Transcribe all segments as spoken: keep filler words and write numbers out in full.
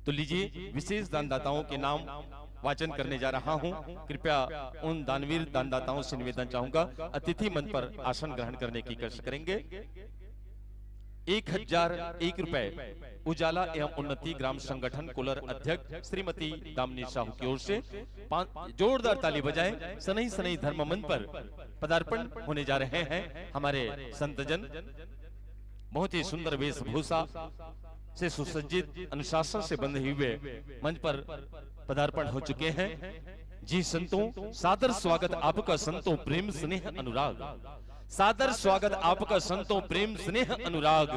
तो लीजिए, विशेष दानदाताओं के नाम वाचन करने जा रहा हूं। कृपया उन दानवीर दानदाताओं से निवेदन चाहूंगा, अतिथि मंच पर आसन ग्रहण करने की कष्ट करेंगे। एक हजार एक रुपए उजाला एवं उन्नति ग्राम संगठन कोलर अध्यक्ष श्रीमती दामिनी साहू की ओर से। पांच जोरदार ताली बजाएं। सनई सनई धर्म मंच पर पदार्पण होने जा रहे हैं हमारे संतजन। बहुत ही सुंदर वेशभूषा से सुसज्जित, अनुशासन से बंधे हुए मंच पर पदार्पण हो चुके हैं। जी संतों, सादर स्वागत आपका संतों, प्रेम स्नेह अनुराग। सादर स्वागत आपका संतों, प्रेम स्नेह अनुराग।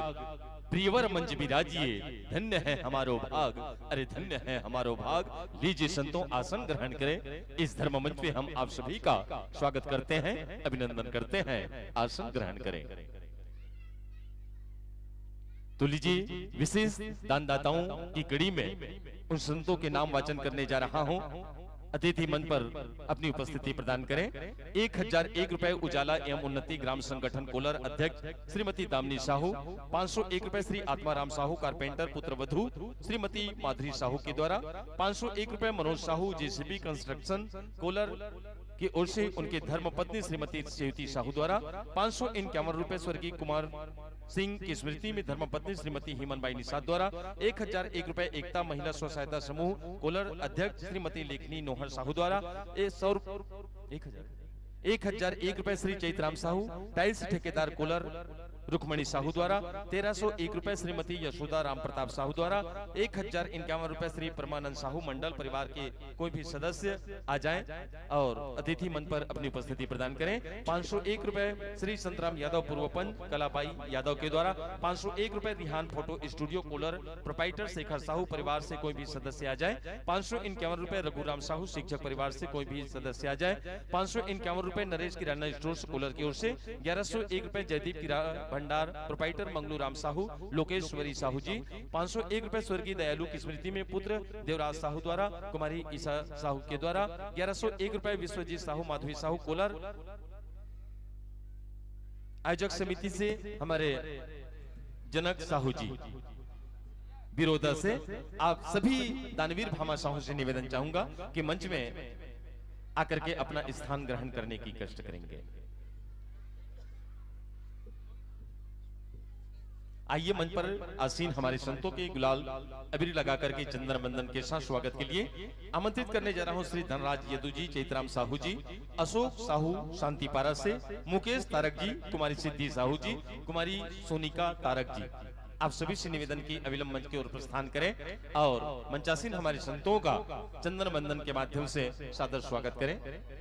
प्रियवर मंच विराजिए, धन्य है हमारो भाग। अरे धन्य है हमारो भाग। लीजिए संतों, आसन ग्रहण करें। इस धर्म मंच पे हम आप सभी का स्वागत करते हैं, अभिनंदन करते हैं। आसन ग्रहण करें। तो लीजिए, विशेष दानदाताओं की कड़ी में उन संतों के नाम वाचन करने जा रहा हूं। अतिथि मंच पर अपनी उपस्थिति प्रदान करें। एक हजार एक रुपए उजाला एवं उन्नति ग्राम संगठन कोलर अध्यक्ष श्रीमती दामिनी साहू, पांच सौ एक रुपए श्री आत्माराम साहू कारपेंटर पुत्र वधु श्रीमती माधुरी साहू के द्वारा, पांच सौ एक रुपए मनोज साहू जेसीबी कंस्ट्रक्शन कोलर की ओर से उनके धर्मपत्नी श्रीमती सेवती साहू द्वारा, पांच सौ इक्यावन रुपए स्वर्गीय कुमार सिंह की स्मृति में धर्मपत्नी श्रीमती हेमनबाई निषाद द्वारा, एक हजार एक रुपए एकता महिला स्व सहायता समूह कोलर अध्यक्ष श्रीमती लेखनी नोहर साहू द्वारा, ए, सौ रुप-, एक हजार, एक हजार एक रुपए श्री चैतराम साहू, टाइल्स ठेकेदार कोलर रुक्मणी साहू द्वारा, तेरह सौ एक रुपए श्रीमती यशोदा राम प्रताप साहू द्वारा, एक हजार इक्यावन रुपए श्री परमानंद साहू मंडल परिवार के कोई भी सदस्य आ जाएं और अतिथि मंच पर अपनी उपस्थिति प्रदान करें। पांच सौ एक रुपए श्री संतराम यादव पूर्व पंच कलाबाई यादव के द्वारा, पांच सौ एक रुपए Rihan photo studio Kolar proprietor Shekhar Sahu परिवार से कोई भी सदस्य आ जाए, पांच सौ इक्यावन रुपए रघुराम साहू शिक्षक परिवार से कोई भी सदस्य आ जाए, पांच सौ इक्यावन रुपए नरेश किराना स्टोर्स कोलर की ओर से, ग्यारह सौ एक रुपए जयदीप किराना भंडार प्रोप्राइटर मंगलू राम साहू, लोकेश्वरी साहू जी, पांच सौ एक रुपए स्वर्गीय दयालु की स्मृति में पुत्र देवराज साहू द्वारा, कुमारी ईशा साहू के द्वारा, ग्यारह सौ एक रुपए विश्वजीत साहू, माधवी साहू कोलर, आयोजक समिति से हमारे जनक साहू जी बिरोदा से। आप सभी दानवीर भामा साहू से निवेदन चाहूंगा कि मंच में आकर के अपना स्थान ग्रहण करने की कष्ट करेंगे। आइए, मंच पर आसीन हमारे संतों के गुलाल अबीर लगा करके चंदन बंदन के साथ स्वागत के लिए आमंत्रित करने जा रहा हूं श्री धनराज यदु जी, चैतराम साहू जी, अशोक साहू शांतिपारा से, मुकेश तारक जी, कुमारी सिद्धि साहू जी, कुमारी सोनिका तारक जी। आप सभी से निवेदन की अविलंब मंच की ओर प्रस्थान करें और मंचासीन हमारे संतों का चंदन बंदन के माध्यम से सादर स्वागत करें,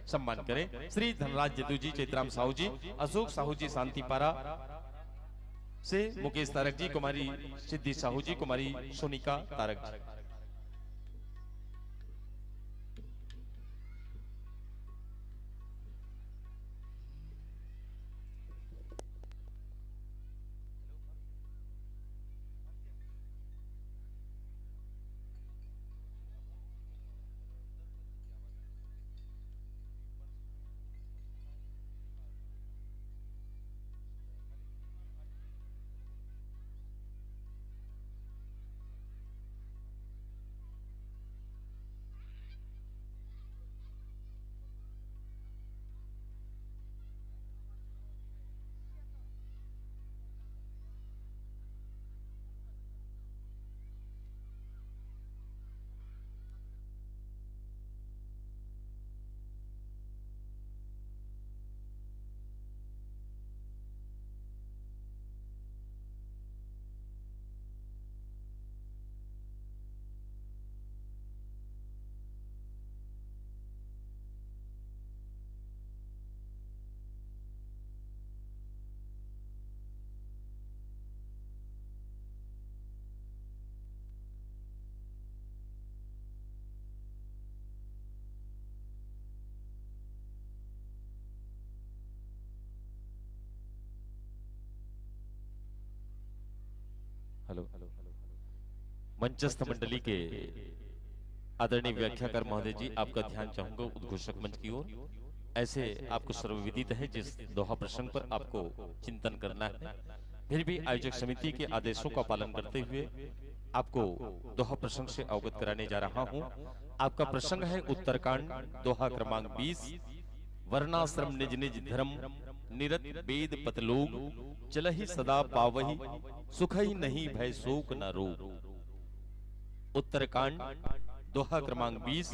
सम्मान करें। श्री धनराज यदु जी, चैतराम साहू जी, अशोक साहू जी शांतिपारा से, मुकेश तारक जी, कुमारी सिद्धि साहू जी, कुमारी सोनिका तारक जी। हेलो, मंचस्थ मंडली के आदरणीय व्याख्याकार महोदय जी, आपका ध्यान चाहूंगा उद्घोषक मंच की ओर। ऐसे आपको सर्वविदित है, जिस दोहा प्रसंग पर आपको चिंतन करना है, फिर भी आयोजक समिति के आदेशों का पालन करते हुए आपको दोहा प्रसंग से अवगत कराने जा रहा हूं। आपका प्रसंग है उत्तरकांड, दोहा क्रमांक बीस। वर्णाश्रम निज निज धर्म, निरत वेद पत लोग, चलहि सदा पावहि सुखहि नहीं भय शोक न रोग। उत्तरकांड, दोहा क्रमांक बीस।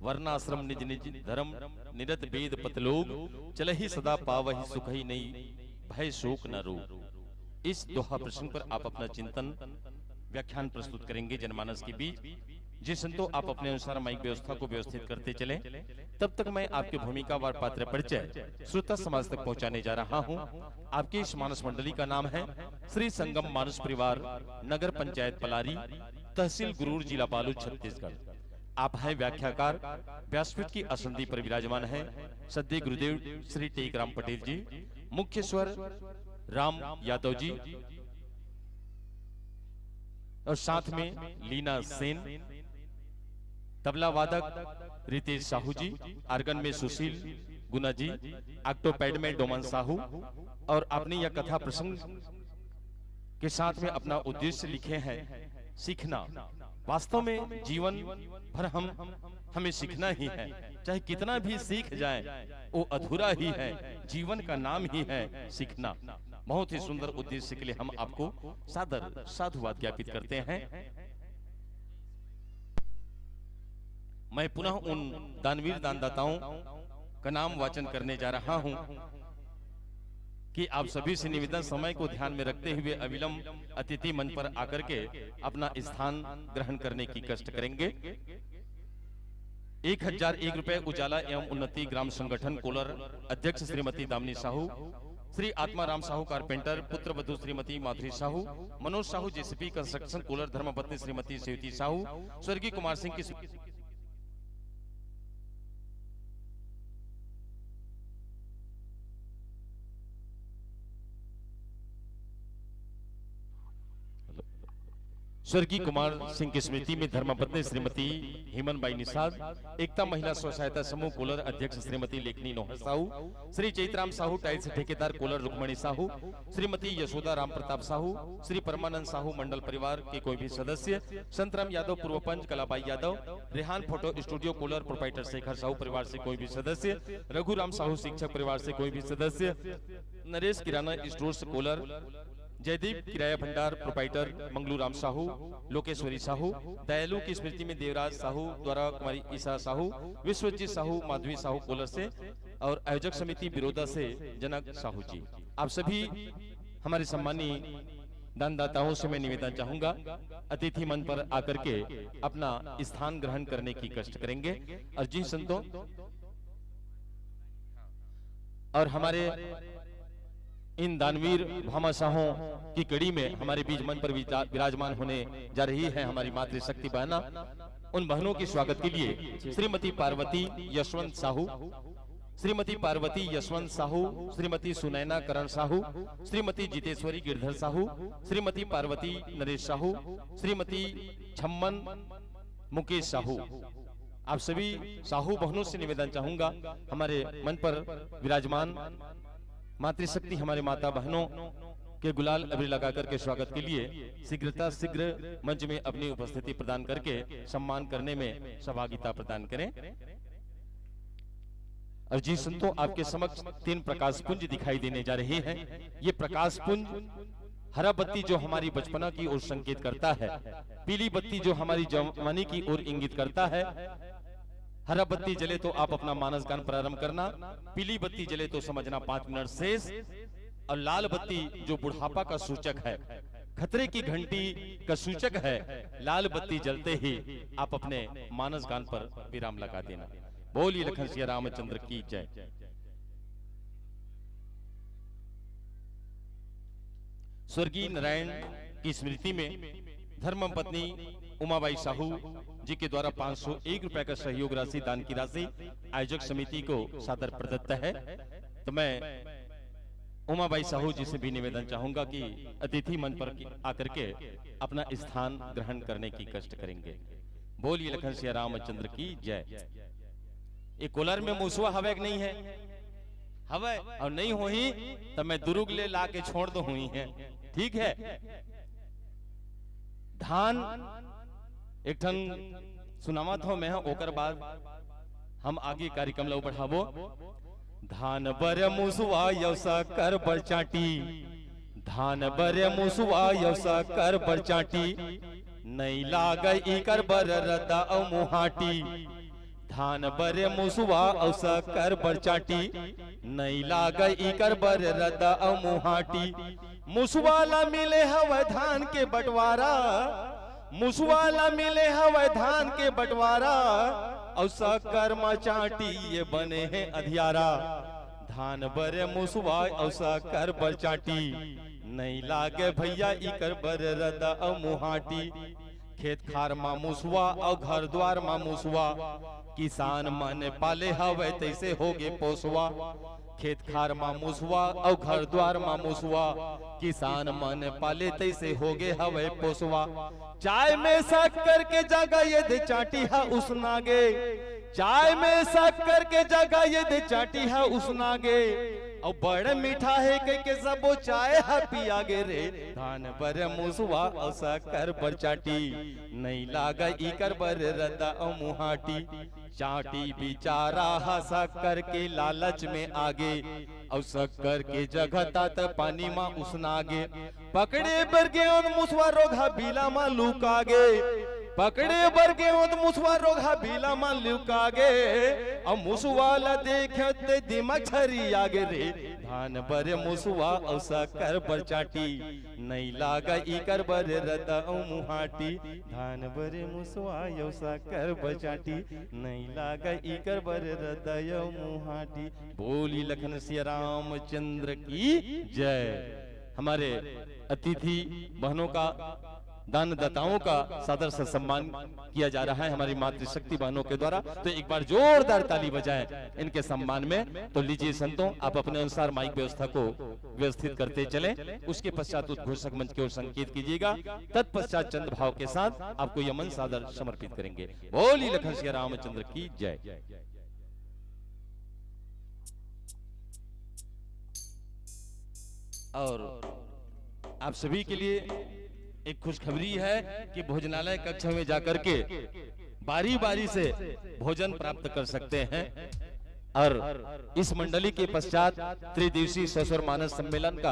वर्णाश्रम निज निज धर्म, निरत वेद पत लोग, चलहि सदा पावहि सुखहि नहीं भय शोक न रोग। इस दोहा प्रसंग पर आप अपना चिंतन, व्याख्यान प्रस्तुत करेंगे जनमानस के बीच। जी संतो, आप अपने अनुसार माइक व्यवस्था को व्यवस्थित करते चलें। तब तक मैं आपके भूमिकावार पात्र परिचय श्रोता समाज तक पहुंचाने जा रहा हूं। आपकी इस मानस मंडली का नाम है श्री संगम मानस परिवार, नगर पंचायत पलारी, तहसील गुरूर, जिला बालू, छत्तीसगढ़। आप हैं व्याख्याकार, व्यासपीठ की आसंदी पर विराजमान है सद्य गुरुदेव श्री टेक राम पटेल जी, मुख्य स्वर राम यादव जी, और साथ में लीना सेन, तबला वादक रितेश साहू जी, आर्गन में सुशील गुना जी, ऑक्टोपैड में डोमन साहू, और आपने यह कथा प्रसंग के साथ में अपना उद्देश्य लिखे हैं, सीखना। वास्तव में जीवन भर हम, हमें सीखना ही है, चाहे कितना भी सीख जाए, वो अधूरा ही है। जीवन का नाम ही है सीखना। बहुत ही सुंदर उद्देश्य के लिए हम आपको सादर साधुवाद ज्ञापित करते हैं। मैं पुनः उन दानवीर दानदाताओं का नाम वाचन करने जा रहा हूं कि आप सभी से निवेदन, समय को ध्यान में रखते हुए अविलंब अतिथि मंच पर आकर के अपना स्थान ग्रहण करने की कष्ट करेंगे। एक हजार एक रुपए उजाला एवं उन्नति ग्राम संगठन कोलर, अध्यक्ष श्रीमती दामिनी साहू, श्री आत्माराम साहू कारपेंटर, पुत्र वधु श्रीमती माधुरी साहू, मनोज साहू जेसीपी कंस्ट्रक्शन कोलर, धर्मपत्नी श्रीमती सेवती साहू, स्वर्गीय कुमार सिंह की स्वर्गीय कुमार सिंह की स्मृति में धर्मपत्नी श्रीमती हेमन बाई निषाद, एकता महिला स्व सहायता समूह कोलर अध्यक्ष श्रीमती लेखनी नोहर साहू, श्री चैतराम साहू टाइल्स ठेकेदार कोलर रुक्मणी साहू, श्रीमती यशोदा राम प्रताप साहू, श्री परमानंद साहू मंडल परिवार के कोई भी सदस्य, संतराम यादव पूर्व पंच Kalabai Yadav, Rehan photo studio Kolar proprietor Shekhar Sahu परिवार से कोई भी सदस्य, रघुराम साहू शिक्षक परिवार से कोई भी सदस्य, नरेश किराना स्टोर्स कोलर, जयदीप किराया भंडार प्रोप्राइटर मंगलू राम साहू, लोकेश्वरी साहू, दयालु की स्मृति में देवराज साहू द्वारा कुमारी ईशा साहू, विश्वजीत साहू, माधवी साहू कोलर से और आयोजक समिति बिरोदा से जनक साहू जी। आप सभी हमारे सम्मानी दानदाताओं से मैं निवेदन चाहूंगा, अतिथि मंच पर आकर के अपना स्थान ग्रहण करने की कष्ट करेंगे। और जी संतों, और हमारे इन दानवीर भामाशाहों की कड़ी में हमारे बीच मंच पर विजा-, विराजमान होने जा रही है हमारी मातृशक्ति बहना। उन बहनों के स्वागत के लिए श्रीमती पार्वती यशवंत साहू, श्रीमती पार्वती यशवंत साहू, श्रीमती सुनैना करण साहू, श्रीमती जितेश्वरी गिरधर साहू, श्रीमती पार्वती नरेश साहू, श्रीमती छम्मन मुकेश साहू। आप सभी साहू बहनों से निवेदन चाहूंगा, हमारे मंच पर विराजमान मातृशक्ति हमारे माता बहनों के गुलाल अबीर लगा करके स्वागत के लिए शीघ्रता शीघ्र मंच में अपनी उपस्थिति प्रदान करके सम्मान करने में सहभागिता प्रदान करें। और जी संतों, आपके समक्ष तीन प्रकाश पुंज दिखाई देने जा रहे हैं। ये प्रकाश पुंज, हरा बत्ती जो हमारी बचपना की ओर संकेत करता है, पीली बत्ती जो हमारी जवानी की ओर इंगित करता है। हरा बत्ती जले तो आप अपना मानस गान प्रारंभ करना, पीली बत्ती जले तो समझना पांच मिनट शेष, और लाल बत्ती जो बुढ़ापा का सूचक है, खतरे की घंटी का सूचक है, लाल बत्ती जलते ही आप अपने मानस गान पर विराम लगा देना। बोलिए लखन सिया रामचंद्र की जय। स्वर्गीय नारायण की स्मृति में धर्म पत्नी उमाबाई साहू जी के द्वारा पांच सौ एक रुपए का सहयोग राशि, दान की राशि आयोजक समिति को सादर प्रदत्त है। तो मैं उमाबाई साहू जी से भी निवेदन चाहूंगा कि अतिथि मंच पर आकर के अपना स्थान ग्रहण करने की कष्ट करेंगे। बोलिए लखन सिया रामचंद्र की जय। ये कोलर में मुसवा हवे कि नहीं है? हवे, और नहीं होही तो मैं दुरुग ले ला के छोड़ दो हुई है। ठीक है, धान एक ठन सुनावत हव मैं ह, ओकर बाद हम आगे कार्यक्रम ला बढ़ाबो। धान बर मुसवा अउ शक्कर बर चांटी, धान बर मुसवा अउ शक्कर बर चांटी, नइ लागय इकर बर रद्दा अउ मुहाटी। धान बर मुसवा अउ शक्कर बर चांटी, नइ लागय इकर बर रद्दा अउ मुहाटी। मुसवा ला मिले हवय धान के बंटवारा, मुसवा ला मिले हवय धान के बंटवारा, अउ शक्कर म चांटी ये बने हे अधियारा। धान बर मुसवा अउ शक्कर बर चांटी, नइ लागे भइया इकर बर रद्दा अउ मुहाटी। खेत खार म मुसवा अउ घर द्वार म मुसवा, किसान मन पाले हवय तइसे होगे पोसवा। खेत खार म मुसवा अउ घर द्वार म मुसवा, किसान मन पाले तइसे होगे हवय पोसवा। चाय में शक्कर के जगह ये दे चांटी ह उसना गे, चाय में शक्कर के जगह ये दे चांटी ह उसना गे। अउ बड़ मीठा हे कहिके सबो चाय ह पिया गे रे। धान बर मुसवा अउ शक्कर बर चांटी, नइ लागय इकर बर रद्दा अउ मुहाटी। चांटी बिचारा ह शक्कर के लालच में आगे, अउ शक्कर के जगह तात पानी म उसना गे। पकड़े बर गेंव त मुसवा रोगहा बिला म लुका गे, पकड़े बर गेंव त मुसवा रोगहा बिला म लुका गे। अउ मुसवा ला देखे ते दिमाग छरिया गे रे। धान बर मुसवा अउ शक्कर बर चांटी, नइ लागय इकर बर रद्दा अउ मुहाटी। धान बर मुसवा अउ शक्कर बर चांटी, नइ लागय इकर बर रद्दा अउ मुहाटी। बोली लखन सिया रामचंद्र की जय। हमारे अतिथि बहनों का, दानदाताओं का सादर से सम्मान किया जा रहा है हमारी मातृशक्ति बहनों के द्वारा। तो एक बार जोरदार ताली बजाएं इनके सम्मान में। तो लीजिए संतों, आप अपने अनुसार माइक व्यवस्था को व्यवस्थित करते चलें। उसके पश्चात उद्घोषक मंच की ओर संकेत कीजिएगा। तत्पश्चात चंद भाव के साथ आपको यमन सादर समर्पित करेंगे। बोली लखन सिया रामचंद्र की जय। और आप सभी के लिए एक खुशखबरी है कि भोजनालय कक्ष में जाकर के बारी बारी से भोजन प्राप्त कर सकते हैं। और इस मंडली के पश्चात त्रिदिवसीय ससुर मानस सम्मेलन का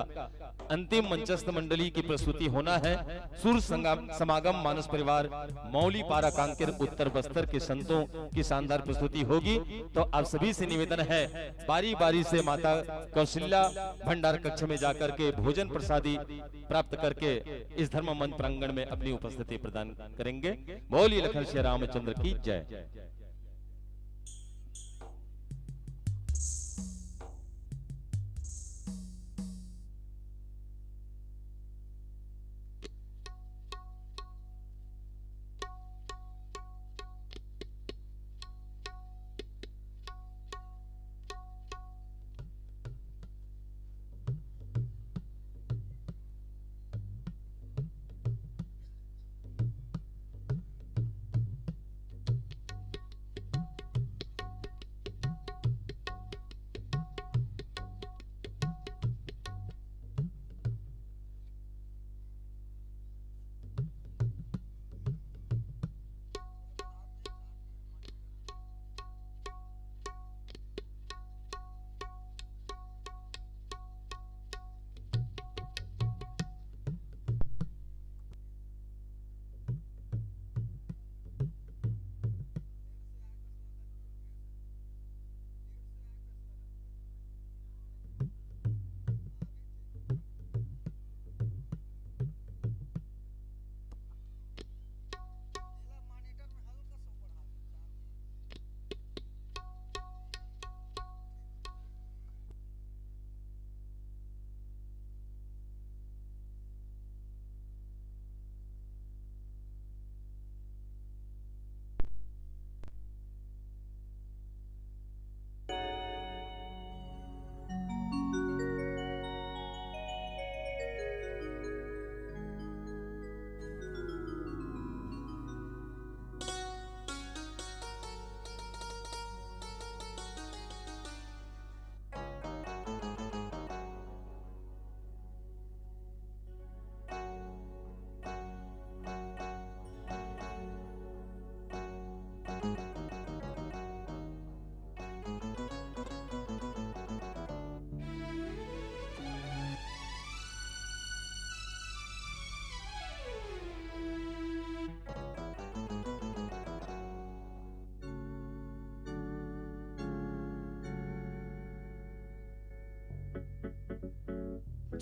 अंतिम मंचस्थ मंडली की प्रस्तुति होना है। सुर संगम, समागम मानस परिवार मौली पारा कांकेर उत्तर बस्तर के संतों की शानदार प्रस्तुति होगी। तो आप सभी से निवेदन है, बारी बारी से माता कौशल्या भंडार कक्ष में जाकर के भोजन प्रसादी प्राप्त करके इस धर्म मंच प्रांगण में अपनी उपस्थिति प्रदान करेंगे। बोलिए लखन सिया रामचंद्र की जय।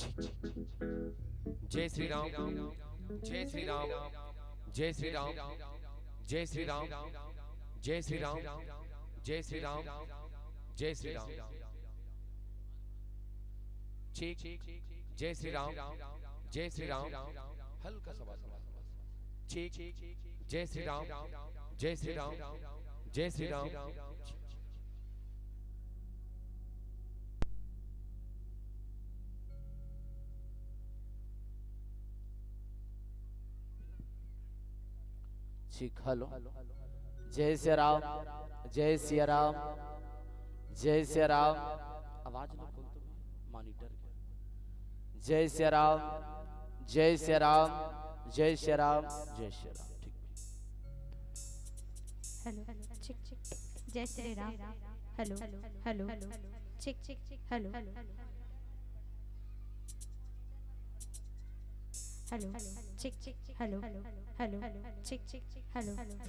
जय श्री राम, जय श्री राम, जय श्री राम, जय श्री राम, जय श्री राम, जय श्री राम, जय श्री राम। ठीक, जय श्री राम, जय श्री राम। हल्का सा आवाज बढ़ा। ठीक, जय श्री राम, जय श्री राम, जय श्री राम। ठीक, हेलो। जय सिया राम, जय सिया राम, जय सिया राम। आवाज ला खोल तो, मॉनिटर के। जय सिया राम, जय सिया राम, जय सिया राम, जय सिया राम। ठीक। हेलो, ठीक, ठीक। जय श्री राम। Hello, hello. ठीक, ठीक। Hello, hello. ठीक, ठीक। Hello, hello. ठीक, ठीक। Hello, hello. ठीक, ठीक। Hello, hello.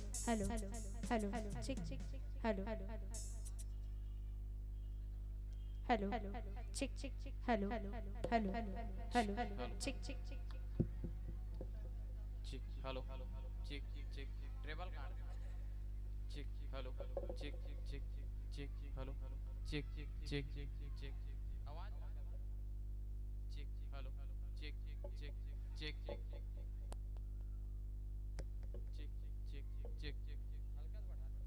हेलो, ठीक, ठीक। Hello, hello. ठीक, ठीक। ठीक, हेलो। ठीक, ठीक। ट्रेबल काट दे। ठीक, हेलो। ठीक, ठीक। ठीक, हेलो। ठीक, ठीक। ठीक, ठीक। ठीक, आवाज। ठीक, हेलो। ठीक, ठीक। ठीक, ठीक। ठीक, ठीक। ठीक, ठीक। ठीक, ठीक। हल्का सा बढ़ा दे।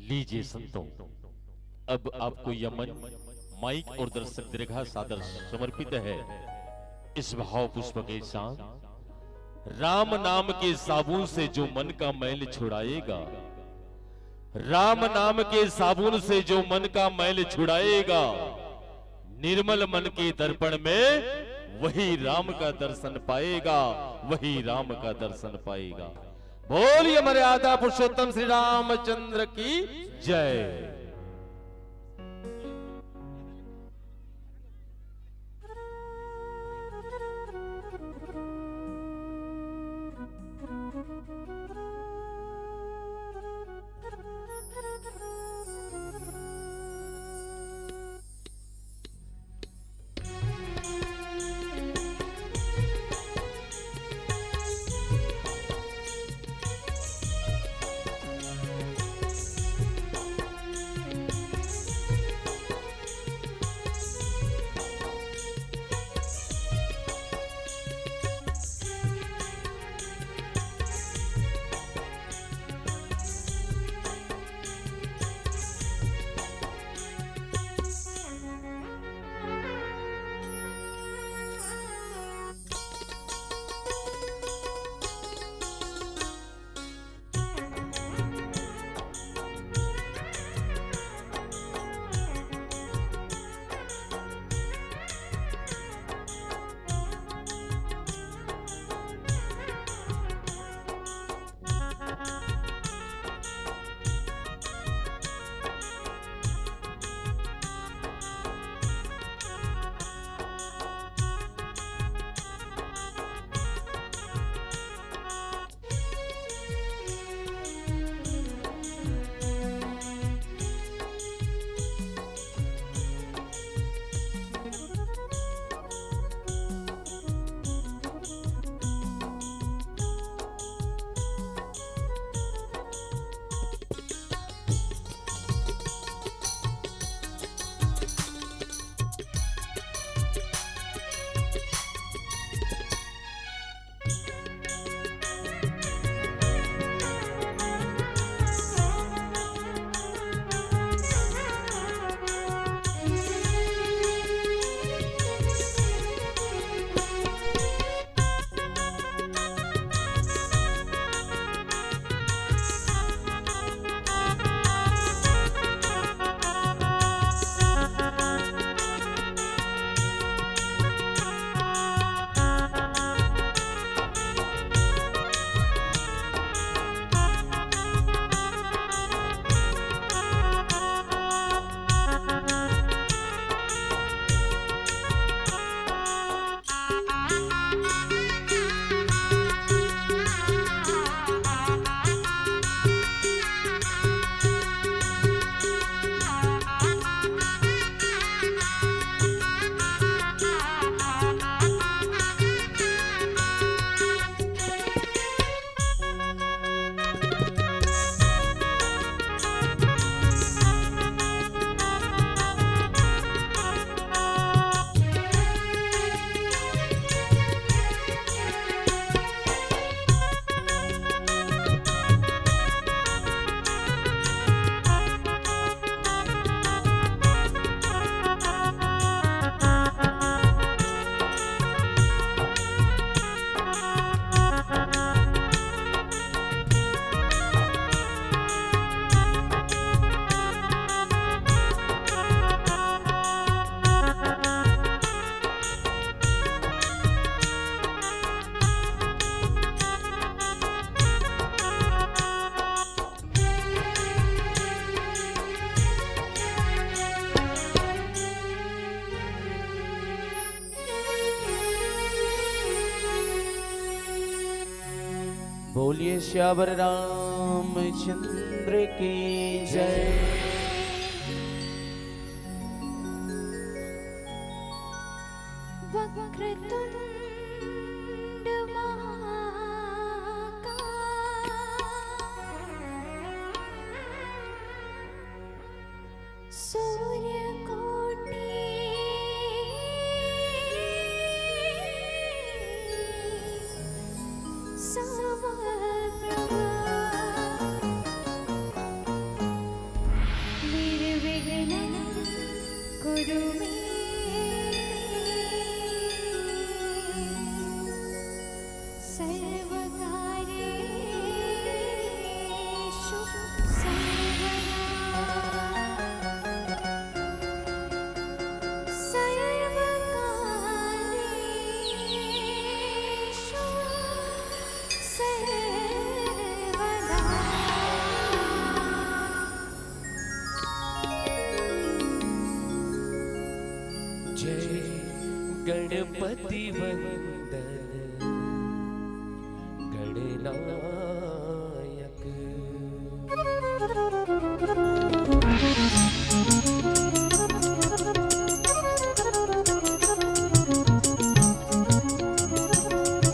लीजिए संतों, अब आपको यह मंच माइक और दर्शक दीर्घा सादर समर्पित है। इस भाव पुष्प के साथ, राम नाम के साबुन से जो मन का मैल छुड़ाएगा, राम नाम के साबुन से जो मन का मैल छुड़ाएगा, निर्मल मन के दर्पण में वही राम का दर्शन पाएगा, वही राम का दर्शन पाएगा। बोलिए मर्यादा पुरुषोत्तम श्री रामचंद्र की जय। बोलिए सियावर रामचंद्र की जय। वक्रतुंड महाकाय सूर्यकोटि समप्रभा। निर्विघ्नं कुरु मे सर्वकार्येषु सर्वदा। सर्वकार्येषु सर्वदा। जय गणपति वंदन गणनायक।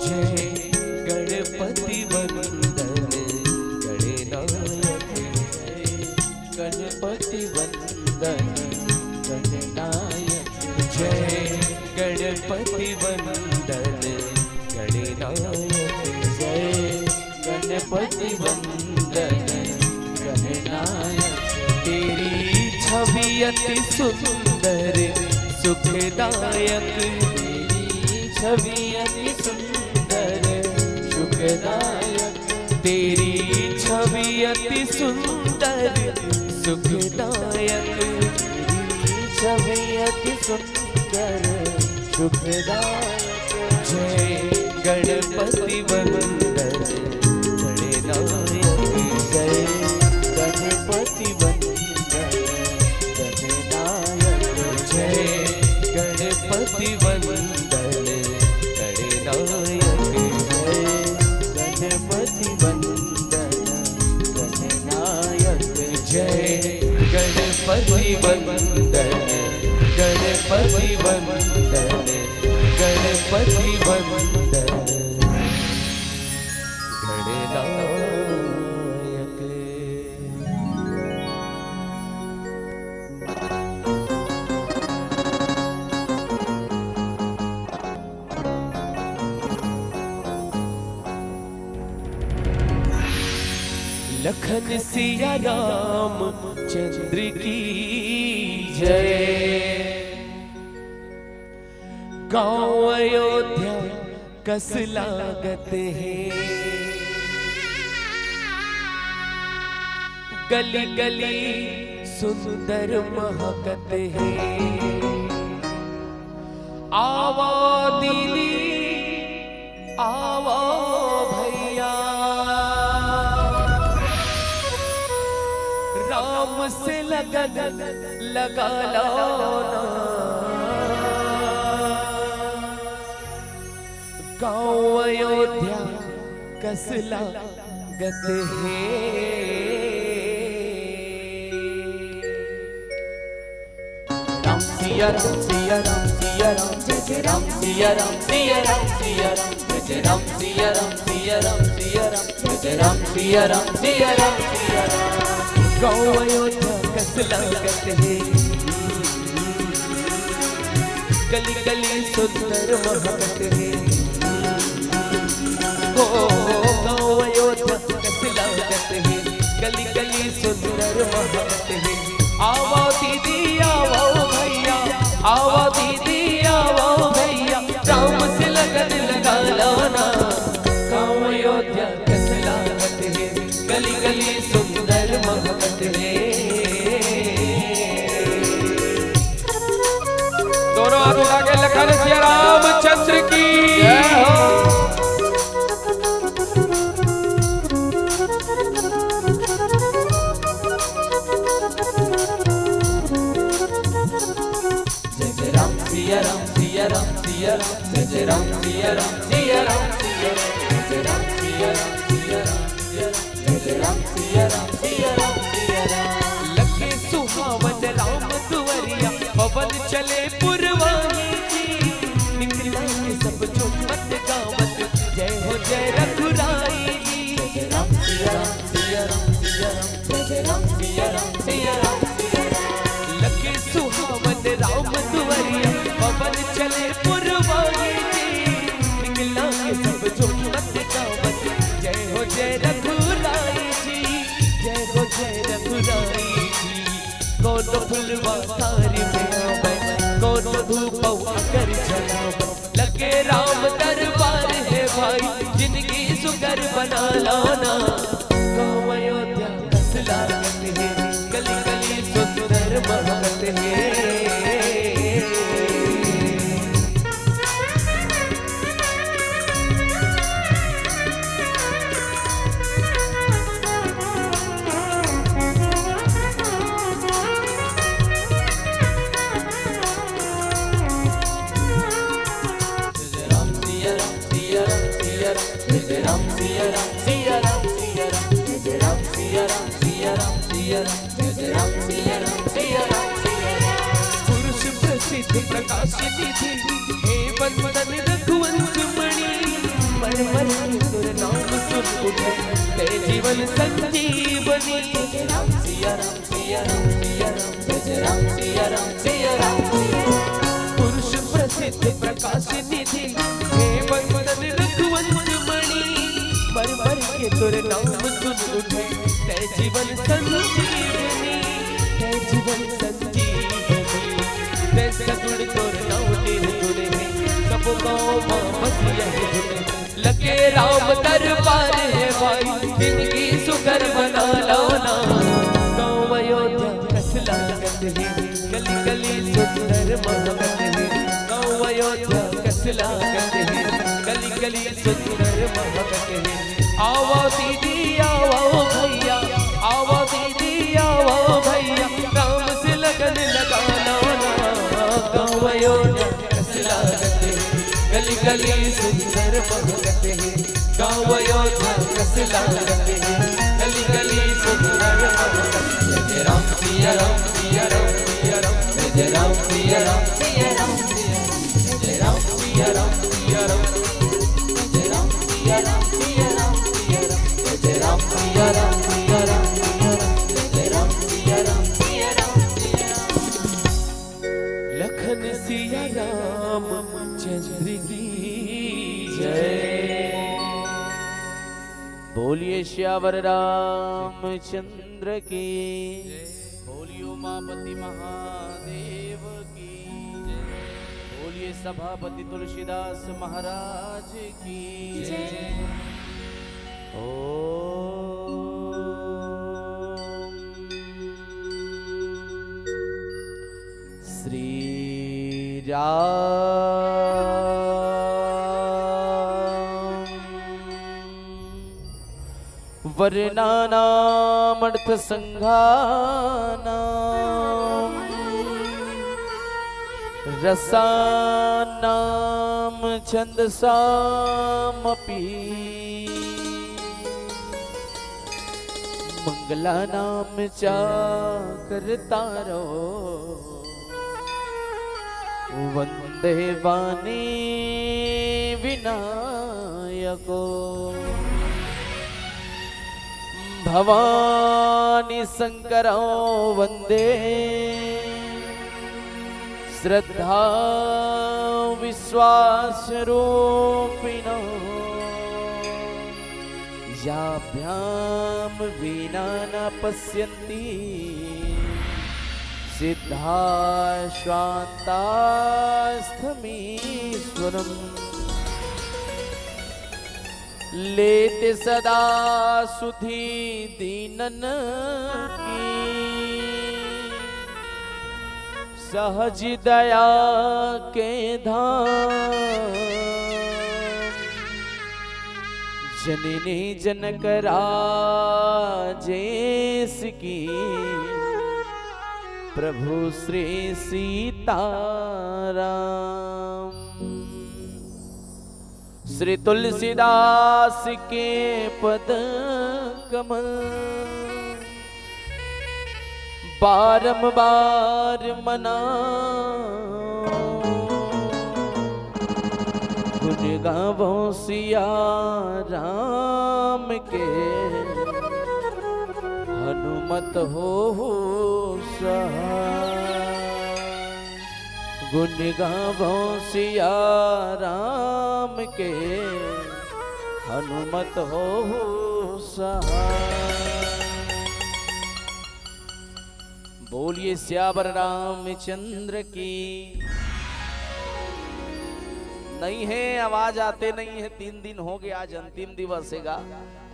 जय गणपति वंदन गणनायक। जय गणपति वंदन गणनायक। जय गणपति वंदन गणनायक। जय गणपति वंदन गणनायक। तेरी छवि अति सुंदर सुखदायक। तेरी छवि अति सुंदर सुखदायक। तेरी छवि अति सुंदर सुखदायक। तेरी छवि अति सुंदर सुखदायक। जय गणपति वंदन गणनायक। जय गणपति वंदन गणनायक। जय गणपति वंदन गणनायक। जय गणपति वंदन गणनायक। जय गणपति वंदन गणपति वंदन गणपति वंदन गणनायक। लखन सिया राम चंद्र की जय। गाँव अयोध्या कस लागत हे, गली गली सुंदर महकत हे। आवा दीदी, आवा भैया, राम से लगन लगा लो ना। गाँव अयोध्या कस लागत हे। राम सिया राम सिया राम सिया राम, जय जय राम सिया राम सिया राम सिया राम, जय जय राम सिया राम सिया राम सिया राम, जय जय राम सिया राम सिया राम सिया राम। गाँव अयोध्या कस लागत हे, गली गली सुंदर महकत हे। हो गाँव अयोध्या कस लागत हे, गली गली सुंदर महकत हे। आवा दीदी आवा भैया, आवा दीदी आवा भैया, राम से लगन लगा लो ना। गाँव अयोध्या कस लागत हे, गली गली सुंदर महकत हे। दोनों हाथ उठा के लखन सिया रामचंद्र की जय हो। जय जय राम सिया राम सिया राम सिया राम, जय जय राम सिया राम सिया राम भाई, जिंदगी सुघर बना लाना। गाँव अयोध्या कस लागत हे, गली गली सुंदर महकत हे। पुरुष प्रसिद्ध प्रकाश निधि, हे वंदन रघुवंश मणि। मर मर के तोर नाम सुन उठे, ते जीवन संजीवनी। पुरुष प्रसिद्ध प्रकाश निधि, हे वंदन रघुवंश मणि। मर मर के तोर नाम सुन उठे, ते जीवन संजीवनी, ते जीवन संजीवनी। ते सगुण तोर नाम निर्गुण हे, सब गाँव मा बस यही धुन हे। लगे राम दरबार हे भाई, जिंदगी सुघर बना लाना। गाँव अयोध्या कस लागत हे, गली गली सुंदर महकत हे। गाँव अयोध्या कस लागत हे, गली गली सुंदर महकत हे। आवा दीदी आवा भैया, आवा दीदी आवा भैया, राम से लगन लगा लाना। गाँव अयोध्या कस लागत हे, गली गली सुंदर महकत हे। गाँव अयोध्या कस लागत हे, गली गली सुंदर महकत हे। जय राम सिया राम सिया राम सिया राम, जय जय राम सिया राम सिया राम सिया राम, जय राम सिया राम सिया राम, जय राम सिया राम सिया राम सिया राम, जय जय राम सिया राम सिया राम सिया राम, जय जय राम सिया राम सिया राम सिया राम। लखन सिया रामचंद्र की जय। बोलिए सियावर रामचंद्र की। बोलिए उमापति महादेव की। बोलिए सभापति तुलसीदास महाराज की। ओम श्री राम। वर्णानामर्थसंघानां रसानां छन्दसामपि। मङ्गलानां च कर्तारो वन्दे पाणिविनायको। भवानी शङ्करो वन्दे श्रद्धा विश्वासरूपिणो। याभ्यां विना न पश्यन्ति सिद्धा शान्तास्तमीश्वरम्। लेते सदा सुधि दीनन की सहज दया के धाम। जननी जनक राजेश की प्रभु श्री सीताराम। श्री तुलसीदास के पद कमल बारंबार मनाओ। गुण गावो सिया राम के हनुमत होहु सहाय। गुण गावो सिया राम के हनुमत होहु सहाय। बोलिए सियावर रामचंद्र की। नहीं है, आवाज आते नहीं है। तीन दिन हो गया, आज अंतिम दिवस हेगा,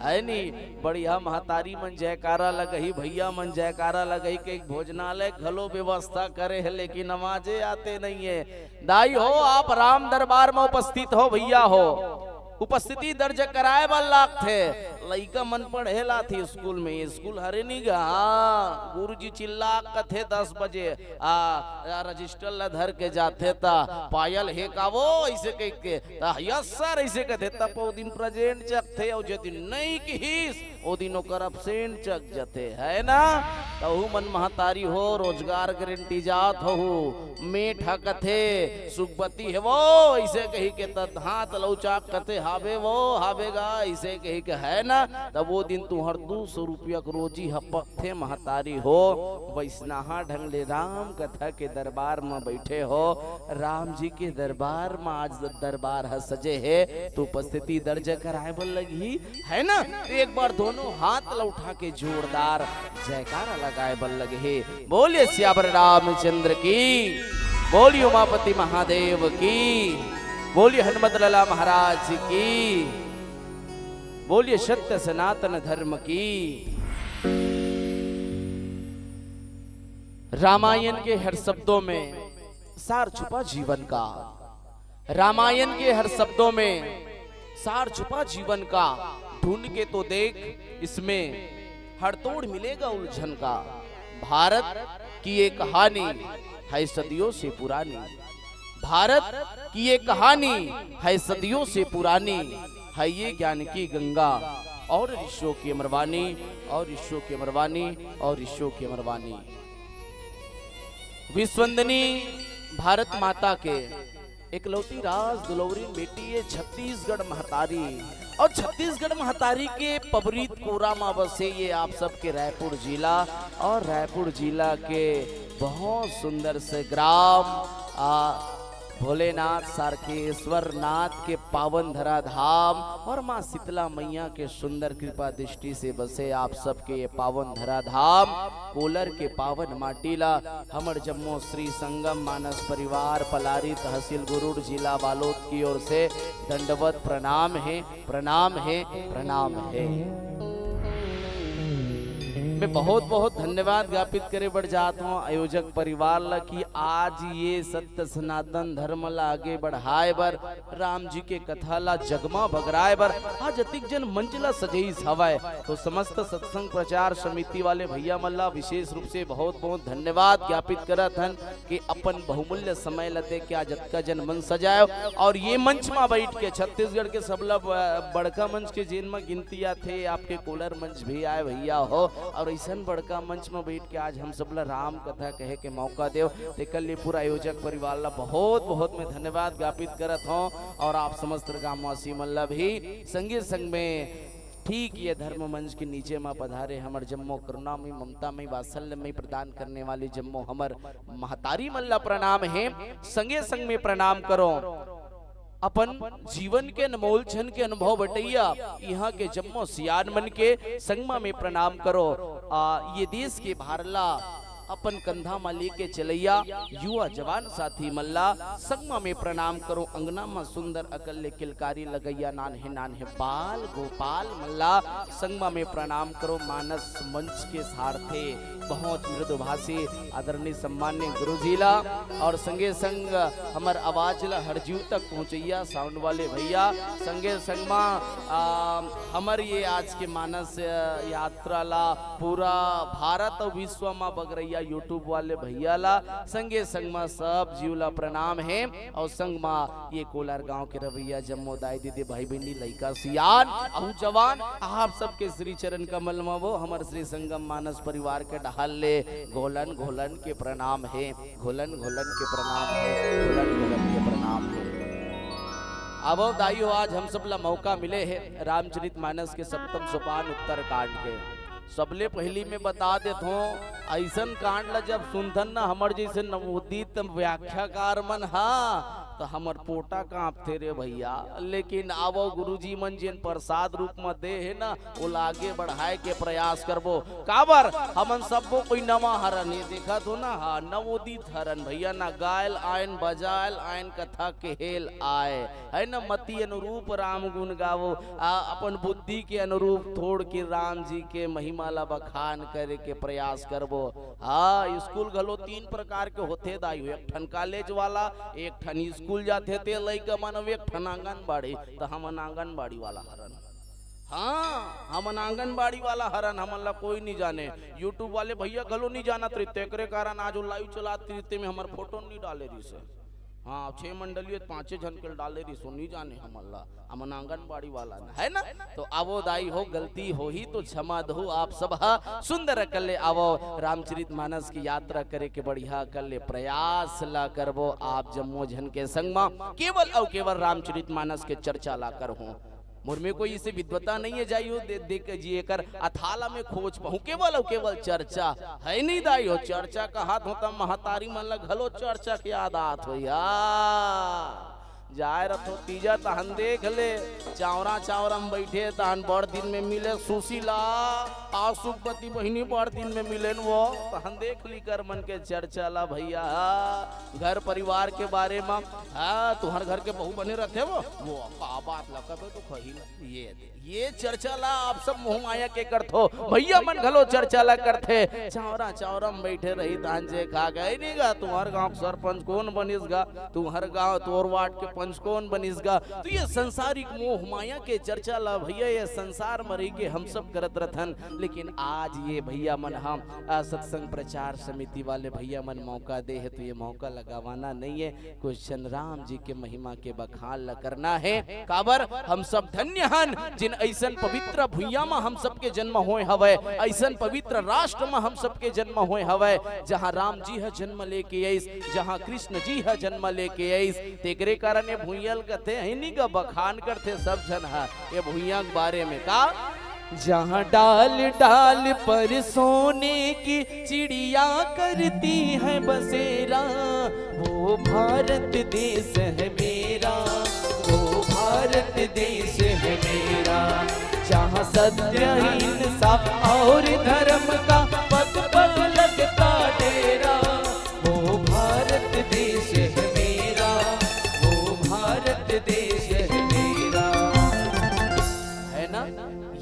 है नी? बढ़िया महतारी मन जयकारा लगही, भैया मन जयकारा लगही के एक भोजनालय घलो व्यवस्था करे है, लेकिन आवाजे आते नहीं है। दाई हो, आप राम दरबार में उपस्थित हो, भैया हो, उपस्थिति दर्ज कराए बर लागथे। लइका मन पढ़े लाथे स्कूल में, स्कूल हरे नी गा। हाँ, गुरुजी चिल्ला कथे दस बजे, आ, आ, रजिस्टर ला धर के जाथे त, "पायल हे का वो?" ऐसे कह के, त, "यस सर," ऐसे कथे, तब ओ दिन प्रेजेंट चकथे, अउ जे दिन नहीं किहिस, ओ दिन ओकर एब्सेंट चक जथे, है ना? तहू मन महतारी हो, रोजगार गारंटी जात होहू, मेठ ह कथे, "सुखबती हे वो," ऐसे कही के, त हाथ लौचा कथे, "हावे वो, हावे गा," ऐसे कही के, है ना? तब ओ दिन तुहर दू सौ रुपया के रोजी ह पकथे महतारी हो। वैसनाहा ढंग ले राम कथा के दरबार म बैठे हो, राम जी के दरबार म आज दरबार ह सजे हे, तो उपस्थिति दर्ज कराए बर लगही, है ना? तो एक बार दोनों हाथ ल उठा के जोरदार जयकारा लगाए बर लगही। बोलिए सियावर रामचंद्र की, बोलिए उमापति महादेव की, बोलिए हनुमत लाला महाराज की, बोलिए सत्य सनातन धर्म की। रामायण के हर शब्दों में सार छुपा जीवन का, रामायण के हर शब्दों में सार छुपा जीवन का। ढूंढ के तो देख, इसमें हर तोड़ मिलेगा उलझन का। भारत की ये कहानी है सदियों से पुरानी, भारत की ये कहानी है सदियों से पुरानी, है ये ज्ञान की गंगा और ऋषियों की अमरवाणी, और ऋषियों की अमरवाणी, और ऋषियों की अमरवाणी। विश्वंदनी भारत माता के इकलौती राज दुलौरी बेटी ये छत्तीसगढ़ महतारी, और छत्तीसगढ़ महतारी के पबरीत कोरा मा बसे ये आप सबके रायपुर जिला, और रायपुर जिला के बहुत सुंदर से ग्राम, आ, भोलेनाथ सारकेश्वर नाथ के पावन धरा धाम और माँ शीतला मैया के सुंदर कृपा दृष्टि से बसे आप सबके ये पावन धरा धाम कोलर के पावन माटी ला हमर जम्मो श्री संगम मानस परिवार पलारी तहसील गुरूर जिला बालोद की ओर से दंडवत प्रणाम हे, प्रणाम हे, प्रणाम हे। मैं बहुत बहुत धन्यवाद ज्ञापित करे बर जात हूँ आयोजक परिवार ला कि आज ये सत्य सनातन धर्म ला आगे बढ़ाए बर, राम जी के कथा ला जगमा बगराए बर आज अतिक जन मंच ला सजइस हवय, तो समस्त सत्संग प्रचार समिति वाले भैया मन ला विशेष रूप से बहुत बहुत धन्यवाद ज्ञापित करत हन कि अपन बहुमूल्य समय ला दे के आज अतका जन मन सजायो। और ये मंच मा बैठ के छत्तीसगढ़ के सबला ब-, बड़का मंच के जेन मा गिनती आथे, आपके कोलर मंच भी आए भैया हो, और ऐसन बड़का मंच मा बैठ के आज हम सबला राम कथा कहे के मौका देव, तेकर लिए पूरा आयोजक परिवार ला बहुत बहुत मैं धन्यवाद ज्ञापित करत हूँ। और आप समस्त ग्रामवासी मन ला भी संगे संग में ठीक ये धर्म मंच के नीचे मा पधारे हमर जम्मो करुणामय, ममतामय, वात्सल्यमय प्रदान करने वाली जम्मो हमर महतारी मन ला प्रणाम हे। संगे संग में प्रणाम करो अपन जीवन के अनमोल क्षण के अनुभव बटैया इहाँ के जम्मो सियान मन के। संगमा में प्रणाम करो आ, ये देश के भार ला अपन कंधा मा लेके चलैया युवा जवान साथी मन ला। संगमा में प्रणाम करो अंगना मा सुंदर अकल ले किलकारी लगैया नान्हे नान्हे बाल गोपाल मन ला। संगमा में प्रणाम करो मानस मंच के सारथे बहुत मृदुभाषी आदरणीय सम्मान्य गुरुजी ला, और संगे संग हमर आवाज ला हर जीव तक पहुँचैया साउंड वाले भैया। संगे संग मा, आ, हमर ये आज के मानस यात्रा ला पूरा भारत और विश्व मा बगरैया YouTube वाले भैया ला, संगे संग मा सब जीव ला प्रणाम हे। और संग मा ये कोलार गांव के रवैया जम्मो दाई दीदी भाई बहिनी लइका सियान अहू जवान आप सबके श्री चरण कमल मा वो हमर श्री संगम मानस परिवार के डहार ले घोलन घोलन के प्रणाम हे, घोलन घोलन के प्रणाम हे, घोलन घोलन के प्रणाम हे। आवो दाई हो, आज हम सब ला मौका मिले हे रामचरित मानस के सप्तम सोपान उत्तर कांड के। सबले पहिली मैं बता देत हों, अइसन कांड ला जब सुनथन ना हमर जइसे नवोदित व्याख्याकार मन हा, त हमर पोटा कांपथे रे भइया। लेकिन आवो गुरुजी मन जेन प्रसाद रूप म दे हे ना, ओला आगे बढ़ाए के प्रयास करबो। काबर हमन सब्बो कोई नवा हरन, ये देखत हो ना, हाँ, नवोदित हरन भइया ना। गायल आयन, बजायल आयन, कथा केहेल आय, है ना। मति अनुरूप राम गुण गावो, आ, अपन बुद्धि के अनुरूप थोड़ के राम जी के महिमा ला बखान करे के प्रयास करबो। हाँ, स्कूल घलो तीन प्रकार के होथे दाई हो, एक ठन कॉलेज वाला, एक ठन स्कूल जाथे ते लइका मन, अउ एक ठन आंगनबाड़ी। त हमन आंगनबाड़ी वाला हरन। हाँ, हमन आंगनबाड़ी वाला हरन, हमन ला कोई नहीं जाने। YouTube वाले भइया घलो नहीं जानत रहिते, एकरे कारण आज वो लाइव चलात रहिते में हमर फोटो नहीं डाले रहिसे। हाँ, छह मंडली हे, पांचे झन के डाले रहिसे, नहीं जाने हमन ला। हमन आंगनबाड़ी वाला न, है ना? तो आवो दाई हो, गलती होही तो क्षमा दहू आप सब हा। सुंदर कर ले आवो, रामचरित मानस की यात्रा करे के बढ़िया कर ले प्रयास ला करबो आप जम्मो झन के संग मा। केवल अउ केवल रामचरित मानस के चर्चा ला करहूं। मोर में कोई इसे विद्वता नहीं है, जाई हो दे, देख जी एकर अथाला में खोज पहूं। केवल अउ केवल चर्चा है नहीं दाई हो, चर्चा कहत हो त महतारी मन ला घलो चर्चा के याद आत हो यार। जाए रथो तीजा तहन देख ले, चावरा चावरा में बैठे तहन बड़ दिन में मिले सुशीला, आ सुखपति बहिनी बड़ दिन में मिले न वो, तहन देख ली कर मन के चर्चा ला भइया। घर परिवार के बारे में, हाँ, तुहर घर के बहू बने रथे वो, वो का बात ला कबे तो कही ना, ये दे। ये चर्चा ला आप सब मोह माया के करथो, भइया मन घलो चर्चा ला करथे। चावरा चावरा में बैठे रही तान जे खा गए नहीं गा, तुम्हर गांव के सरपंच कौन बनिस गा, तुम्हर गांव तोर वार्ड के पंच कौन बनिस गा। तो ये संसारिक मोह माया के चर्चा ला भइया, ये संसार में रही के हम सब करत रथन, लेकिन आज ये भइया मन हम आ, सत्संग प्रचार समिति वाले भइया मन मौका दे हे, तो ये मौका ला गवाना नहीं है। कुछ झन राम जी के महिमा के बखान ला करना है। काबर हम सब धन्य हन, जिन अइसन पवित्र भुइयां म हम सबके जन्म होए हवय, अइसन पवित्र राष्ट्र म हम सबके जन्म होए हवय, जहां राम जी ह जन्म लेके अइस, जहां कृष्ण जी ह जन्म लेके अइस। तेकरे कारण ये भुइयां ल कथे, है नी ग, बखान करथे सब झन ह ये भुइयां के बारे में। का जहाँ डाल डाल पर सोने की चिड़िया करती है बसेरा, वो भारत देश है मेरा, वो भारत देश है मेरा। जहाँ सत्य, इंसाफ और धर्म का पग पग लगता डेरा, वो भारत देश है मेरा, वो भारत देश है मेरा। है ना?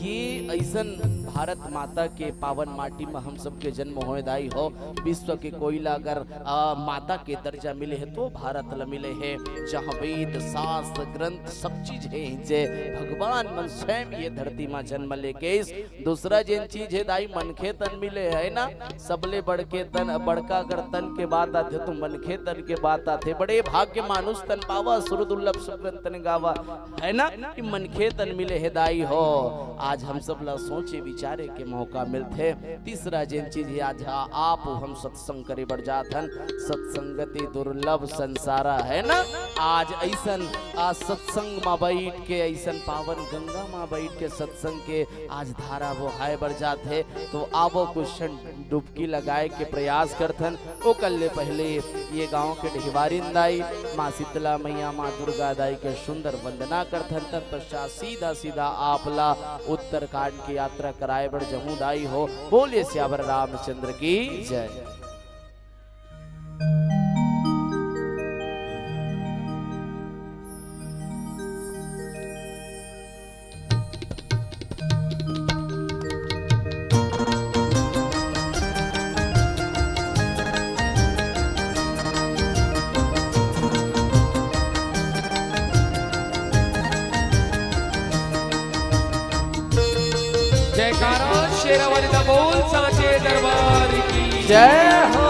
ये अइसन भारत माता के पावन माटी म हम सबके जन्म होए दाई हो। विश्व के कोई ला अगर, आ, माता के दर्जा मिले हे तो भारत ल मिले हे, जहाँ वेद, शास्त्र, ग्रंथ, सब चीज हे, जे भगवान मन स्वयं ये धरती म जन्म लेके अइस। दूसरा जेन चीज हे दाई, मनखे तन मिले हे ना, सबले बड़के तन, बड़का अगर तन के बात आथे तो मनखे तन के बात आथे। बड़े भाग्य मानुष तन पावा, सुर दुर्लभ सुगंध तन गावा। है ना, कि मनखे तन मिले हे दाई हो। आज हम सब ला सोचे विचारे के मौका मिलथे। तीसरा जेन चीज हे, आज हा आप हम सत्संग करे बर जात हन। सत्संगति दुर्लभ संसारा, है ना। आज अइसन, आज सत्संग मा बैठ के, अइसन पावन गंगा मा बैठ के सत्संग के आज धारा बोहाए बर जात हे। तो आवो कुछ क्षण डुबकी लगाए के प्रयास करथन। ओकर ले पहले ये गांव के ढिवारिन दाई, माँ शीतला मैया, माँ दुर्गा दाई के सुंदर वंदना करथन। तत्पश्चात सीधा सीधा आप ला उत्तरकांड की यात्रा कराए बर जहूं दाई हो। बोलिए सियावर रामचंद्र की जय। जयकारा शेरावाली दा बोल, सांचे दरबार की जय हो।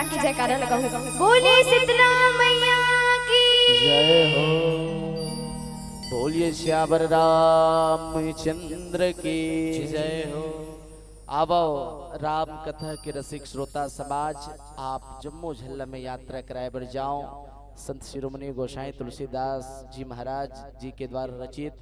की जयकारा लगाऊं। बोलिए शीतला मैया की। जय हो। बोलिए सियावर रामचंद्र की जय हो। आवो राम कथा के रसिक श्रोता समाज, आप जम्मो झल्ला में यात्रा कराए बर जाओ। संत शिरोमणि गोसाई तुलसीदास जी महाराज जी के द्वारा रचित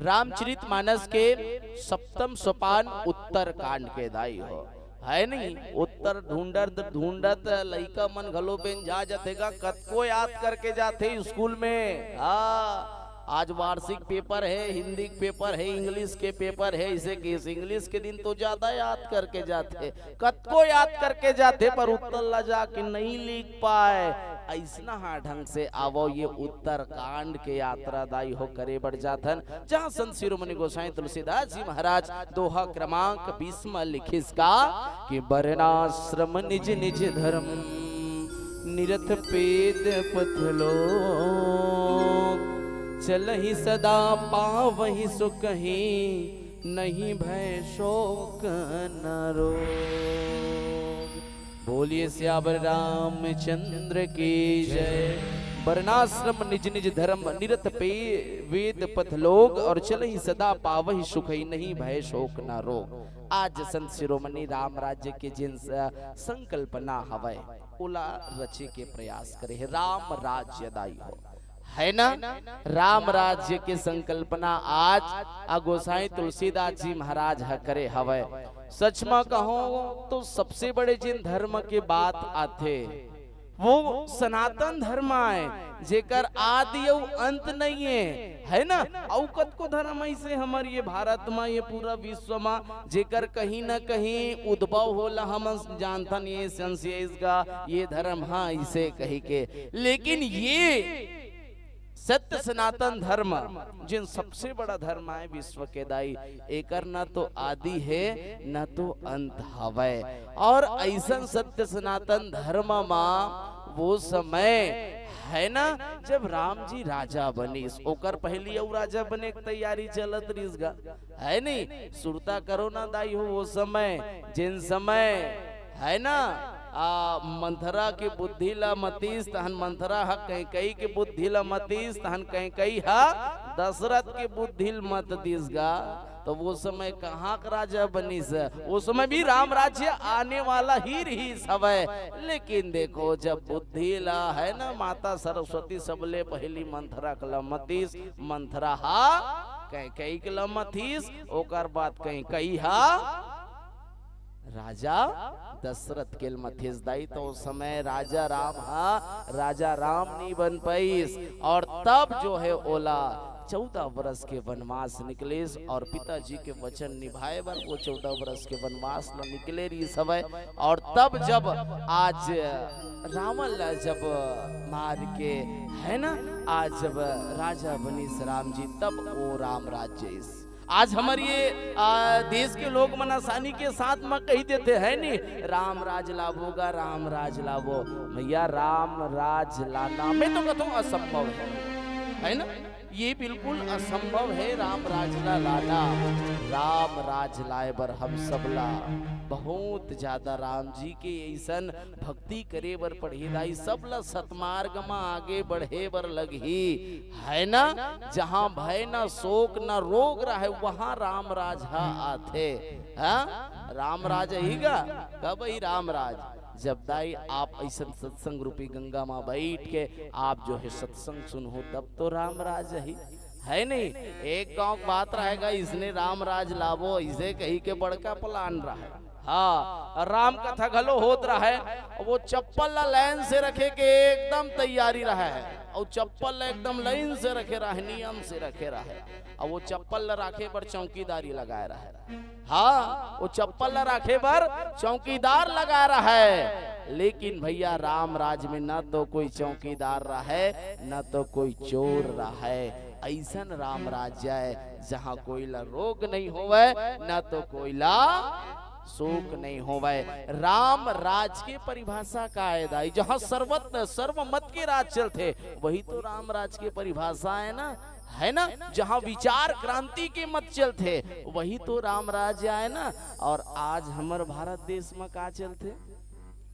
रामचरित मानस के सप्तम सोपान उत्तर कांड के दाई हो, है नहीं? उत्तर ढूंढत ढूंढत लइका मन घलो बेंझा जथे गा, कतको याद करके जाथे स्कूल में। हाँ, आज वार्षिक पेपर है, हिंदी के पेपर है, इंग्लिश के पेपर है, इसे केस इंग्लिश के दिन तो ज्यादा याद करके जाथे, कतको याद करके जाथे पर उत्तर ला जाके नहीं लिख पाए। ऐसना हा ढंग से आवो ये उत्तर कांड के यात्रा दाई हो करे बर जाथन, जहाँ संत शिरोमणि गोसाई तुलसीदास जी महाराज दोहा क्रमांक बीस में लिखिस का कि वर्णाश्रम निज निज धर्म निरत पेद पथ लोक चलहि सदा पावहि सुखहि नहीं भय शोक न रोग। बोलिए सियावर रामचंद्र की जय। वर्णाश्रम निज निज धर्म निरत पे वेद पथ लोग और चलहि सदा पावहि सुखहि नहीं भय शोक न रोग। आज संत शिरोमणि राम राज्य के जिन स- संकल्पना हवय ओला रचे के प्रयास करे हे, राम राज्य दाई हो, है ना? राम राज्य के संकल्पना आज आ गोसाई तुलसीदास जी महाराज ह करे हवय। सच म कहूं तो सबसे बड़े जिन धर्म के बात आथे वो सनातन धर्म आय, जेकर आदि अउ अंत नहीं है, है ना? अउ कतको धर्म ऐसे हमर ये भारत म, ये पूरा विश्व म, जेकर कहीं न कहीं उद्भव होला, हम जानथन ये संशय इसका, ये धर्म हाँ इसे कही के, लेकिन ये सत्य सनातन धर्म जिन सबसे बड़ा धर्म आय विश्व के दाई, एकर न तो आदि है न तो अंत हवय। और ऐसन सत्य सनातन धर्म मा वो समय है ना, जब राम जी राजा बनिस, ओकर पहली अउ राजा बने के तैयारी चलत रिस गा, है नहीं? सुरता करो ना दाई हो, वो समय, जिन समय है ना, आ, मंथरा के बुद्धि ला मतीस, तहन मंथरा ह कैकई के बुद्धि ला मतीस, तहन कैकई ह दशरथ के बुद्धि ल मत दिस गा। तो वो समय कहाँ का राजा बनिस? वो समय भी राम राज्य आने वाला ही रहिस हवय। लेकिन देखो, जब बुद्धि ला है ना, माता सरस्वती सबले पहली मंथरा के ला मतीस, मंथरा हा कैकई के ला मतीस, ओकर बाद कैकई हा राजा दशरथ के ल मतीस दाई। तो उस समय राजा राम हा राजा राम नहीं बन पाइस, और तब जो है ओला चौदह वर्ष के वनवास निकलिस, और पिताजी के वचन निभाए बर वो चौदह वर्ष के वनवास ल निकले रहिस हवय। और तब जब आज रावण ला जब मार के, है ना, आज जब राजा बनिस राम जी, तब वो राम राज्य इस आज हमर ये, आ, देश के लोग मन आसानी के साथ म कही देथे, है नी, राम राज लाबो गा, राम राज लाबो। भैया, राम राज लाना मैं तो कहता हूँ असंभव है, है ना? ये बिल्कुल असंभव है राम राज ला लाना। राम राज लाए बर हम सब ला बहुत ज्यादा राम जी के ऐसन भक्ति करे बर पड़ही दाई, सब ला सतमार्ग म आगे बढ़े बर लगही, है ना? जहाँ भय न शोक न रोग रहे, वहाँ राम राज ह आथे। हाँ, राम राज ही गा, कब ही राम राज? जब दाई आप ऐसन सत्संग रूपी गंगा मा बैठ के आप जो है सत्संग सुनहो, तब तो राम राज ही, है नहीं? एक गांव के बात रहेगा, इसने राम राज लाबो, इसे कही के बड़का प्लान रहे। हाँ, राम कथा घलो होत रहे। वो चप्पल ला लाइन से रखे के एकदम तैयारी रहे, और चप्पल ला एकदम लाइन से रखे रहे, नियम से रखे रहे, और वो चप्पल ला राखे बर चौकीदारी लगाए रहे। हाँ, वो चप्पल ला राखे बर चौकीदार लगा रहे। लेकिन भैया, राम राज में न तो कोई चौकीदार रहे, न तो कोई चोर रहे। ऐसन राम राज्य है, जहाँ कोई ला रोग नहीं होवे, न तो कोई ला शोक नहीं होवे। राम राज के परिभाषा का है दाई? जहाँ सर्वत्र सर्व मत के राज चलथे, वही तो राम राज के परिभाषा है ना, है ना? जहाँ विचार क्रांति के मत चलथे, वही तो राम राज आय ना। और आज हमर भारत देश में का चलथे?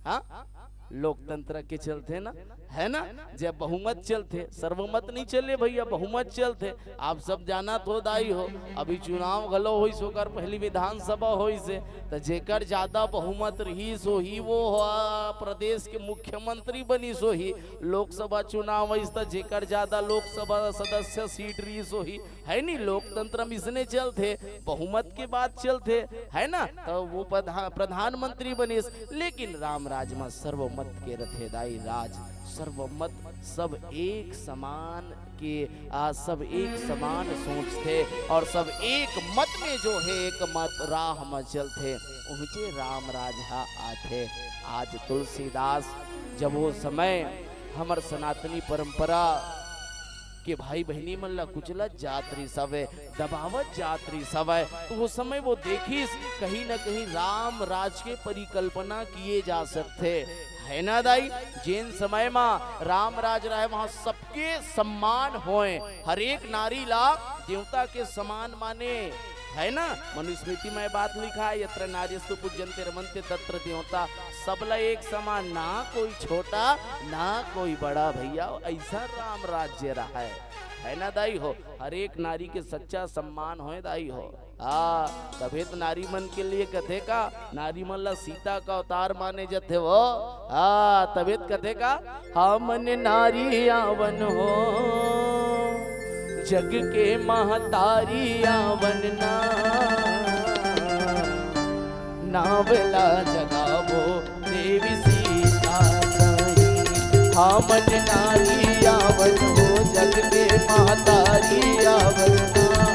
हाँ, लोकतंत्र के चलथे ना, है ना? जब बहुमत चलथे, सर्वमत नहीं चले भैया, बहुमत चलथे। आप सब जानत हो दाई हो, अभी चुनाव घलो होइस, ओकर पहली विधानसभा होइस हे, त जेकर ज्यादा बहुमत रहिस होही, वो ह प्रदेश के मुख्यमंत्री बनिस होही। लोकसभा चुनाव होइस, त जेकर ज्यादा लोकसभा सदस्य सीट रहिस होही, है नी? लोकतंत्र में इसने चलथे, बहुमत के बात चलथे, है ना? त वो प्रधा-, प्रधानमंत्री बनिस, लेकिन राम राज म सर्वमत के रथे दाई राज, सर्वमत, सब एक समान के, आ, सब एक समान सोचथे और सब एक मत में जो है, एक मत राह म चलथे, उहिंचे राम राज ह आथे। आज तुलसीदास जब वो समय हमर सनातनी परंपरा के भाई बहिनी मन ला कुचलत जात रिहिस हवय, दबावत जात रिहिस हवय, तो वो समय वो देखिस, कहीं ना कहीं राम राज के परिकल्पना किए जा सकथे, है ना दाई? जेन समय मा राम राज रहे, वहाँ सबके सम्मान होए, हर एक नारी ला देवता के समान माने, है ना? मनुस्मृति में बात लिखा है, "यत्र नार्यस्तु पूज्यन्ते रमन्ते तत्र देवता।" सबला एक समान, ना कोई छोटा ना कोई बड़ा भैया, ऐसा राम राज्य रहा है, है ना दाई हो? हर एक नारी के सच्चा सम्मान होए दाई हो। हाँ, तभे तो नारी मन के लिए कथे का, नारी मन ला सीता का अवतार माने जथे वो। हाँ, तभे तो कथे का, "हमन नारी आवन हो, जग के महतारी आवन ना, नावला जगावो देवी सीता सही। हमन नारी आवन हो, जग के महतारी आवन ना,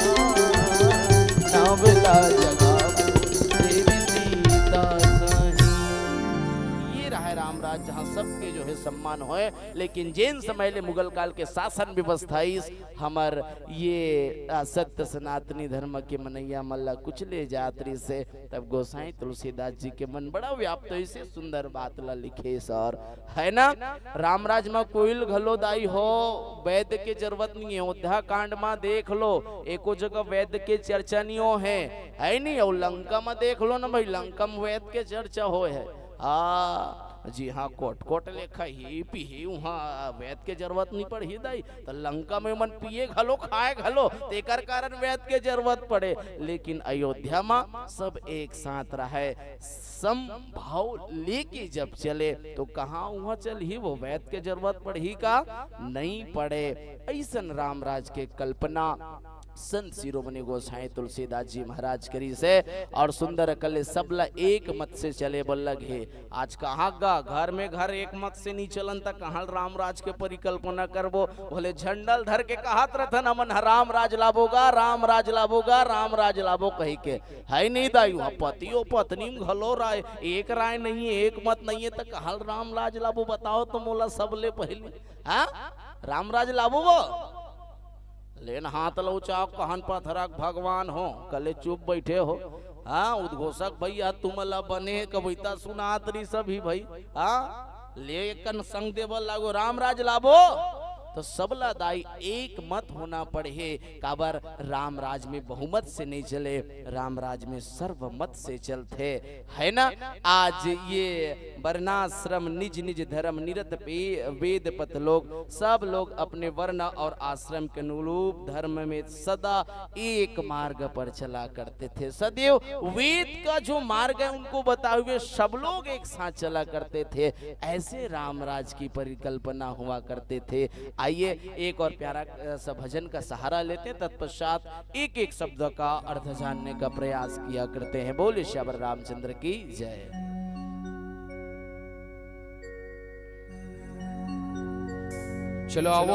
नावला जगावो देवी सीता सही।" ये रहा राम राज, जहाँ सबके जो है सम्मान होए, लेकिन जेन समय ले मुगल काल के शासन व्यवस्था इस हमर ये, आ, सत्य सनातनी धर्म के मनैया मन ला कुचले जात रिहिस हे, तब गोसाई तुलसीदास जी के मन बड़ा व्याप्त होइस हे, सुंदर बात ला लिखे सर, है ना? रामराज म कोइल घलो दाई हो, वैद्य के जरूरत नहीं है। अयोध्या कांड म देख लो, एको जगह वैद्य के चर्चा नहीं हो है, है नहीं? और लंका म देख लो ना भाई, लंका म वैद्य के चर्चा हो है। हाँ जी, हाँ, कोट कोट ले खाही पीही, उहाँ वैद्य के जरूरत नहीं पड़ही दाई। त लंका में मन पिए घलो, खाए घलो, तेकर कारण वैद्य के जरूरत पड़े। लेकिन अयोध्या में सब एक साथ रहे, समभाव लेके जब चले, तो कहाँ उहाँ चलही, वो वैद्य के जरूरत पड़ही का? नहीं पड़े। ऐसन रामराज के कल्पना संत शिरोमणि गोसाई तुलसीदास जी महाराज करिस हे। और सुंदर अकल ले सबला एक मत से चले बर लगे। आज कहाँ गा, घर में घर एक मत से नहीं चलन, त कहाँ रामराज के परिकल्पना करबो? भले झंडल धर के कहत रथन, "हमन ह रामराज लाबो गा, रामराज लाबो गा, रामराज लाबो," कही के, है नहीं दाई? वहाँ पति और पत्नी में घलो राय, एक राय नहीं है, एक मत नहीं है, त कहाँ रामराज लाबो? बताओ तो मोला सबले पहले, हाँ, रामराज लाबो वो? लेन हाथ लौचाओ, कहन पथरक भगवान हो, कले चुप बैठे हो। हाँ, उद्घोषक भैया, तुम ला बने कविता सुनात रही सभी भाई। हाँ, ले कन संग देवल लागो, रामराज लाबो, तो सबला दाई एक मत होना पड़े। काबर रामराज में बहुमत से नहीं चले, रामराज में सर्वमत से चलथे, है ना? आज ये वर्णाश्रम निज निज धर्म निरत पे-, वेद पथ लोग, सब लोग अपने वर्ण और आश्रम के अनुरूप धर्म में सदा एक मार्ग पर चला करते थे। सदैव वेद का जो मार्ग है उनको बताए हुए सब लोग एक साथ चला करते थे। ऐसे रामराज की परिकल्पना हुआ करते थे। आइए एक और प्यारा, अ, सा भजन का सहारा लेते हैं, तत्पश्चात एक एक शब्द का अर्थ जानने का प्रयास किया करते हैं। बोलिए सियावर रामचंद्र की जय। चलो आओ,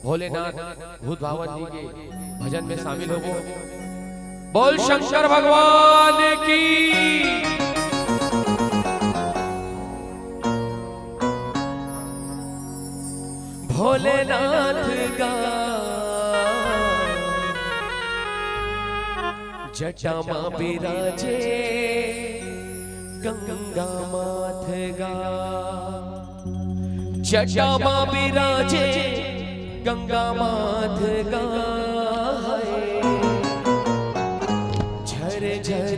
भोलेनाथ भूत भावन जी के भजन में शामिल होबो। बोल शंकर भगवान की। भोलेनाथ गा जटा मा बिराजे गंगा माथ गा, जटा मा बिराजे गंगा माथ गा। झर झर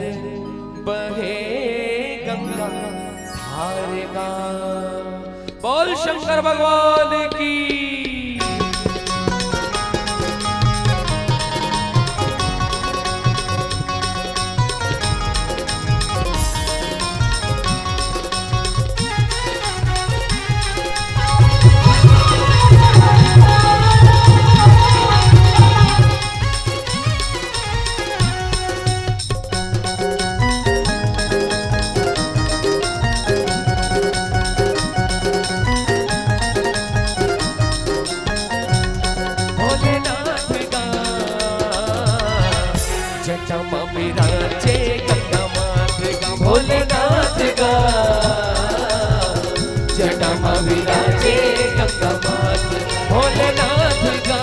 बहे गंगा धार बोल शंकर भगवान की। भोलेनाथ गा, जटा म विराजे गंगा माथ गा, भोलेनाथ गा। जटा म विराजे गंगा माथ, भोलेनाथ गा।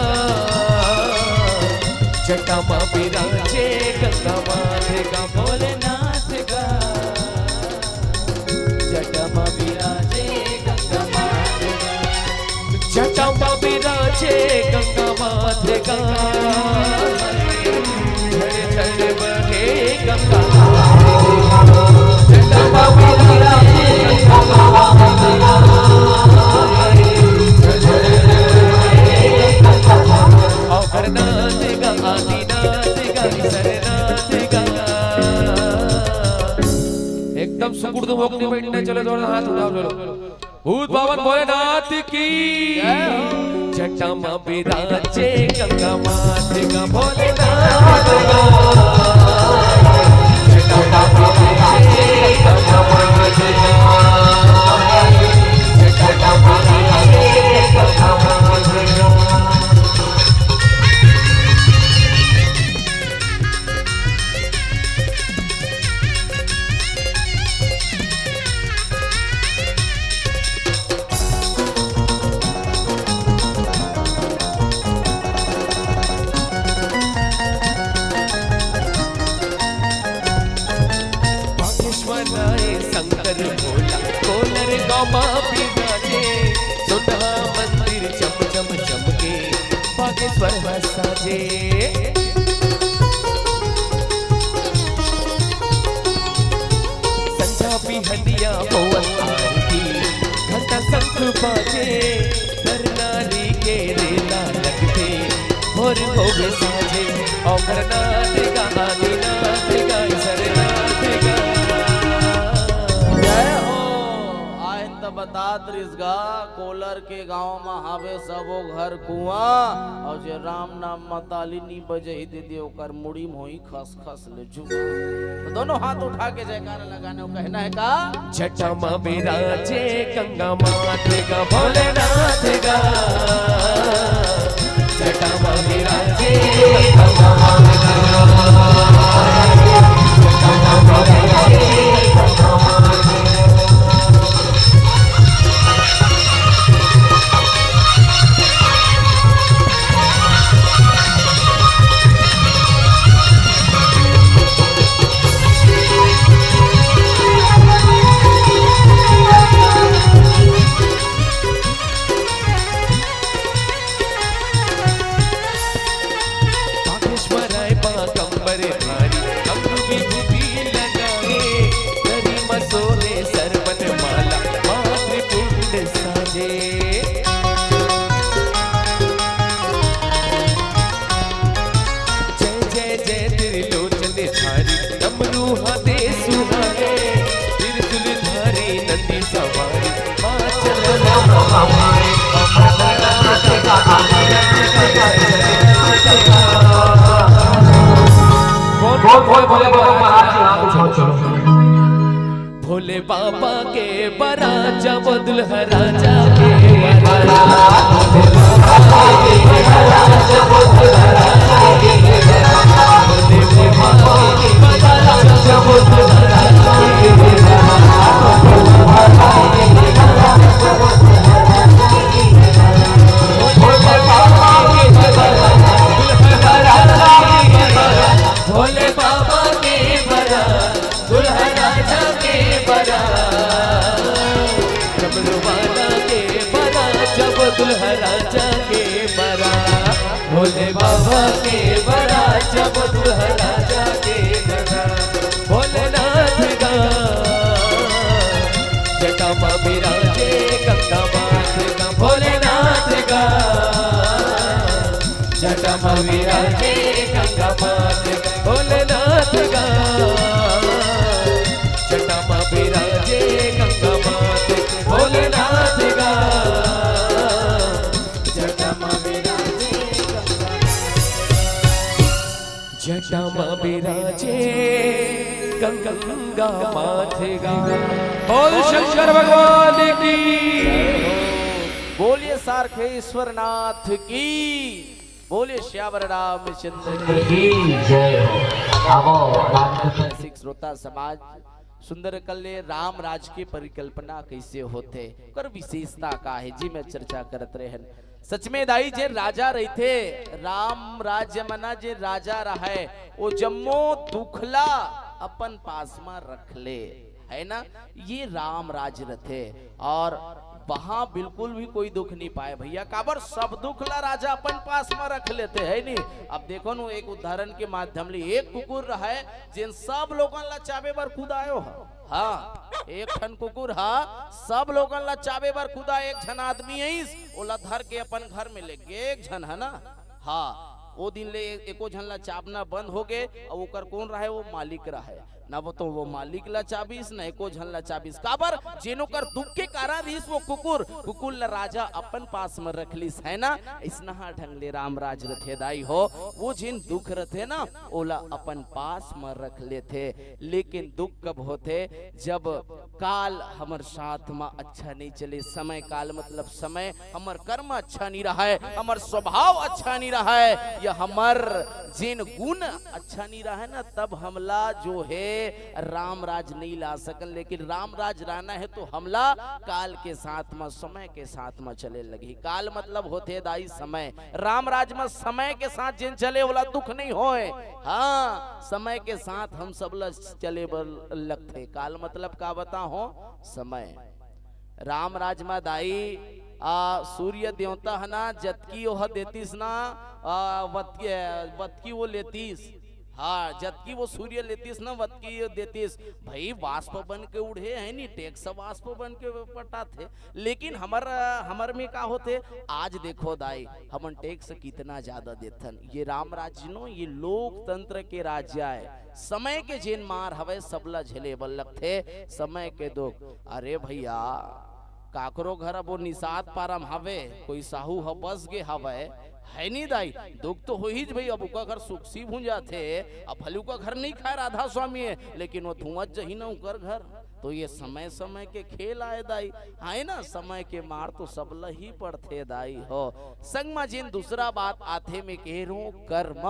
जटा म विराजे गंगा माथ गा, भोलेनाथ गा। जटा म विराजे गंगा माथ गा। जटा म विराजे गंगा माथ गा। झर झर बहे गंगा माथ गा। जटा म विराजे गंगा माथ गा। झर झर बहे गंगा माथ गा। अघरनाथ गा, आदिनाथ गा, ईश्वरनाथ गा। एकदम सुकुड़ दो, भक्ति बैठने चलो, जोरदार हाथ उठाओ, चलो। भूत बाबा भोलेनाथ की जय हो। जटा म विराजे गंगा माथ गा भोलेनाथ गा। जटा म विराजे गंगा माथ गा। जटा म विराजे गंगा माथ गा। बागेश्वर आए शंकर भोला, कोलर गामा बिराजे, सोनहा मंदिर चम चम चमके, बागेश्वर ह साजे। संझा बिहनिया होवत आरती, घंटा शंख बाजे, नर नारी के रेला लगथे, भोर होवे साँझे, अघरनाथ गा, आदिनाथ गा, ईश्वरनाथ गा। जय हो। आयन त बतात रिस गा, कोलर के गांव म हावे सबो घर कुआं, अउ जे राम नाम म ताली नी बजही दीदी, ओकर मुड़ी म होई खस खस ले झुमा। तो दोनों हाथ उठा के जयकारा लगाने को कहना है का? जटा म विराजे गंगा माथ गा भोलेनाथ गा। जटा म विराजे गंगा माथ गा। जटा म विराजे गंगा माथ गा। बागेश्वर आए बा कंबर भारी, अम्र विभूति लगाए, करी म सोहे सरवन माला, माथ कुंड साजे। जय जय जय त्रिलोचन धारी, डमरू हाथे सुहाए, त्रिशूल धारी नंदी सवारी, माँ चंद्रमा हमारे। बोल, बोल, भोले बाबा महाराज की। हाथ उठाओ, चलो। भोले बाबा के बरात, जब दुल्हा राजा के बरात। भोले बाबा के बरात, दुल्हा राजा के बरात, डमरू वाला के बरात, जब दुल्हा राजा के बरात, भोले बाबा के बरात, जब दुल्हा राजा के बरात, भोलेनाथ गा, जटा म विराजे गंगा मात भोलेनाथ गा, जटा मा विराजे गंगा मात भोलेनाथ गा, जटा मा विराजे गंगा, जटा मा विराजे गंगा मात गा। बोल शंकर भगवान की। बोलिए सारखेश्वर नाथ की। बोलिए सियावर रामचंद्र की। की जय हो। आवो, रामकृष्ण। श्रोता समाज, सुंदर कल्ले राम राज के परिकल्पना कैसे होथे, ओकर विशेषता का है, जी मैं चर्चा करत रहेन। सच में दाई, जे राजा रहिथे, राम राज्य मना जे राजा रहय, वो जम्मो दुखला अपन पास म रख ले, है ना? ये राम राज रथे। और वहां बिल्कुल भी कोई दुख नहीं पाए भैया, काबर सब दुख ला राजा अपन पास म रख लेथे, है नी? अब देखो नु, एक उदाहरण के माध्यम ले, एक कुकुर रहय, जेन सब लोगन ला चाबे बर कुदायो ह। हाँ, एक ठन कुकुर ह सब लोगन ला चाबे बर कुदा, एक झन आदमी आइस, ओला धर के अपन घर में ले गे, एक झन, है ना? हाँ, वो दिन ले एको झन ला चाबना बंद हो गे। अउ ओकर कौन रहय? वो मालिक रहय। ना वो तो वो मालिक ला चाबिस, ना एको झन ला चाबिस। काबर? जेन ओकर दुख के कारण रहिस वो कुकुर, कुकुर ला राजा अपन पास म रख लिस, है ना? अइसना ढंग ले राम राज रथे दाई हो। वो जेन दुख रथे ना, ओला अपन पास म रख लेथे। लेकिन दुख कब होथे? जब काल हमर साथ म अच्छा नहीं चले, समय काल मतलब समय, हमर कर्म अच्छा नहीं रहय, हमर स्वभाव अच्छा नहीं रहय, या हमर जेन गुण अच्छा नहीं रहय ना, तब हमला जो है राम राज नहीं ला सकन। लेकिन राम राज रहना है तो हमला काल के साथ म, समय के साथ म चले लगही। काल मतलब होथे दाई समय। राम राज म समय के साथ जेन चले, ओला दुख नहीं होय। हाँ, समय के साथ हम सब ला चले बर लगथे। काल मतलब का बताहो? समय। राम राज म दाई, आ, सूर्य देवता ह ना, जतकी ओह देतिस ना, आ, वतकी, वतकी वो लेतिस। हाँ, जतकी वो सूर्य लेतिस ना, वतकी वो देतिस। भाई, वाष्प बन के उड़े है नी, टैक्स वाष्प बन के पटाथे। लेकिन हमर, हमर में का होथे? आज देखो दाई, हमन टैक्स कितना ज्यादा देथन। ये राम राज्य नो, ये लोकतंत्र के राज्य आय। समय के जेन मार हवय, सबला झेले बर लगथे समय के दुख। अरे भैया, काकरो घर अब वो निषाद पारा म हवे, कोई साहू ह बस गे हवय, है नी दाई? दुख तो होही ज भई। अब ओकर घर सुकसी भूंजाथे, अब भले ओकर घर नहीं खाए राधा स्वामी है, लेकिन वो धुआं जही ना ओकर घर। तो ये समय समय के खेल आय दाई, है ना? समय के मार तो सबला ही पड़थे दाई हो। संग म जेन दूसरा बात आथे, मैं कह रहूं, कर्म।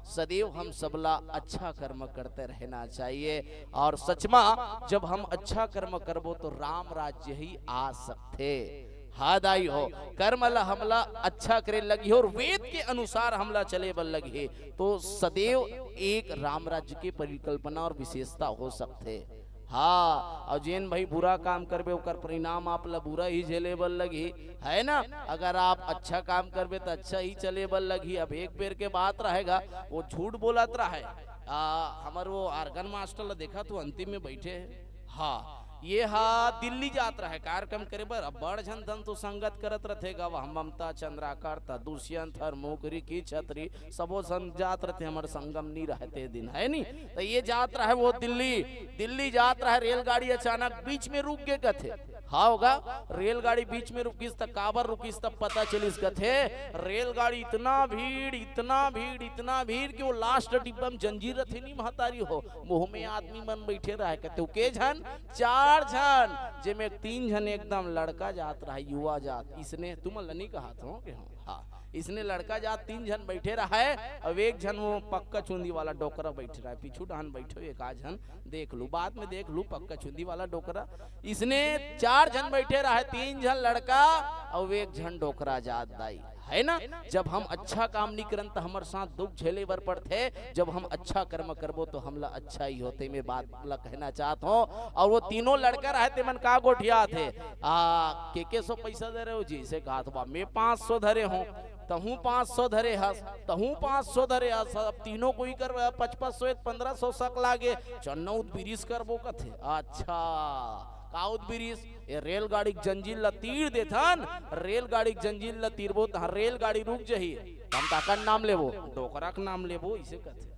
सदैव हम सबला अच्छा कर्म करते रहना चाहिए। और सच म जब हम अच्छा कर्म करबो तो राम राज्य ही आ सकथे। हाँ दाई हो, कर्म ला हमला अच्छा करे लगही और वेद के अनुसार हमला चले बर लगही, तो सदैव एक राम राज्य के परिकल्पना और विशेषता हो सकथे। हाँ, और जेन भाई बुरा काम करबे, ओकर परिणाम आप ला बुरा ही झेले बर लगही, है ना? अगर आप अच्छा काम करबे, तो अच्छा ही चले बर लगही। अब एक बेर के बात रहेगा, वो झूठ बोलत रहे। आ, हमर वो organ master ला देखा तो अंतिम में बैठे है। हाँ, ये हा दिल्ली जात रहे कार्यक्रम करे बर। अब बड़ झन धन तो संगत करत रथे गा, वह ममता, चंद्राकर, त दुष्यंत, हर मोकरी की छतरी, सबो झन जात रथे, हमर संगम नी रहे ते दिन, है नी? त ये जात रहे वो दिल्ली, दिल्ली जात रहे, रेलगाड़ी अचानक बीच में रुक गे कथे। हाँ होगा, रेलगाड़ी बीच में रुकिस त काबर रुकिस त पता चलिस कथे, रेलगाड़ी इतना भीड़, इतना भीड़, इतना भीड़ कि वो last डिब्बा में जंजीर रथे नी महतारी हो, मुंह में आदमी मन बैठे रहे कथे, के झन? चार झन, जेमे तीन झन एकदम लड़का जात रहे, युवा जात, इसने तुमन ल नी कहत हो कि हाँ, हाँ, इसने लड़का जात तीन झन बैठे रहे, अब एक झन वो पक्का चुंदी वाला डोकरा बैठ रहे, पीछू डहन बैठो, एक आध झन देख लू, बाद में देख लू, पक्का चुंदी वाला डोकरा। इसने चार झन बैठे रहे, तीन झन लड़का और एक झन डोकरा जात दाई, है ना? जब हम अच्छा काम नहीं करन त हमर साथ दुख झेले बर पड़थे, जब हम अच्छा कर्म करबो तो हमला अच्छा ही होथे। मैं बात ला कहना चाहत हूँ। और वो तीनों लड़का रहे, ते मन का गोठियात हे, आ, के के सो पैसा दे रहे हो जी? इसे कहा तो बा, मैं पाँच सौ धरे हूँ, तहूँ पाँच सौ धरे हस, तहूँ पाँच सौ धरे हस। अब तीनों कोई कर पचपन सौ, पन्द्रह सौ सक लागे, चन्नौत बिरिस करबो कथे। अच्छा, का उदबिरिस? ए रेलगाड़ी के जंजीर ला तीर देथन, रेलगाड़ी के जंजीर ला तीरबो, तहाँ रेलगाड़ी रुक जही। त हम काकर नाम लेबो? डोकरा के नाम लेबो, इसे कथे।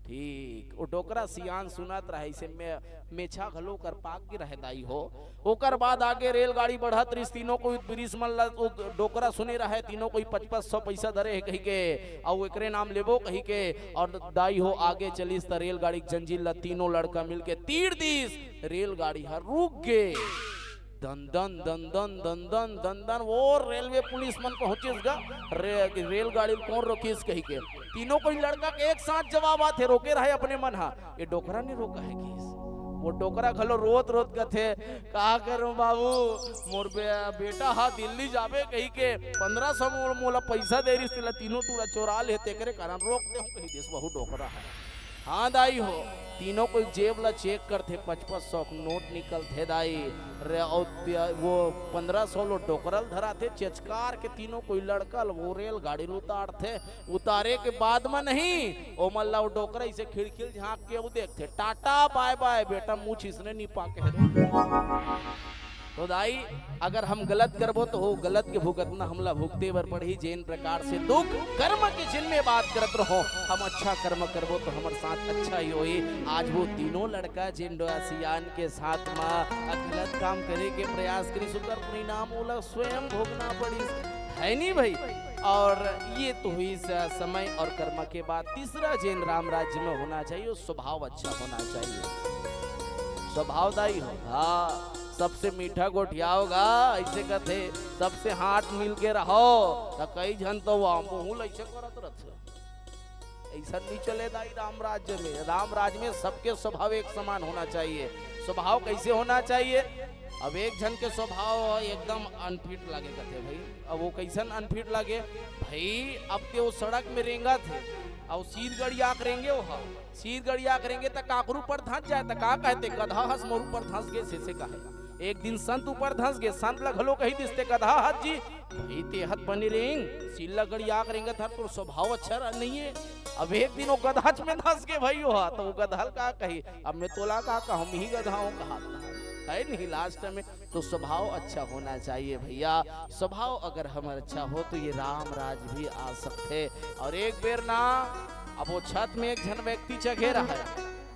ठीक, वो डोकरा सियान सुनत रहे, इसे में, मेछा घलो कर पाक गे रहे दाई हो। ओकर बाद आगे रेलगाड़ी बढ़त रहिस, तीनों कोई उदबिरिस मन ला, वो डोकरा सुने रहे, तीनों कोई पचपच सौ पैसा धरे हे कहिके, अउ एकरे नाम लेबो कहिके, अउ दाई हो आगे चलिस त रेलगाड़ी के जंजीर ला तीनों लड़का मिलके तीर दिस, रेलगाड़ी ह रुक गे। दन दन, दन दन, दन दन, दन दन, वो रेलवे पुलिस मन पहुंचिस गा, रे-, रेलगाड़ी ल कोन रोकिस कहिके। तीनों कोई लड़का के एक साथ जवाब आथे, रोके रहे अपने मन हा, ये डोकरा ने रोका है किस? वो डोकरा घलो रोत रोत कथे, "का करूं बाबू, मोर बे-, बेटा हा दिल्ली जाबे कहिके पन्द्रह सौ मोला पैसा दे रिहिस, तेला तीनों टूरा चोरा ले, तेकरे कारण रोक दे हूं," कहि देस वहू डोकरा हा। हाँ दाई हो, तीनों कोई जेब ला चेक करथे, पचपच सौ के नोट निकलथे दाई। रे, अउ त्या-, वो पन्द्रह सौ लो डोकरा ल धराथे, चेचकार के तीनों कोई लड़का ल वो रेलगाड़ी ल उतारथे। उतारे के बाद म नहीं, ओमन ला वो डोकरा इसे खिड़की ल झांक के वो देखथे, "टाटा बाय बाय बेटा, मुछ इसने नी पाके हरे।" तो दाई, अगर हम गलत करबो, तो वो गलत के भुगतना हमला भुगते बर पड़ही। जेन प्रकार से दुख कर्म के, जिनमें बात करत रहो, हम अच्छा कर्म करबो, तो हमर साथ अच्छा ही होही। आज वो तीनों लड़का जेन डोया सियान के साथ मा गलत काम करे के प्रयास करिस, ओकर परिणाम ओला स्वयं भोगना पड़िस, है नी भाई? और ये तो हुई स-, समय और कर्म के बात। तीसरा जेन राम राज्य में होना चाहिए, वो स्वभाव अच्छा होना चाहिए। स्वभाव दाई हो, हाँ, सबसे मीठा गोठियाओ गा, ऐसे कथे, सबसे हाथ मिल के रहो, त कई झन तो वो मुंह ऐसे करत रथे। ऐसा नहीं चले दाई राम राज्य में। राम राज्य में सबके स्वभाव एक समान होना चाहिए। स्वभाव कैसे होना चाहिए? अब एक झन के स्वभाव एकदम अनफिट लागे कथे भाई। अब वो कैसन अनफिट लागे? भाई, अब ते वो सड़क में रेंगत हे, अउ सीध गड़िया के रेंगे वो हा, सीध गड़िया के रेंगे त काकरू ऊपर धंस जाए, त का कहते, "गधा हस मोर ऊपर धंस गे," से, से कहे। एक दिन संत ऊपर धंस गे, संत ला घलो कही दिस, "ते गधा हस जी, भाई ते हत बने रेंग, सीध ला गड़िया के रेंगत हस, तोर स्वभाव अच्छा रह-, नहीं है।" अब एक दिन वो गधाच में धंस गे भाई वो हा, त वो गधा ल का कही, "अब मैं तोला का कहूं, मैं ही गधा हूं," कहा है नहीं लास्ट में। तो स्वभाव अच्छा होना चाहिए भैया। स्वभाव अगर हमर अच्छा हो तो ये राम राज भी आ सकथे। और एक बेर ना, अब वो छत में एक झन व्यक्ति चघे रहा है,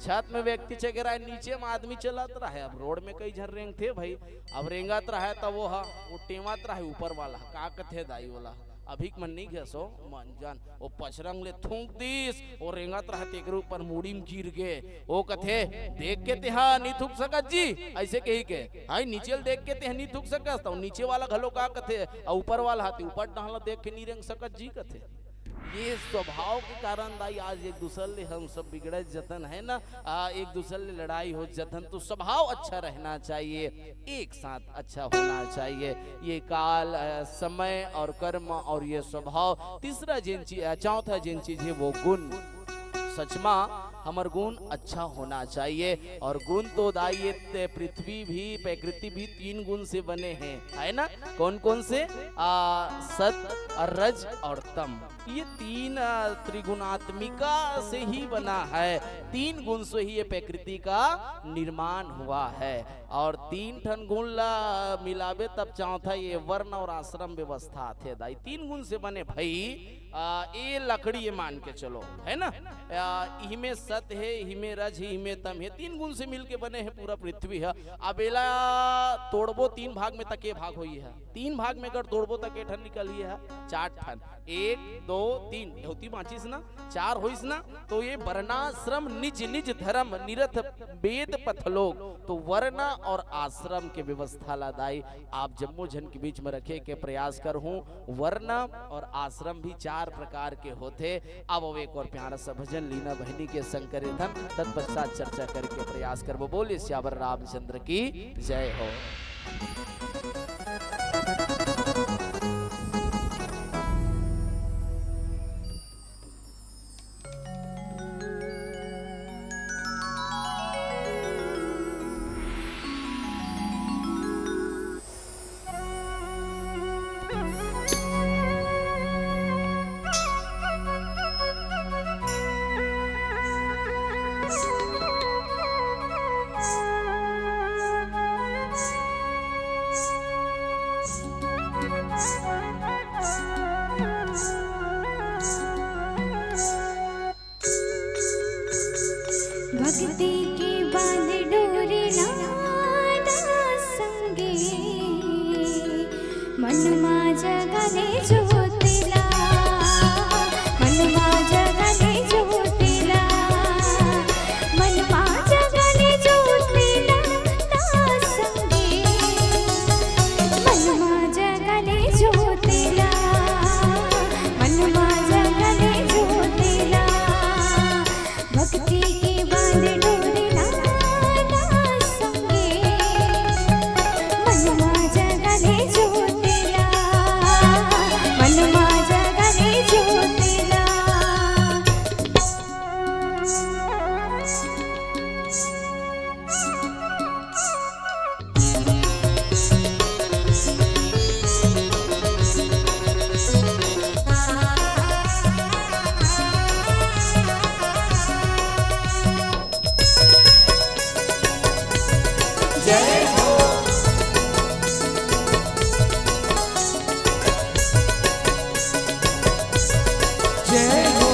छत में व्यक्ति चघे रहा है, नीचे में आदमी चलत रहा है। अब रोड में कई झन रेंगथे भाई, अब रेंगत रहा है त वो हा, वो टेमत रहा है ऊपर वाला, का कथे दाई वाला, अभी के मन नहीं घेसो, मन जान, वो पचरंग ले थूक दिस, वो रेंगत रहा तेकरे ऊपर मुड़ी में गिर गे। वो कथे, "देख के तेहा नी थूक सकत जी," ऐसे कही के, "हाय, नीचे ल देख के तेहा नी थूक सकत," त नीचे वाला घलो का कथे, अउ ऊपर वाला हा ते ऊपर डहन ल देख के नी रेंग सकत जी कथे। ये स्वभाव के कारण दाई आज एक दूसर ले हम सब बिगड़े जतन है ना, आ, एक दूसर ले लड़ाई हो जतन। तो स्वभाव अच्छा रहना चाहिए, एक साथ अच्छा होना चाहिए। ये काल, अ, समय और कर्म और ये स्वभाव, तीसरा जेन चीज, अ, चौथा जेन चीज है वो गुण। सच मा हमर गुण अच्छा होना चाहिए। और गुण तो दाई ये ते पृथ्वी भी, प्रकृति भी तीन गुण से बने हैं, है ना? कौन कौन से? आ, सत, रज और तम। ये तीन, अ, त्रिगुणात्मिका से ही बना है, तीन गुण से ही ये प्रकृति का निर्माण हुआ है। और तीन ठन गुण ला मिलाबे तब चौथा ये वर्ण और आश्रम व्यवस्था आथे दाई। तीन गुण से बने भाई, आ, ये लकड़ी ये मान के चलो, है ना? आ, इही में सत है, इही में रज है, इही में तम है, तीन गुण से मिलके बने हैं पूरा पृथ्वी है। अब एला तोड़बो तीन भाग में त के भाग होई है, तीन भाग में अगर तोड़बो त के ठन निकलही है, चार ठन। एक, दो, तीन, धोती बांचिस ना, चार होइस ना, तो ये वर्णाश्रम निज निज धर्म निरत वेद पथ लोक। तो वर्ण और आश्रम के व्यवस्था ला दाई आप जम्मो झन के बीच में रखे के प्रयास करहूं। वर्ण और आश्रम भी चार प्रकार के होथे। अब एक और प्यारा सा भजन लीना बहिनी के संग करे धन, तत्पश्चात चर्चा करके प्रयास करबो। बोलिए सियावर रामचंद्र की जय हो। भक्ति के बांध डोरी ला संगे, मन मा जगा ले ज्योति ला, मन मा जगा ले ज्योति ला, मन मा जगा ले ज्योति ला, ना संगे। मन मा जगा ले ज्योति ला, मन मा जगा ले ज्योति ला। भक्ति के बांध डोरी ला, ना संगे। मन मा जगा ले ज्योति ला, मन मा जगा ले ज्योति ला। जय हो। जय हो।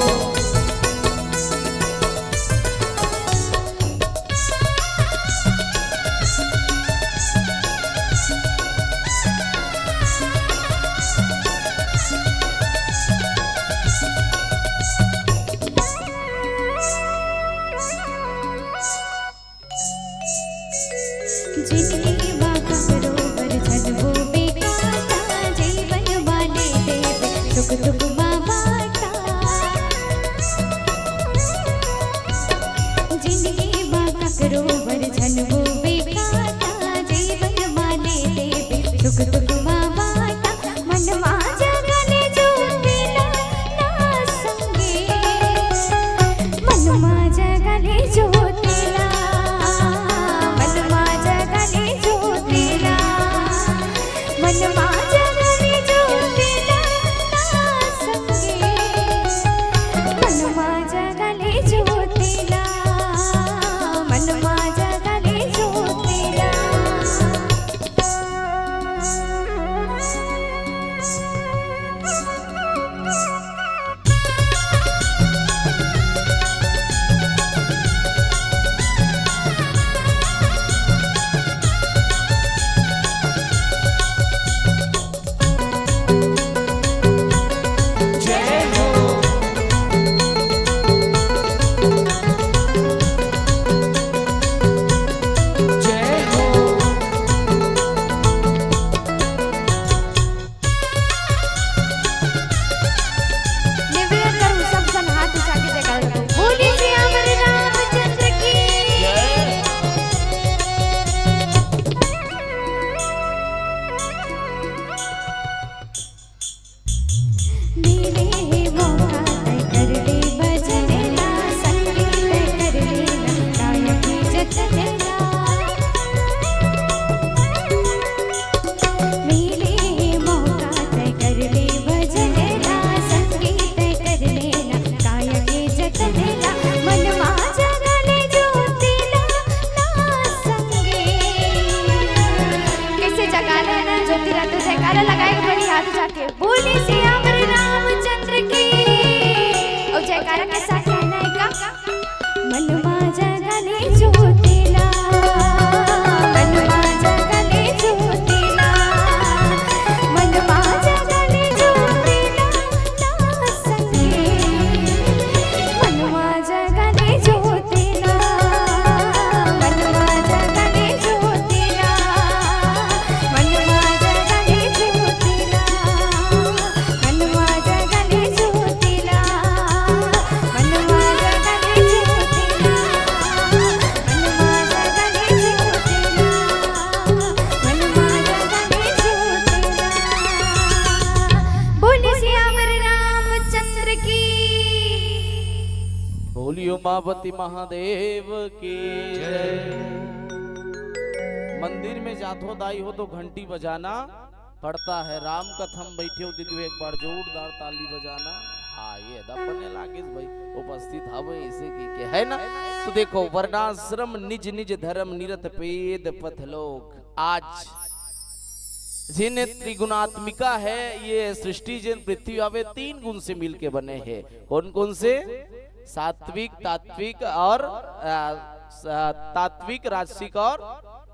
जिनगी मा ककरो बर झन होबे काटा, जीवन मा ले देबे सुख दुख मा बाटा। जिनगी मा ककरो बर झन होबे काटा, जीवन मा ले देबे सुख दुख मा बाटा। मन मा जगा ले ज्योति ला ना संगे, मन मा जगा ले ज्योति ला, मन मा जगा ले ज्योति ला, मन मा जगा ले ज्योति ला ना संगे, मन मा जगा ले ज्योति ला, मन मा जगा ले ज्योति ला। जय हो। जय हो। निवेदन करूं, सब झन हाथ उठा के जयकारा लगाओ। बोलिए सियावर रामचंद्र की। जय। मिले हे मौका तै कर ले भजन ला, संगीत तै कर ले ना, गायकी जतन ला। मिले हे मौका तै कर ले भजन ला, संगीत तै कर ले ना, गायकी जतन ला। मन मा जगा ले ज्योति ला ना संगे। कैसे जगा ले ना ज्योति ला, तो जयकारा लगाए बड़ी हाथ उठा के। बोले सियावर रामचंद्र की। और जयकारा के साथ कहना है का? मन मा जगा ले ज्योति ला, मन मा जगा ले ज्योति ला, मन मा जगा ले ज्योति ला, ना संगे। मन मा जगा ले ज्योति ला, मन मा जगा ले ज्योति ला, मन मा जगा ले ज्योति ला, मन मा जगा ले ज्योति ला, मन मा जगा ले ज्योति ला, मन मा जगा ले ज्योति ला, मन मा जगा ले ज्योति ला। बोले सियावर रामचंद्र की। बोलियो उमापति महादेव की जय। मंदिर में जाथो दाई हो तो घंटी बजाना पड़ता है। राम कथा में बैठे हो दीदी, एक बार जोरदार ताली बजाना। हाँ, ये अदा बने लागिस भाई, उपस्थित हवे इसे की के, है ना? तो देखो, वर्णाश्रम निज निज धर्म निरत पेद पथ लोक। आज जिन त्रिगुणात्मिका है ये सृष्टि, जिन पृथ्वी आवे, तीन गुण से मिलके बने हैं। कौन कौन से? सात्विक, तात्विक और, आ, स-, तात्विक, राजसिक और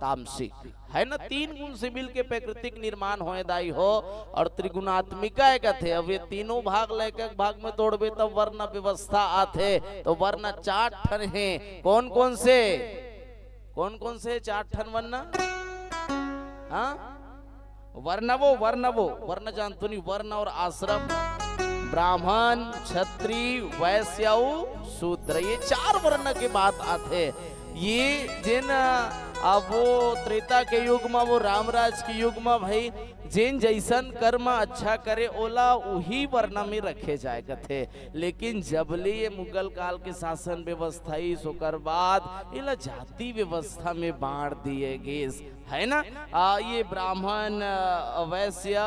तामसिक, है ना? तीन गुण से मिलके प्राकृतिक निर्माण होए दाई हो। और त्रिगुणात्मिका एक थे। अब ये तीनों भाग ले एक एक भाग में तोड़बे तब वर्ण व्यवस्था आथे। तो वर्ण चार ठन हे। कौन कौन से? कौन कौन से चार ठन वर्ण? हाँ, वर्णवो, वर्णवो, वर्ण जानतो नहीं, वर्ण और आश्रम, ब्राह्मण, क्षत्रिय, वैश्य अउ शूद्र, ये चार वर्ण के बात आथे। ये जेन, आ, वो त्रेता के युग में, वो रामराज के युग में भाई, जेन जैसन कर्म अच्छा करे, ओला उही वर्ण में रखे जाए कथे। लेकिन जब ले ये मुगल काल के शासन व्यवस्था आइस, ओकर बाद एला जाति व्यवस्था में बांट दिए गिस, है ना? आ, ये ब्राह्मण, आ, वैश्य,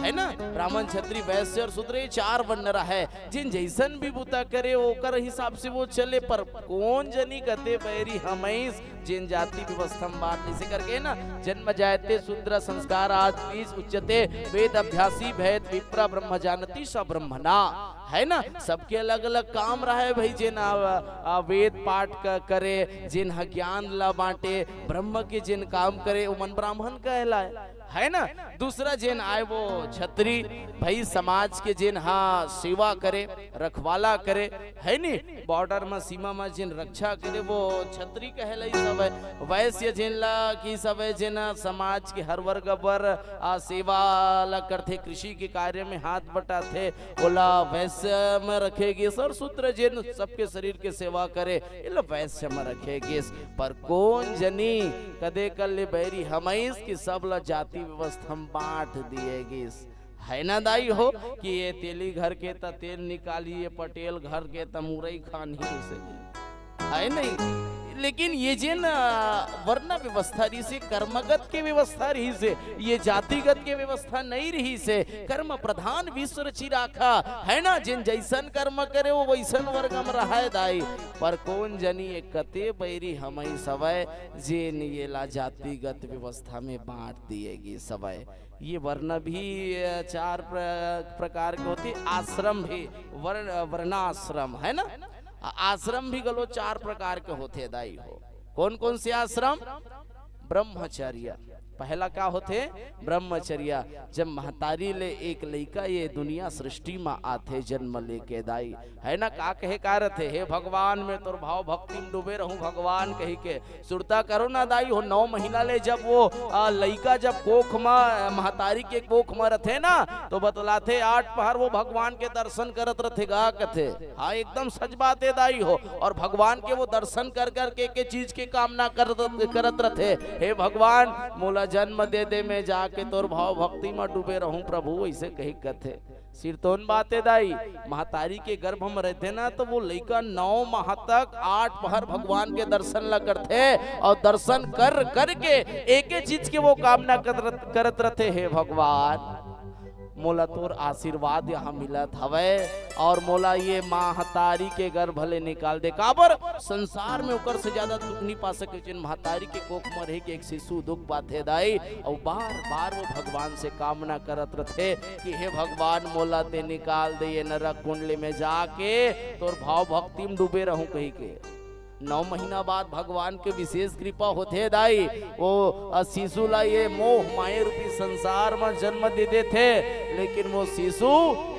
है ना, ब्राह्मण, क्षत्रिय, वैश्य और शूद्र, ये चार वर्ण रहे। जिन जैसन भी बुता करे, ओकर हिसाब से वो चले, पर कोन जनी कते बैरी हमइस, जेन जाति व्यवस्था में बांट दिसे करके ना। जन्म जायते शूद्र संस्कार आद बीज उच्यते, वेद अभ्यासी भयत विप्र ब्रह्म जानती स ब्रह्मणा, है ना? सबके अलग-अलग काम रहे भाई, जेन, आ, आ, वेद पाठ क-, करे, जेन ह ज्ञान ला बांटे, ब्रह्म के जेन काम करे, ओमन ब्राह्मण कहलाए, है ना? दूसरा जेन आए वो छत्री, भाई समाज के जेन ह सेवा करे, रखवाला करे, है नी? बॉर्डर म, सीमा म जेन रक्षा करे, वो छत्री कहलाई सब है। वैश्य जेन ला की सब है, जेन ह समाज के हर वर्ग बर, आ, सेवा ला करथे, कृषि के कार्य में हाथ बटाथे, ओला वैश्य म रखे गिस। और शूद्र जेन सबके शरीर के सेवा करे, एला वैश्य म रखे गिस। पर कोन जनी कते कर ले बैरी हमइस कि सब ला जाति व्यवस्था म बांट दिए गिस। है ना दाई हो कि ये तेली घर के त तेल निकाली, ये पटेल घर के त मुरई खानी से, है नहीं? लेकिन ये जेन, आ, वर्ण व्यवस्था रहिसे, कर्मगत के व्यवस्था रहिसे, ये जातिगत के व्यवस्था नहीं रहिसे। कर्म प्रधान विश्व रचि राखा, है ना? जेन जैसन कर्म करे, वो वैसन वर्ग म रहे दाई। पर कोन जनी ये कते बैरी हमइस हवय, जेन ये ला जातिगत व्यवस्था में बांट दिए गिस हवय। ये वर्ण भी, अ, चार प्र-, प्रकार के होथे। आश्रम भी, वर्ण, वर्णाश्रम, है ना? आ-, आश्रम भी घलो चार प्रकार के होथे दाई हो। कोन कोन से आश्रम? ब्रह्मचर्य। पहला का होथे? ब्रह्मचर्य। जब महतारी ले एक लइका ये दुनिया सृष्टि म आथे, जन्म लेके दाई, है ना? का कहे का रथे, "हे भगवान, मैं तोर भाव भक्ति म डूबे रहूं भगवान," कहि के सुरता करो ना दाई हो। नौ महीना ले जब वो, आ, लइका जब कोख म, महतारी के कोख म रथे ना, तो बतलाथे आठ पहर वो भगवान के दर्शन करत रथे गा कथे। हाँ, एकदम सच बात है दाई हो। और भगवान के वो दर्शन कर कर के, के चीज के कामना करत, करत रथे, "हे भगवान, मोला जन्म दे दे, मैं जाके तोर भाव भक्ति म डूबे रहूं प्रभु," ऐसे कही कथे। सिरतोन बात है दाई, महतारी के गर्भ म रहिथे ना, तो वो लइका नौ माह तक आठ पहर भगवान के दर्शन ला करथे, और दर्शन कर करके एके चीज के वो कामना करत, करत रथे, "हे भगवान, मोला तोर आशीर्वाद यहाँ मिलत हवय, और मोला ये महतारी के गर्भ ले निकाल दे।" काबर? संसार में ओकर से ज्यादा दुख नहीं पा सके, जेन महतारी के कोख म रह के एक शिशु दुख पाथे दाई, अउ बार बार वो भगवान से कामना करत रथे कि "हे भगवान, मोला ते निकाल दे ये नरक कुंडली में, जाके तोर भाव भक्ति में डूबे रहूं," कहि के। नौ महीना बाद भगवान के विशेष कृपा होथे दाई, वो, अ, शिशु ला ये मोह माया रूपी संसार म जन्म दे देथे, लेकिन वो शिशु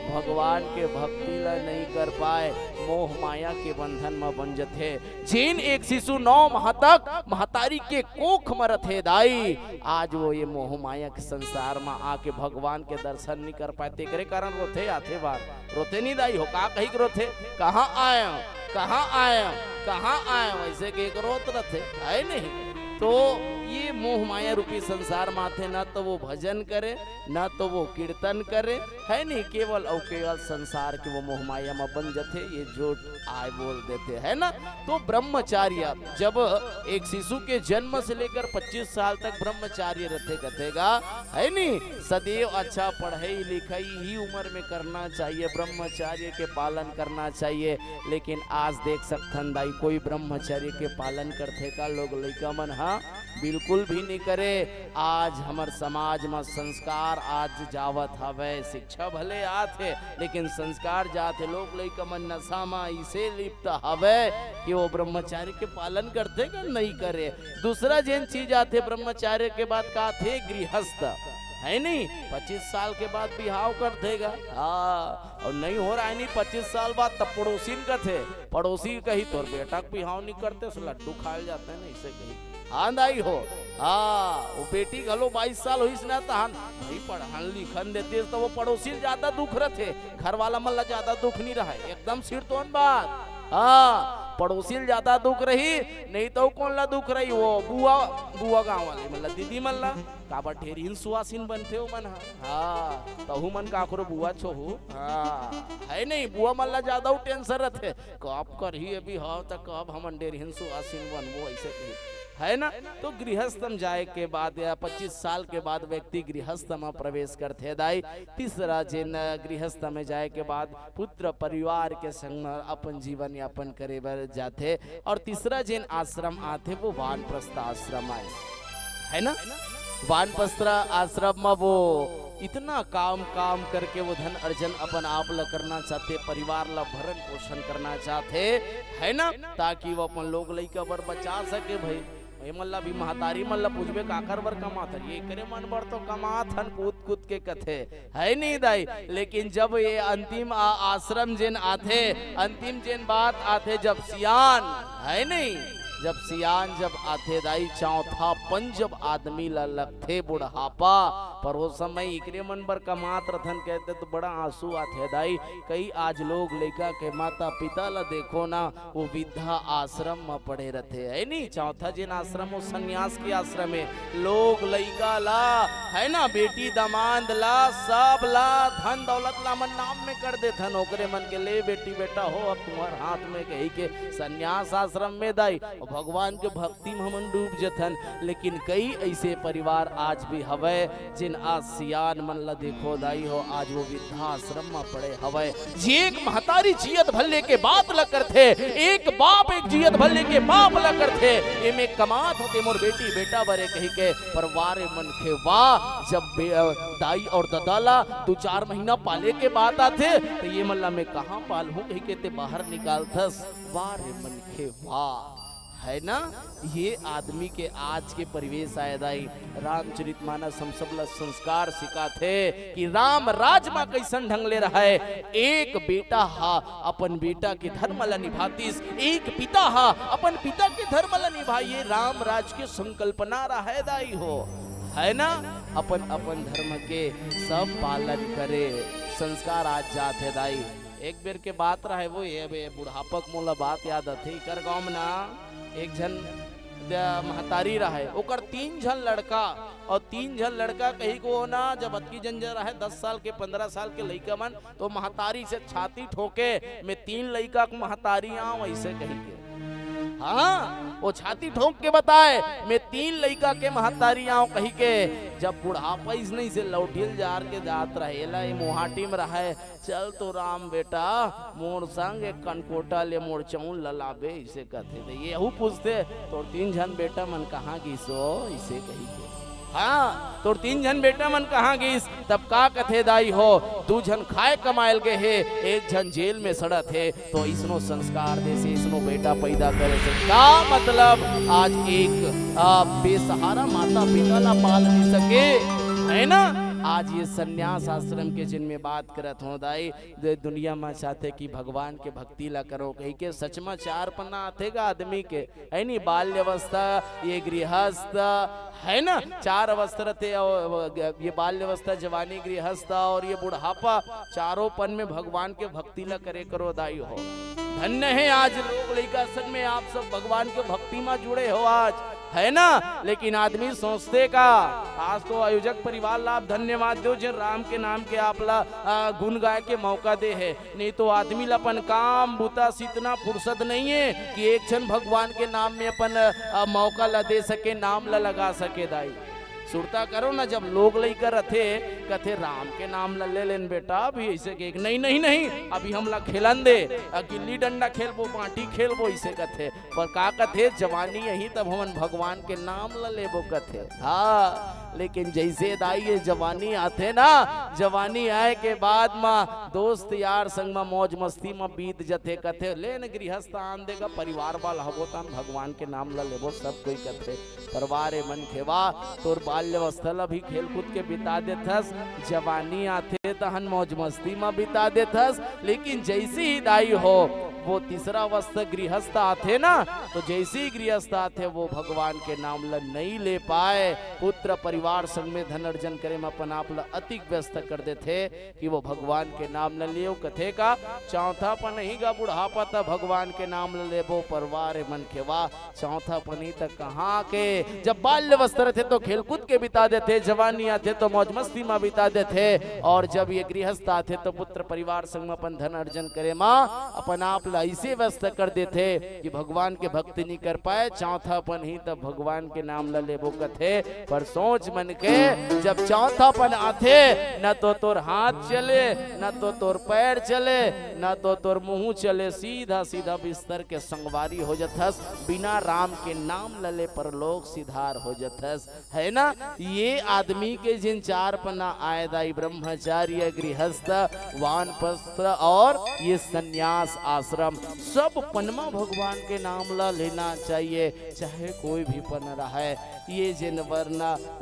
भगवान के भक्ति ला नहीं कर पाए, मोह माया के बंधन म बन जथे। जेन एक शिशु नौ माह तक महतारी के कोख म रथे दाई, आज वो ये मोह माया के संसार म आके भगवान के दर्शन नहीं कर पाए, तेकरे कारण रोथे आथे बार। रोथे नहीं दाई हो, का कही के रोथे, "कहाँ आए हो, कहाँ आए हो, कहाँ आए हो?" ऐसे के एक रोत रथे, है नहीं? तो ये मोह माया रूपी संसार म आथे, ना तो वो भजन करे, ना तो वो कीर्तन करे, है नहीं, केवल अउ केवल संसार के वो मोह माया म बन जथे, ये जोट आय बोल देथे, है ना? तो ब्रह्मचार्य, जब एक शिशु के जन्म से लेकर पच्चीस साल तक ब्रह्मचार्य रथे, कथे गा, है नी, सदैव अच्छा पढ़ई लिखई ही उम्र में करना चाहिए, ब्रह्मचार्य के पालन करना चाहिए। लेकिन आज देख सकथन दाई, कोई ब्रह्मचार्य के पालन करथे का? लोग लइका मन ह बिल्कुल भी नहीं करे। आज हमर समाज म संस्कार आज जावत हवय, शिक्षा भले आत हे, लेकिन संस्कार जात हे। लोग लइका मन नशा म इसे लिप्त हवय कि वो ब्रह्मचारी के पालन करथे कि नहीं करे। दूसरा जेन चीज आथे ब्रह्मचारी के बाद, का आथे? गृहस्थ, है नहीं? पच्चीस साल के बाद बिहाव करथे गा। हाँ, और नहीं हो रहा है नहीं पच्चीस साल बाद, तब पड़ोसी न कथे, पड़ोसी कही, "तोर बेटा के बिहाव नहीं करते, से लड्डू खाए जाते हैं ना, इसे कही।" हाँ दाई हो, हाँ, वो बेटी घलो बाईस साल होइस ना, तहन भाई पढ़न लिखन देते तो वो पड़ोसी ल ज्यादा दुख रथे, घर वाला मन ला ज्यादा दुख नहीं रहे। एकदम सिरतोन बात। हाँ, पड़ोसी ल ज्यादा दुख रही, नहीं तो कौन ला दुख रही? वो बुआ, बुआ गांव वाले मन ला, दीदी मन ला, काबर ढेरहिन सुवासिन बनथे ओ मन ह। हाँ, तहू मन काकरो बुआ छोहू। हाँ, है नहीं, बुआ मन ला ज्यादा टेंशन रथे, कब करही अभी, हाँ, त कब हमन ढेरहिन सुवासिन बनबो, ऐसे कही, है ना? तो गृहस्थ म जाए के बाद या पच्चीस साल के बाद व्यक्ति गृहस्थ म प्रवेश करथे दाई। तीसरा जेन गृहस्थ में जाए के बाद पुत्र परिवार के संग म अपन जीवन यापन करे बर जाथे। और तीसरा जेन आश्रम आथे वो वानप्रस्थ आश्रम आए, है ना? वानप्रस्थ आश्रम म वो इतना काम काम करके वो धन अर्जन अपन आप ला करना चाहथे, परिवार ला भरण पोषण करना चाहथे, है ना? ताकि वो अपन लोग लइका बर बचा सके भाई। एमन ला भी महतारी मन ला पूछबे काकर बर कमात हन, ये करे मन बर तो कमात हन कूद कूद के कथे, है नहीं दाई? लेकिन जब ये अंतिम आ-, आश्रम जेन आथे, अंतिम जेन बात आथे, जब सियान, है नहीं, जब सियान जब आथे दाई, चौथापन जब आदमी ला लगथे बुढ़ापा, पर वो समय इकरे मन बर कमात रथन कहते तो बड़ा आंसू आथे दाई। कई आज लोग लइका के माता पिता ला देखो ना, वो वृद्धा आश्रम म पड़े रथे, है नी? चौथा जेन आश्रम, वो संन्यास के आश्रम है। लोग लइका ला, है ना, बेटी दमांद ला, सब ला, धन दौलत ला मन नाम में कर देथन, ओकरे मन के ले बेटी बेटा हो, अब तुम्हार हाथ में कही के संन्यास आश्रम में दाई, और भगवान के भक्ति में हमन डूब जथन। लेकिन कई ऐसे परिवार आज भी हवय, जेन आज सियान मन ला देखो दाई हो, आज वो वृद्धाश्रम म पड़े हवय। जी, एक महतारी जियत भल्ले के बात ला करथे, एक बाप एक जियत भल्ले के बाप ला करथे। एमे कमात होते मोर बेटी बेटा बरे कही के, पर वारे मन के वाह, जब बे-, अ, दाई और ददा ला दू चार महीना पाले के बात आथे, तो ये मन ला मैं कहाँ पालहूँ कही के ते बाहर निकालथस, वारे मन के वाह। है ना? ये आदमी के आज के परिवेश आय दाई। रामचरितमानस हम सब ला संस्कार सिखाथे कि राम राज मा कैसन ढंग ले रहय। एक बेटा हा अपन बेटा के धर्म ला निभातिस, एक पिता हा अपन पिता के धर्म ला निभाए। ये राम राज के संकल्पना रहय दाई हो, है ना? अपन अपन धर्म के सब पालन करे, संस्कार आज जात है दाई। एक बेर के बात रहय वो, ये बे बुढ़ापक मोला बात याद आथे, इकर गांव में ना एक झन द-, महतारी रहय, ओकर तीन झन लड़का, और तीन झन लड़का कही को ना, जब अतकी जन जन रहय, दस साल के, पन्द्रह साल के लइका मन, तो महतारी से छाती ठोके, "मैं तीन लइका के महतारी आंव," ऐसे कही के। हाँ, वो छाती ठोक के बताए, "मैं तीन लइका के महतारी आंव," कही के। जब बुढ़ापा इसने इसे लौटियल जार के जात रहे, एला ये मोहाटी में रहय, "चल तो राम बेटा, मोर संग एक कनकोटा ले मोर चौन ल लाबे," इसे कथे। तो ये हु पूछते, "तोर तीन झन बेटा मन कहाँ गिस हो?" इसे कही के। हाँ, "तोर तीन झन बेटा मन कहाँ गिस?" तब का कथे दाई हो, "दू झन खाए कमाए ल गे हे, एक झन जेल में सड़त हे।" तो इसनो संस्कार दे से, इसनो बेटा पैदा करे से का मतलब? आज एक, आ, बेसहारा माता पिता ला पाल नहीं सके, है ना? आज ये संन्यास आश्रम के जिनमें बात करत हो दाई, दे दुनिया में चाहते कि भगवान के भक्ति ला करो, कही के सच में चार पन्ना आथे गा आदमी के, है नी? बाल्य अवस्था, ये गृहस्थ, है ना? चार अवस्था रहते, और ये बाल्य अवस्था, जवानी, गृहस्थ और ये बुढ़ापा, चारों पन में भगवान के भक्ति ला करे करो दाई हो। धन्य है आज लोग लइका सन में आप सब भगवान के भक्ति में जुड़े हो आज, है ना? लेकिन आदमी सोचते का, आज तो आयोजक परिवार ला आप धन्यवाद दो, जिन राम के नाम के आप ला, आ, गुण गाए के मौका दे है। नहीं तो आदमी ला अपन काम बुता से इतना फुर्सत नहीं है कि एक झन भगवान के नाम में अपन, अ, मौका ला दे सके, नाम ला लगा सके दाई। सुरता करो ना, जब लोग लइका रथे, कथे, "राम के नाम ल ले लेन बेटा।" अभी ऐसे के, "नहीं, नहीं, नहीं, अभी हमला खेलन दे, आ, गिल्ली डंडा खेलबो, बांटी खेलबो," ऐसे कथे। पर का कथे, "जवानी यही, तब हमन भगवान के नाम ल लेबो," कथे। हाँ, लेकिन जैसे दाई ये जवानी आथे ना, जवानी आए के बाद म दोस्त यार संग म मौज मस्ती म बीत जथे, कथे, "ले न गृहस्थ आन देगा, परिवार वाला हबो तन भगवान के नाम ल लेबो," सब कोई कथे। परवार ए मनखेवा, तोर बाल्यावस्था ल भी खेलकूद के बिता देथस, जवानी आथे तहन मौज मस्ती म बिता देथस, लेकिन जैसे ही दाई हो, वो तीसरा अवस्था गृहस्थ आथे ना, तो जैसे ही गृहस्थ आथे, वो भगवान के नाम ल नइ ले पाए, पुत्र परिवार संग में धन अर्जन करे म अपन आप ल अतिक व्यस्त कर देथे। कि वो भगवान के नाम ल लियो। कथे का, "चौथापन ही गा बुढ़ापा त भगवान के नाम ल लेबो।" परवार ए मनखेवा, चौथापन ही त कहाँ के? जब बाल्यावस्था रथे तो खेलकूद के बिता देथे, जवानी आथे तो मौज मस्ती म बिता देथे, और जब ये गृहस्थ आथे तो पुत्र परिवार संग म अपन धन अर्जन करे म अपन आप ल ऐसे व्यस्त कर देथे कि भगवान के भक्ति नहीं कर पाए। चौथापन ही त भगवान के नाम ल लेबो कथे। पर सोच मन के, जब चौथापन आथे, न तो तोर हाथ चले, न तो तोर पैर चले, न तो तोर मुंह चले, सीधा सीधा बिस्तर के संगवारी हो जथस, बिना राम के नाम लले परलोक सिधार हो जथस, है ना? ये आदमी के जिन चार पन्ना आय दाई, ब्रह्मचार्य, गृहस्थ, वानप्रस्थ और ये संन्यास आश्रम, सब पनमा भगवान के नाम ला लेना चाहिए, चाहे कोई भी पन रहे। ये जेन वर्ण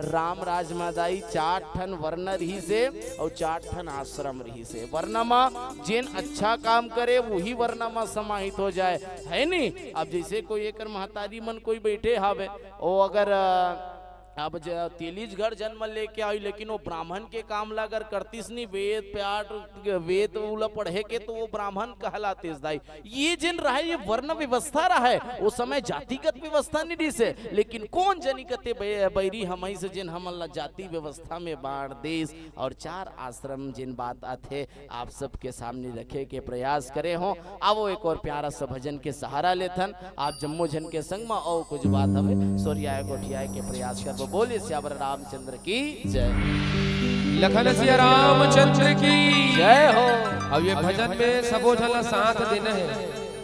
राम राज म दाई चार ठन वर्ण रहिस हे अउ चार ठन आश्रम रहिस हे। वर्ण म जेन अच्छा काम करे, वही वर्ण म समाहित हो जाए, है नी? अब जैसे कोई एकर महतारी मन कोई बैठे हावे, ओ अगर, अ, अब ज-, तेलीच घर जन्म लेके आई, लेकिन वो ब्राह्मण के काम ला अगर करतिस नी, वेद पाठ, वेद उला पढ़े के, तो वो ब्राह्मण कहलातिस दाई। ये जेन रहे, ये वर्ण व्यवस्था रहे, वो समय जातिगत व्यवस्था नहीं दिस हे, लेकिन कोन जनी कते बै-, बैरी हमई से जेन हमन ला जाति व्यवस्था में बांट दिस। और चार आश्रम जेन बात आथे, आप सबके सामने रखे के प्रयास करे हो। आवो एक और प्यारा सा भजन के सहारा लेथन, आप जम्मो झन के संग म अउ कुछ बात हवे, सोरियाए गोठियाए के प्रयास करबो। बोले सियावर रामचंद्र की जय। लखन सिया रामचंद्र की जय हो। अब ये भजन में सबो झन ला साथ देना है,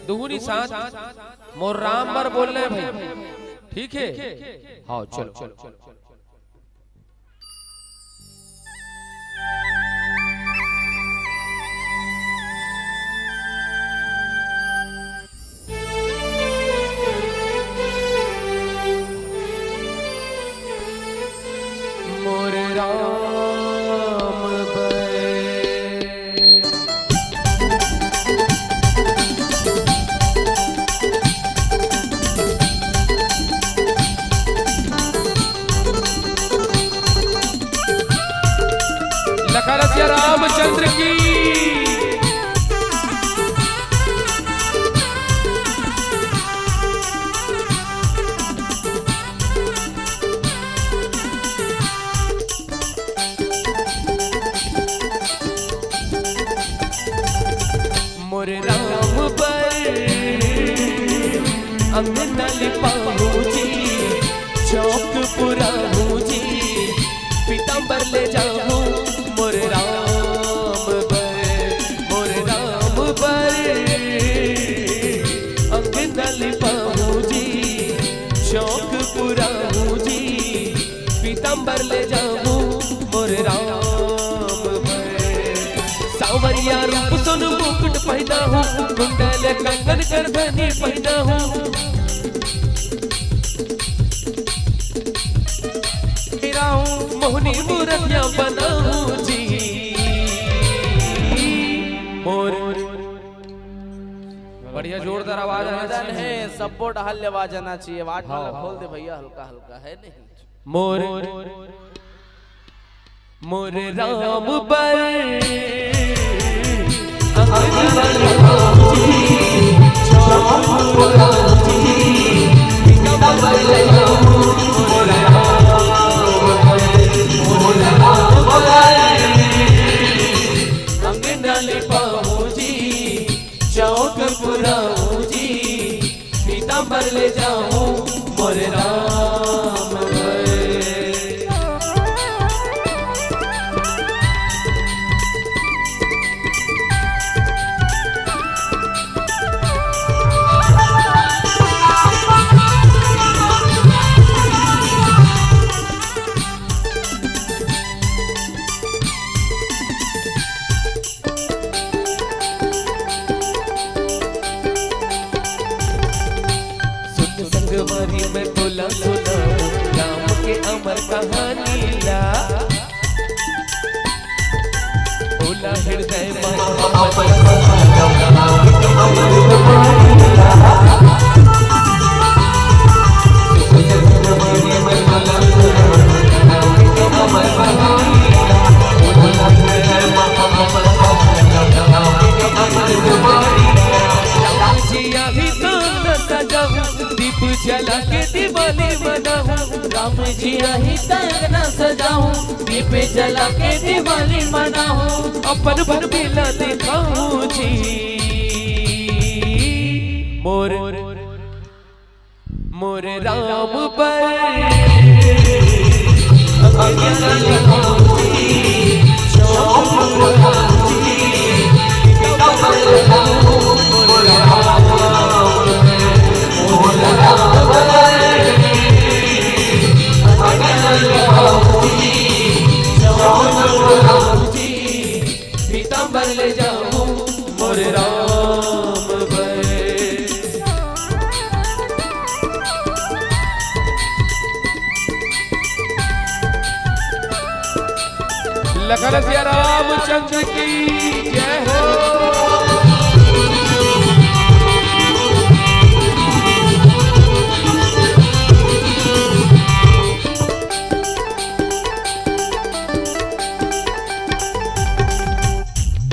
दुगुनी साथ। मोर राम बर बोलना है भाई, ठीक है? हाँ, चलो। मोर राम बर। लखन सिया रामचंद्र की। मोर राम बर अंगना लिपाहूँ जी, चौक पुराहूँ जी, पीताम्बर ले जाहूँ मोर राम बर, मोर राम बर अंगना लिपाहूँ जी, चौक पुराहूँ जी, पीताम्बर ले जाहूँ मोर राम बर। सांवरिया रूप सोन मुकुट पहिना हूँ, कुंडल कंगन करधनी पहिना हूँ। हीरा हूँ मोहनी मूरतिया बना हूँ जी। मोर बढ़िया जोरदार आवाज आना चाहिए। सब्बो डहर ले आवाज आना चाहिए। आवाज वाला हाँ। खोल दे भैया, हल्का हल्का है नहीं। मोर, मोर राम बर। अंगना लिपाहूँ जी, चौक पुराहूँ जी, पीताम्बर ले जाहूँ मोर राम बर। तुम्हारी मैं तोला सुनाऊं राम के अमर कहानी ला। ओला हृदय मा जी आही तो न सजाऊं, दीप जला के दिवाली मनाऊं। राम जी आही तो न सजाऊं, दीप जला के दिवाली मनाऊं। अपन भक्ति ला दिखाऊं जी। मोर मोर राम बर पीताम्बर ले जाऊं मोर राम बर। लखन सिया रामचंद्र की जय हो।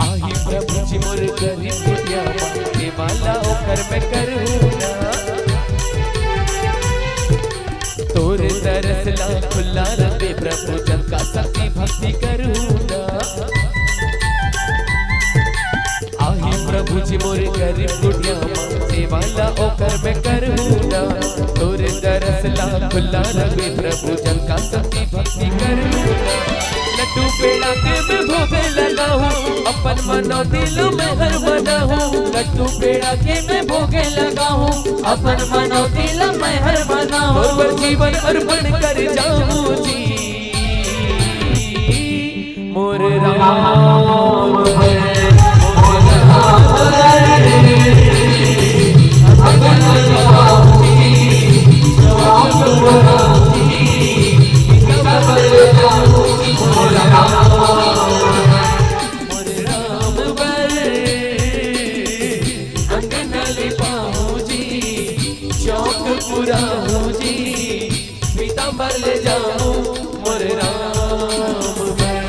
आही प्रभु जी मोर गरीब बिटिया मा, के वाला ओकर मैं करहूँ ना। तोर तरस ला खुला रबे प्रभु, जन का शक्ति भक्ति करहूँ ना। आही प्रभु जी मोर गरीब गुटिया मा, सेवा ला ओकर मैं करहूँ ना। तोर तरस ला खुला रबे प्रभु, जन का शक्ति भक्ति करहूँ ना। लड्डू पेड़ा के मैं भोग लगाहूँ, अपन मनौती ला मैं हर मनाहूँ। लड्डू पेड़ा के मैं भोग लगाहूँ, अपन मनौती ला मैं हर मनाहूँ। मोर बर जीवन अर्पण कर जाहूँ जी। मोर राम मोर राम बर अंगना लिपाहूँ जी, चौक पुराहूँ जी, पीताम्बर ले जाहूँ मोर राम बर।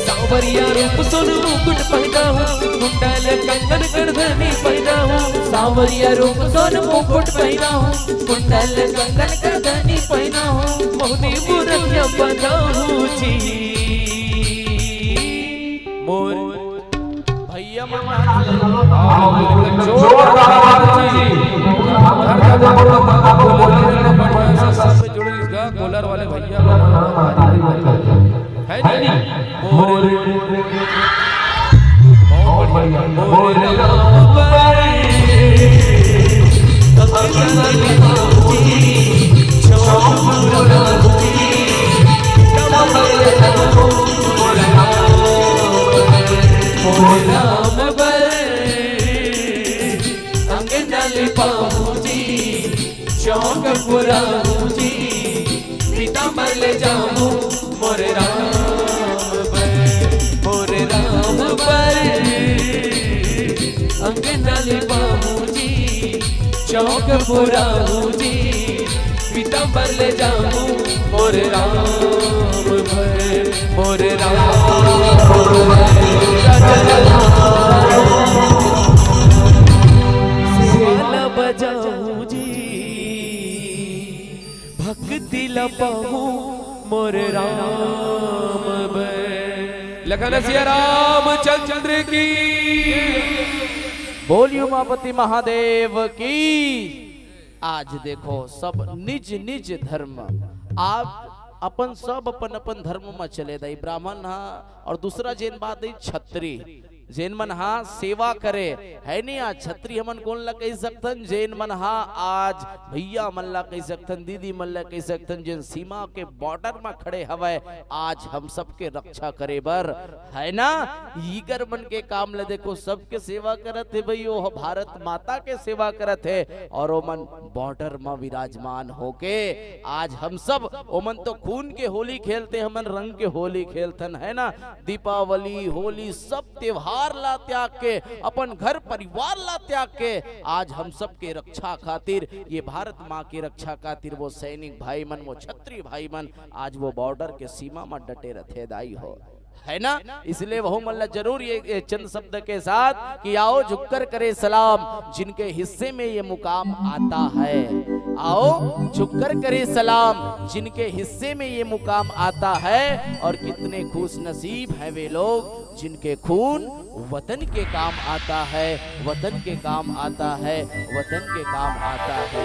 सांवरिया रूप सोन मुकुट पहनाहूँ, कुंडल कंगन करधनी पहनाहूँ। सांवरिया रूप सोन मुकुट पहनाहूँ, कुंडल कंगन करधनी पहनाहूँ। मोहनी मूरतिया बनाहूँ जी। मोर भैया मन जोरदार आवाज जी। घर घर जाबो तो बताबो, कोलर वाले भैया मन। कोलर वाले भैया मन। है नी? मोर। बहुत बढ़िया। मोर। अंगना लिपाहूँ जी, चौक पुराहूँ जी, पीताम्बर ले जाहूँ मोर राम बर, मोर राम बर। अंगना लिपाहूँ जी, चौक पुराहूँ जी, पीताम्बर ले जाहूँ मोर राम बर, मोर राम बर। सेवा ला बजाहूँ जी, भक्ति ला पाहूँ मोर राम बर। लखन सिया रामचंद्र की। बोलिए उमापति महादेव की। आज देखो सब निज निज धर्म, आप अपन सब अपन अपन धर्म म चले दई। ब्राह्मण हा और दूसरा जेन बात दई छत्री, जेन मन हा सेवा करे, है नी? आज छत्री हमन कोन ला कहि सकथन? जेन मन हा आज भैया मन ला कहि सकथन, दीदी मन ला कहि सकथन, जेन सीमा के बॉर्डर म खड़े हवय, आज हम सबके रक्षा करे बर, है ना? इकर मन के काम ल देखो, सबके सेवा करत हे भई, ओ ह भारत माता के सेवा करत हे, और ओमन बॉर्डर म विराजमान होके आज हम सब, ओमन तो खून के होली खेलथे, हमन रंग के होली खेलथन, है ना? दीपावली, होली, सब त्योहार ला त्याग के, अपन घर परिवार ला त्याग के, आज हम सबके रक्षा खातिर, ये भारत माँ की रक्षा खातिर वो सैनिक भाई मन, वो छत्री भाई मन आज वो बॉर्डर के सीमा म डटे रथे दाई हो, है ना? इसलिए वहू मन ला जरूर ये, ये चंद शब्द के साथ कि आओ झुककर करे सलाम जिनके हिस्से में ये मुकाम आता है। आओ झुककर करे सलाम जिनके हिस्से में ये मुकाम आता है। और कितने खुश नसीब हैं वे लोग जिनके खून वतन के काम आता है, वतन के काम आता है, वतन के काम आता है,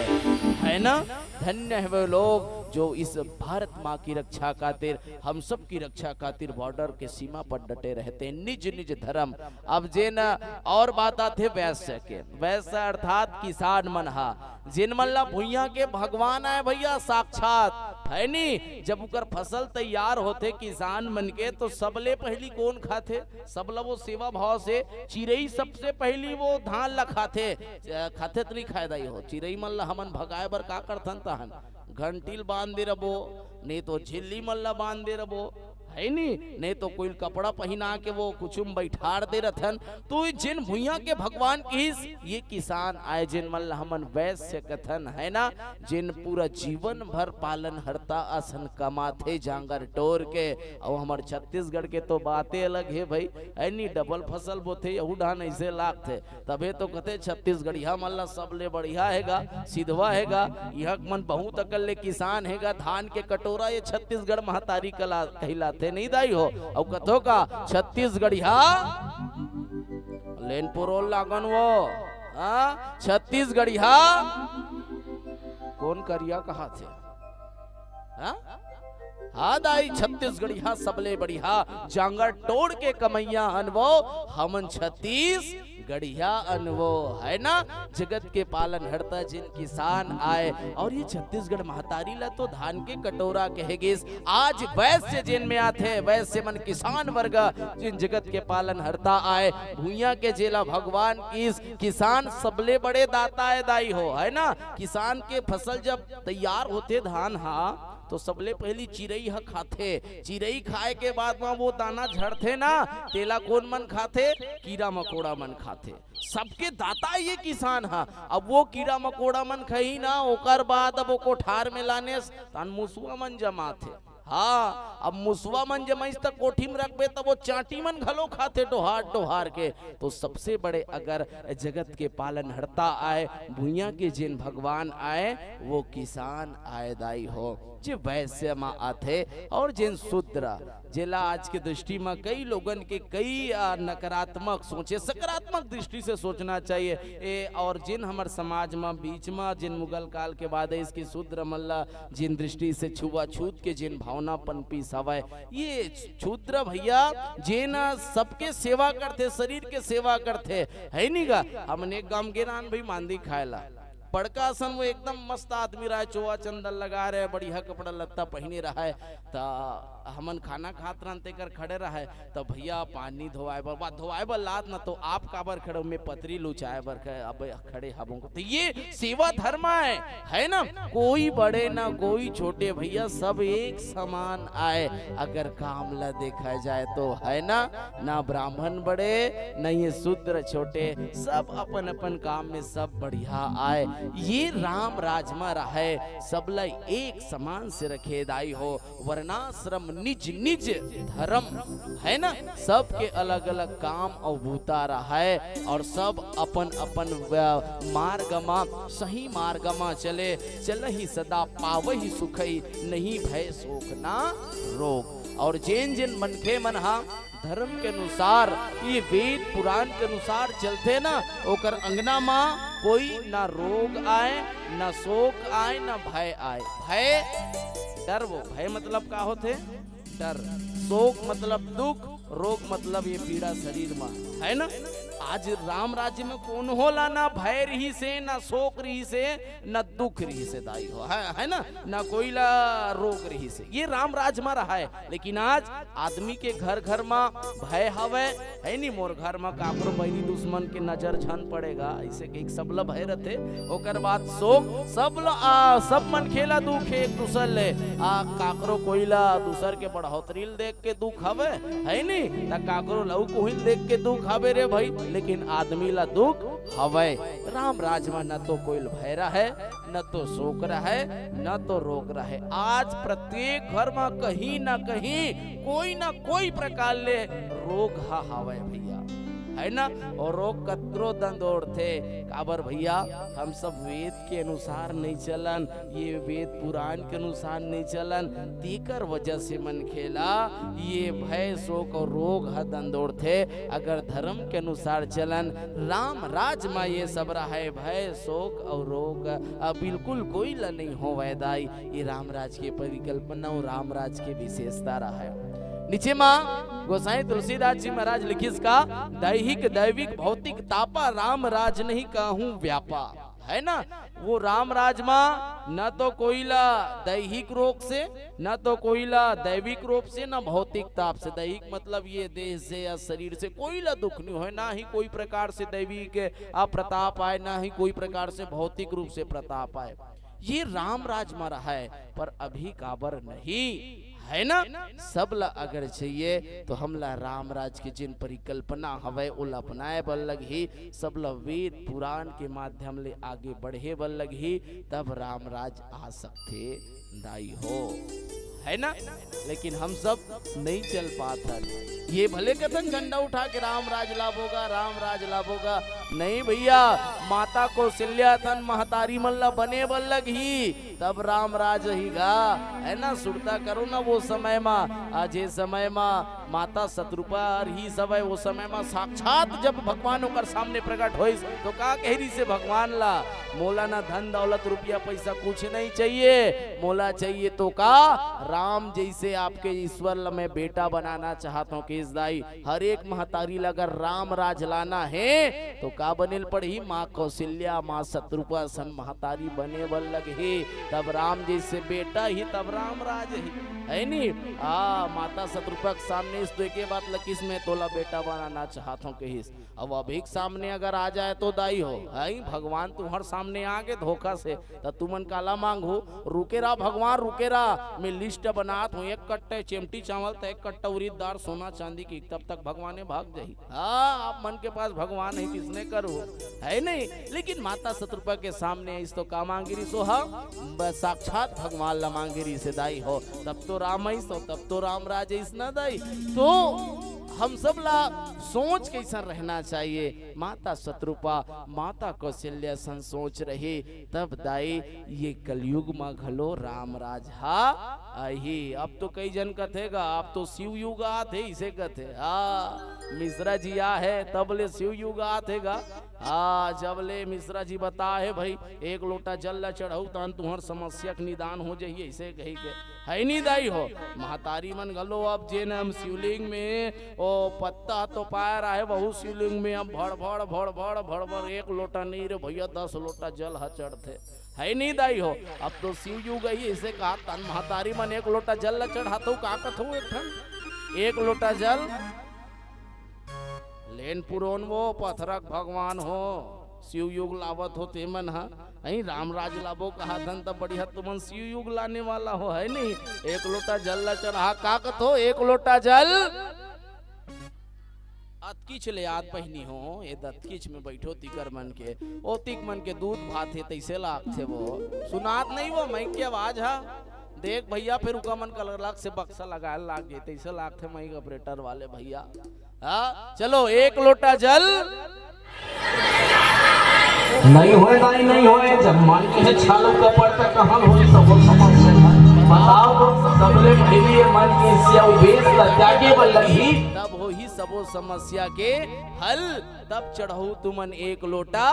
है ना? धन्य है वे लोग जो इस भारत माँ की रक्षा खातिर, हम सब की रक्षा खातिर बॉर्डर के सीमा पर डटे रहते हैं, निज निज धर्म। अब जेन और बात आथे वैश्य के, वैश्य अर्थात किसान मन हा, जेन मन ला भुइयां के भगवान आए भैया साक्षात, है नी? जब ओकर फसल तैयार होथे किसान मन के, तो सबले पहली कोन खाथे? सब ला वो सेवा भाव से, चिरई सबसे पहली वो धान ला खाथे। अ, खाथे त नहीं खाए दाई हो, चिरई मन ला हमन भगाए बर का करथन तहन? घंटी ल बांध दे रबो, नहीं तो झिल्ली मन ला बांध दे रबो, है नी? नहीं तो कोई कपड़ा पहिना के वो कुछ में बैठार दे रथन। तो ये जेन भुइयां के भगवान किहिस, ये किसान आए, जेन मन ला हमन वैश्य कथन, है ना? जेन पूरा जीवन भर पालन हरता असन कमाथे जांगर टोर के। अउ हमर छत्तीसगढ़ के तो बाते अलग हे भाई, है नी? डबल फसल बोथे, यहू ढान ऐसे लागथे। तभे तो कथे छत्तीसगढ़िया मन ला सबले बढ़िया हेगा, सिधवा हेगा। इहाँ के मन बहुत अकन ले किसान हेगा, धान के कटोरा ये छत्तीसगढ़ महतारी कला कहलाथे, नहीं दाई हो? अउ कथो का छत्तीसगढ़िया लेन पुरोल लागन वो, हाँ? छत्तीसगढ़िया कोन करिया कहाथे? हाँ? हाँ दाई, छत्तीसगढ़िया सबले बढ़िया, जांगर टोर के कमैया हन वो, हमन छत्तीसगढ़िया अन वो, है ना? जगत के पालन हरता जेन किसान आए, और ये छत्तीसगढ़ महतारी ला तो धान के कटोरा कहे गिस। आज वैश्य जेन में आथे, वैश्य मन किसान वर्ग, जेन जगत के पालन हरता आए, भुइयां के जेला भगवान किहिस, किसान सबले बड़े दाता आए दाई हो, है ना? किसान के फसल जब तैयार होथे धान हा, तो सबले पहली चिरई ह खाथे। चिरई खाए के बाद म वो दाना झड़थे ना, तेला कोन मन खाथे? कीरा मकोड़ा मन खाथे। सबके दाता ये किसान ह। अब वो कीरा मकोड़ा मन खही ना, ओकर बाद अब वो कोठार में लानेस, तहन मुसुआ मन जमाथे। हाँ, अब मुसुआ मन जमाइस त कोठी में रखबे, त वो चांटी मन घलो खाथे डोहार डोहार के। तो सबसे बड़े अगर जगत के पालनहर्ता आए, भुइयां के जेन भगवान आए, वो किसान आए दाई हो, जे वैश्य म आथे। और जेन शूद्र, जेला आज के दृष्टि म कई लोगन के कई, आ, नकारात्मक सोचे, सकारात्मक दृष्टि से सोचना चाहिए। ए, और जेन हमर समाज म बीच म जेन मुगल काल के बाद इसके शूद्र मन ला जेन दृष्टि से छुआछूत के जेन भावना पनपिस हवय, ये शूद्र भैया जेन सबके सेवा करथे, शरीर के सेवा करथे, है नी गा? हमन एक गांव गे रहन भाई मांदी खाए ला, बड़का असन वो एकदम मस्त आदमी रहय, चोआ चंदन लगा रहय, बढ़िया कपड़ा लत्ता पहिने रहय, त हमन खाना खात रहन तेकर खड़े रहय, त भैया पानी धोवाए बर, बा धोवाए बर लात ना, तो आप काबर खड़े हो, मैं पतरी लुचाए बर ख-, अब खड़े हबों। तो ये सेवा धर्म है, है ना? कोई बड़े ना कोई छोटे भैया, सब एक समान आए। अगर काम ला देखा जाए तो, है ना? ना ब्राह्मण बड़े, ना ये शूद्र छोटे, सब अपन अपन काम में सब बढ़िया आए। ये राम राज म रहय, सबला एक समान से रखे दाई हो। वर्णाश्रम निज निज धर्म, है ना? सबके अलग अलग काम अउ बूता रहय और सब अपन अपन, अ, मार्ग म, सही मार्ग म चले। चलहि सदा पावहि सुखई, नहीं भय शोक ना रोग। और जेन जेन मनखे मन हा धर्म के अनुसार, ये वेद पुराण के अनुसार चलथे ना, ओकर अंगना म कोई ना रोग आए, ना शोक आए, ना भय आए। भय, डर वो। भय मतलब का होथे? डर। शोक मतलब दुख, रोग मतलब ये पीड़ा शरीर में, है ना? आज राम राज्य में कोनो ला ना भय रहिसे, ना शोक रहिसे, ना दुख रहिसे दाई हो, है, है ना? ना कोई ला रोग रहिसे, ये राम राज में रहा है। लेकिन आज आदमी के घर घर में भय हवय, है नी? मोर घर में काकरो बैरी दुश्मन के नजर झन पड़ेगा, ऐसे के एक सबला भय रथे। ओकर बाद शोक, सब ल-, आ, सब मनखे ला दुख हे एक दूसर ले। आ, काकरो कोई ला दूसर के बढ़ोतरी ल देख के दुख हवे, है नी? त काकरो लऊ कोहिल देख के दुख हवे रे भाई, लेकिन आदमी ला दुख हवे। राम राज में न तो कोई भय रहे, न तो शोक रहे, न तो रोग रहे। आज प्रत्येक घर में कहीं ना कहीं कोई ना कोई प्रकार ले रोग ह हवय भैया, है ना? और रोग कतरो दंदोड़थे। काबर भैया? हम सब वेद के अनुसार नहीं चलन, ये वेद पुराण के अनुसार नहीं चलन, तेकर वजह से मनखे ला ये भय, शोक और रोग ह दंदोड़थे। अगर धर्म के अनुसार चलन, राम राज मा ये सब रहे, भय, शोक और रोग, अ, बिल्कुल कोई ला नहीं होवय दाई। ये राम राज के परिकल्पना और राम राज के विशेषता रहे। नीचे मा गोसाई तुलसीदास जी महाराज लिखिस का, दैहिक दैविक भौतिक तापा, राम राज नहीं काहू व्यापा, है ना? वो राम राज मा न तो कोई ला दैहिक रोग से, न तो कोई ला दैविक रूप से, न भौतिक ताप से। दैहिक मतलब ये देह से या शरीर से कोई ला दुख नहीं होय, ना ही कोई प्रकार से दैविक, आ, प्रताप आए, ना ही कोई प्रकार से भौतिक रूप से प्रताप आए। ये राम राज मा रहा है, पर अभी काबर नहीं, है ना? सब ला अगर चाहिए तो हमला राम राज के जिन परिकल्पना हवय, ओला अपनाए बर लगही। सब ला वेद पुराण के माध्यम ले आगे बढ़े बर लगही, तब राम राज आ सकथे दाई हो, है ना? लेकिन हम सब नहीं चल पात हन। ये भले कथन झंडा उठा के राम राज लाबोगा, राम राज लाबोगा, नहीं भैया, माता कौशल्या तन महतारी मन ला बने बर लगही, तब राम राज ही गा, है ना? सुरता करो ना वो समय मा, आज ये समय मा माता शतरूपा रहिस हवय, वो समय मा साक्षात जब भगवान ओकर सामने प्रकट होइस, तो का कह रहिसे भगवान ला, "मोला ना धन दौलत रुपया पैसा कुछ नहीं चाहिए, मोला चाहिए तो का, राम जैसे आपके ईश्वर ला मैं बेटा बनाना चाहत हूँ।" केस दाई, हर एक महतारी ला अगर राम राज लाना है, तो का बने ल पड़ही? माँ कौशल्या, माँ शतरूपा सन महतारी बने बर लगही, तब राम जैसे बेटा ही, तब राम राज ही, है नी? आ, माता शतरूपा के सामने इस तो एके बात ल किहिस, "मैं तोला बेटा बनाना चाहत हूँ," कहिस। अब अभी के सामने अगर आ जाए तो दाई हो, आई भगवान तुम्हर सामने आगे धोखा से, त तुमन काला मांगहू? रुके रहा भगवान, रुके रहा, मैं लिस्ट बनात हूँ, एक कट्टे चेमटी चावल त एक कट्टा उरीद दार, सोना चांदी की, तब तक भगवान भाग जाही। हाँ, आप मन के पास भगवान है, किसने करो, है नहीं? लेकिन माता शतरूपा के सामने इस तो का मांगी रही सो, हाँ, बस साक्षात भगवान ला मांगी रही से दाई हो, तब तो राम आई सो, तब तो राम राज आई ना दाई। तो हम सब ला सोच कैसा रहना चाहिए, माता शतरूपा, माता कौशल्या सन सोच रही, तब दाई ये कलयुग मा घलो राम राज हा आही। अब तो कई जन कथे गा, "अब तो शिव युग आत हे," इसे कथे। हाँ, मिश्रा जी आ हे, तब ले शिव युग आत हे गा। हाँ, जब ले मिश्रा जी बता हे भाई, एक लोटा जल ला चढ़ऊ, तहन तुहर समस्या के निदान हो जाही, ऐसे कही के। है नी दाई हो? महतारी मन घलो अब जेन हम शिवलिंग में ओ पत्ता तो पाए रहे, वहू शिवलिंग में अब भड़ भड़, भड़ भड़, भड़ भड़, एक लोटा नहीं रे भैया, दस लोटा जल ह चढ़थे। है नी दाई हो? अब तो शिव युग ही, इसे कहा तन महतारी मन एक लोटा जल ल चढ़ाथो, का कथो एक ठन? एक लोटा जल लेन पुरोन वो पथरक भगवान हो, शिव युग लावत हो ते मन ह। अहीं राम राज लाबो कहा धन त बढ़िया तुमन शिव युग लाने वाला हो, है नी? एक लोटा जल ल चढ़ा, का कथो? एक लोटा जल। अतकीच ले आत बहिनी हो, ए दतकीच में बैठो तिकर मन के, ओ तिक मन के दूध भात हे, तैसे लागथे वो। सुनात नहीं वो माइक के आवाज हा? देख भैया, फिर उका मन कलरलक से बक्सा लगाए लाग गे, तैसे लागथे माइक ऑपरेटर वाले भैया। हाँ, चलो, एक लोटा जल। नहीं होए, नहीं, नहीं होए, जब मन के है छालू कपड़ तक कहाँ होए, सब वो समस्या है। बताओ, सबले पहली ये मन की स्या बेस ला त्यागे बर लगही। तब होही तबो समस्या के हल, तब चढ़ऊ तुमन एक लोटा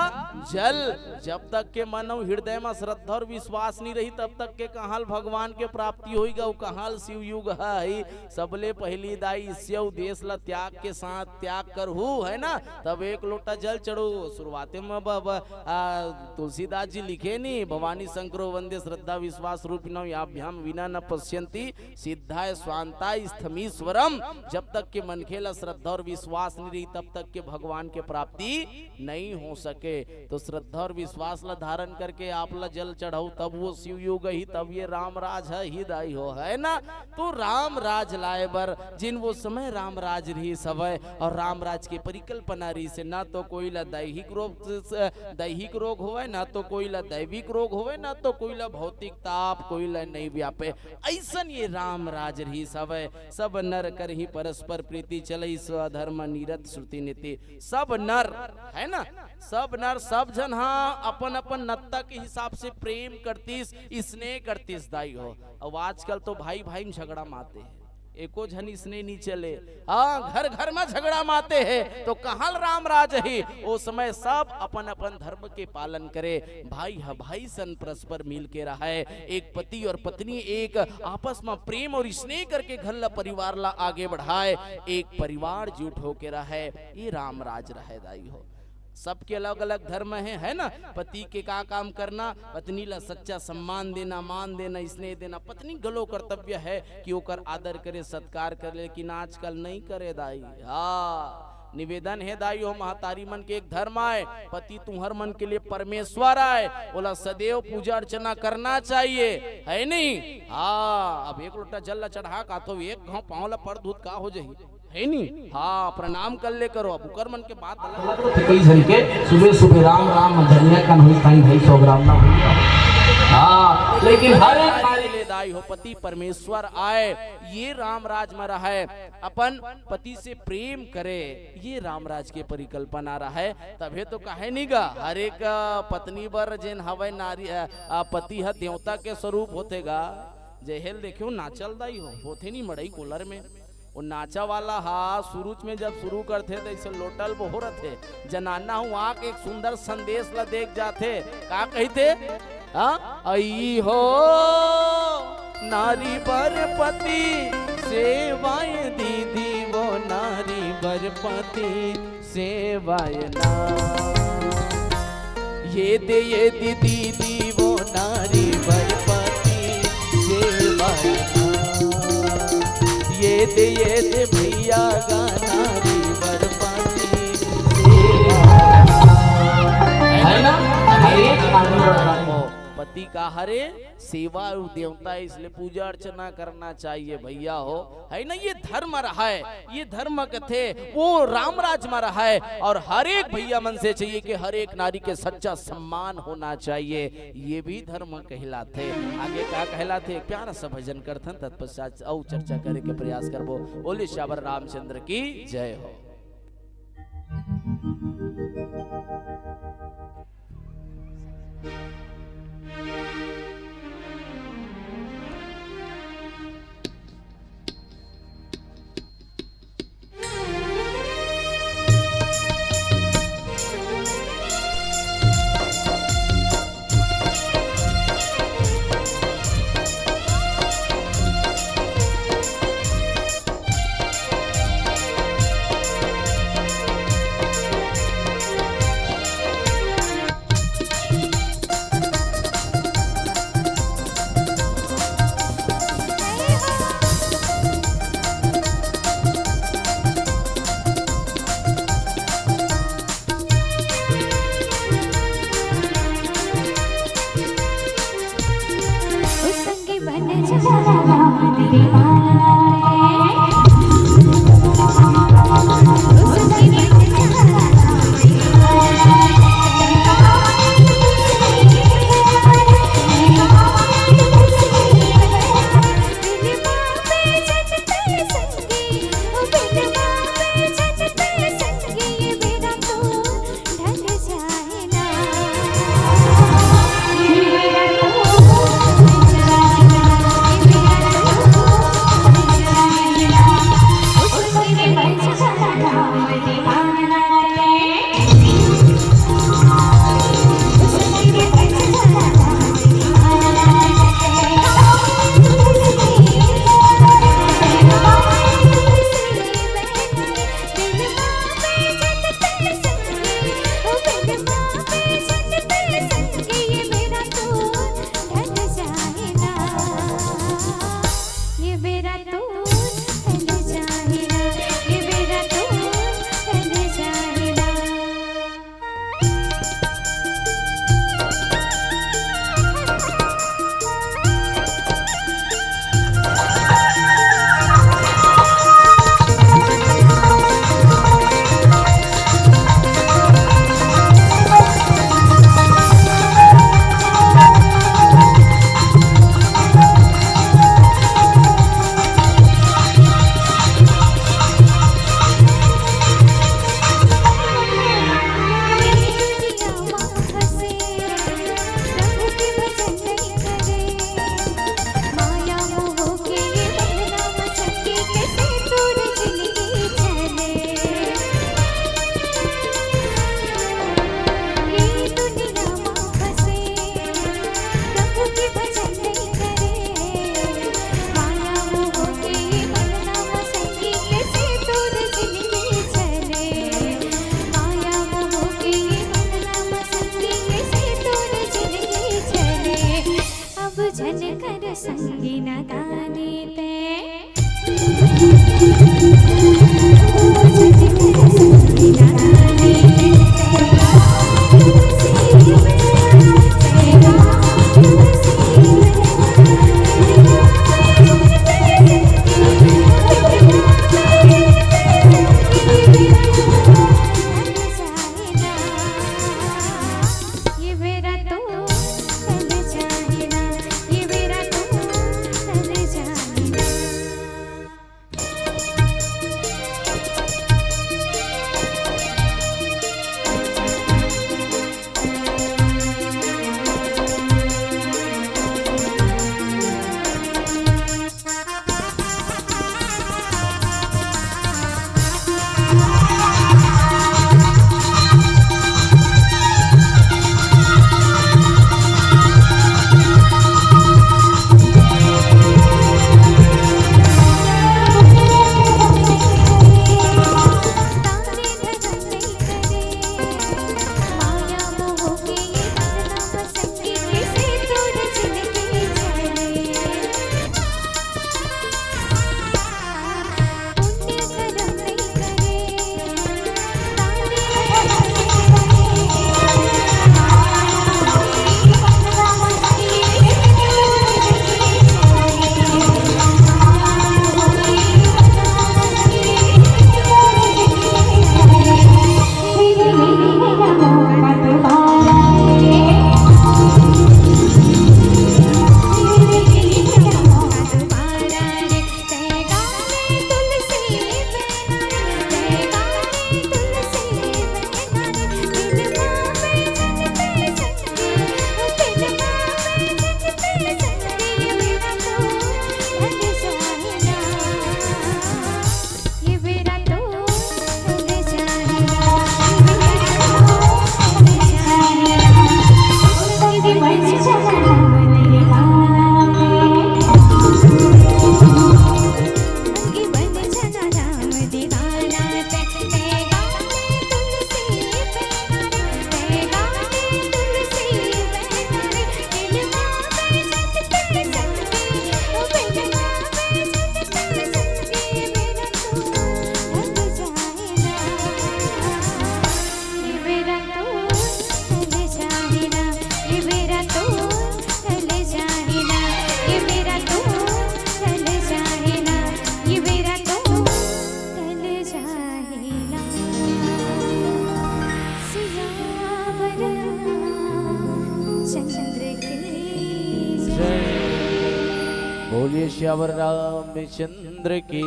जल। जब तक के मन अउ हृदय म श्रद्धा और विश्वास नहीं रही, तब तक के कहाँ ल भगवान के प्राप्ति होई गा, अउ कहाँ ल शिव युग ह ही। सबले पहली दाई इस देश ला त्याग के साथ त्याग करहू, है ना, तब एक लोटा जल चढ़ो। शुरुआते में ब-, ब-, आ, तुलसीदास जी लिखे नी, "भवानी शंकरो वंदे श्रद्धा विश्वास रूपिणो, याभ्याम विना न पश्यंती सिद्धाय स्वांताय स्थमीश्वरम।" जब तक के मनखे ला श्रद्धा और विश्वास नहीं रही, तब तक के भगवान के प्राप्ति नहीं हो सके। तो श्रद्धा और विश्वास ला धारण करके आप ला जल चढ़ाऊ, तब वो शिव युग ही, तब ये राम राज ह ही दाई हो, है ना। तो राम राज लाए बर जिन वो समय राम राज रहिस हवय और राम राज के परिकल्पना रहिस हे, ना तो कोई ला दैहिक रोग, दैहिक रोग होवय, ना तो कोई ला दैविक रोग होवय, ना तो कोई ला भौतिक ताप, कोई ला नहीं व्यापे। अइसन ये राम राज रहिस हवय। सब नर करही परस्पर प्रीति, चलई स्वधर्म निरत श्रुति नीति। सब नर, है ना, सब नर, सब झन हा अपन अपन नत्ता के हिसाब से प्रेम करतिस, स्नेह करतिस दाई हो। अब आजकल तो भाई भाई में झगड़ा माते हे, एको झन स्नेह नहीं चले। हाँ, घर घर में झगड़ा माते हे, तो कहाँ राम राज ही? ओ समय सब अपन अपन धर्म के पालन करे, भाई ह भाई सन परस्पर मिल के रहय, एक पति और पत्नी एक आपस में प्रेम और स्नेह करके घर ला परिवार ला आगे बढ़ाए, एक परिवार जुट होके रहय, ये राम राज रहय दाई हो। सबके अलग-अलग धर्म हे, है ना? पति के का काम करना, पत्नी ला सच्चा सम्मान देना, मान देना, स्नेह देना, पत्नी घलो कर्तव्य हे कि ओकर आदर करे, सत्कार करे, लेकिन आजकल नहीं करे दाई। हाँ, निवेदन हे दाई हो, महतारी मन के एक धर्म आय, पति तुंहर मन के लिए परमेश्वर आय, ओला सदैव पूजा अर्चना करना चाहिए, है नहीं? हाँ, अब एक लोटा जल ला चढ़ा का तो एक घाव पाँव ला पड़ दूत का हो जाही? है नी? हाँ, प्रणाम कर ले करो। अब उकर मन के बात अलग। कई झन के सुबह सुबह राम राम धनिया कन होई, ताई ढाई सौ ग्राम ना होई। हाँ, लेकिन हर एक नारी ले दाई हो, पति परमेश्वर आय, ये राम राज में रहय, अपन पति से प्रेम करे, ये राम राज के परिकल्पना रहय। तभे तो कहे नहीं गा, हर एक, अ, पत्नी बर जेन हवय नारी, अ, अ, पति ह देवता के स्वरूप होथे गा। जेहेल देखियो नाचल दाई हो, होथे नहीं मड़ई कोलर में। वो नाचा वाला हा शुरू में जब शुरू करथे त ऐसे लोटल बहो रथे। जनाना हूँ आके एक सुंदर संदेश ला देख जाथे। का कहिथे? हाँ? अई हो नारी बर पति सेवाए दीदी वो नारी बर पति सेवाए ना। ये दे ये दे दीदी वो नारी बर पति सेवाए ना। ये दे ये दे भैया गा नारी बर पति सेवाए ना। है ना? हर एक आदमी बर पति का हरे सेवा अउ देवता, इसलिए पूजा अर्चना करना चाहिए भैया हो, है ना? ये धर्म रहय, ये धर्म कथे वो राम राज में रहय। और हर एक भैया मन से चाहिए कि हर एक नारी के सच्चा सम्मान होना चाहिए, ये भी धर्म कहलाथे। आगे का कहलाथे, प्यारा सा भजन करथन, तत्पश्चात अउ चर्चा करे के प्रयास करबो। बोले सियावर रामचंद्र की जय हो। झन कर संगी नदानी ते। ये बेरा तो टल जाही ना, ये बेरा तो टल जाही ना। बोलिए सियावर रामचंद्र की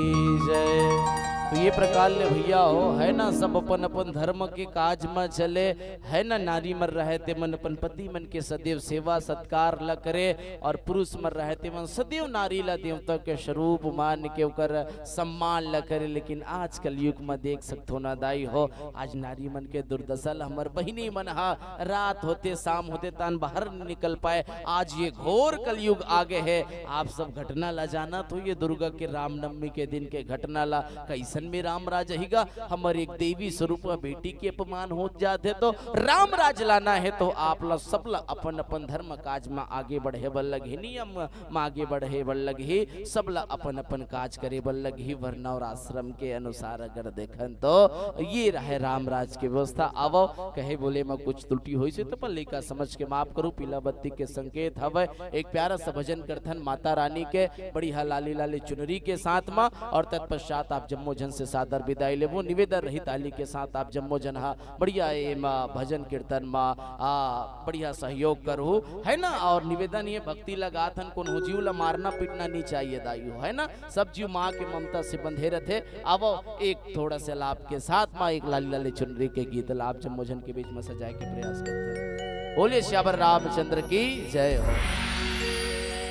जय। तो ये प्रकार ले भैया हो, है ना, सब अपन अपन धर्म के काज म चले, है ना, नारी मन रहे ते मन अपन पति मन के सदैव सेवा सत्कार ल करे, और पुरुष मन रहे ते मन सदैव नारी ल देवता के स्वरूप मान के ओकर सम्मान ल करे। लेकिन आज कलयुग म देख सकथो ना दाई हो, आज नारी मन के दुर्दशा ल हमर बहिनी मन ह रात होते, शाम होते तान बाहर नइ निकल पाए। आज ये घोर कलयुग आ गे हे। आप सब घटना ला जानत हो, ये दुर्गा के रामनवमी के दिन के घटना ला, कइसन में राम राज अही गा। हमर एक देवी स्वरूप बेटी के अपमान होत जात हे, तो राम राज लाना हे तो आप ला, सब ला अपन अपन धर्म काज म आगे बढ़े बर लगही, नियम म आगे बढ़े बर लगही, सब ला अपन अपन काज करे बर लगही, वर्ण और आश्रम के अनुसार अगर देखन तो ये रहे राम राज के व्यवस्था। आवो, कहे बोले म कुछ त्रुटि होइस हे तो अपन लइका समझ के माफ करू, पीला बत्ती के संकेत हवय। एक प्यारा सा भजन करथन माता रानी के बढ़िया लाली लाली चुनरी के साथ म, और तत्पश्चात आप जम्मो झन से सादर विदाई लेबो। निवेदन रही ताली के साथ आप जम्मो झन हा बढ़िया एमा भजन कीर्तन मा, आ, बढ़िया सहयोग करहु, है ना। और निवेदन ये भक्ति लगाथन, कोनो जीव ला मारना पीटना नहीं चाहिए दाई हो, है ना। सब जीव माँ के ममता से बंधे रथे। आवो एक थोड़ा से लाभ के साथ मा एक लाली लाली चुनरी के गीत ला आप जम्मो झन के बीच में सजाए के प्रयास करते हैं। बोलिए सियावर रामचंद्र की जय हो।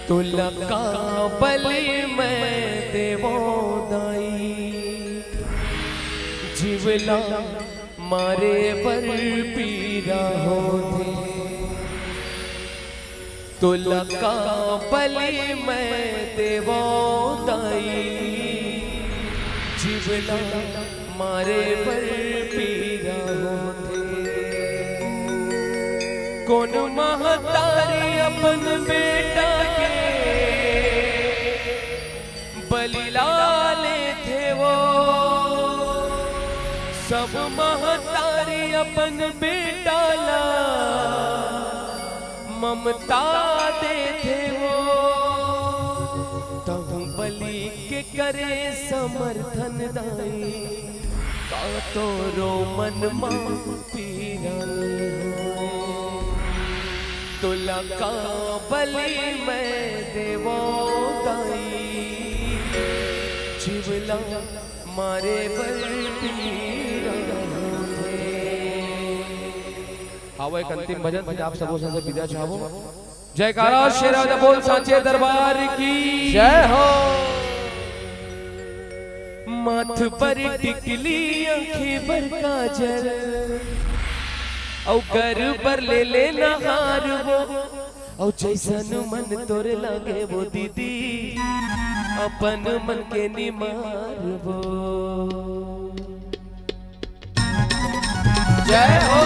तुला का बलि मैं देवो दाई, जीवला मारे बर पीरा होथे। तुला का बलि मैं देवो दाई, जीवला मारे बर पीरा होथे। कोन महतारी अपन बेटा के बलि ला लेथे वो, सब महतारी अपन बेटा ला ममता देथे वो। तहु बलि के करे समर्थन दाई, का तोरो मन मा पीरा नइ होय। तोला का बलि मैं देवों दाई, जीव ला मारे बर पीरा होथे। आवो एक अंतिम भजन, फिर आप सबो से विदा चाहबो। जयकारा शेरा दा बोल सांचे दरबार की जय हो। माथ पर टिकली, आँखी पर काजल, अउ गर पर ले लेना हार वो। अउ जैसन मन तोर लागे वो दीदी, अपन मन के निमार वो। जय हो।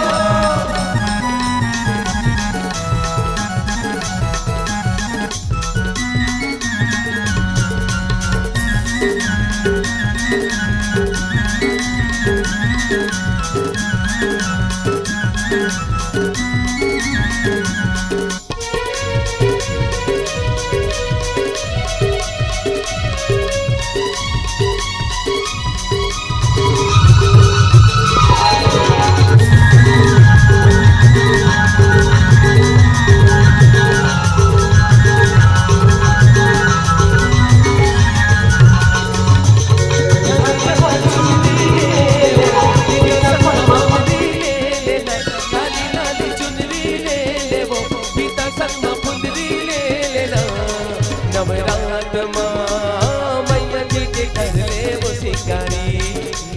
नवरात मा मैया जी के कर ले वो सिंगारी,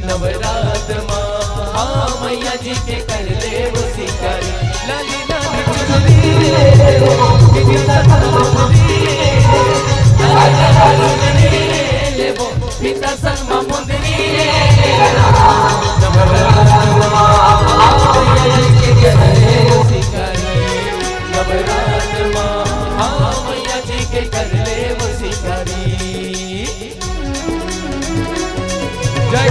नवरात मा, हाँ, मैया जी के कर ले वो सिंगारी। लाली लाली चुनरी ले ले वो, बिंदिया संग मा मुंदरी ले ले, लाली लाली चुनरी ले ले वो, बिंदिया संग मा मुंदरी ले ले। नवरात मा, हाँ, मैया जी के कर ले वो सिंगारी, नवरात मा, हाँ, मैया जी के कर ले वो सिंगारी। जय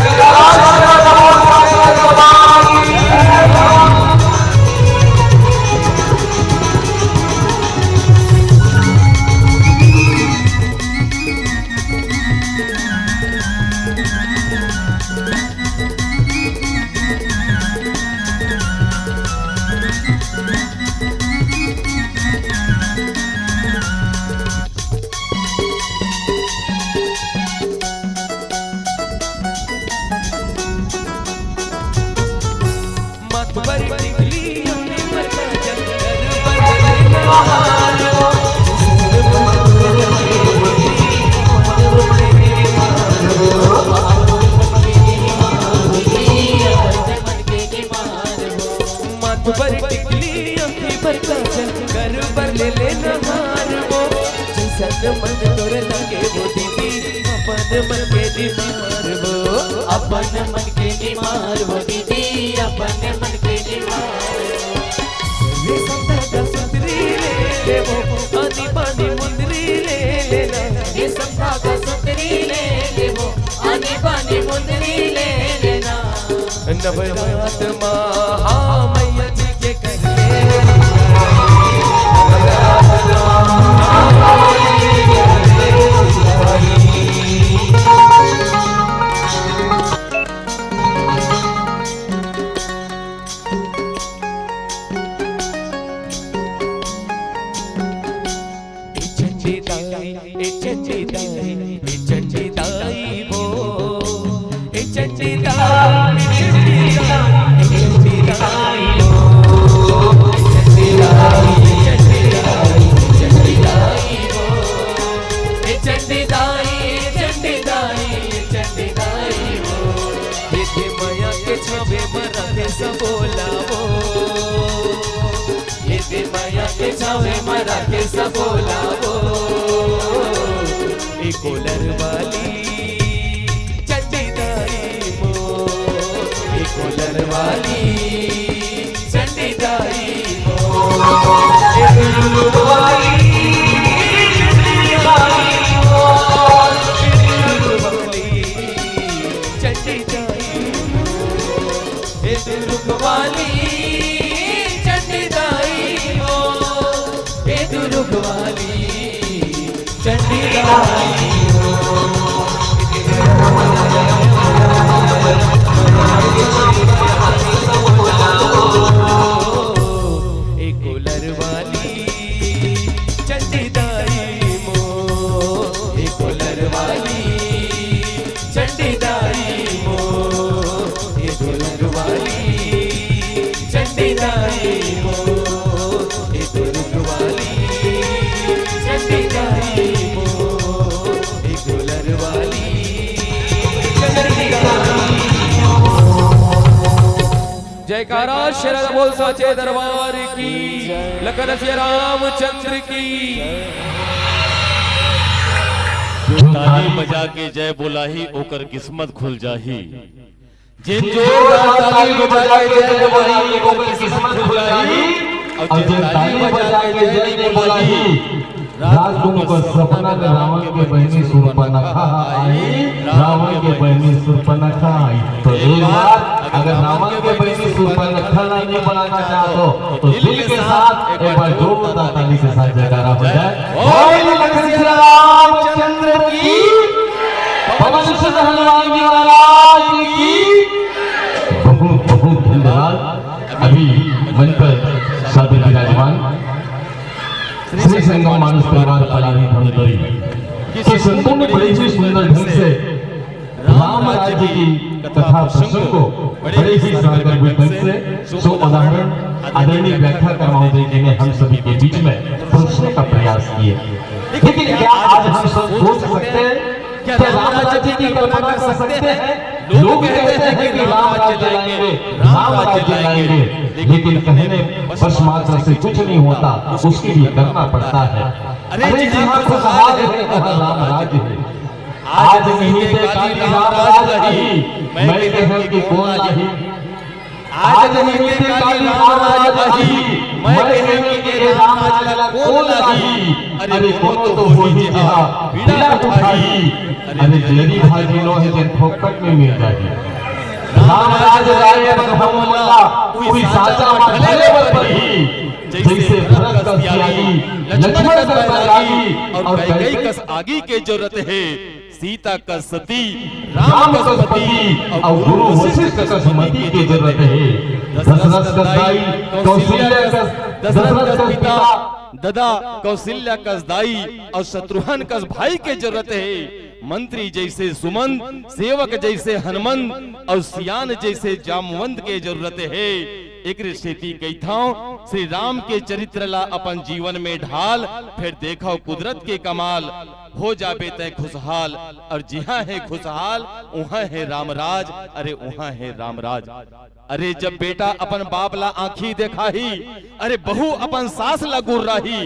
माथ बर टिकली, आँखी बर काजल, गर बर ले लेना हार वो। जैसन मन तोर लागे वो दीदी, अपन मन के निमार वो। अपन मन के निमार वो दीदी, अपन मन के निमार वो। रेशम धागा सुंदरी ले ले वो, आनी बानी मुंदरी ले लेना। रेशम धागा सुंदरी ले ले वो, आनी बानी मुंदरी ले लेना। नवरात मा, हाँ, मैया जी के कर ले। ए चंडी दाई, ए चंडी दाई, ए चंडी दाई वो। ए चंडी दाई, ए चंडी दाई, ए चंडी दाई वो। ए चंडी दाई, ए चंडी दाई, ए चंडी दाई वो। ए चंडी दाई, ए चंडी दाई, ए चंडी दाई वो। ये दे मया के छावे मरा के सबोला वो। ये दे मया के छावे मरा के सबोला वो। ए कोलर वाली चंडी दाई वो, ए कोलर वाली चंडी दाई वो, ए दुलुलु वाली चंडी दाई वो, ए दुलुलु ए कोलर वाली चंडी दाई मो, ए कोलर वाली चंडी दाई मो, ए कोलर वाली चंडी दाई मो, ए कोलर वाली चंडी दाई मो, ए कोलर वाली चंडी दाई मो। जयकारा शेरा बोल साचे दरबार की, लखन सिया रामचंद्र की। जो ताली बजा के जय बोलाही, ओकर किस्मत खुल जाही। जेन जोरदार ताली बजा के जय बोलाही, ओकर किस्मत खुल जाही। और जेन ताली बजा के जय नहीं बोलाही, राजगुरु का सपना में रावण के बहिनी सूर्पनखा आई, रावण के बहिनी सूर्पनखा आई। तो एक बार अगर रावण के बहिनी सूर्पनखा ला नहीं बनाना चाहत हो, तो दिल के साथ एक बार जोरदार ताली के साथ जयकारा हो जाए। बोल लखन श्री रामचंद्र की, पवन सुत हनुमान जी महाराज की। बहुत बहुत धन्यवाद। अभी मंच पर सादर विराजमान श्री संगम मानस परिवार पलानी धमतरी के संतों ने बड़े ही सुंदर ढंग से राम राज्य की कथा प्रसंग को बड़े ही सार्थक ढंग से सो उदाहरण आदरणीय व्याख्याकर महोदय जी ने हम सभी के बीच में परोसने का प्रयास किए। लेकिन क्या आज हम सब सोच सकते हैं, क्या राम राज्य की कल्पना कर सकते हैं? लोग कहते हैं कि राम राज्य लाएंगे, राम राज्य लाएंगे, लेकिन कहने बस मात्र से कुछ नहीं होता, उसके लिए करना पड़ता है। अरे जी हाँ, खुशहाल है, वहाँ राम राज्य है। आज नहीं ते काली राम राज रही, मैं कहूँ कि कौन लाही। आज नहीं ते काली राम राज रही, मैं कहूँ कि ये राम राज ला कौन लाही। अरे कोनो तो होही जिहा बीड़ा उठाही। अरे जेरी भाजी नो है जेन फोकट में मिल जाही। राम राज लाए बर हम मल्ला, कोई साचा मा ढले बर परही। जैसे भरत कस त्यागी, लक्ष्मण कस बैरागी, और कैकई कस आगी के जरूरत है। सीता कस सती, राम कस पति, और गुरु वशिष्ठ कस मति के जरूरत है। दशरथ कस दाई, कौशल्या कस, दशरथ कस पिता, ददा कौशल्या कस दाई, और शत्रुघ्न कस भाई के जरूरत है। मंत्री जैसे सुमंत, सेवक जैसे हनुमंत, और सियान जैसे जामवंत के जरूरत है। एक सेती कहिथौं, श्री राम के चरित्र ला अपन जीवन में ढाल, फिर देखो कुदरत के कमाल। हो जाबे तै खुशहाल, और जिहाँ है खुशहाल, उहाँ है रामराज। अरे उहाँ है रामराज। अरे जब बेटा अपन बाप ला आँखी देखाही, अरे बहू अपन सास ला गुर्राही,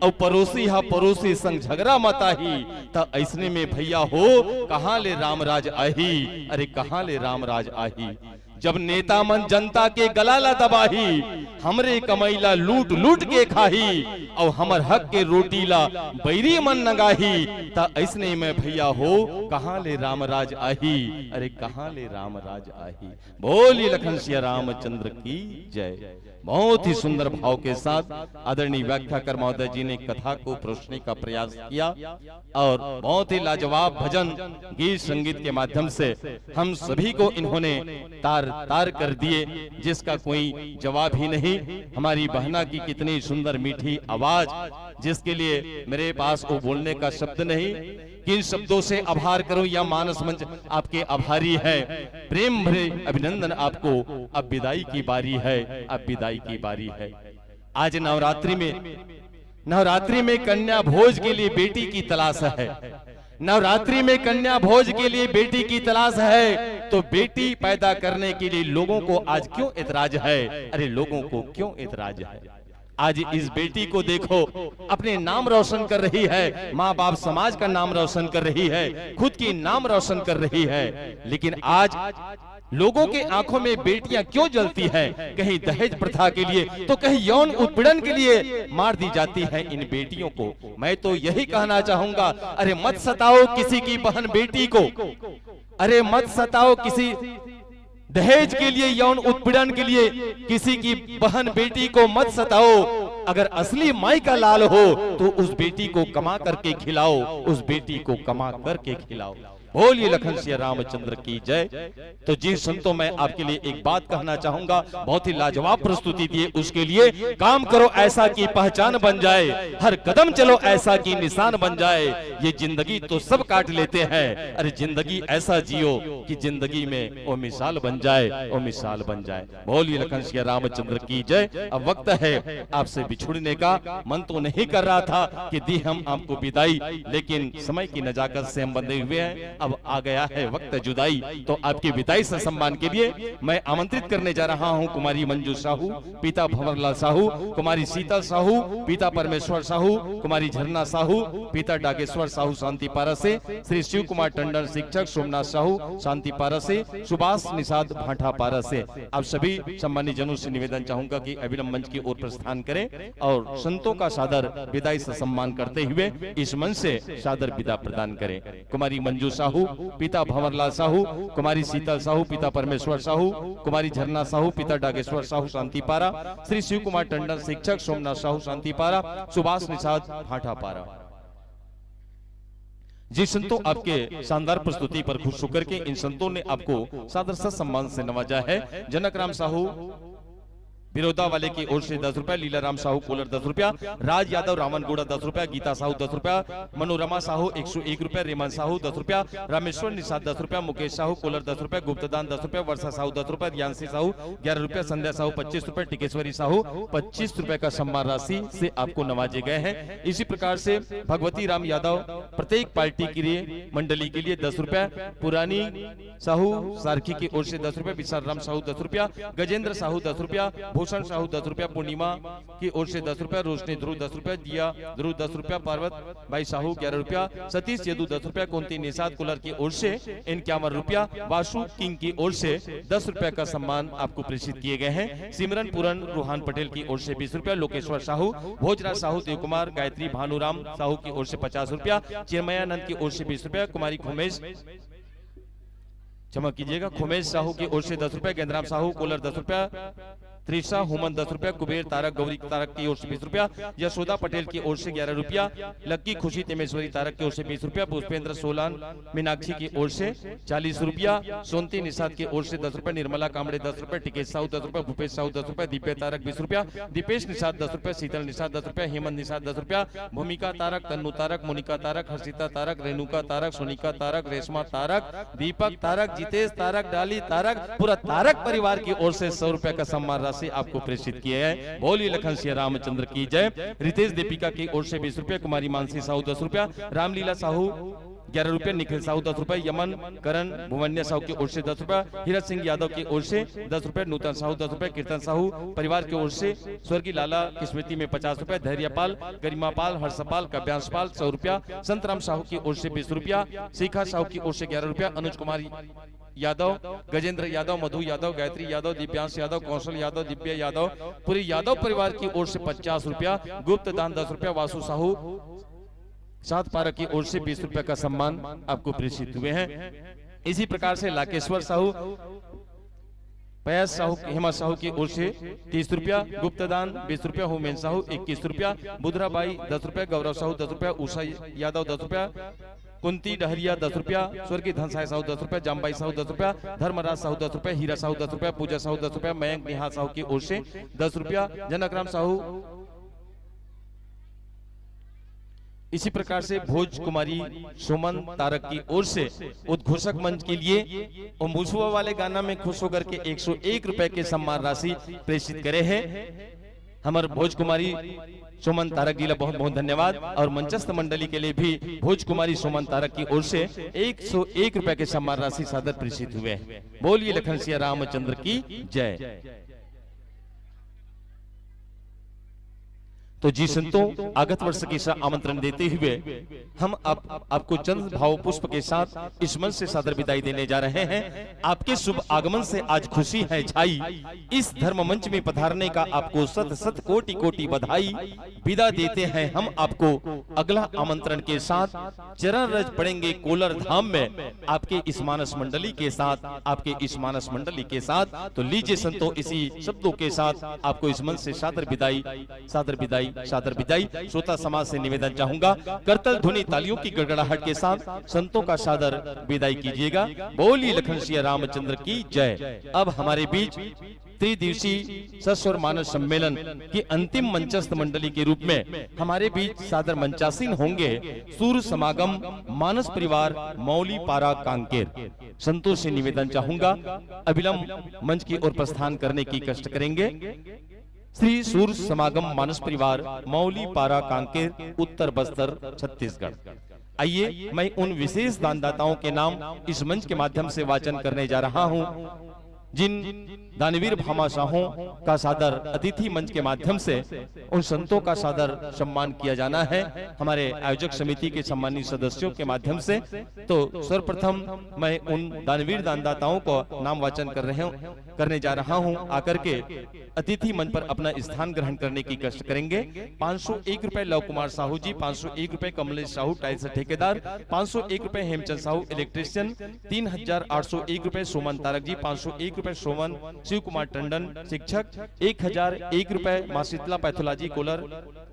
अउ परोसी हा परोसी संग झगरा मताही, त अइसने में भैया हो, कहाँ ले रामराज आही? अरे कहाँ ले रामराज आही? जब नेता मन जनता के गला ला दबाही, हमरे कमई ला लूट लूट के खाही, अउ हमर हक के रोटी ला बैरी मन नंगाही, त अइसने में भैया हो, कहाँ ले रामराज आही? अरे कहाँ ले रामराज आही? बोलिए लखन सिया रामचंद्र की जय। बहुत ही सुंदर भाव के साथ आदरणीय व्याख्याकर महोदय जी ने कथा को परोसने का प्रयास किया और बहुत ही लाजवाब भजन, गीत, संगीत के माध्यम से हम सभी को इन्होंने तार तार कर दिए, जिसका कोई जवाब ही नहीं। हमारी बहना की कितनी सुंदर मीठी आवाज, जिसके लिए मेरे पास वो बोलने का शब्द नहीं। किन शब्दों से आभार करूं, या मानस मंच आपके आभारी है। प्रेम भरे अभिनंदन आपको। अब विदाई की बारी है, अब विदाई की बारी है। आज नवरात्रि में, नवरात्रि में कन्या भोज के लिए बेटी की तलाश है। नवरात्रि में कन्या भोज के लिए बेटी की तलाश है, तो बेटी पैदा करने के लिए लोगों को आज क्यों एतराज है? अरे, लोगों को क्यों एतराज है? आज इस बेटी को देखो, अपने नाम रोशन कर रही है, माँ बाप समाज का नाम रोशन कर रही है, खुद की नाम रोशन कर रही है। लेकिन आज लोगों के आंखों में बेटियां क्यों जलती हैं? कहीं दहेज प्रथा के लिए, तो कहीं यौन उत्पीड़न के लिए मार दी जाती है इन बेटियों को। मैं तो यही कहना चाहूंगा, अरे मत सताओ किसी की बहन बेटी को, अरे मत सताओ किसी दहेज के लिए, यौन उत्पीड़न के लिए किसी की बहन बेटी को मत सताओ। अगर असली माई का लाल हो तो उस बेटी को कमा करके खिलाओ, उस बेटी को कमा करके खिलाओ। बोलिए लखन सिया रामचंद्र की जय। तो जी संतों, मैं आपके लिए एक बात कहना चाहूंगा, बहुत ही लाजवाब प्रस्तुति दिए, उसके लिए काम करो ऐसा कि पहचान बन जाए, हर कदम चलो ऐसा कि निशान बन जाए। ये जिंदगी तो सब काट लेते हैं, अरे जिंदगी ऐसा जियो कि जिंदगी में वो मिसाल बन जाए, वो मिसाल बन जाए। बोलिए लखन सिया रामचंद्र की जय। अब वक्त है आपसे बिछुड़ने का, मन तो नहीं कर रहा था कि दी हम आपको विदाई, लेकिन समय की नजाकत से हम बंधे हुए हैं। अब आ गया है वक्त जुदाई, तो आपकी विदाई से सम्मान के लिए मैं आमंत्रित करने जा रहा हूं कुमारी मंजू साहू, पिता भंवरलाल साहू, कुमारी सीता साहू, पिता परमेश्वर साहू, कुमारी झरना साहू, पिता डागेश्वर साहू शांतिपारा से, श्री शिव कुमार टंडन शिक्षक सोमनाथ साहू शांतिपारा से, सुभाष निषाद भाटापारा से। आप सभी सम्मानित जनों से निवेदन चाहूंगा कि अविलंब मंच की ओर प्रस्थान करें और संतों का सादर विदाई से सम्मान करते हुए इस मंच से सादर विदा प्रदान करें। कुमारी मंजू साहू, पिता भंवरलाल साहू, कुमारी सीता साहू, पिता परमेश्वर साहू, कुमारी झरना साहू, पिता डागेश्वर साहू शांतिपारा, श्री शिव कुमार टंडन शिक्षक सोमनाथ साहू शांतिपारा, सुभाष निषाद भाटापारा। जी संतों, आपके शानदार प्रस्तुति पर खुश होकर के इन संतों ने आपको सादर ससम्मान से नवाजा है। जनक राम साहू बिरोदा वाले की ओर से दस रुपया, लीला राम साहू कोलर दस रुपया, राज यादव रावणगुड़ा दस रुपया, गीता साहू दस रुपया, मनोरमा साहू एक सौ एक रुपया, रेमन साहू दस रुपया, रामेश्वर निषाद दस रुपया, मुकेश साहू कोलर दस रुपया, गुप्तदान दस रुपया, वर्षा साहू दस रुपया, रियांशी साहू ग्यारह रुपया, संध्या साहू पच्चीस रुपया, टिकेश्वरी साहू पच्चीस रुपया का सम्मान राशि से आपको नवाजे गए हैं। इसी प्रकार से भगवती राम यादव प्रत्येक पार्टी के लिए, मंडली के लिए दस रुपया, पुरानी साहू सारखी की ओर से दस रुपया, विशाल राम साहू दस रुपया, गजेंद्र साहू दस रुपया, भूषण साहू दस रुपया, पूर्णिमा की ओर से दस रुपया, रोशनी ध्रुव दस रुपया, दिया ध्रुव दस रुपया, पार्वत भाई साहू ग्यारह रुपया, सतीश यदु दस रुपया, कुंती निषाद कुलर की ओर से इक्यावन रुपया, वासु किंग की ओर से दस रुपया का सम्मान आपको प्रेषित किए गए हैं। सिमरन पूरन रूहान पटेल की ओर से बीस रुपया, लोकेश्वर साहू, भोजराज साहू, देव कुमार, गायत्री, भानुराम साहू की ओर से पचास रुपया, चिन्मयानंद की ओर से बीस रुपया, कुमारी खोमेश, क्षमा कीजिएगा, खोमेश साहू की ओर से दस रुपया, गेंदराम साहू कोलर दस रुपया, त्रिशा हुमन दस रुपया, कुबेर तारक गौरी तारक की ओर से बीस रुपया, यशोदा पटेल की ओर से ग्यारह रुपया, लक्की खुशी तेमेश्वरी तारक की ओर से बीस रुपया, पुष्पेंद्र सोलान मीनाक्षी की ओर से चालीस रुपया, सोनती निषाद की ओर से दस रुपया, निर्मला कामड़े दस रुपया, टिकेश साहू दस रुपया, भूपेश साहू दस रुपया, दिव्य तारक बीस रुपया, दीपेश निषाद दस रुपया, शीतल निषाद दस रुपया, हेमंत निषाद दस रुपया, भूमिका तारक, तन्नू तारक, मोनिका तारक, हर्षिता तारक, रेणुका तारक, सोनिका तारक, रेशमा तारक, दीपक तारक, जितेश तारक, डाली तारक, पूरा तारक परिवार की ओर से सौ रुपया का सम्मान राशि आपको प्रेषित किया है। बोलिए लखन सिया रामचंद्र की जय। रितेश दीपिका की ओर से बीस रुपया, कुमारी मानसी साहू दस रुपया, रामलीला साहू ग्यारह रुपया, निखिल साहू दस रुपया, यमन करण भुवन्या साहू की ओर से दस रुपया, हीरा सिंह यादव की ओर से दस रुपया, नूतन साहू दस रुपया, कीर्तन साहू परिवार की ओर से स्वर्गीय लाला की स्मृति में पचास रुपया, धैर्यपाल, गरिमापाल, हर्षपाल, काव्यांशपाल सौ रुपया, संतराम साहू की ओर से बीस रुपया, शिखा साहू की ओर से ग्यारह रुपया, अनुज कुमार यादव, गजेंद्र यादव, मधु यादव, गायत्री यादव, दिव्यांश यादव, कौशल यादव, दिव्या यादव, पूरे यादव परिवार की ओर से पचास रुपया, गुप्त दान दस रुपया, वासु साहू सात पारा की ओर से बीस रुपया का सम्मान आपको प्रेषित हुए हैं। इसी प्रकार से लाकेश्वर साहू, पयास साहू, हेमा साहू की ओर से तीस रुपया, गुप्तदान बीस रुपया, होमेन साहू इक्कीस रुपया, बुधरा बाई दस रुपया, गौरव साहू दस रुपया, उषा यादव दस रुपया, कुंती डहरिया दस रुपया, स्वर्गीय धनसाय साहू दस रुपया, जामबाई साहू दस रुपया, धर्मराज साहू दस रुपया, हीरा साहू दस रुपया, पूजा साहू दस रुपया, मयंक निहाल साहू की ओर से दस रुपया, जनकराम साहू। इसी प्रकार से भोज कुमारी सुमन तारक की ओर से उद्घोषक मंच के लिए और मुसुआ वाले गाना में खुश होकर के एक सौ एक रुपए के सम्मान राशि प्रेषित करे हैं। हमर भोज कुमारी सुमन तारक जी ला बहुत बहुत धन्यवाद और मंचस्थ मंडली के लिए भी भोज कुमारी सुमन तारक की ओर से एक सौ एक रुपए के सम्मान राशि सादर प्रेषित हुए हैं। बोलिए लखन सिया रामचंद्र की जय। तो जी संतों, आगत वर्ष के सा-, आमंत्रण देते हुए हम आप, आपको चंद भाव पुष्प के साथ इस मंच से सादर विदाई देने जा रहे हैं। आपके शुभ आगमन से आज खुशी है छाई, इस धर्म मंच में पधारने का आपको शत शत कोटि कोटि बधाई। विदा देते हैं हम आपको अगला आमंत्रण के साथ। चरण रज पड़ेंगे कोलर धाम में आपके इस मानस मंडली के साथ, आपके इस मानस मंडली के साथ। तो लीजिए संतों, इसी शब्दों के साथ आपको इस मंच से सादर विदाई, सादर विदाई, सादर विदाई। श्रोता समाज से निवेदन चाहूंगा, करतल ध्वनि तालियों की गड़गड़ाहट के साथ संतों का सादर विदाई कीजिएगा। बोलिए लखन सिया रामचंद्र की जय। अब हमारे बीच त्रिदिवसीय सस्वर मानस सम्मेलन की अंतिम मंचस्थ मंडली के रूप में हमारे बीच सादर मंचासीन होंगे सूर समागम मानस परिवार मौली पारा कांकेर। संतों से निवेदन चाहूंगा, अविलंब मंच की ओर प्रस्थान करने की कष्ट करेंगे। श्री सूर समागम मानस परिवार मौली पारा कांकेर, उत्तर बस्तर, छत्तीसगढ़। आइए, मैं उन विशेष दानदाताओं के नाम इस मंच के माध्यम से वाचन करने जा रहा हूं, जिन दानवीर भामाशाहों का सादर अतिथि मंच के माध्यम से उन संतों का सादर सम्मान किया जाना है हमारे आयोजक समिति के सम्मानित सदस्यों के माध्यम से। तो सर्वप्रथम मैं उन दानवीर दानदाताओं को नाम वाचन कर रहे हूं, करने जा रहा हूं। आकर के अतिथि मंच पर अपना स्थान ग्रहण करने की कष्ट करेंगे। पाँच सौ एक रुपए लव कुमार साहू जी, पाँच सौ एक रुपए कमलेश साहू टाइल्स ठेकेदार, पाँच सौ एक रुपए हेमचंद साहू इलेक्ट्रिशियन, तीन हजार आठ सौ एक रुपए सोमन तारक जी, पाँच सौ एक रुपए सोमन शिव कुमार टंडन शिक्षक, एक हजार एक रुपए माँ Sheetla pathology Kolar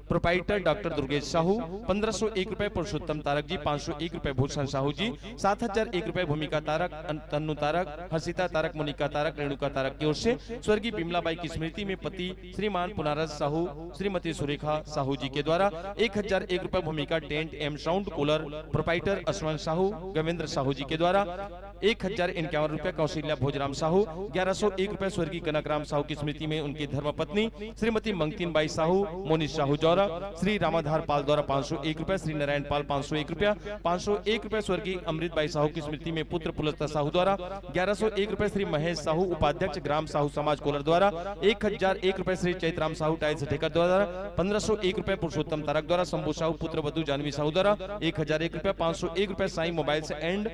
proprietor doctor Durgesh Sahu, पन्द्रह सौ एक रुपए पुरुषोत्तम तारक जी, पाँच सौ एक रुपए भूषण साहू जी, सात हजार एक रुपए भूमिका तारक, अन-, तन्नू तारक, हर्षिता तारक, मोनिका तारक, रेणुका तारक की ओर से स्वर्गीय बिमला बाई की स्मृति में पति श्रीमान पुनारस साहू, श्रीमती सुरेखा साहू जी के द्वारा एक हजार एक रुपए Bhumika tent M sound cooler proprietor Ashwant Sahu, Gavendra Sahu ji के द्वारा एक हजार इक्यावन रुपए कौशल्या भोजराम साहू, ग्यारह सौ एक रुपए स्वर्गीय कनकराम साहू की स्मृति में उनकी धर्मपत्नी श्रीमती मंगतीन बाई साहू, मोनिश साहू द्वारा, श्री रामाधार पाल द्वारा पाँच सौ एक रुपए, श्री नारायण पाल पाँच सौ एक रुपया, पाँच सौ एक रुपए स्वर्गीय अमृत बाई साहू की स्मृति में पुत्र पुलस्ता साहू द्वारा, ग्यारह सौ एक रुपए श्री महेश साहू उपाध्यक्ष ग्राम साहू समाज कोलर द्वारा, एक हजार एक रुपए श्री चैतराम साहू टाइल्स ठेकर द्वारा, पन्द्रह सौ एक रुपए पुरुषोत्तम तारक द्वारा, शंभू साहू पुत्र वधु जानवी साहू द्वारा, एक हजार एक रुपए, पाँच सौ एक रुपए Sai mobiles and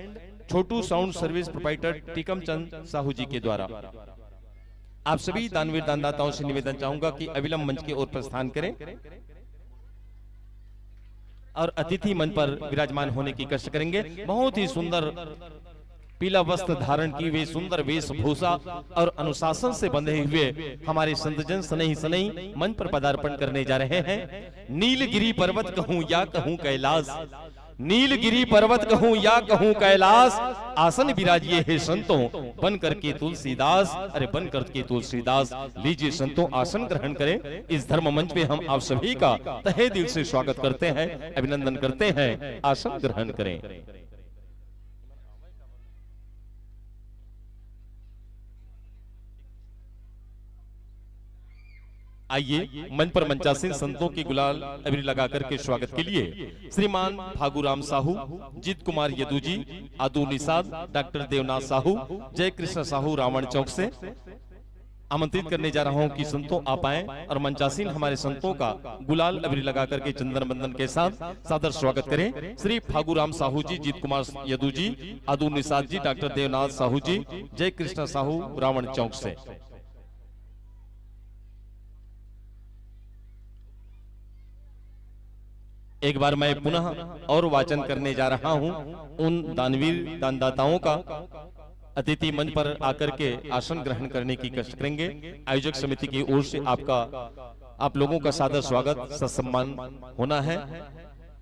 Chhotu sound service proprietor Tikam Chand Sahu ji के द्वारा। आप सभी दानवीर दानदाताओं से निवेदन चाहूंगा कि अविलंब मंच की ओर प्रस्थान करें और अतिथि मंच पर विराजमान होने की कष्ट करेंगे। बहुत ही सुंदर पीला वस्त्र धारण की हुई, सुंदर वेशभूषा और अनुशासन से बंधे हुए हमारे संतजन सनई सनई मंच पर पदार्पण करने जा रहे हैं। नीलगिरी पर्वत कहूं या कहूं कैलाश, नीलगिरी पर्वत कहूं या कहूं कैलाश, आसन विराजिए हे संतों बन करके तुलसीदास। अरे बन करके तुलसीदास, लीजिए संतों आसन ग्रहण करें। इस धर्म मंच पे हम आप सभी का तहे दिल से स्वागत करते हैं, अभिनंदन करते हैं। आसन ग्रहण करें। आइए, मंच पर मंचासीन संतों की गुलाल अबीर लगा करके स्वागत के लिए श्रीमान फागुराम साहू, जीत कुमार यदुजी, आदू निषाद, डॉक्टर देवनाथ साहू, जय कृष्ण साहू रावण चौक से आमंत्रित करने जा रहा हूं कि संतों आप आएं और मंचासीन हमारे संतों का गुलाल अबीर लगा करके चंदन बंदन के साथ सादर स्वागत करें। श्री फागुराम साहू जी, जीत कुमार यदुजी, आदू निषाद जी, डॉक्टर देवनाथ साहू जी, जय कृष्ण साहू रावण चौक से। एक बार मैं पुनः और वाचन करने जा रहा हूं उन दानवीर दानदाताओं का। अतिथि मंच पर आकर के आसन ग्रहण करने की कष्ट करेंगे। आयोजक समिति की ओर से आपका, आप लोगों का सादर स्वागत, ससम्मान होना है।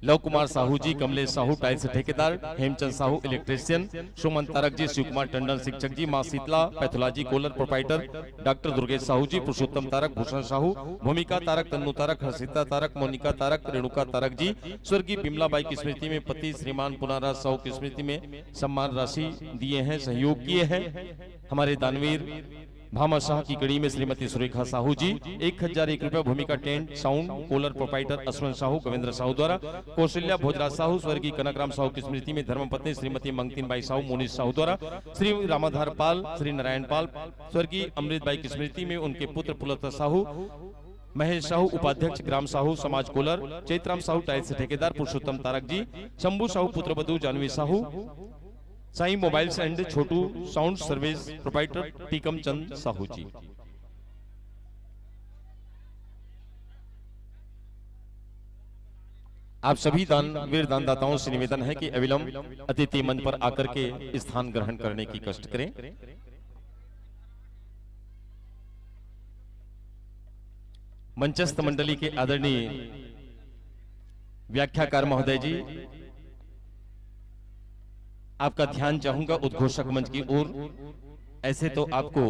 लव कुमार साहू जी, कमलेश साहू टाइल्स ठेकेदार, हेमचंद साहू इलेक्ट्रिशियन, सुमन तारक जी, शिव कुमार टंडन शिक्षक जी, माँ Sheetla pathology Kolar proprietor, doctor Durgesh Sahu ji, Purushottam Tarak, Bhushan Sahu, Bhumika Tarak, Tannu Tarak, Harshita Tarak, Monika Tarak, Renuka Tarak जी, स्वर्गीय बिमला बाई की स्मृति में पति श्रीमान पुनाराज साहू की स्मृति में सम्मान राशि दिए हैं, सहयोग किए हैं। हमारे दानवीर भामाशाह की कड़ी में श्रीमती सुरेखा साहू जी, एक हजार एक रुपया Bhumika tent sound Kolar proprietor Ashwant Sahu, Govindra Sahu द्वारा, कौशल्या भोजराज साहू, स्वर्गीय कनकराम साहू की स्मृति में धर्मपत्नी श्रीमती मंगतीन बाई साहू, मोनिश साहू द्वारा, श्री रामाधार पाल, श्री नारायण पाल, स्वर्गीय अमृत बाई की स्मृति में उनके पुत्र पुलत साहू, महेश साहू, उपाध्यक्ष ग्राम साहू समाज कोलर, चैतराम साहू टाइल्स ठेकेदार, पुरुषोत्तम तारक जी, शंभू साहू पुत्र वधू Janvi Sahu, Sai mobiles and Chhotu sound service proprietor Tikam Chand Sahu ji. आप सभी दानवीर दानदाताओं से निवेदन है कि अविलंब अतिथि मंच पर आकर के स्थान ग्रहण करने की कष्ट करें। मंचस्थ मंडली के आदरणीय व्याख्याकार महोदय जी, आपका ध्यान चाहूंगा उद्घोषक मंच की ओर। ऐसे तो आपको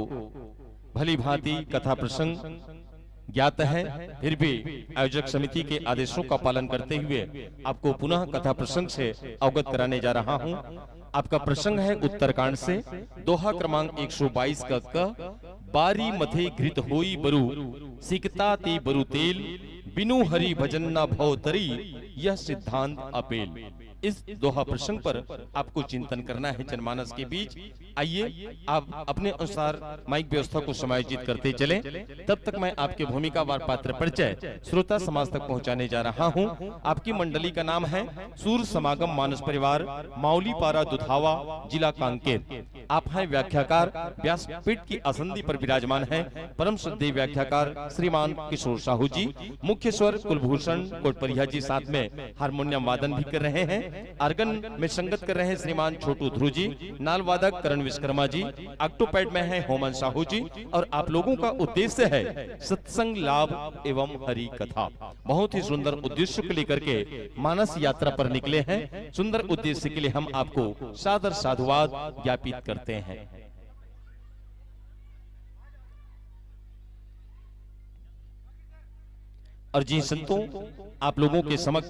भली भांति कथा प्रसंग ज्ञात है, फिर भी आयोजक समिति के आदेशों का पालन करते हुए आपको पुनः कथा प्रसंग से अवगत कराने जा रहा हूं। आपका प्रसंग है उत्तरकांड से, दोहा क्रमांक एक सौ बाईस का क, बारी मथे घृत होई बरु, सिकता ते बरु तेल, बिनु हरि भजन न भव तरी, यह सिद्धांत अपेल। इस दोहा प्रसंग पर आपको चिंतन करना है जनमानस के बीच। आइए, आप अपने अनुसार माइक व्यवस्था को समायोजित करते चलें। तब तक मैं आपके भूमिकावार पात्र परिचय श्रोता समाज तक पहुंचाने जा रहा हूं। आपकी मंडली का नाम है सूर समागम मानस परिवार, माउली पारा दुधावा, जिला कांकेर। आप हैं व्याख्याकार, व्यासपीठ की आसंदी पर विराजमान हैं परम श्रद्धेय व्याख्याकार श्रीमान किशोर साहू जी, मुख्य स्वर कुलभूषण कोटपरिया जी, साथ में हारमोनियम वादन भी कर रहे हैं, आर्गन में संगत कर रहे हैं श्रीमान छोटू ध्रुव जी, नाल वादक करण विश्वकर्मा जी, ऑक्टोपैड में है होमन साहू जी। और आप लोगों का उद्देश्य है सत्संग लाभ एवं हरि कथा। बहुत ही सुंदर उद्देश्य को लेकर के मानस यात्रा पर निकले हैं। सुंदर उद्देश्य के लिए हम आपको सादर साधुवाद ज्ञापित करते हैं। और जी संतों, आप लोगों के समक्ष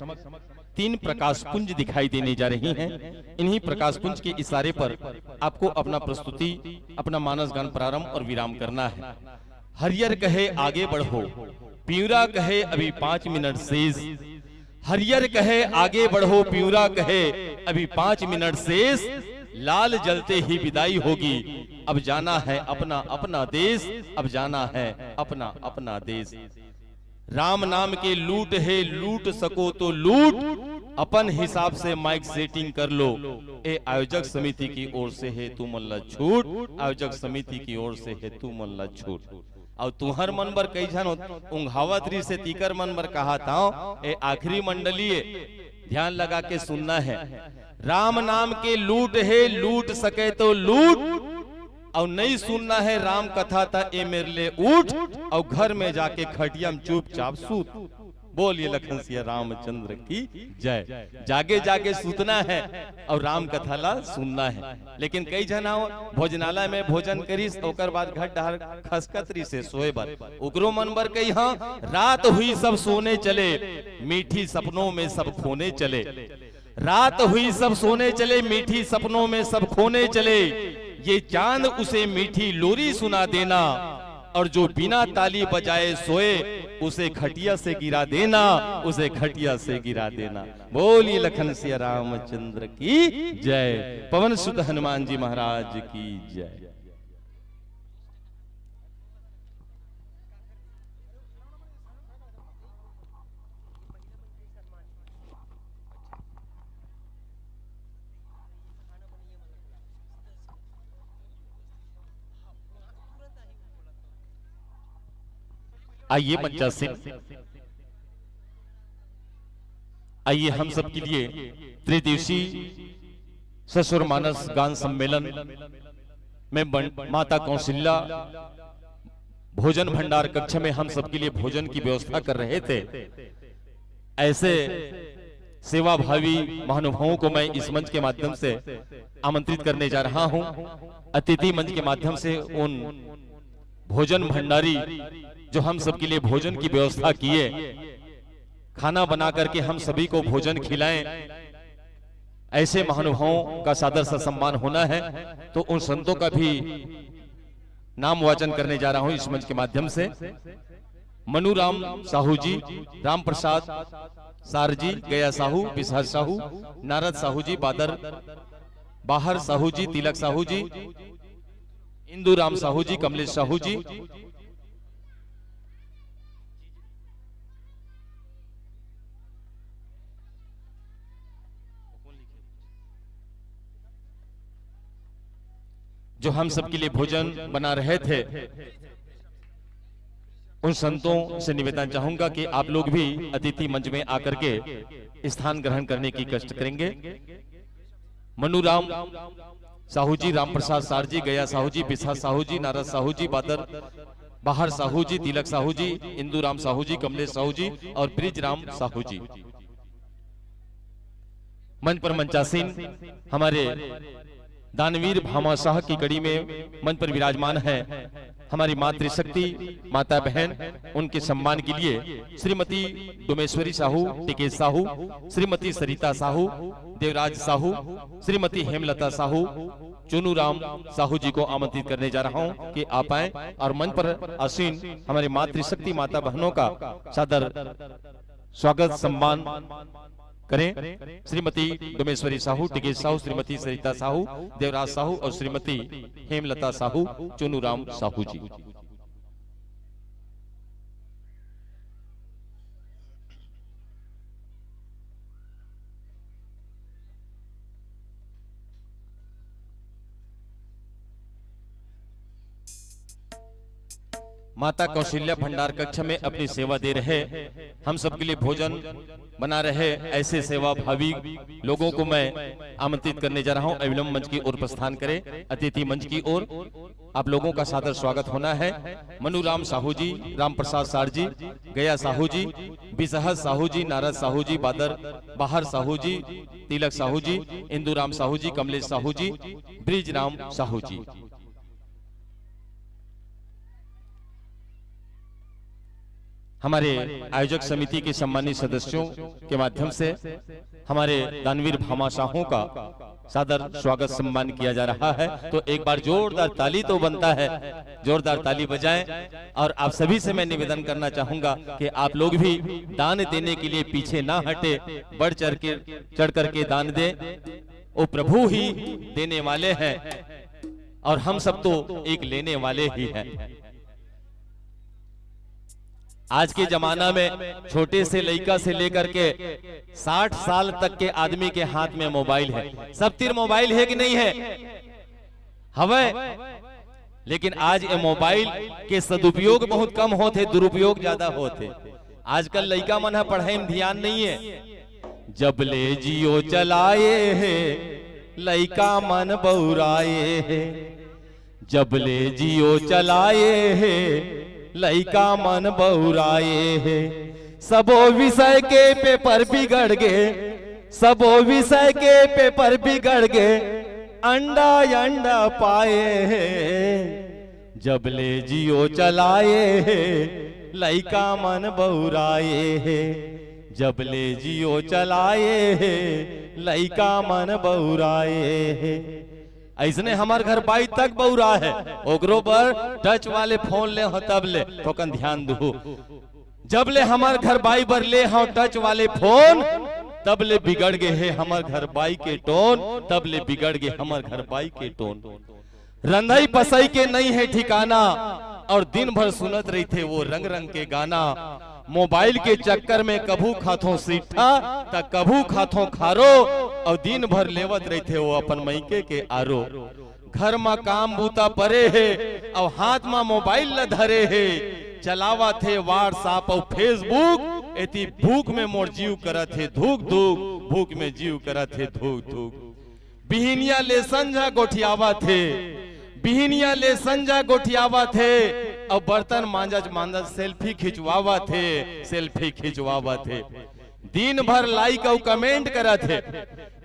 तीन प्रकाश पुंज दिखाई देने जा रही हैं। इन्हीं प्रकाश पुंज के इशारे पर आपको अपना प्रस्तुति, अपना मानस गान प्रारंभ और विराम करना है। हरियर कहे आगे बढ़ो, पिंवरा कहे अभी पांच मिनट शेष। हरियर कहे आगे बढ़ो, पिंवरा कहे अभी पांच मिनट शेष। लाल जलते ही विदाई होगी, अब जाना है अपना अपना देश, अब जाना है अपना अपना देश। राम नाम के लूट हे, लूट सको तो लूट, अपन हिसाब से माइक सेटिंग कर लो। ए आयोजक समिति की ओर से हे तुमन ला छूट, आयोजक समिति की ओर से हे तुमन ला छूट। अउ तुहर मन बर कई झन उंघावत रिहिसे, तिकर मन बर कहात हंव, ए आखिरी मंडली ए, ध्यान लगा के सुनना है। राम नाम के लूट हे, लूट सके तो लूट, अउ नइ सुनना है राम कथा त ए मेर ले उठ, अउ घर में जाके खटिया में चुपचाप सूत। बोलिए लखन सिया रामचंद्र की जय। जागे जागे सूतना है अउ राम कथा ला सुनना है। लेकिन कई झन हो भोजनालय में भोजन करिस, ओकर बाद घर डहर खसकत रिहिसे सोए बर, ओकरो मन बर कही, हाँ, रात हुई सब सोने चले, मीठी सपनों में सब खोने चले। रात हुई सब सोने चले, मीठी सपनों में सब खोने चले। ये चांद उसे मीठी लोरी सुना देना, और जो बिना ताली बजाए सोए, उसे खटिया से गिरा देना, उसे खटिया से गिरा देना। बोलिए लखन सिया रामचंद्र की जय, पवन सुत हनुमान जी महाराज की जय। आइए मंचासीन, आइए हम सबके लिए त्रिदिवसीय ससुर मानस गान सम्मेलन में बन-, माता कौशल्या भोजन भंडार कक्ष में हम सबके लिए भोजन की व्यवस्था कर रहे थे। ऐसे सेवाभावी महानुभावों को मैं इस मंच के माध्यम से आमंत्रित करने जा रहा हूं। अतिथि मंच के माध्यम से उन भोजन भंडारी जो हम सबके लिए भोजन की व्यवस्था किए, खाना बना करके हम सभी को भोजन खिलाएं, ऐसे महानुभावों का सादर सा सम्मान होना है, तो उन संतों का भी नाम वाचन करने जा रहा हूं इस मंच के माध्यम से। मनु राम साहू जी, राम प्रसाद सार जी, गया साहू, बिसहर साहू, नारद साहू जी, बादर, बाहर साहू जी, तिलक साहू जी, इंदू राम साहू जी, कमलेश साहू जी, जो हम सबके लिए भोजन बना रहे थे, उन संतों से निवेदन चाहूंगा कि आप लोग भी अतिथि मंच में आकर के स्थान ग्रहण करने की कष्ट करेंगे। मनुराम साहू जी, राम प्रसाद सार जी, गया साहू जी, बिसा साहू जी, नारद साहू जी, बादर, बाहर साहू जी, तिलक साहू जी, इंदुराम साहू जी, कमलेश साहू जी और ब्रिजराम साहू जी। मंच पर मंचासीन हमारे दानवीर भामाशाह की कड़ी में मंच पर विराजमान है हमारी मातृशक्ति माता बहन, उनके सम्मान के लिए श्रीमती डोमेश्वरी साहू, टिकेश साहू, श्रीमती सरिता साहू, देवराज साहू, श्रीमती हेमलता साहू, चुनूराम साहू जी को आमंत्रित करने जा रहा हूं कि आप आएं और मंच पर आसीन हमारे मातृशक्ति माता बहनों का सादर स्वागत सम्मान करें। श्रीमती डोमेश्वरी साहू, टिकेश साहू, श्रीमती सरिता साहू, देवराज साहू और श्रीमती हेमलता साहू, चुनूराम साहू जी। माता कौशल्या भंडार कक्ष में अपनी सेवा दे रहे, हम सबके लिए भोजन बना रहे ऐसे सेवा भावी लोगों को मैं आमंत्रित करने जा रहा हूं। अविलंब मंच की ओर प्रस्थान करें, अतिथि मंच की ओर। आप लोगों का सादर स्वागत होना है। मनुराम साहू जी, राम प्रसाद सार जी, गया साहू जी, बिसहस साहू जी, नारद साहू जी, बादर, बाहर साहू जी, तिलक साहू जी, इंदुराम साहू जी, कमलेश साहू जी, ब्रिजराम साहू जी। हमारे आयोजक समिति के सम्मानित सदस्यों के माध्यम से हमारे दानवीर भामाशाहों का सादर स्वागत सम्मान किया जा रहा है। तो एक बार जोरदार ताली तो बनता है, जोरदार ताली बजाएं। और आप सभी से मैं निवेदन करना चाहूंगा कि आप लोग भी दान देने के लिए पीछे ना हटे, बढ़ चढ़ के, चढ़ करके दान दें। वो प्रभु ही देने वाले हैं और हम सब तो एक लेने वाले ही हैं। आज के जमाना में छोटे से लइका से लेकर के साठ साल तक के आदमी के हाथ में मोबाइल है। सब तीर मोबाइल है कि नहीं है? हवय। लेकिन आज ये मोबाइल के सदुपयोग बहुत कम होथे, दुरुपयोग ज्यादा होथे। आजकल लइका मन ह पढ़ाई में ध्यान नहीं है। जब ले जियो चलाए हे, लइका मन बउराए हे। जब ले जियो चलाए हे, लइका मन बउराए हे। सबो विषय के पेपर बिगड़ गे, सबो विषय के पेपर बिगड़ गे, अंडा अंडा पाए हे। जब ले जियो चलाए हे, लइका मन बउराए हे। जब ले जियो चलाए हे, लइका मन बउराए हे। अइसने हमर घर बाई तक बउरा हे, ओकरो बर टच वाले फोन ले हो तब ले, थोकन ध्यान दू। जब ले हमर घर बाई बर ले हो टच वाले फोन, तब ले बिगड़ गे हे हमर घर बाई के टोन, तब ले बिगड़ गे हमर घर बाई के टोन। रंधई पसई के नइ हे ठिकाना, अउ दिन भर सुनत रहिथे वो रंग रंग के गाना। मोबाइल के चक्कर में कभू खाथों सिट्ठा, त कभू खाथों खारो, अउ दिन भर लेवत रहिथे वो अपन मइके के आरो। घर म काम बूता परे हे, अउ हाथ म मोबाइल ल धरे हे, चलावत हे WhatsApp अउ Facebook। एती भूख में मोर जीव करत हे धूक धूक, भूख में जीव करत हे धूक धूक। बिहिनिया ले संझा गोठियावत हे, बिहिनिया ले संझा गोठियावत हे, अउ बर्तन मांजत मांजत सेल्फी खिंचवावत हे, सेल्फी खिंचवावत हे। दिन भर लाइक अउ कमेंट करत हे,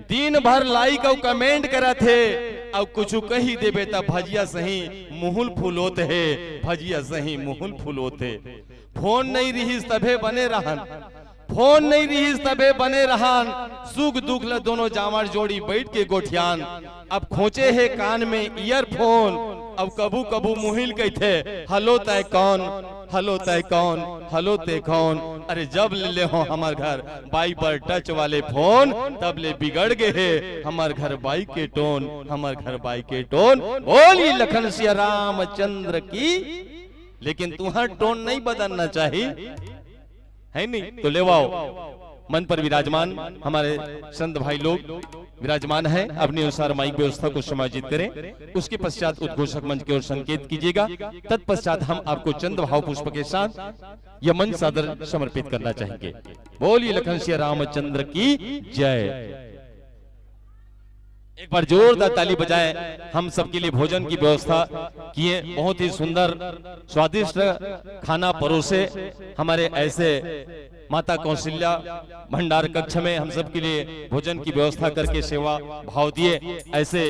दिन भर लाइक अउ कमेंट करत हे, अउ कुछु कही देबे त भजिया सही मुहुल फुलोत हे, भजिया सही मुहुल फुलोत हे। फोन नइ रिहिस तभे बने रहन, फोन नइ रिहिस तभे बने रहन, सुख दुख ल दोनों जांवर जोड़ी बइठ के गोठियान। अब खोंचे हे कान में ईयरफोन, अब कभू कभू मुहिल कहिथे, "हलो तय कौन, हलो तय कौन, हलो तय कौन?" अरे जब ले ले हो हमर घर बाई बर टच वाले फोन, तब ले बिगड़ गे हे हमर घर बाई के टोन, हमर घर बाई के टोन। बोली लखन सिया रामचंद्र की। लेकिन तुहर टोन नहीं बदलना चाहिए, है नहीं? तो लेवाओ मंच पर विराजमान हमारे संत भाई लोग, विराजमान है, अपने अनुसार माइक व्यवस्था को समायोजित करें। उसके पश्चात उद्घोषक मंच की ओर संकेत कीजिएगा। तत्पश्चात हम आपको चंद्र भाव पुष्प के साथ यह मंच सादर समर्पित करना चाहेंगे। बोलिए लखन सिया रामचंद्र की जय। एक बार जोरदार ताली बजाएं, हम सबके लिए भोजन की व्यवस्था किए। बहुत ही सुंदर स्वादिष्ट खाना परोसे हमारे ऐसे माता कौशल्या भंडार कक्ष में हम सबके लिए भोजन की व्यवस्था करके सेवा भाव दिए। ऐसे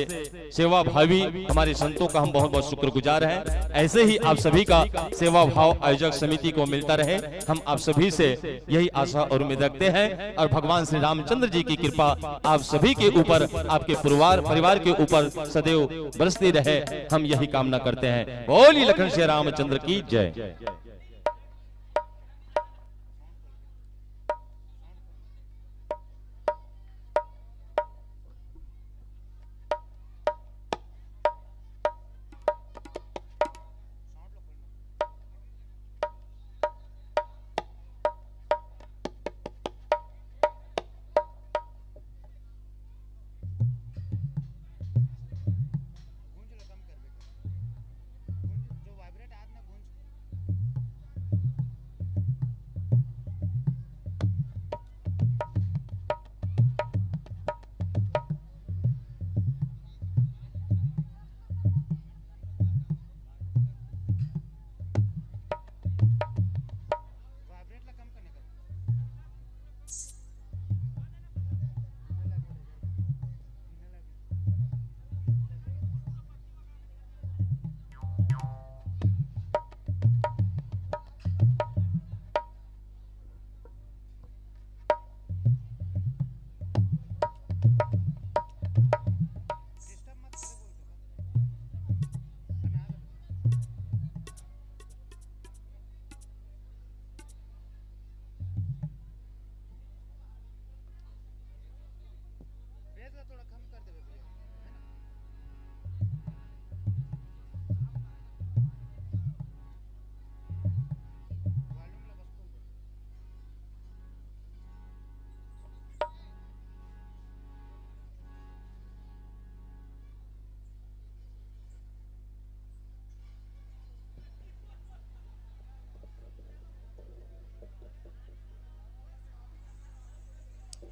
सेवा भावी हमारे संतों का हम बहुत बहुत शुक्रगुजार हैं। ऐसे ही आप सभी का सेवा भाव आयोजक समिति को मिलता रहे। हम आप सभी से यही आशा और उम्मीद रखते हैं और भगवान श्री रामचंद्र जी की कृपा आप सभी के ऊपर, आपके परिवार परिवार के ऊपर सदैव बरसती रहे, हम यही कामना करते हैं। बोलिए लखन श्री रामचंद्र की जय।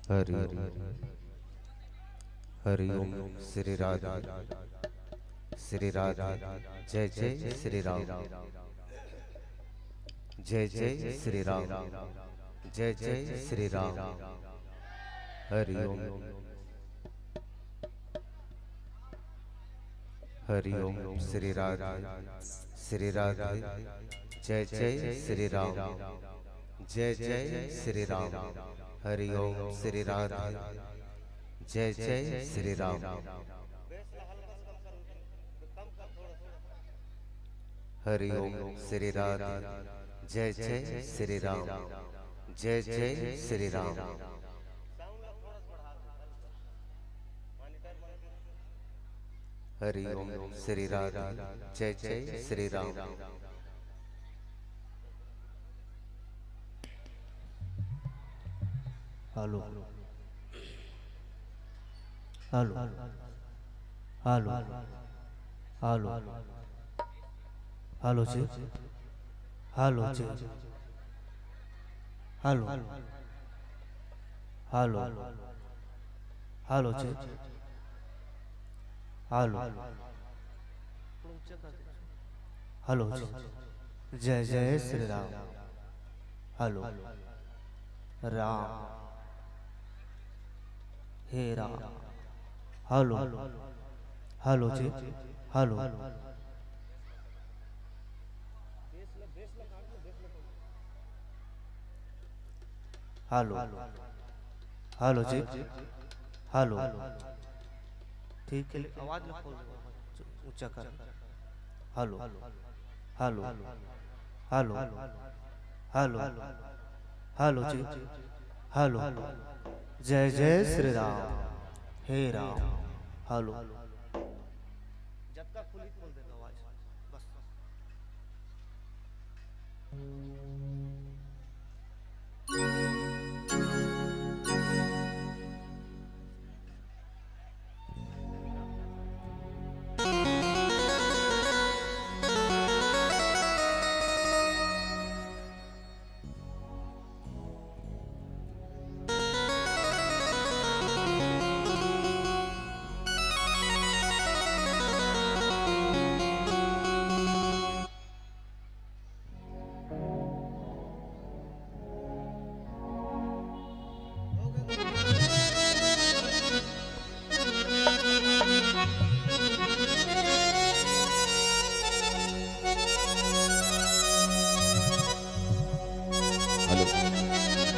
हरि हरि ओम। श्री राधे, श्री राधे। जय जय श्री राम। जय जय श्री राम। जय जय श्री राम। हरि ओम। हरि ओम। श्री राधे, श्री राधे। जय जय श्री राम। जय जय श्री राम। हरि ओम। श्री राधे। जय जय श्री राम। हरि ओम। श्री राधे। जय जय श्री राम। जय जय श्री राम। हरि ओम। श्री राधे। जय जय Shri Ram. Hello. Hello. Hello. Hello. Hello जी। हेलो जी। हेलो। हेलो। हेलो जी। हेलो। हेलो जी। जय जय श्री राम। हेलो। राम। हे राम। हेलो। हेलो जी। हेलो। हेलो। हेलो जी। हेलो। ठीक है, आवाज ला खोल, ऊंचा कर। Hello. Hello. Hello. Hello. Hello जी। हेलो। जय जय श्री राम। हे राम। हेलो। जब तक खुली खोल देता आवाज। बस।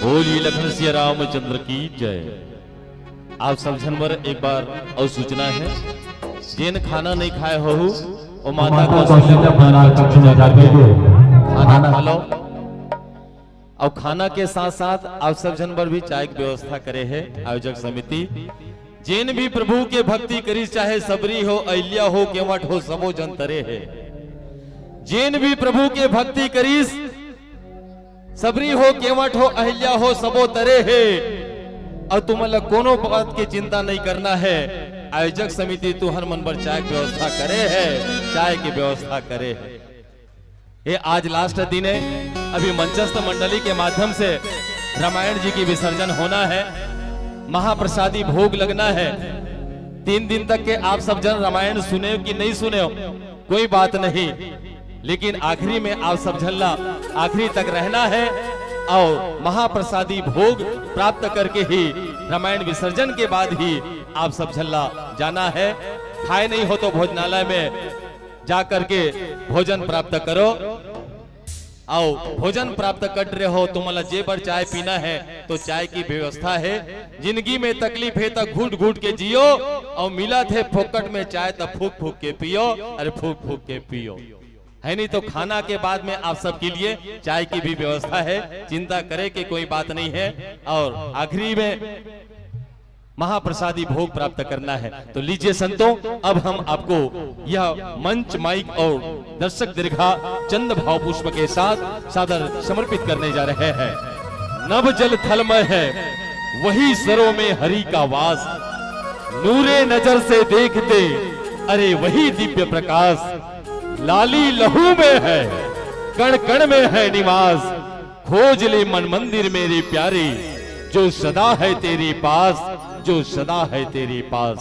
बोलिए लखन सिया रामचंद्र की जय। आप सब झन बर एक बार अउ सूचना हे, जेन खाना नहीं खाए होहू, वो माता कौशल्या भंडार कक्ष में जाके खाना खा लो। अउ खाना के साथ साथ आप सब झन बर भी चाय के व्यवस्था करे हे आयोजक समिति। जेन भी प्रभु के भक्ति करिस, चाहे सबरी हो, अहिल्या हो, केवट हो, सबो जन तरे हे। जेन भी प्रभु के भक्ति करिस, सबरी हो, केवट हो, अहिल्या हो, सबो तरे हे। अउ तुमन ला कोनो बात के चिंता नहीं करना हे। आयोजक समिति तुहर मन बर चाय के व्यवस्था करे हे, चाय के व्यवस्था करे हे। ये आज last दिन हे। अभी मंचस्थ मंडली के माध्यम से रामायण जी की विसर्जन होना हे, महाप्रसादी भोग लगना हे। तीन दिन तक के आप सब झन रामायण सुने कि नहीं सुने हो, कोई बात नहीं, लेकिन आखिरी में आप सब झन ला आखिरी तक रहना हे अउ महाप्रसादी भोग प्राप्त करके ही रामायण विसर्जन के बाद ही आप सब झन ला जाना हे। खाए नहीं हो तो भोजनालय में जा करके भोजन प्राप्त करो। अउ भोजन प्राप्त कर रहे हो, तुमन ला जे बर चाय पीना हे तो चाय की व्यवस्था हे। जिंदगी में तकलीफ हे त घूट घूट के जियो, अउ मिलत हे फोकट में चाय त फूक फूक के पियो। अरे फूक फूक के पियो, हे नहीं तो खाना के बाद में आप सबके लिए चाय की भी व्यवस्था हे, चिंता करे के कोई बात नहीं हे। अउ आखिरी में महाप्रसादी भोग प्राप्त करना हे। तो लीजिए संतों, अब हम आपको यह मंच, माइक और दर्शक दीर्घा चंद भाव पुष्प के साथ सादर समर्पित करने जा रहे हैं। नभ जल थलमय है, वही सरों में हरि का वास। नूरे नजर से देखते, अरे वही दिव्य प्रकाश। लाली लहू में है, कण कण में है निवास। खोज ले मन मंदिर मेरे प्यारे, जो सदा है तेरे पास, जो सदा है तेरे पास।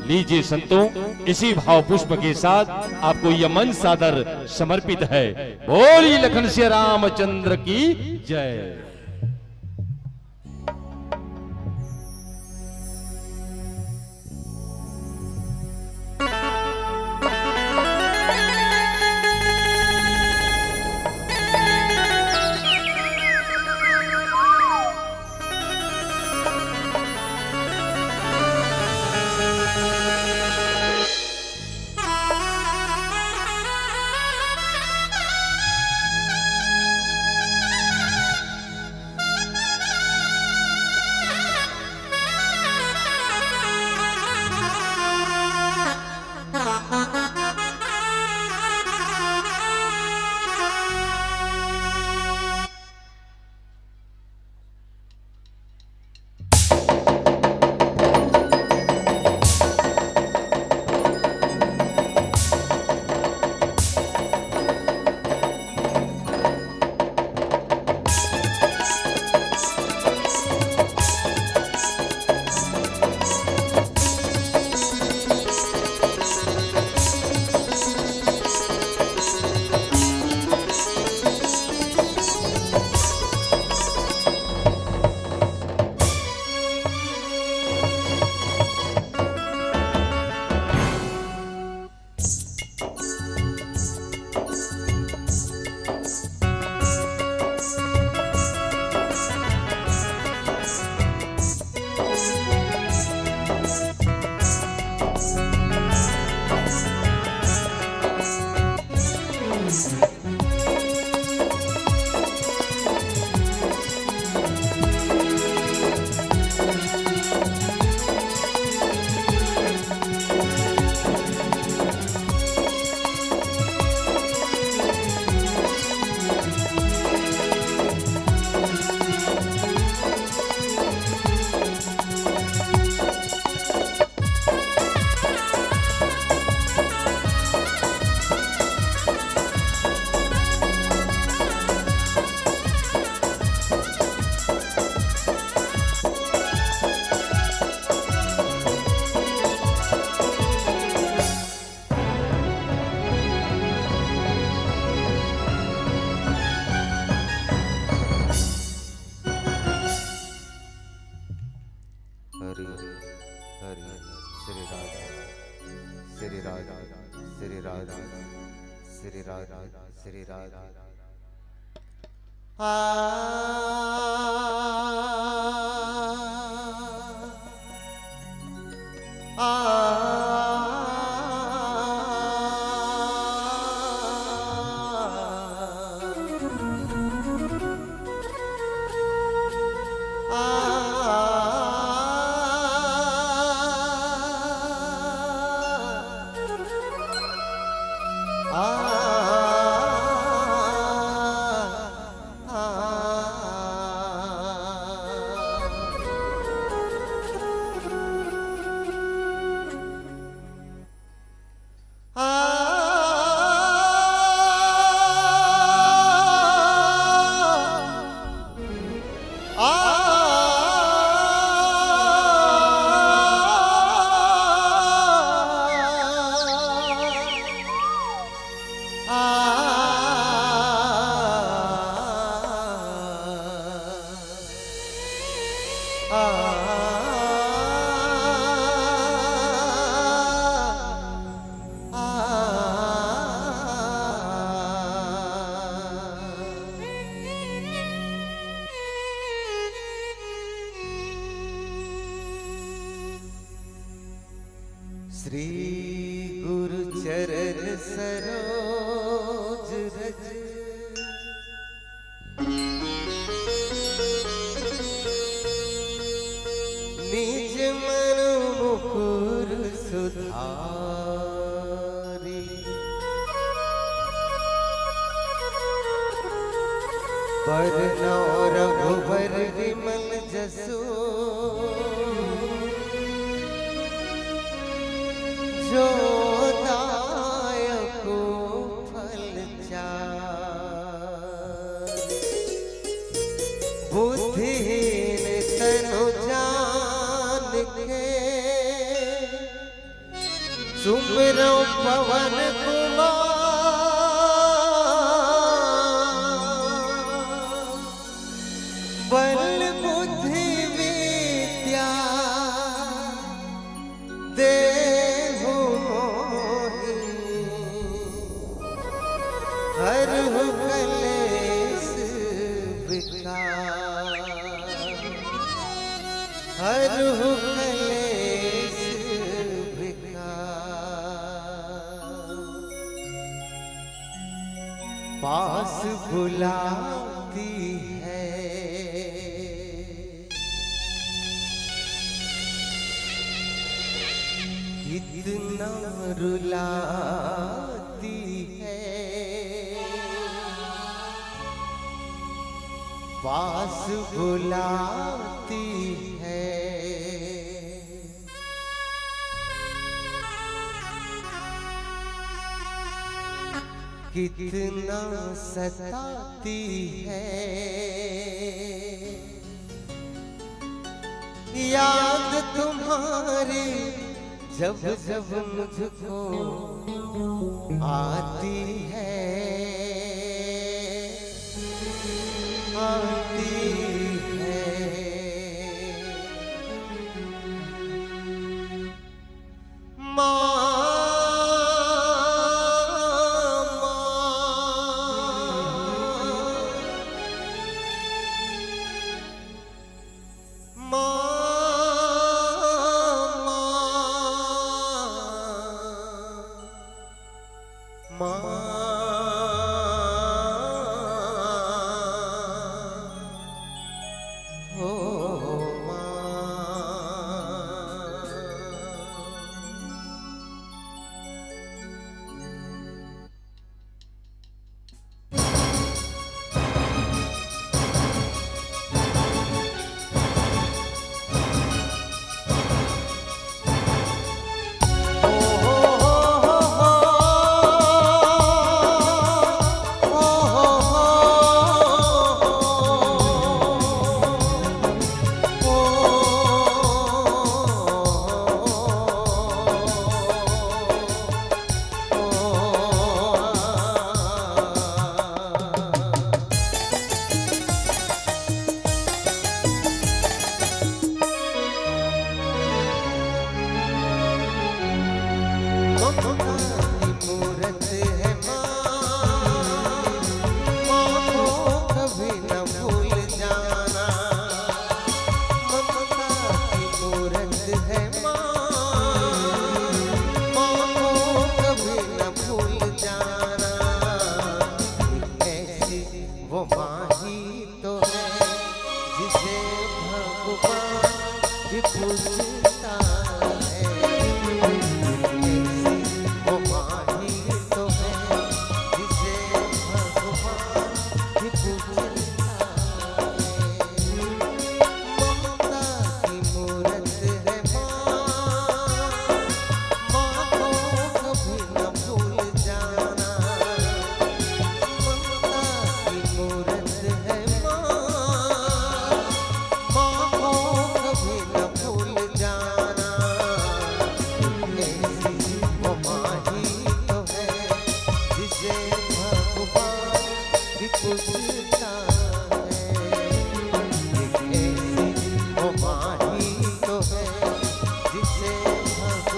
लीजिए संतों, इसी भाव पुष्प के साथ आपको यह मंच सादर समर्पित है। बोलिए लखन सिया रामचंद्र की जय। हरि हरि हरि हरि। श्री राधे श्री राधे श्री राधे श्री राधे श्री राधे। आ श्री गुरु चरण सरोज रज, निज मन मुकुर सुधारी। बरनउँ रघुबर विमल जसु, जो दायकु फल चारि। बुद्धिहीन तनु जानिके, सुमिरउँ पवन कुमार। बल बुद्धि विद्या देहु मोहि, हरहु कलेस विकार। हरहु कलेस विकार। पास बुलाती है कितना रुलाती है। पास बुलाती है कितना सताती है। याद तुम्हारी जब जब मुझको आती है, आती है। माँ, माँ, माँ, माँ। माँ, हो माँ। ममता की मूरत है माँ, माँ को कभी न भूल जाना। ममता की मूरत है माँ,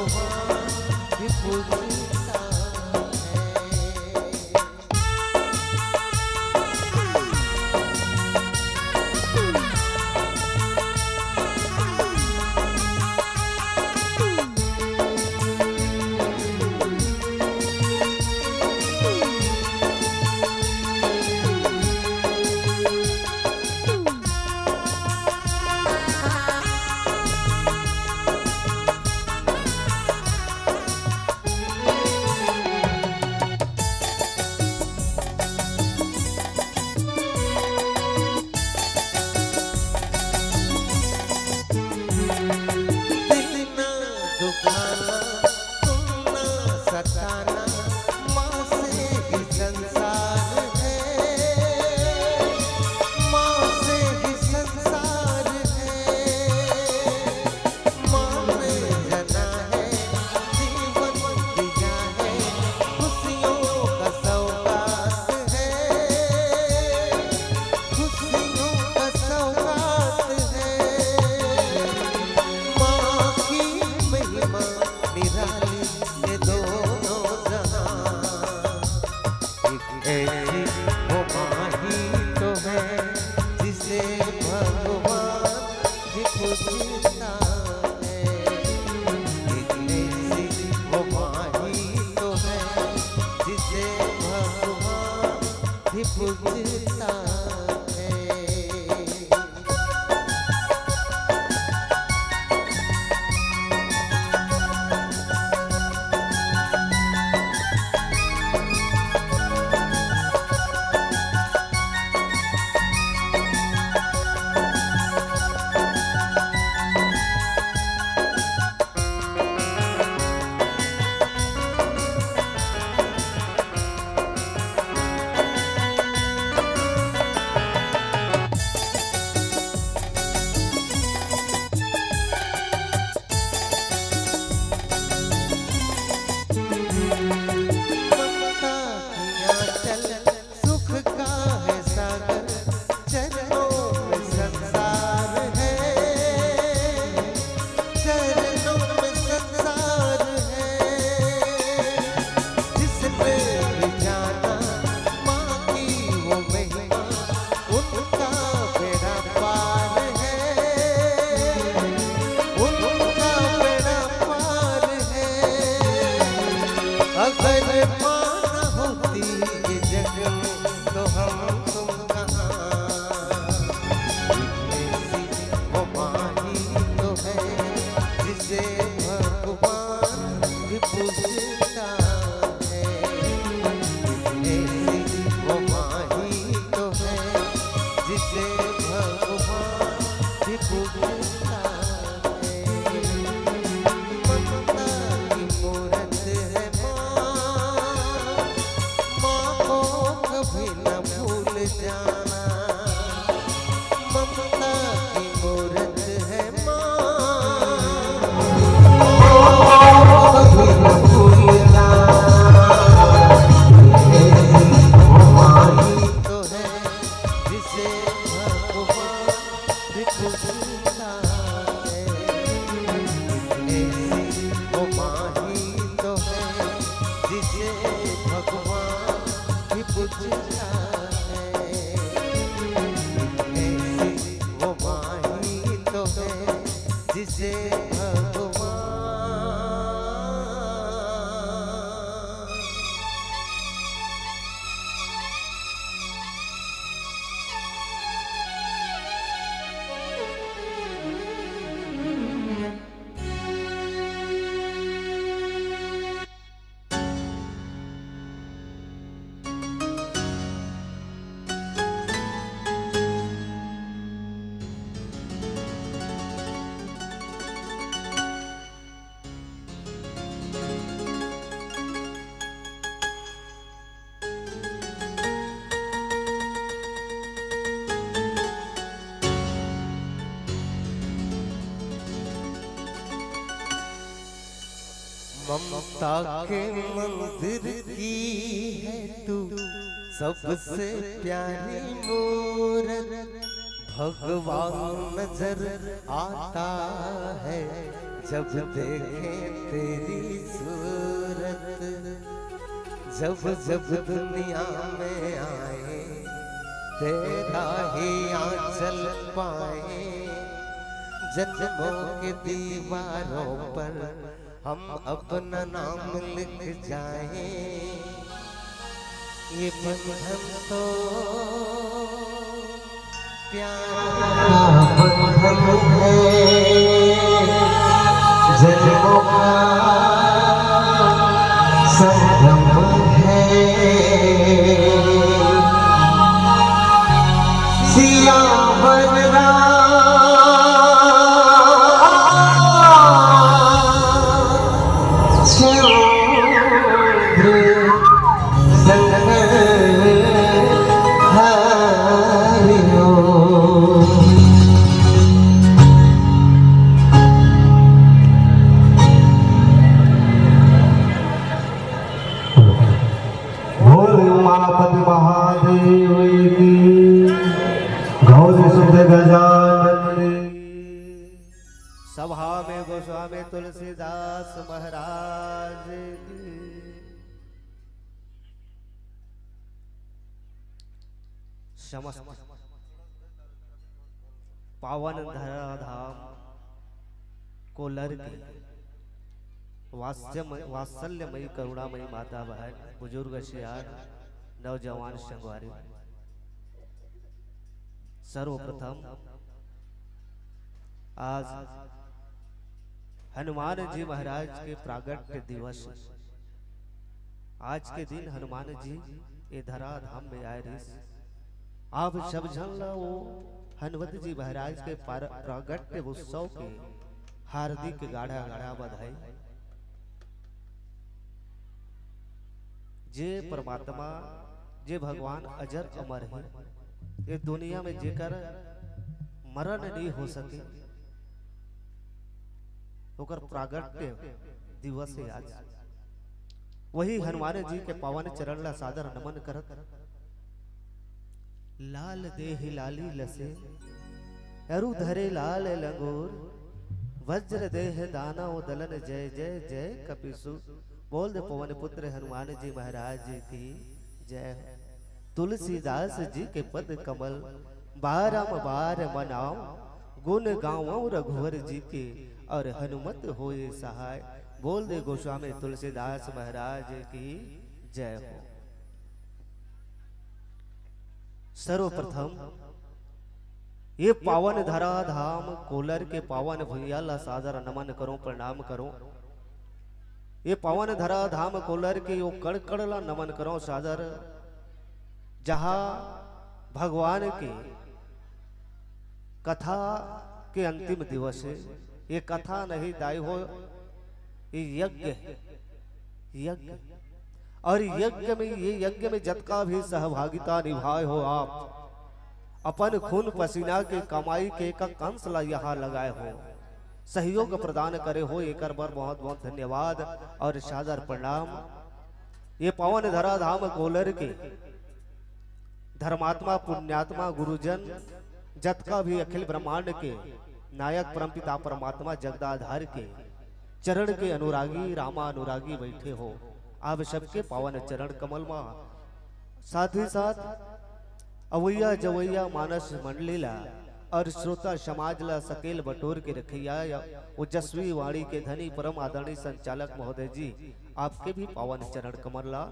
भी पूछता है। दिल ना दुखाना, तुम ना सताना, माँ से ही संसार है, माँ से ही संसार है। माँ ने जना है, जीवन दिया है, खुशियों का सौगात है, खुशियों का सौगात है। माँ की महिमा निराली, ये दोनों जहां। एक ऐसी वो माँ ही तो है, जिसे भगवान भी पूजता है। एक ऐसी वो माँ ही तो है, जिसे भगवान भी पूजता है। ममता की आंचल, सुख का है सागर, चरणों में संसार है, चरणों में संसार है। जिसने भी जाना माँ की वो महिमा, उनका बेड़ा पार है, उनका बेड़ा पार है। अगर माँ न होती ये जग में, तो हम तुम कहाँ। इतनी सी वो माँ ही तो है, जिसे भगवान भी पूजता है। इतनी सी वो माँ ही तो है, जिसे भगवान भी पूजता है। ममता की मूरत है माँ, माँ को कभी न भूल जाना। ममता की मूरत है माँ, माँ को कभी न भूल जाना। ये वो माँ ही तो है, जिसे भगवान भी पूजता है। ऐसी वो माँ ही तो है, जिसे भगवान भी पूजता है। ऐसी वो माँ ही तो है, जिसे भगवान ममता के मंदिर की है तू सबसे प्यारी मूरत। भगवान नजर आता है जब देखे तेरी सूरत, जब जब दुनिया में आए, तेरा ही आंचल पाए। जन्मों के दीवारों पर हम अपना नाम लिख जाए। ये बंधन तो प्यार का बंधन है, जन्मों का संगम है। सियावर राम चंद्र संग हरिओ। बोल उमापति महादेव की, गौरी सुत गजानन की। सभा में गोस्वामी तुलसीदास महाराज की। समस्त पावन धराधाम कोलर के वात्सम-, वात्सल्यमयी करुणामयी माता बहन, बुजुर्ग सियान, नौजवान संगवारी, सर्वप्रथम आज हनुमान जी महाराज के प्रागट्य दिवस। आज के दिन हनुमान जी ए धरा धाम में आए रहिस। आप सब झन ला वो हनुमत जी महाराज के पर-, प्रागट्य उत्सव के हार्दिक गाड़ा गाड़ा बधाई। जे परमात्मा, जे भगवान अजर अमर हे, ये दुनिया में जेकर मरण नहीं हो सके, ओकर प्रागट्य दिवस हे आज। वही हनुमान जी के पावन चरण ला सादर नमन करत, लाल देह लाली लसे, अरु धरे लाल लंगोर, वज्र देह दानव दलन जय जय जय कपिसु। बोल दे पवन पुत्र हनुमान जी महाराज की जय। तुलसीदास जी के पद कमल, बारंबार मनाओ, गुण गावो रघुवर जी के, और हनुमत होए सहाय। बोल दे गोस्वामी तुलसीदास महाराज की जय हो। सर्वप्रथम ये पावन धरा धाम कोलर के पावन भुइयां ला सादर नमन करो, प्रणाम करो। ये पावन धरा धाम कोलर के यो कण कण ला नमन करो सादर, जहाँ भगवान के कथा के अंतिम दिवस हे। ये कथा नहीं दाई हो, ये यज्ञ हे, यज्ञ। और यज्ञ में, ये यज्ञ में जतका भी सहभागिता निभाए हो आप, अपन खून पसीना के कमाई के एक अंश ला यहाँ लगाए हो, सहयोग प्रदान करे हो, एकर बर बहुत बहुत धन्यवाद और सादर प्रणाम। ये पावन धरा धाम कोलर के धर्मात्मा पुण्यात्मा गुरुजन, जतका भी अखिल ब्रह्मांड के नायक परमपिता परमात्मा जगदाधार के चरण के अनुरागी रामा अनुरागी बैठे हो, आप सबके पावन चरण कमल मा, साथ ही साथ अवैया जवैया मानस मंडली ला और श्रोता समाज ला सकेल बटोर के रखैया या ओजस्वी वाणी के धनी परम आदरणीय संचालक महोदय जी, आपके भी पावन चरण कमल ला,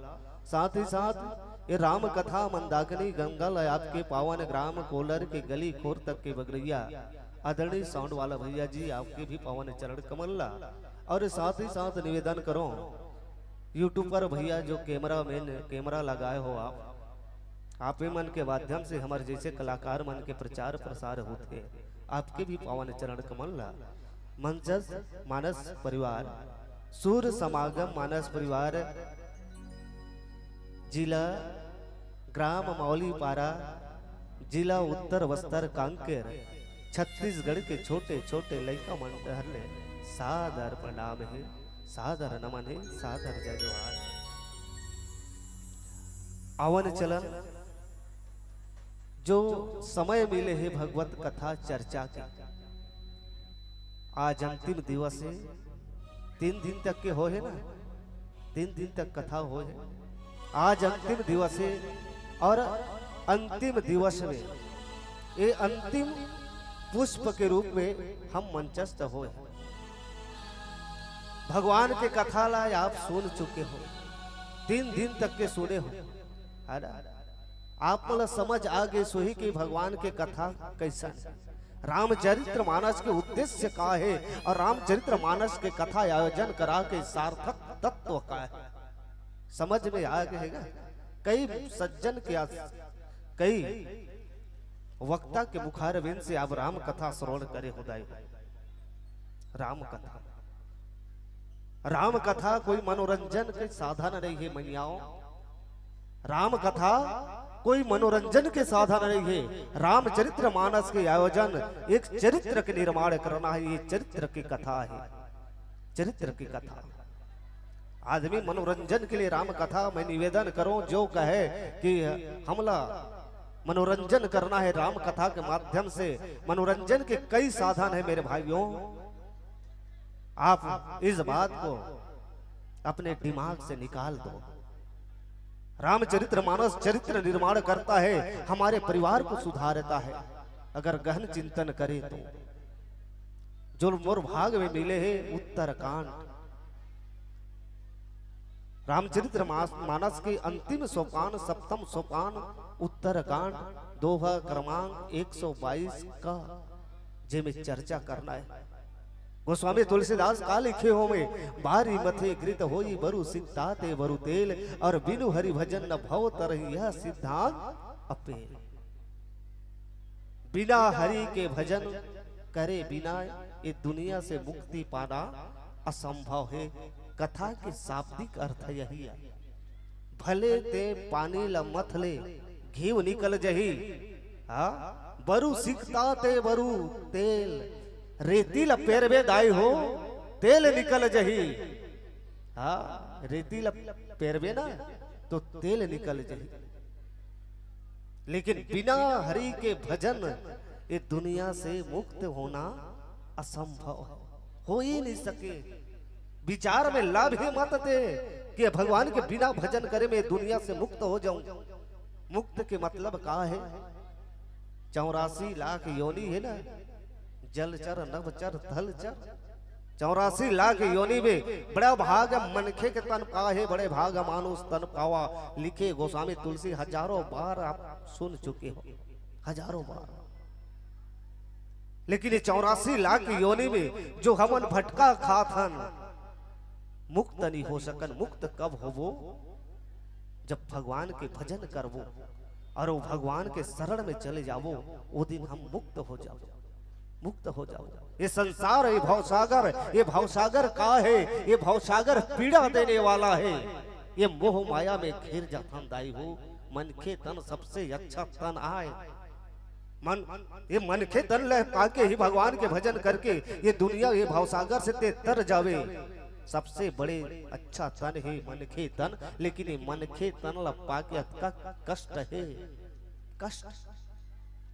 साथ ही साथ ये राम कथा मंदाकिनी गंगा ला आपके पावन ग्राम कोलर के गली खोर तक के बगरैया आदरणीय साउंड वाला भैया जी, आपके भी पावन चरण कमल ला। और साथ ही साथ निवेदन करो, यूट्यूबर भैया जो कैमरा मैन, कैमरा लगाए हो आप, आप ही मन के माध्यम से हमर जैसे कलाकार मन के प्रचार प्रसार होत हे, आपके भी पावन चरण कमल ला। मंचस्थ मानस परिवार, सूर समागम मानस परिवार, जिला ग्राम मौलीपारा, जिला उत्तर बस्तर कांकेर, छत्तीसगढ़ के छोटे छोटे लइका मन डहर ले सादर प्रणाम हे, सादर नमन हे, सादर जय जोहार। आवन चलन जो समय मिले हे भगवत कथा चर्चा के, आज अंतिम दिवस हे। तीन दिन तक के होहे ना, तीन दिन तक कथा होहे। आज अंतिम दिवस हे और अंतिम दिवस में ये अंतिम पुष्प के रूप में हम मंचस्थ होहे। भगवान के कथा ला आप सुन चुके हो, तीन दिन तक के सुने हो, है ना? आप मन ला समझ आ गे होही कि भगवान के कथा कैसन हे, रामचरित्र मानस के उद्देश्य का हे और रामचरित्र मानस के कथा आयोजन करा के सार्थक तत्व का हे, समझ में आ गे हे गा। कई सज्जन के आस-, कई वक्ता के मुखारविंद से आप राम कथा श्रवण करे हो दाई। राम कथा, राम कथा कोई मनोरंजन के साधन नहीं हे मइयाओ। राम कथा कोई मनोरंजन के साधन नहीं हे। रामचरित्र मानस के आयोजन एक चरित्र के निर्माण करना हे। ये चरित्र की कथा हे, चरित्र की कथा। आदमी मनोरंजन के लिए राम कथा में निवेदन करो, जो कहे कि हमला मनोरंजन करना हे राम कथा के माध्यम से। मनोरंजन के कई साधन हे मेरे भाइयों, आप इस बात को अपने दिमाग से निकाल दो। रामचरित्र मानस चरित्र निर्माण करता हे, हमारे परिवार को सुधारता हे, अगर गहन चिंतन करें तो। जो मोर भाग में मिले हे उत्तरकांड, रामचरित्र मास-, मानस के अंतिम सोपान, सप्तम सोपान उत्तरकांड, दोहा क्रमांक एक सौ बाईस का, जेमे चर्चा करना हे। गोस्वामी तुलसीदास का लिखे हो में, बारी मथे गृत होई बरु सिकता ते बरु तेल, और बिनु हरि भजन न भव तरही यह सिद्धांत अपेल। बिना हरि के भजन करे बिना ये दुनिया से मुक्ति पाना असंभव हे। कथा के शाब्दिक अर्थ यही हे, भले ते पानी ल मथ ले, घीव निकल जही। हाँ, बरु सिकता ते बरु तेल, रेती ल पेरबे दाई हो, तेल निकल जही। हाँ, रेती ल पेरबे ना तो तेल निकल जही। लेकिन बिना हरि के भजन ये दुनिया से मुक्त होना असंभव हे, हो ही नहीं सके। विचार में ला भी मत दे कि भगवान के बिना भजन करे मैं दुनिया से मुक्त हो जाऊं। मुक्त के मतलब का हे? चौरासी लाख योनि हे ना, जलचर, नभचर, थलचर, चौरासी लाख योनि में बड़ा भाग मनखे के तन पाए हे, बड़े भाग मानुष तन पावा। लिखे गोस्वामी तुलसी, हजारों बार आप सुन चुके हो, हजारों बार। लेकिन ये चौरासी लाख योनि में जो हमन भटका खात हन, मुक्त नहीं हो सकन। मुक्त कब होबो? जब भगवान के भजन करबो और वो भगवान के शरण में चले जाबो, वो दिन हम मुक्त हो जाबो, मुक्त हो जाबो। ये संसार, ये भवसागर, ये भवसागर का हे? ये भवसागर पीड़ा देने वाला हे। ये मोह माया में घिर जाथन दाई हो। मनखे तन सबसे अच्छा तन आय। मन, ये मनखे तन ल पाके ही भगवान के भजन करके ये दुनिया, ये भवसागर से ते तर जावे। सबसे बड़े अच्छा तन हे मनखे तन, लेकिन ये मनखे तन ल पाके अतका कष्ट हे, कष्ट,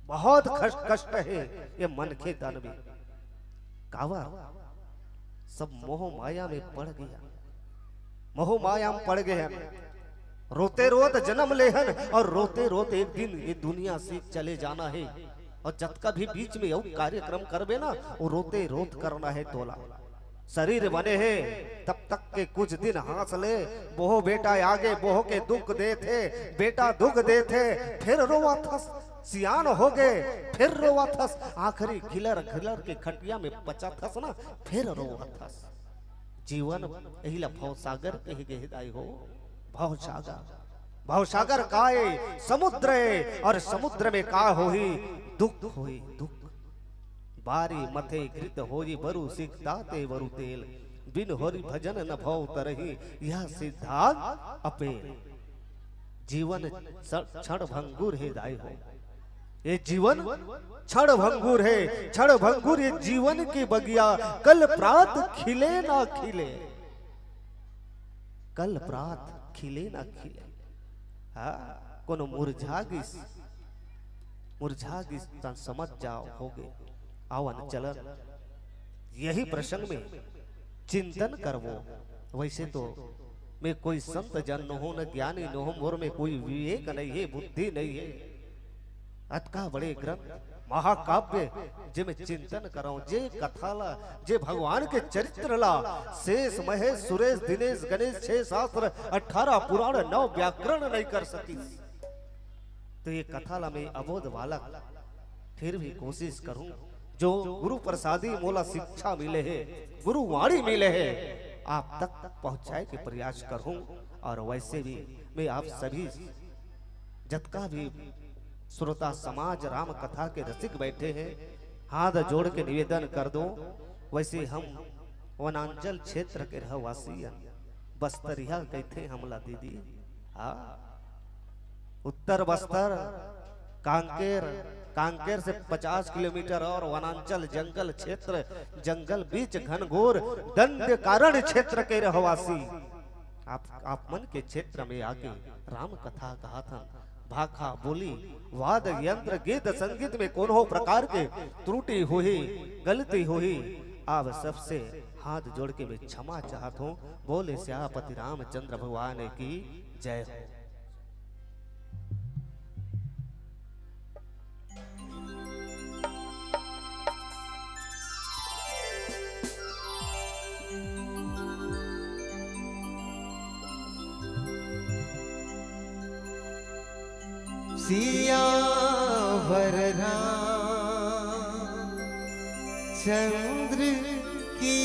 बहुत कष्ट, कष्ट हे ये मनखे तन में। काबर? सब मोह माया में पड़ गया, मोह माया में पड़ गए हैं। रोते रोत जन्म लेहन और रोते रोत एक दिन ये दुनिया से चले जाना हे। और जतका भी बीच में अउ कार्यक्रम करबे ना, वो रोते रोत करना हे तोला। शरीर बने हे तब तक के कुछ दिन हाँस ले। बोह बेटा आगे बोह के दुख देथे, बेटा दुख देथे, फिर रोवत हस। सियान हो गे, फिर रोवत हस। आखिरी घिलर घिलर के खटिया में पचत हस ना, फिर रोवत हस। जीवन एही ला भवसागर कहे गे हे दाई हो। भवसागर, भवसागर का ए? समुद्र ए। और समुद्र में का होही? दुख होही, दुख। बारी मथे घृत होही, बरु सिकता ते बरु तेल। बिन हरि भजन न भव तरही, यह सिद्धांत अपेल। जीवन स-, क्षण भंगुर हे दाई हो। ये जीवन क्षण भंगुर हे, क्षण भंगुर ये जीवन के बगिया, कल प्रात खिले ना खिले, कल प्रात खिले ना खिले। हाँ, कोनो मुरझा गिस, मुरझा गिस त समझ जाओ, हो गे। आवन चलन, यही प्रसंग में चिंतन करबो। वैसे तो मैं कोई संत जन नोहूं, न ज्ञानी नोहूं, मोर में कोई विवेक नहीं है, बुद्धि नहीं है। अतका बड़े ग्रंथ महाकाव्य जे में चिंतन करंव, जे कथा ला, जे भगवान के चरित्र ला शेष, महेश, सुरेश, दिनेश, गणेश, छह शास्त्र, अठारह पुराण, नौ व्याकरण नहीं कर सकिस। तो ये कथा ला मैं अबोध बालक फिर भी कोशिश करहूं, जो गुरु प्रसादी मोला शिक्षा मिले हे, गुरु वाणी मिले हे, आप तक पहुंचाए के प्रयास करहूं। और वैसे भी मैं आप सभी जतका भी श्रोता समाज राम कथा के रसिक बैठे हैं, हाथ जोड़ के निवेदन कर दो। वैसे हम वनांचल क्षेत्र के रहवासी हन, बस्तरिया कहिथे हमला दीदी। हाँ, उत्तर बस्तर, कांकेर, कांकेर से पचास किलोमीटर और वनांचल जंगल क्षेत्र, जंगल बीच घनघोर दंडकारण्य क्षेत्र के रहवासी, आप, आप मन के क्षेत्र में आके राम कथा कहत हन। भाखा बोली, वाद्य यंत्र, गीत संगीत में कोनो प्रकार के त्रुटि होही, गलती होही, आप सबसे हाथ जोड़ के मैं क्षमा चाहत हूँ। बोले सियापति रामचंद्र भगवान की जय हो। सियावर रामचंद्र की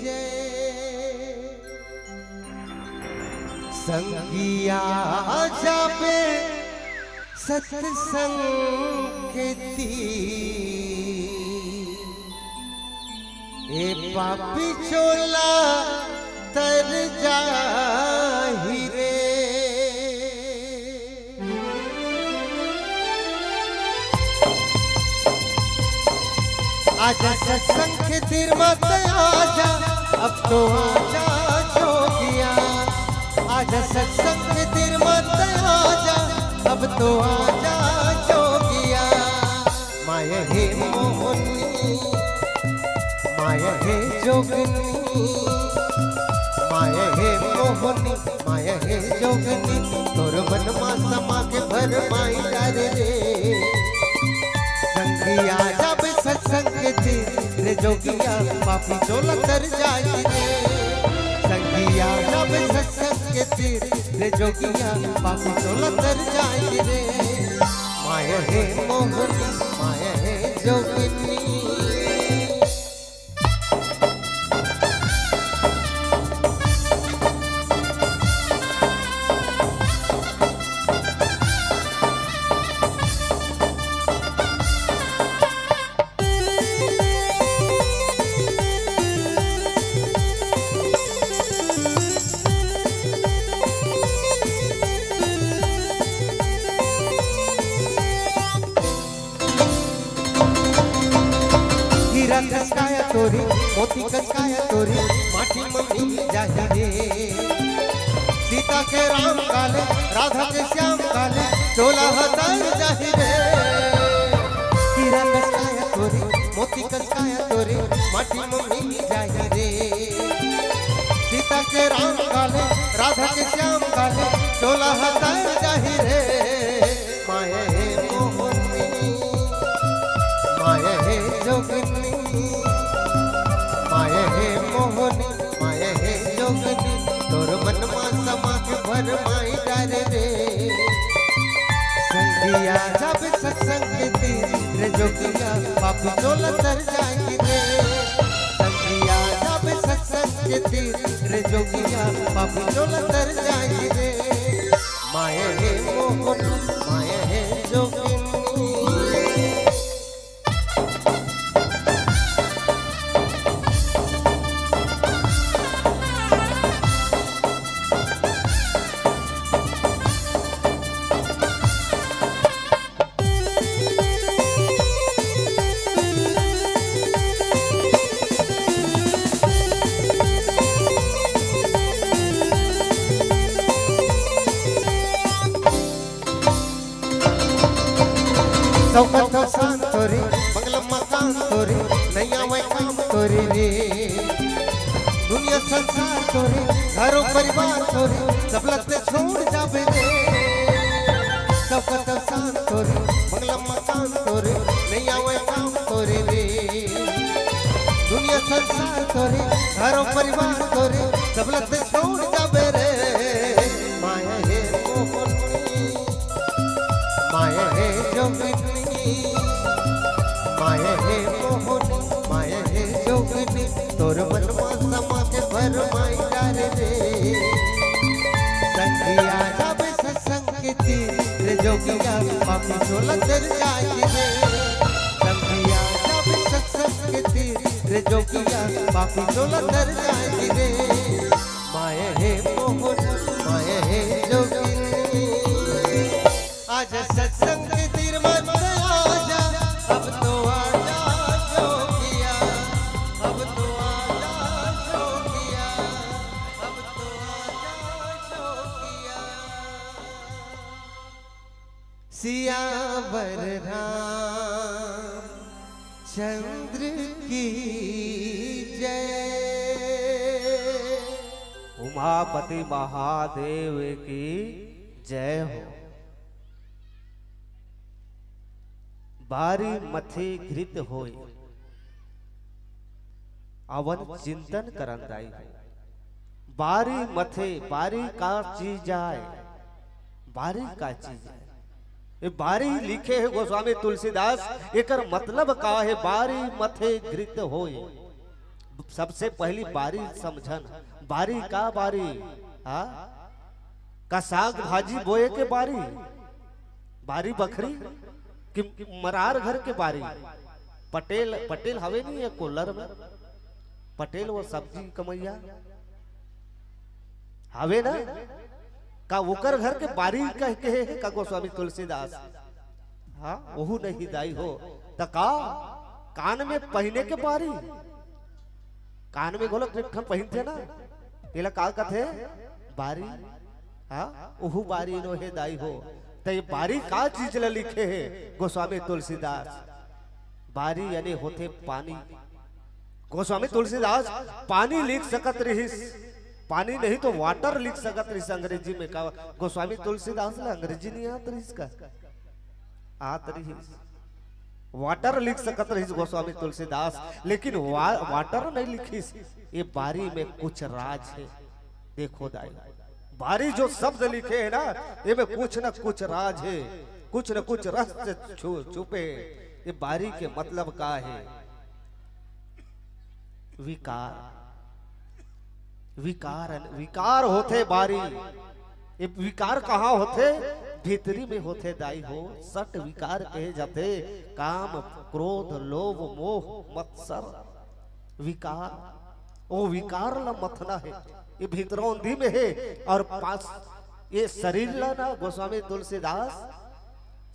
जय। संगिया जाबे सत्संग के तीर, ए पापी चोला तर जाही रे। आजा सत्संग के तीर मत आजा, अब तो आजा जोगिया। आजा सत्संग के तीर मत आजा, अब तो आजा जोगिया। माया हे मोहनी, माया हे जोगनी, माया हे मोहनी, माया हे जोगनी, तोर मन मा समा के भर माई डारे रे। संगिया जाबे सत्संग के तीर रे जोगिया, पापी चोला तर जाही रे। संगिया जाबे सत्संग के तीर रे जोगिया, पापी चोला तर जाही रे। माया हे मोहनी, माया हे जोगनी। हीरा कस काया तोरी, मोती कस काया तोरी, माटी म मिल जाही रे। सीता के राम गाले, राधा के श्याम गाले, चोला ह तर जाही रे। हीरा कस काया तोरी, मोती कस काया तोरी, माटी म मिल जाही रे। सीता के राम गाले, राधा के श्याम गाले, चोला ह तर जाही रे। माया हे मोहनी, माया हे जोगनी, माया हे मोहनी, माया हे जोगनी, तोर मन मा समा के भर माई डारे रे। संगिया जाबे सत्संग के तीर रे जोगिया, पापी चोला तर जाही रे। संगिया जाबे सत्संग के तीर रे जोगिया, पापी चोला तर जाही रे। माया हे मोहनी, माया हे जोगनी। सौगंध शान तोरी, बंगला मकान तोरे, नइ आवय काम तोरे रे। दुनिया संसार तोरे, घरो परिवार तोरे, सब ल ते छोड़ जाबे रे। सब कतव शान तोरे, बंगला मकान तोरे, नइ आवय काम तोरे रे। दुनिया संसार तोरे, घरो परिवार तोरे, सब ल ते छोड़ जाबे रे। माया हे मोहनी, माया हे जोगिनी, माया हे मोहनी, माया हे जोगिनी, तोर मन मा समा के भरमाई डारे रे। संगिया जाबे सत्संग के तीर रे जोगिया, पापी चोला तर जाए रे। संगिया जाबे सत्संग के तीर रे जोगिया, पापी चोला तर जाए रे। माया हे मोहन, माया हे जोगिनी। आजा सत्संग के तीर मत आजा, अब तो आजा जोगिया, अब तो आजा जोगिया, अब तो आजा जोगिया। सियावर रामचंद्र की जय। उमापति महादेव की जय हो। बारी मथे घृत होय, अवन चिंतन करन दाई हो। बारी मथे, बारी का चीज आय, बारी का चीज आय। ये बारी लिखे हे गोस्वामी तुलसीदास, एकर मतलब का हे? बारी मथे घृत होय। सबसे पहली बारी समझन, बारी का बारी? हाँ, का साग भाजी बोए के बारी, बारी बखरी कि मरार घर के बारी? पटेल, पटेल हवे नहीं है कोल्लर में, पटेल वो सब्जी कमैया हवे ना, का ओकर घर के बारी कह के हे का गोस्वामी तुलसीदास? हाँ, ओहू नहीं दाई हो। त का कान में पहिने के बारी, कान में घलो एक ठन पहिनथे ना, तेला का कथे? बारी। हाँ, ओहू बारी नो हे दाई हो। त ये बारी का चीज ल लिखे हे गोस्वामी तुलसीदास? बारी यानी होथे पानी। गोस्वामी तुलसीदास पानी लिख सकत रहिस, पानी नहीं तो वाटर लिख सकत रहिस अंग्रेजी में। का गोस्वामी तुलसीदास ल अंग्रेजी नहीं आत रहिस का? आत रहिस। वाटर लिख सकत रहिस गोस्वामी तुलसीदास, लेकिन वा-, वाटर नहीं लिखिस। ये बारी में कुछ राज हे। देखो दाई, बारी जो शब्द लिखे हे ना, एमे कुछ न कुछ राज हे, कुछ न कुछ रहस्य छु-, छुपे हे। ये बारी के मतलब का हे? विकार। विकार, विकार होथे बारी। ये विकार कहाँ होथे? भीतरी में होथे दाई हो। सट विकार कहे जाथे, काम, क्रोध, लोभ, मोह, मत्सर, विकार। ओ विकार ल मथना हे। ये भीतरौंधी में हे। और पास ये शरीर ल ना गोस्वामी तुलसीदास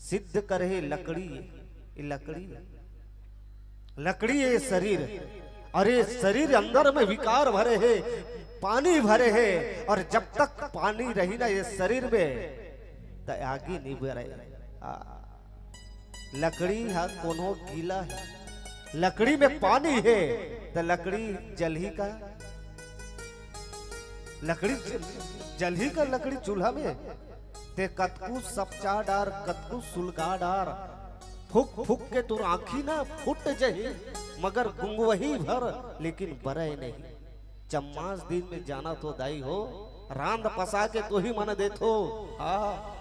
सिद्ध करे हे लकड़ी, ये लकड़ी, लकड़ी ये शरीर। और ये शरीर अंदर में विकार भरे हे, पानी भरे हे। और जब तक पानी रही ना ये शरीर में, त आगी नहीं बरे। हाँ। लकड़ी हा कोनो गीला हे, लकड़ी में पानी हे, त लकड़ी जलही का? लकड़ी ज-, जलही का लकड़ी चूल्हा में? ते कतकू सपचा डार, कतकू सुलगा डार, फूक फूक के तोर आँखी ना फूट जही, मगर गुंगवही भर, लेकिन बरय नहीं। चम्मास दिन में जाना तो दाई हो, रांध पसा के तुही मन देथो। हाँ,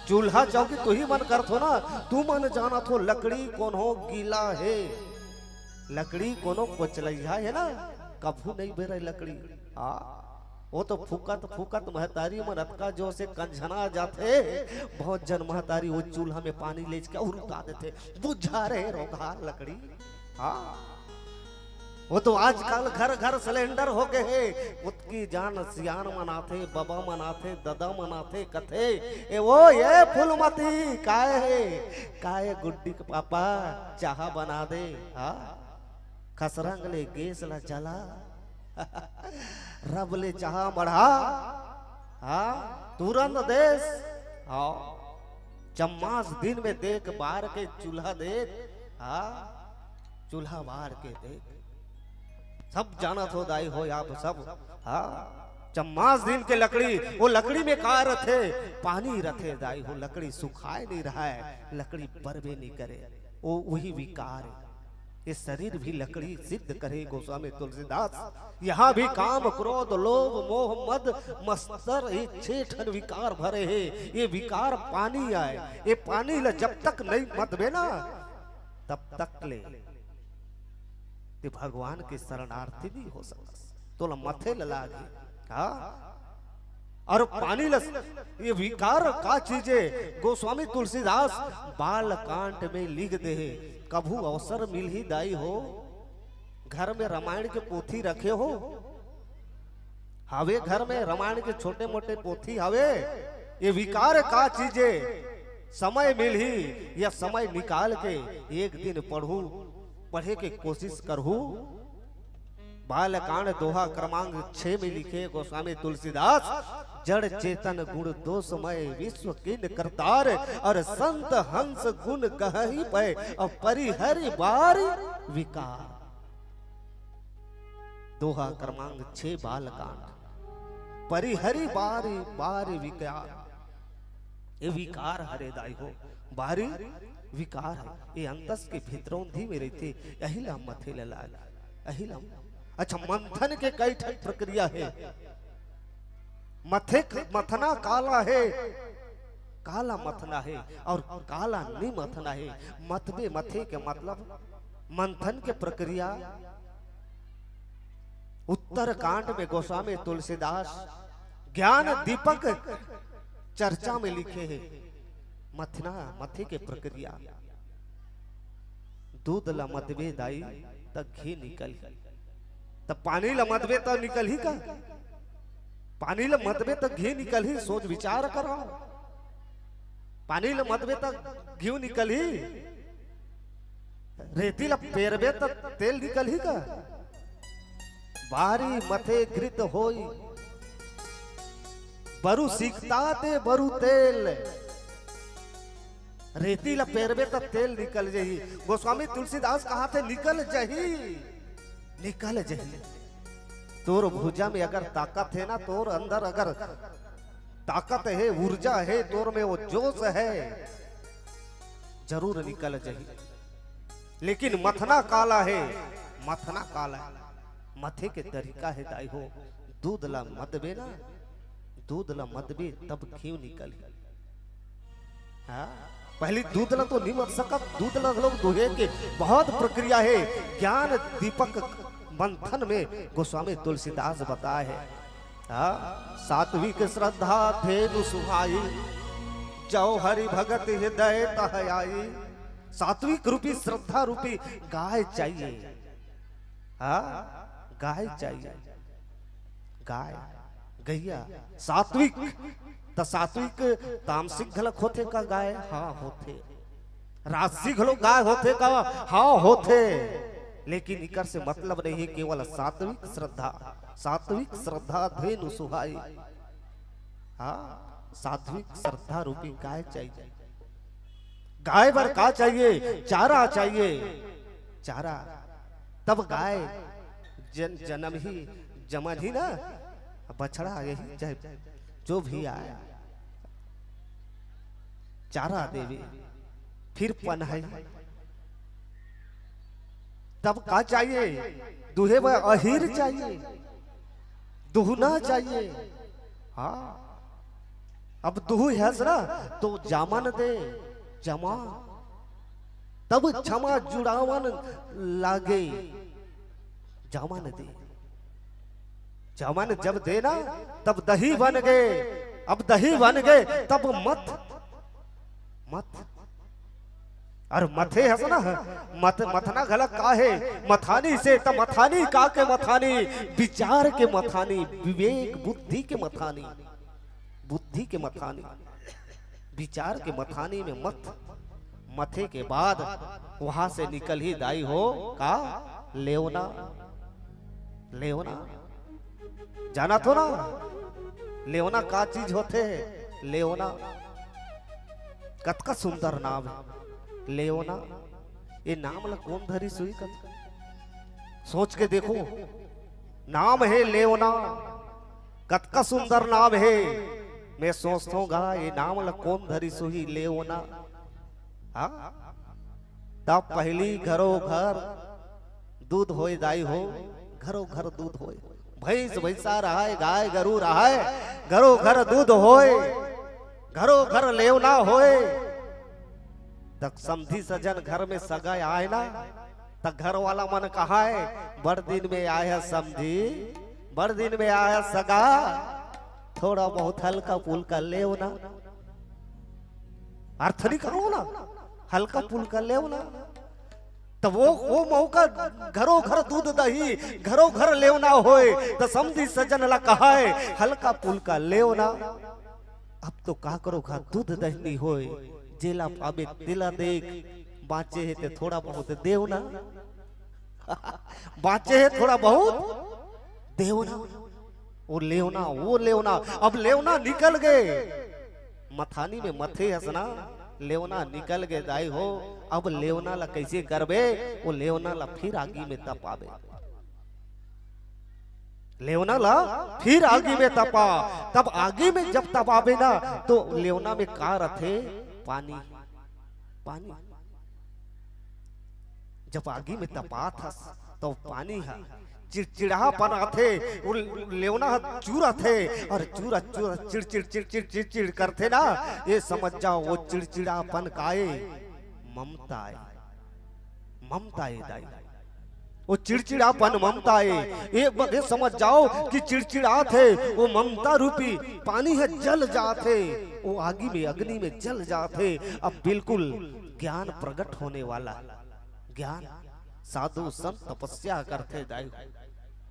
चूल्हा चौकी तुही मन करथो ना, तुमन जानथो लकड़ी कोनो गीला हे, लकड़ी कोनो कोचलैया हे ना, कभू नहीं बेरे लकड़ी। हाँ, वो तो फूकत फूकत महतारी मन अतका जोर से कंझना जाथे, बहुत जन महतारी वो चूल्हा में पानी लेच के और उतार देथे, बुझा रे रोगहा लकड़ी। हाँ, वो तो आजकल घर घर सिलेंडर हो गए हे। ओतकी जान सियान मन आथे, बबा मन आथे, ददा मन आथे, कथे, "ए वो, ये फूलमती, काय हे? काय गुड्डी के पापा, चाहा बना दे।" हाँ? खसरंग ले गैस ला जला, रब ले चाहा मढ़ा, हाँ? तुरंत देस, हाँ? चम्मास दिन में देख बार के चूल्हा देख, हाँ? चूल्हा बार के देख, सब जानत हो दाई हो आप सब। हाँ, चम्मास दिन के लकड़ी, वो लकड़ी में का रथे? पानी रथे दाई हो, लकड़ी सुखाए नहीं रहा है, लकड़ी बरबे नहीं करे, वो वही विकार है। ये शरीर भी लकड़ी सिद्ध करे गोस्वामी तुलसीदास। यहाँ भी काम, क्रोध, लोभ, मोह, मद, मत्सर, ये छह ठन विकार भरे हे। ये विकार पानी आय, ये पानी ला जब तक नहीं मतबे ना, तब तक ले ते भगवान के शरणार्थी नहीं हो सकस। तोला मथे ल लागे। हाँ, और पानी ल, ये विकार का चीजे? गोस्वामी तुलसीदास बाल कांड में लिख दे हे। कभू अवसर मिलही दाई हो, घर में रामायण के पोथी रखे हो, हवे घर में रामायण के छोटे मोटे पोथी हवे, ये विकार का चीजे? समय मिलही या समय निकाल के एक दिन पढ़ू, पढ़े के कोशिश करहू। बालकांड दोहा क्रमांक छह में लिखे गोस्वामी तुलसीदास, जड़ चेतन गुण दोषमय विश्व किन करतार, और संत हंस गुण कहहि पै, और परिहरि बार विकार। दोहा क्रमांक छह, बालकांड। परिहरि बार, बार विकार। ये विकार हरे दाई हो, बारी विकार है। ये अंतस के भीतरौंधी में रहिथे, यही ला मथे ले लाग, यही ला। अच्छा, मंथन के कई ठन प्रक्रिया है। मथे, मथना काला है, काला मथना है और काला नी मथना है। मथबे मथे के मतलब मंथन के प्रक्रिया। उत्तरकांड में गोस्वामी तुलसीदास ज्ञान दीपक चर्चा में लिखे हे, मथना, मथे के प्रक्रिया। दूध ला मथबे दाई, त घी निकलही। त पानी ला मथबे त निकलही का? पानी ला मथबे त घी निकलही? सोच विचार करो। पानी ला मथबे त घी निकलही? रेती ला पेरबे त तेल निकलही का? बारी मथे घृत होई, बरु सिकता ते बरु तेल। रेती ला पेरबे त तेल निकल जही। गोस्वामी तुलसीदास कहाथे निकल जही, निकल जही। तोर भुजा में अगर ताकत है ना, तोर अंदर अगर ताकत है, ऊर्जा है, तोर में वो जोश है, जरूर निकल जही। लेकिन मथना काला है, मथना काला है। मथे के तरीका है दाई हो, दूध ला मथबे ना, दूध ला मथबे तब घी निकलही। हाँ, पहली दूध ला तो नहीं मथ सकत, दूध ला लोग दुहे के बहुत प्रक्रिया है। ज्ञान दीपक मंथन में गोस्वामी तुलसीदास बताए है। हाँ, सात्विक श्रद्धा धेनु सुहाई, जौ हरि भगत हृदय तह आई। सात्विक रूपी, श्रद्धा रूपी गाय चाहिए। हाँ, गाय चाहिए, गाय, गैया। सात्विक, त सात्विक तामसिक घलक होथे का गाय? हाँ, होथे। राजसी घलो गाय होथे का? हाँ, होथे। लेकिन इकर से मतलब नहीं है केवल सात्विक श्रद्धा। सात्विक श्रद्धा धेनु सुहाई। हाँ, सात्विक श्रद्धा रूपी गाय चाहिए। गाय बर का चाहिए? चारा चाहिए, चारा। तब गाय जन, जनम ही, जमन ही ना, बछड़ा यही चाहे जो भी आए, चारा देवे, फिर पनहई। तब का चाहिए? दुहे बर अहिर चाहिए, दुहना चाहिए। हाँ, अब दुहू हस ना, तो जामन दे, जमा, तब छमा जुड़ावन लागे, जामन दे। जमन जब देना, तब दही बन गए। अब दही बन गए, तब मथ, मथ। और मथे हस ना, मथ, मथना घलक का है? मथानी से, त मथानी का के मथानी? विचार के मथानी, विवेक बुद्धि के मथानी, बुद्धि के मथानी, विचार के मथानी में मथ, मथे के बाद वहां से निकलही दाई हो का? लेवना, लेवना। जानत हो ना, लेवना का चीज होथे? लेवना कतका सुंदर नाम है, लेवना। ये नाम ला कोन धरिस होही कत? सोच के देखो, नाम हे लेवना, कतका सुंदर नाम हे। मैं सोचथों गा, ये नाम ला कोन धरिस होही लेवना? हाँ? तब पहिली घरो घर दूध होय दाई हो, घरो घर दूध होय। भैंस भैंसा रहय, गाय गरू रहय, घरो घर दूध होय, घरो घर लेवना होय। त समधी सजन घर में सगा आय ना, त घर वाला मन कहय, "बड़ दिन में आय हे समधी, बड़ दिन में आय हे सगा, थोड़ा बहुत हल्का फुल्का लेवना।" अर्थ निकालो ना, हल्का फुल्का लेवना। त वो, वो मौका घरो घर दूध दही, घरो घर लेवना होय, त समधी सजन ला कहय, "हल्का फुल्का लेवना।" अब तो का करो, घर दूध दही नइ होय, जेला पाबे तेला देख, बाँचे हे ते थोड़ा बहुत देवना। बाँचे हे थोड़ा बहुत देवना। वो लेवना, वो लेवना, अब लेवना निकल गे। मथानी में मथे हस ना, लेवना निकल गे दाई हो। अब लेवना ला कइसे करबे? वो लेवना ला फिर आगी में तपाबे। लेवना ला फिर आगी में तपा। तब आगी में जब तपाबे ना, तो लेवना में का रथे? पानी। पानी। जब आगी में तपात हस, तो पानी ह चिड़चिड़ापन आथे, वो लेवना ह चुरथे, और चुरा चुरा चिड़चिड़ चिड़चिड़ चिड़चिड़ करथे ना, ये समझ जाओ, वो चिड़चिड़ापन का ए? ममता ए, ममता ए दाई। वो चिड़चिड़ापन ममता ए। ये ब-, ये समझ जाओ कि चिड़चिड़ाथे, वो ममता रूपी पानी ह जल जाथे, वो आगी में, अग्नि में जल जाथे। अब बिल्कुल ज्ञान प्रगट होने वाला, ज्ञान, साधु संत तपस्या करथे दाई,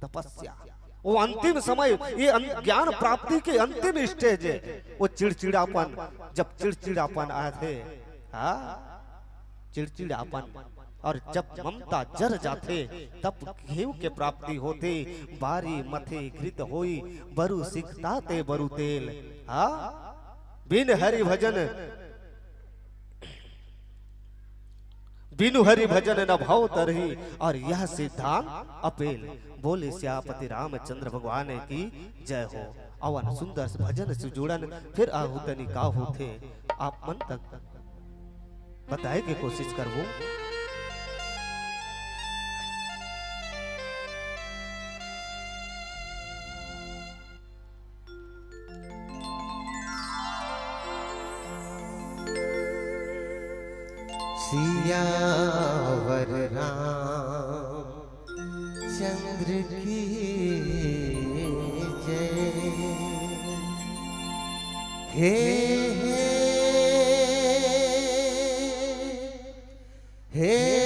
तपस्या। वो अंतिम समय, ये अन-, ज्ञान प्राप्ति के अंतिम stage हे। वो चिड़चिड़ापन, जब चिड़चिड़ापन आथे, हाँ, चिड़चिड़ापन, और जब ममता जर जाथे, तब घेव के प्राप्ति होथे। बारी मथे घृत होई, बरु सिकता ते बरु तेल। हाँ, बिन हरि भजन, बिनु हरि भजन न भव तरही, और यह सिद्धांत अपेल। बोले सियापति रामचंद्र भगवान की जय हो। अवन सुंदर से भजन से जुड़न, फिर आहू तनी का होथे, आप मन तक बताए के कोशिश करबो। सियावर रामचंद्र की जय। हे, हे, हे, हे।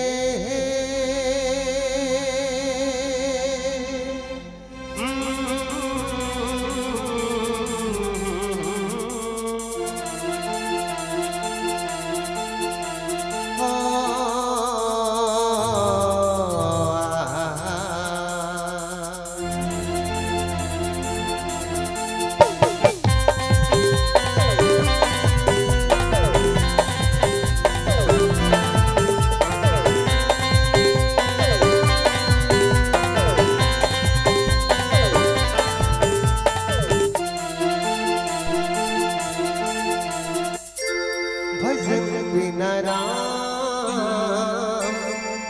भजन बिना राम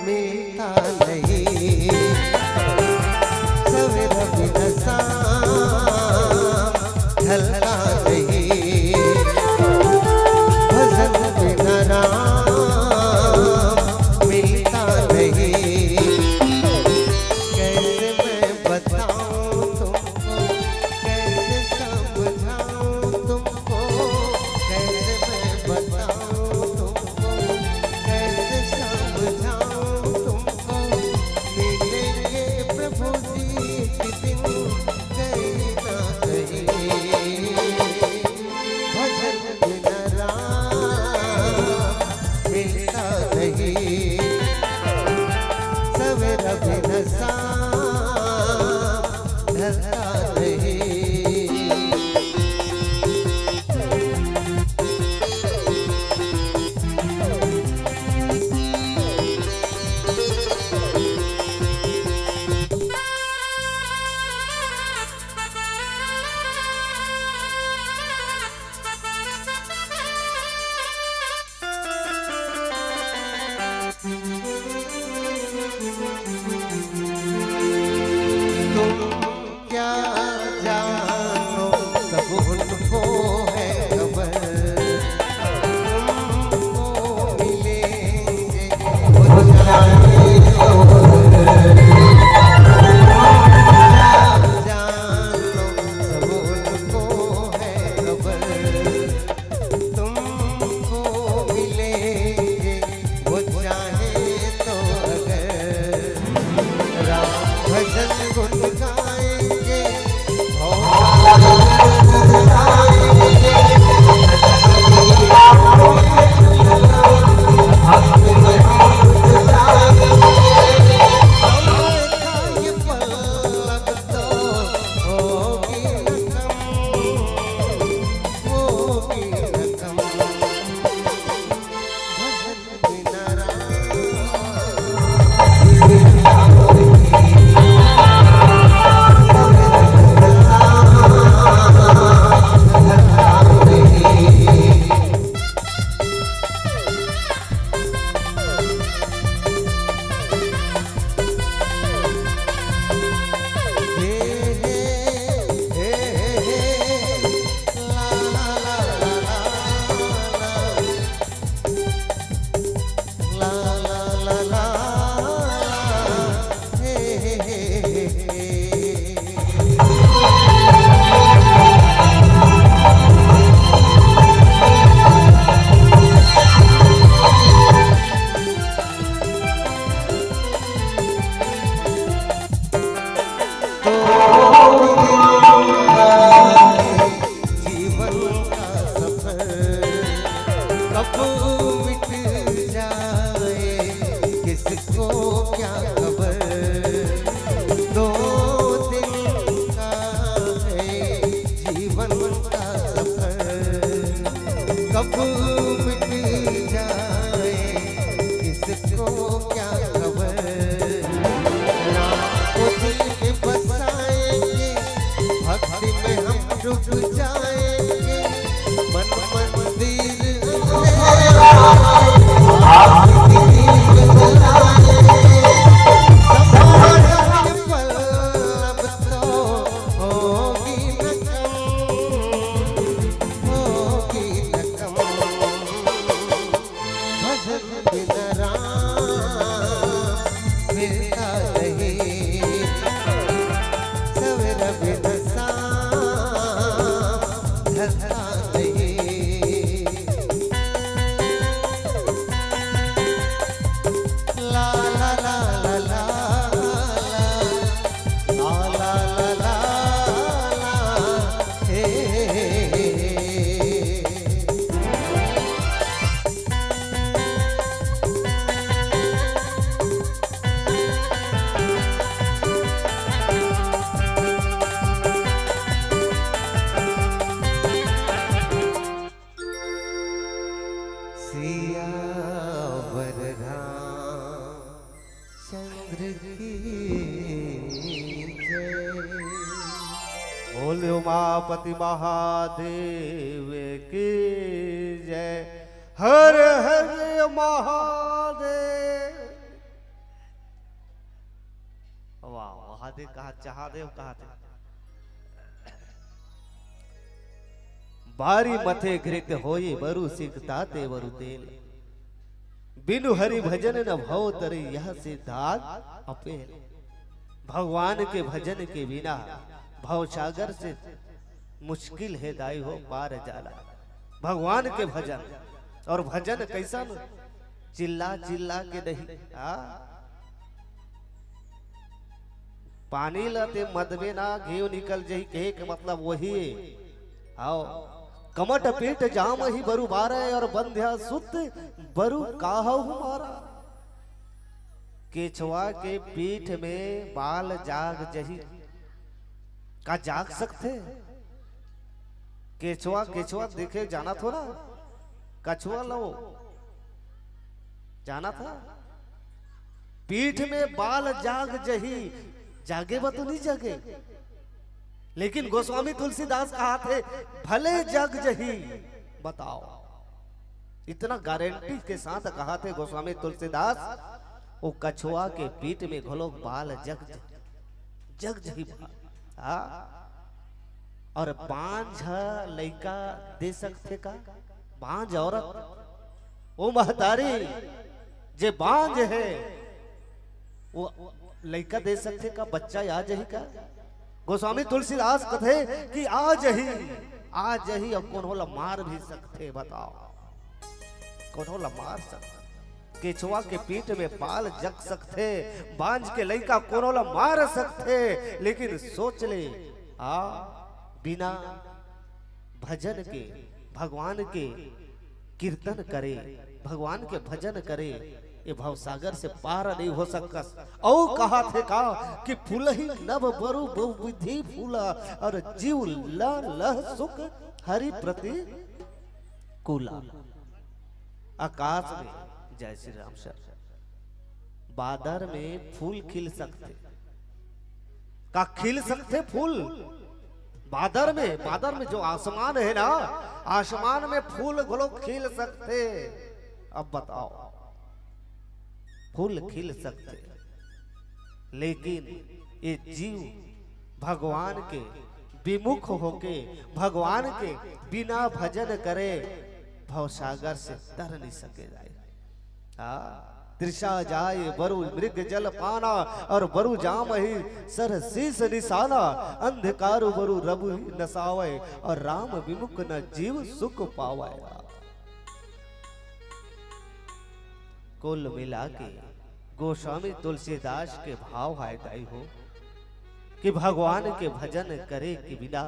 मिलता नहीं, सवेरा बिना शाम ढलता नहीं। भजन बिना राम मिलता नहीं, कैसे मैं बताऊं तुमको, कैसे समझाऊं तुमको, कैसे मैं बताऊं तुमको, कैसे समझाऊं तुमको। मिलेंगे प्रभु जी एक दिन, कहीं ना कहीं। भजन बिना राम मिलता नहीं, सवेरा बिना शाम ढलता नहीं। रुक जाएंगे मन मंदिर अंधेरा, आरती की दीप जलाएंगे। संभल पल अब तो होगी न कम, होगी न कम। भजन बिन राम मिलता नहीं, सवेरा बिन सांस ढलता नहीं। ला ला ला ला ला, ला ला ला ला, हे। सियावर रामचंद्र की जय। बोल उमापति महादेव की जय। हर हर महादेव। वाह, महादेव कहा, महादेव कहा थे। बारी मथे घृत होई, बरु सिकता ते बरु तेल। बिनु हरि भजन न भव तरे, यह से दाग अपेल। भगवान के भजन के बिना भव सागर से मुश्किल हे दाई हो पार जाला। भगवान के भजन, और भजन कैसन? चिल्ला चिल्ला के नहीं, हाँ? पानी ल ते मदबे ना, घीव निकल जही, कहे के मतलब वही हे। आओ, कमट पीठ जाम ही बरु बारे, और बंध्या सुत बरु काहू मारा। केछवा के पीठ में बाल जाग जही, का जाग सकथे? केछवा, केछवा देखे जाना थोड़ा, कछुआ लो जाना था। पीठ में बाल जाग जही, जागे बा तो नहीं जागे, लेकिन गोस्वामी तुलसीदास कहा थे, भले जग जही। बताओ, इतना गारंटी के साथ कहा थे गोस्वामी तुलसीदास, वो कछुआ के पीठ में घलो बाल जग, जग जही बाल। हाँ? और बांझ लइका दे सकथे का? बांझ औरत, वो महतारी जे बांझ हे, वो लइका दे सकथे का? बच्चा आ जही का? गोस्वामी तुलसीदास कथे कि आ जही, आ जही, अउ कोनो ला मार भी सकथे। बताओ, कोनो ला मार सकथे? केछवा के पीठ में बाल जग सकथे, बांझ के लइका कोनो ला मार सकथे, लेकिन सोच ले, आ, बिना भजन के, भगवान के कीर्तन करे, भगवान के भजन करे, ये भवसागर से पार नहीं हो सकस। अउ कहा थे का कि फूलही नभ बरु बहुविधि फूला, और जीव ला लह सुख हरि प्रति कूला। आकाश में, जय श्री राम सर, बादर में फूल खिल सकथे का? खिल सकथे फूल? बादर में, बादर में जो आसमान हे ना, आसमान में फूल घलो खिल सकथे। अब बताओ, फूल खिल सकथे, लेकिन ये जीव भगवान के विमुख होके, भगवान के बिना भजन करे भवसागर से तर नहीं सके जाए। हाँ, तृषा जाए बरु मृग जल पाना, और बरु जाम ही सर शीस निशाना। अंधकार बरु रबु ही नसावे, और राम विमुख न जीव सुख पावे। कुल मिला के गोस्वामी तुलसीदास के भाव हे दाई हो कि भगवान के भजन करे के बिना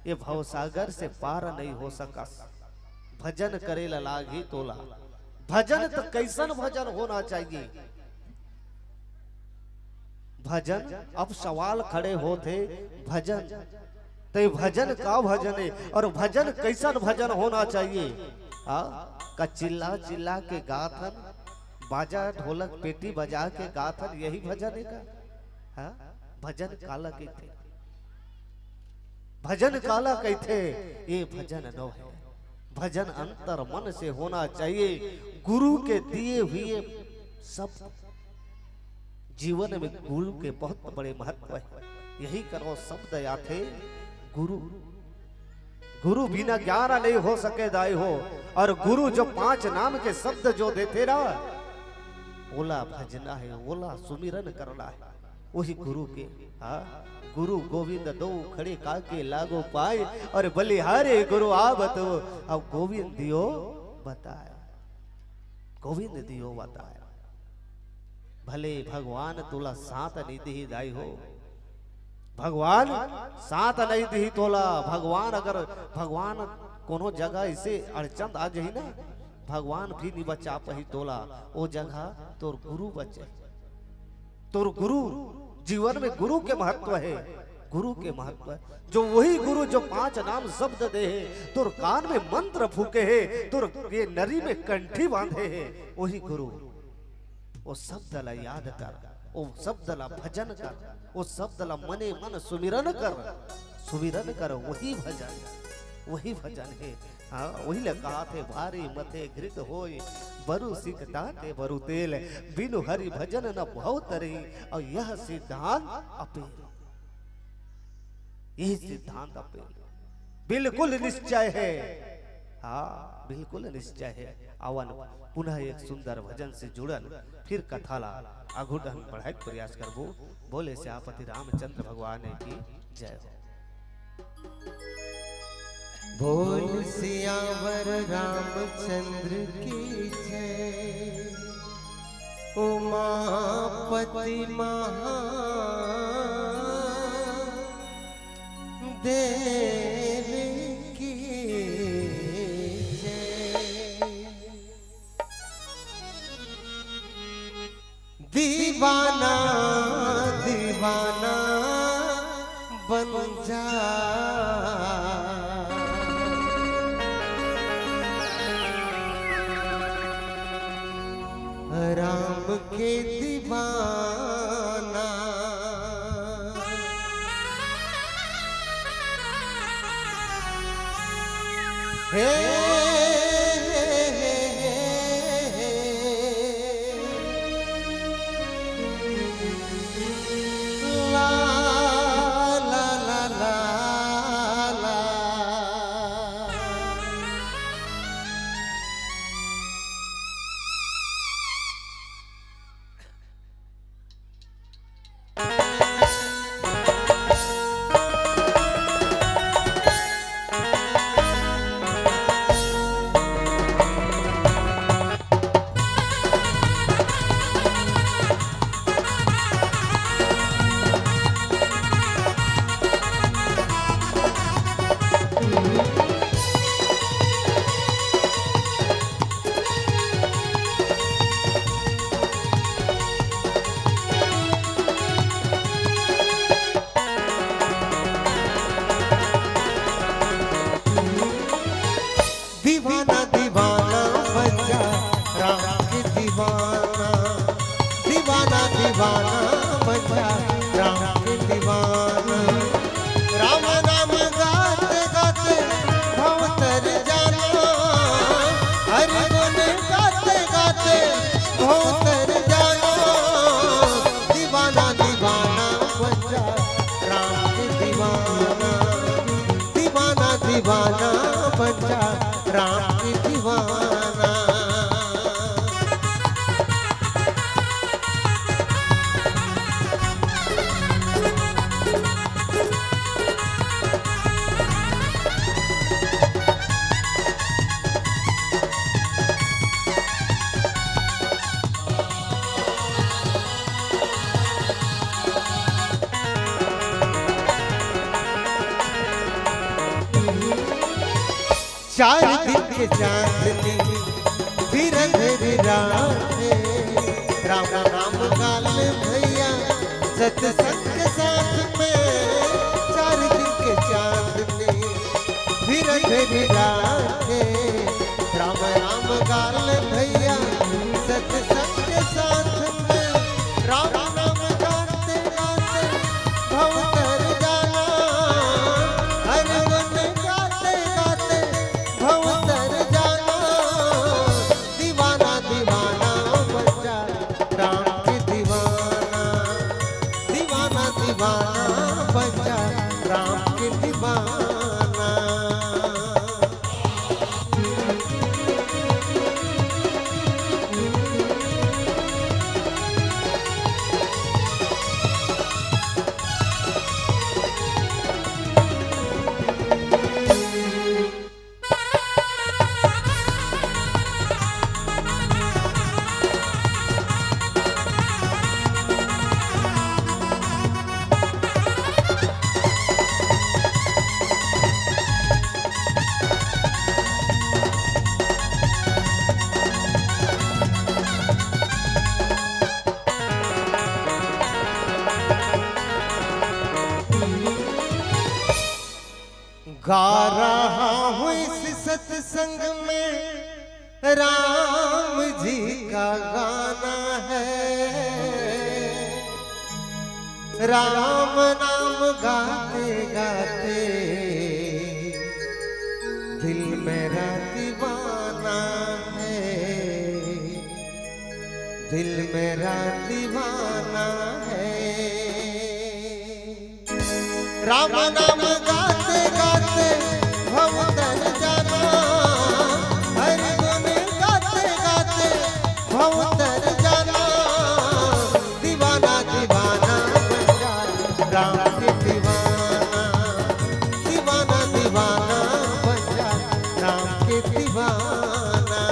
ये भवसागर से पार नहीं हो सकस। भजन करे ला लागही तोला। भजन त कैसन भजन होना चाहिए? भजन, अब सवाल खड़े होथे, भजन, ते भजन का भजन हे और भजन कैसन भजन होना चाहिए? हाँ, का चिल्ला चिल्ला के गाथन, बाजा ढोलक पेटी बजा के गाथन, यही भजन हे का? हाँ, भजन काला कहिथे? भजन काला कहिथे? ये भजन नो हे। भजन अंतर मन से होना चाहिए। गुरु के दिए हुए शब्द, जीवन में गुरु के बहुत बड़े महत्व हे। यही करो शब्द आथे गुरु। गुरु बिना ज्ञान नहीं हो सके दाई हो। और गुरु जो पांच नाम के शब्द जो देथे ना, ओला भजना हे, ओला सुमिरन करना हे, वही गुरु के। हाँ, गुरु गोविंद दो खड़े काके लागो पाए, और बलिहारे गुरु आब तो अब गोविंद दियो बताए, गोविंद दियो बताए। भले भगवान तोला साथ नहीं दिही दाई हो, भगवान साथ नहीं दिही तोला। भगवान अगर, भगवान कोनो जगह इसे अड़चन आ जही ना, भगवान भी नहीं बचा पही तोला। ओ जगह तोर गुरु बचे, तोर गुरु। जीवन में गुरु के महत्व हे, गुरु के महत्व हे। जो वही गुरु जो पांच नाम शब्द दे हे, तोर कान में मंत्र फूके हे, तोर ये नरी में कंठी बांधे हे, वही गुरु। ओ शब्द ला याद कर, ओ शब्द ला भजन कर, ओ शब्द ला मने मन सुमिरन कर, सुमिरन कर, वही भजन, वही भजन हे। हाँ, वही ला कहाथे, भारी मथे घृत होय, बरु सिकताते बरु तेल, बिनु हरि भजन न भव तरही, और यह सिद्धांत अपेल। यही सिद्धांत अपेल। बिल्कुल निश्चय हे। हाँ, बिल्कुल निश्चय हे। आवन पुनः एक सुंदर भजन से जुड़न, फिर कथा ला आगू डहन बढ़ाए के प्रयास करबो। बोले सियापति रामचंद्र भगवान की जय हो। बोल सियावर रामचंद्र की जय। उमापति महादेव की जय। दीवाना दीवाना बन जा। राम के दीवाना। हे, हे, हे, हे, हे। ला, ला, ला, ला, ला। दीवाना दीवाना बन जा, राम के दीवाना। दीवाना दीवाना बन जा, राम के दीवाना। राम नाम गाते गाते भव तर जाना, हरि गुण गाते गाते भव तर जाना। दीवाना दीवाना बन जा, राम के दीवाना। दीवाना दीवाना बन जा, राम के दीवाना। चार दिन के चांदनी फिर अंधेरी रात है। राम नाम गाल भैया सत्संग के साथ में। चार दिन के चांदनी फिर अंधेरी रात है। राम नाम गाल भैया सत्संग के साथ में। राम नाम गाते गाते भव तर जाना। हर गा रहा हूँ इस सत्संग में राम जी का गाना है। राम नाम गाते गाते दिल मेरा दीवाना है, दिल मेरा दीवाना है। राम नाम गाते गाते भव तर जाना, हरि गुण गाते गाते भव तर जाना। दीवाना दीवाना बन जा राम के दीवाना, दीवाना दीवाना बन जा राम के दीवाना।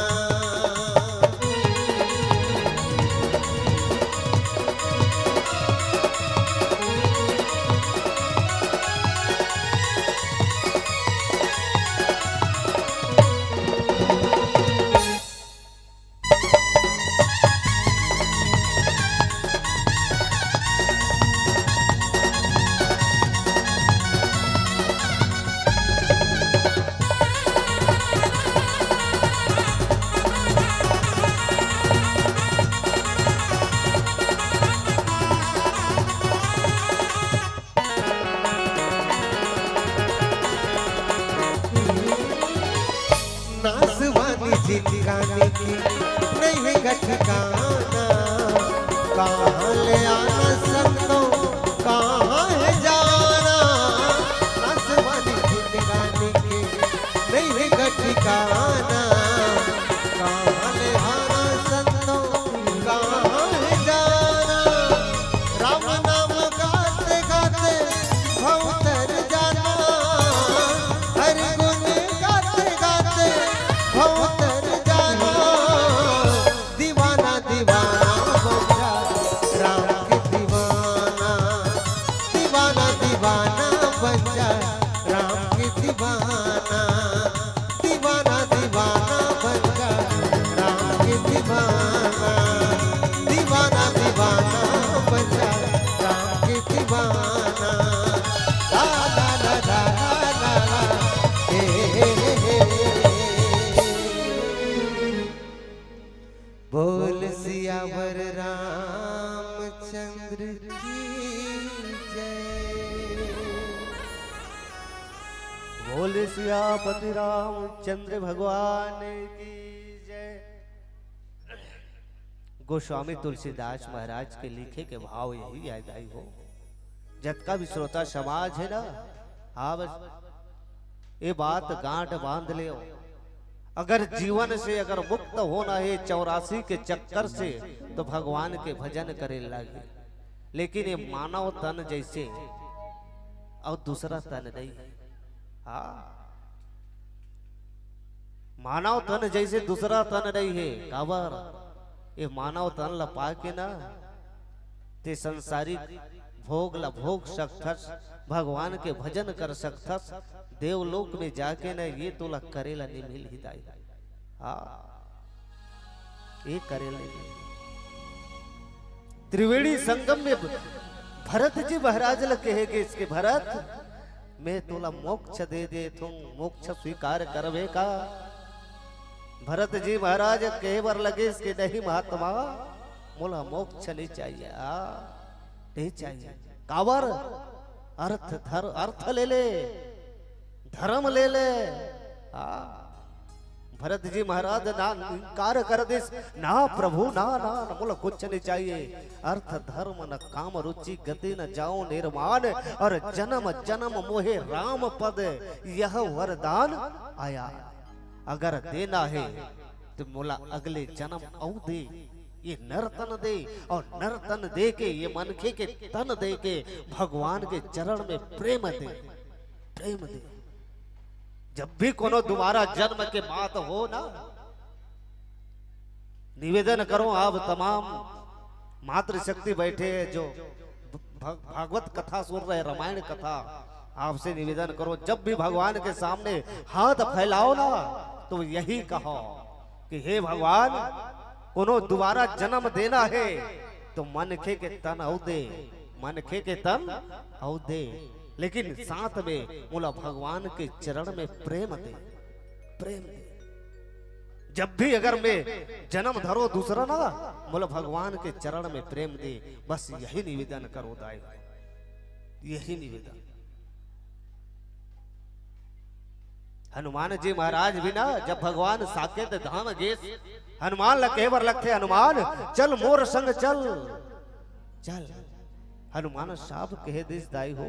नासवानी जिनगानी की नहीं है ठिकाना, कहाँ ले आना संतों, कहाँ है जाना। नासवानी जिनगानी की नहीं है ठिकाना, कहाँ ले आना संतों, कहाँ है जाना। राम नाम गाते गाते भव तर जाना, हरि गुण गाते गाते भव तर जाना। दीवाना दीवाना बन जा राम के दीवाना, दीवाना दीवाना बन जा राम के दीवाना। दीवाना दीवाना बन जा राम के दीवाना, दीवाना दीवाना बन जा राम के दीवाना। ला ला ला ला ला ला, ए, ए, ए, ए। बोल सियावर रामचंद्र की जय। बोल सियापति रामचंद्र भगवान की जय। गोस्वामी तुलसीदास महाराज के लिखे के भाव यही आय दाई हो। जतका भी श्रोता समाज है ना, हाँ बस ये बात गांठ बांध ले। अगर जीवन से अगर मुक्त होना है चौरासी के चक्कर से, तो भगवान के भजन करे लागे। लेकिन ये मानव तन जैसे और दूसरा तन नहीं है। हाँ, मानव तन जैसे दूसरा तन नहीं है। काबर? ये मानव तन ला पाके ना, ते संसारिक भोग ला भोग सकथस, भगवान के भजन कर सकथस, देवलोक में जाके ना ये तोला करे ला नहीं मिलही दाई। हाँ, ये करे ला नहीं मिलही। त्रिवेणी संगम में भरत जी महाराज ला कहे गिस के, भरत, मैं तोला मोक्ष दे देथों, मोक्ष स्वीकार करबे का? भरत जी महाराज कहे बर लगिस कि नहीं महात्मा, मोला मोक्ष नहीं चाहिए, आ, नहीं चाहिए। काबर? अर्थ धर, अर्थ ले ले, धर्म ले ले। आ, भरत जी महाराज ना इनकार कर दिस, ना प्रभु, ना, ना, ना, मोला कुछ नहीं चाहिए। अर्थ धर्म न काम रुचि गति न जाओ निर्माण, और जन्म जन्म मोहे राम पद यह वरदान आया। अगर देना है तो मोला अगले जन्म अउ दे, ये नर तन दे, और नर तन दे के, ये मनखे के तन दे के भगवान के चरण में प्रेम दे, प्रेम दे। जब भी कोनो दोबारा जन्म के बात हो ना, निवेदन करो आप तमाम मातृशक्ति बैठे हैं जो भ-, भागवत कथा सुन रहे, रामायण कथा, आपसे निवेदन करो, जब भी भगवान के सामने हाथ फैलाओ ना, तो यही कहो कि हे भगवान, कोनो दोबारा जन्म देना है तो मनखे के तन अउ दे, मनखे के तन अउ दे। लेकिन साथ में मोला भगवान के चरण में प्रेम दे, प्रेम दे। जब भी अगर मैं जन्म धरो दूसरा ना, मोला भगवान के चरण में प्रेम दे, बस यही निवेदन करो दाई, यही निवेदन। हनुमान जी महाराज भी ना, जब भगवान साकेत धाम गेस, हनुमान ला कहे बर लगथे, "हनुमान, चल मोर संग चल, चल।" हनुमान साहब कहे दिस, "दाई हो,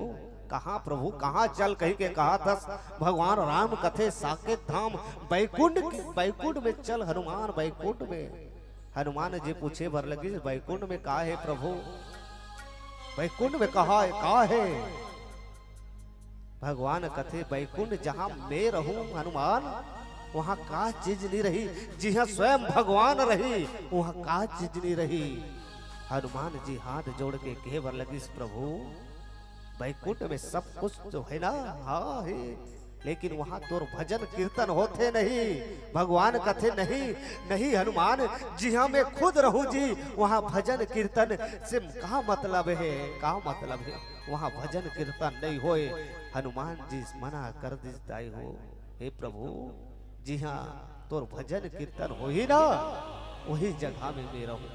कहाँ प्रभु, कहाँ चल?" कही के कहा थस। भगवान राम कथे, "साकेत धाम, बैकुंठ, बैकुंठ में चल हनुमान, बैकुंठ में।" हनुमान जी पूछे बर लगिस, "बैकुंठ में का हे प्रभु? बैकुंठ में कहा हे, का हे?" भगवान कथे, "बैकुंठ जहाँ मैं रहूं हनुमान, वहाँ का चीज नहीं रही, जिहाँ स्वयं भगवान रही, वहाँ का चीज नहीं रही।" हनुमान जी हाथ जोड़ के कहे बर लगिस, "प्रभु, बैकुंठ में सब कुछ तो है ना?" "हाँ है, लेकिन वहाँ तोर भजन कीर्तन होथे नहीं।" भगवान कथे, "नहीं, नहीं हनुमान, जिहाँ मैं खुद रहूं जी, वहाँ भजन कीर्तन से का मतलब है, का मतलब है?" वहाँ भजन कीर्तन नहीं होए। हनुमान जी मना कर दिस, "दाई हो, हे प्रभु, जिहाँ तोर भजन कीर्तन होही ना, वही जगह में मैं रहूं,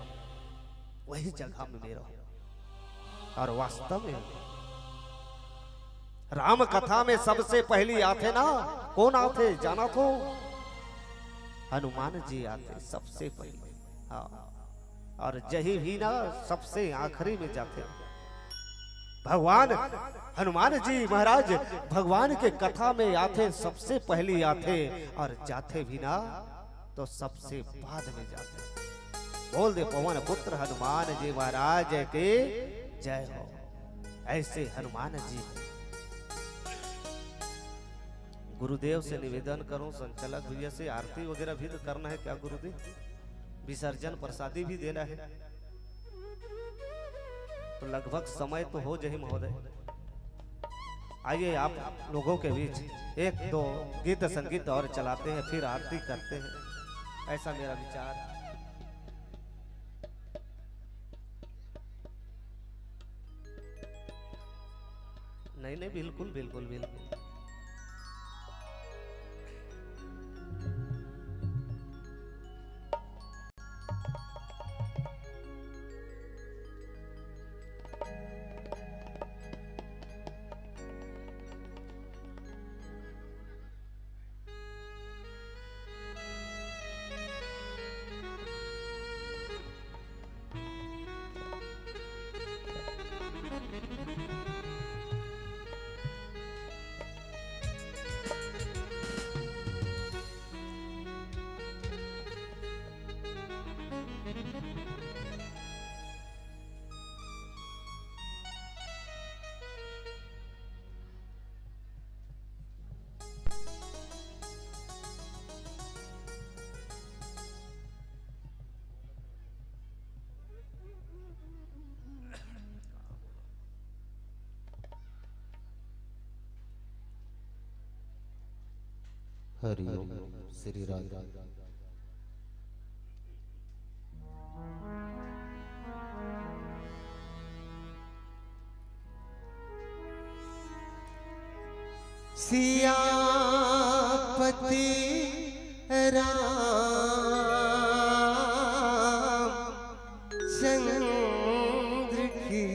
वही जगह में मैं रहूं।" और वास्तव में राम कथा में सबसे पहली आथे ना, कौन आथे जाना थो? हनुमान जी आथे सबसे पहली। हाँ। और जही भी ना सबसे आखिरी में जाथे। भगवान हनुमान जी महाराज भगवान के कथा में आथे, सबसे पहली आथे और जाथे भी ना तो सबसे बाद में जाथे। बोल दे पवन पुत्र हनुमान जी महाराज के जय हो। ऐसे हनुमान जी गुरुदेव से निवेदन करूं, संचालक भैया से, आरती वगैरह भी तो करना है क्या गुरुदेव? विसर्जन प्रसादी भी देना है, तो लगभग समय तो हो जाही महोदय। आइए आप लोगों के बीच एक दो गीत संगीत और चलाते हैं, फिर आरती करते हैं, ऐसा मेरा विचार। नहीं, नहीं, बिल्कुल, बिल्कुल, बिल्कुल। हरिओम। श्री राधे। सियापति राम चंद्र की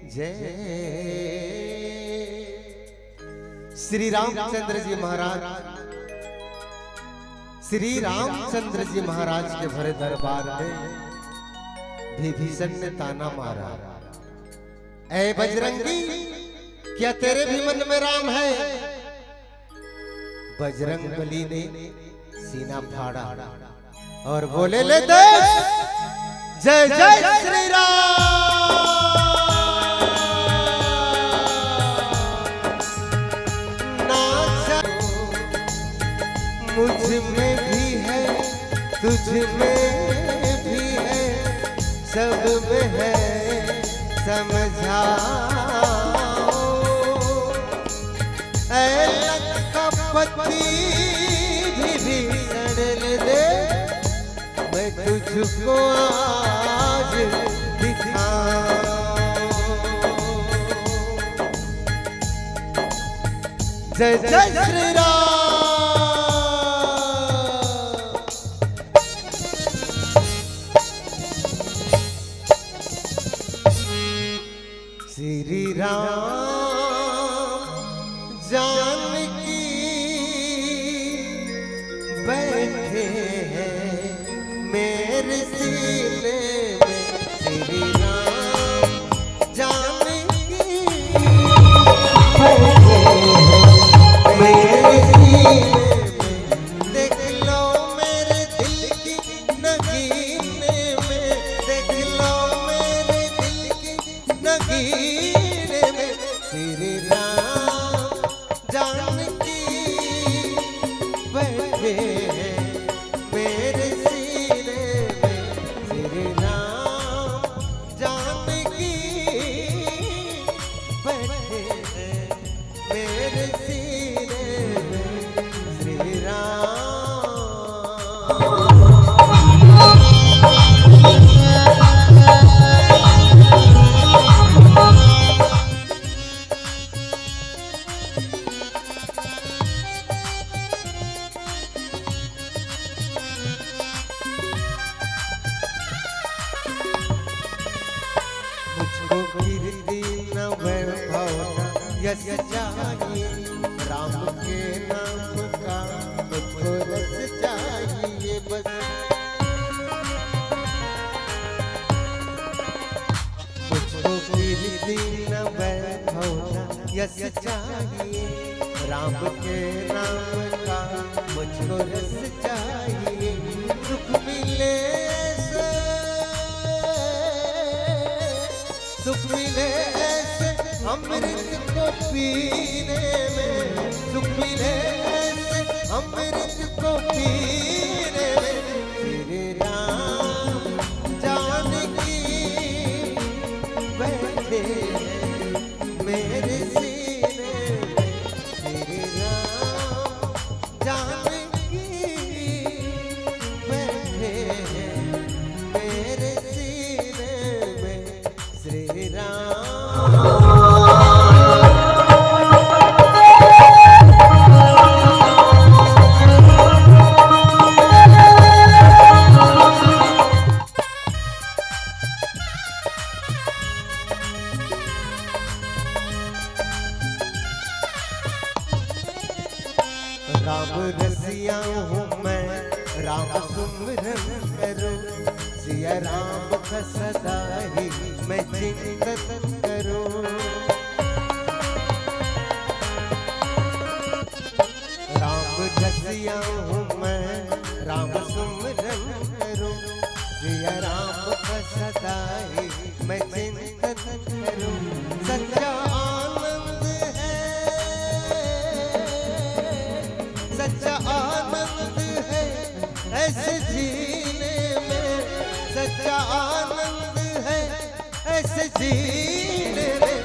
जय। श्री रामचंद्र जी महाराज, श्री रामचंद्र जी महाराज के भरे दरबार में विभीषण ने ताना मारा, "ऐ बजरंगी, क्या तेरे भी मन में राम है?" बजरंग बली ने सीना फाड़ा और बोले, "ले दे, जय जय श्री राम।" ना जा-, मुझ में भी है, तुझ में भी है, सब में है, समझाओ। ऐ लंकापति विभीषण, ले दे, मैं तुझको आज दिखाऊं। जय जय श्री राम। श्री राम जानकी बैठे हैं मेरे सीने में। श्री राम जानकी बैठे हैं मेरे सीने में। देख लो मेरे दिल की नगीने में, देख लो मेरे दिल की नगीने में। श्री राम जानकी बैठे हैं मेरे सीने में। श्री राम जानकी बैठे हैं मेरे सीने में। श्री राम। मुझको कीर्ति न वैभव न यश चाहिए, राम के नाम का मुझको रस चाहिए बस। मुझको कीर्ति न वैभव न यश चाहिए, राम के नाम का मुझको रस चाहिए। सुख मिले ऐसे, सुख मिले ऐसे अमृत को पीने में, सुख मिले ऐसे अमृत को पीने में। श्री राम जानकी बैठे हैं मेरे सीने में। श्री राम जानकी बैठे हैं मेरे सीने में। श्री राम। राम रसिया हूँ मैं, राम सुमिरन करूँ, सिया राम का सदा ही मैं चिंतन करूँ। राम रसिया हूँ मैं, राम सुमिरन करूँ, सिया राम का सदा ही मैं चिंतन करूं। सच्चा आनंद है, सच्चा आनंद है ऐसे जीने में, सच्चा आनंद है ऐसे जीने में।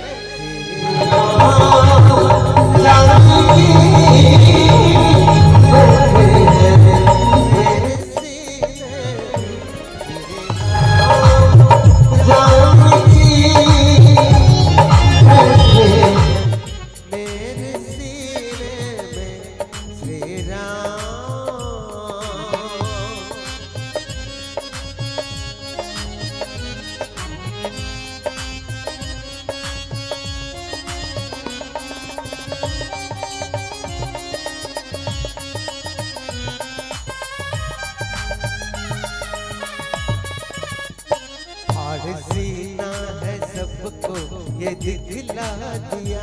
आलसी ना है सबको ये दिखला दिया,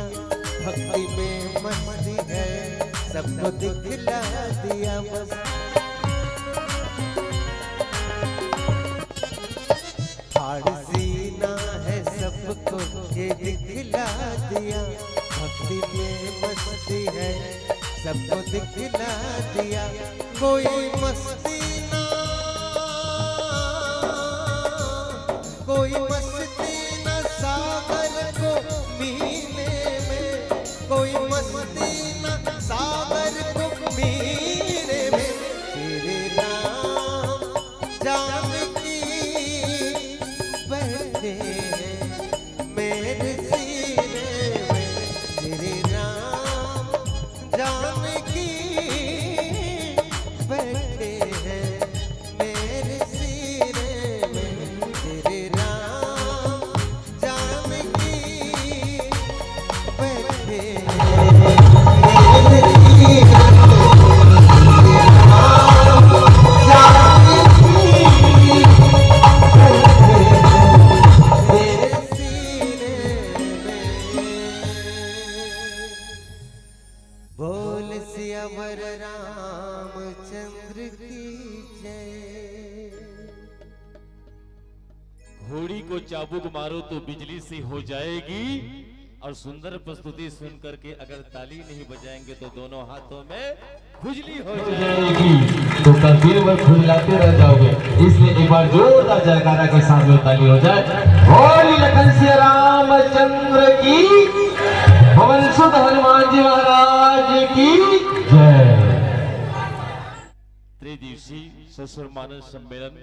भक्ति में मस्ती है सबको दिखला दिया बस। आलसी ना है सबको ये दिखला दिया, भक्ति में मस्ती है सबको दिखला दिया। कोई मस्ती ना, कोई मस्ती ना सागर को पीने में, कोई मस्ती ना सागर को पीने में। श्री राम जानकी बैठे मेरे सीने में। श्री राम जानकी बैठे हैं मेरे सीने में, तेरे राम जानकी बैठे हैं मेरे सीने में, तेरे राम जानकी बैठे हैं मेरे सीने में। बोल सियावर रामचंद्र की जय। घोड़ी को चाबुक मारो तो बिजली सी हो जाएगी, और सुंदर प्रस्तुति सुन करके अगर ताली नहीं बजाएंगे तो दोनों हाथों में खुजली हो जाएगी। जाएगी, तो कल दिन भर खुजलाते रह जाओगे। इसलिए एक बार जोरदार जयकारा के साथ में ताली हो जाए। बोल लखन सिया रामचंद्र की, पवन सुत हनुमान जी महाराज की जय। त्रिदिवसीय ससुर मानस सम्मेलन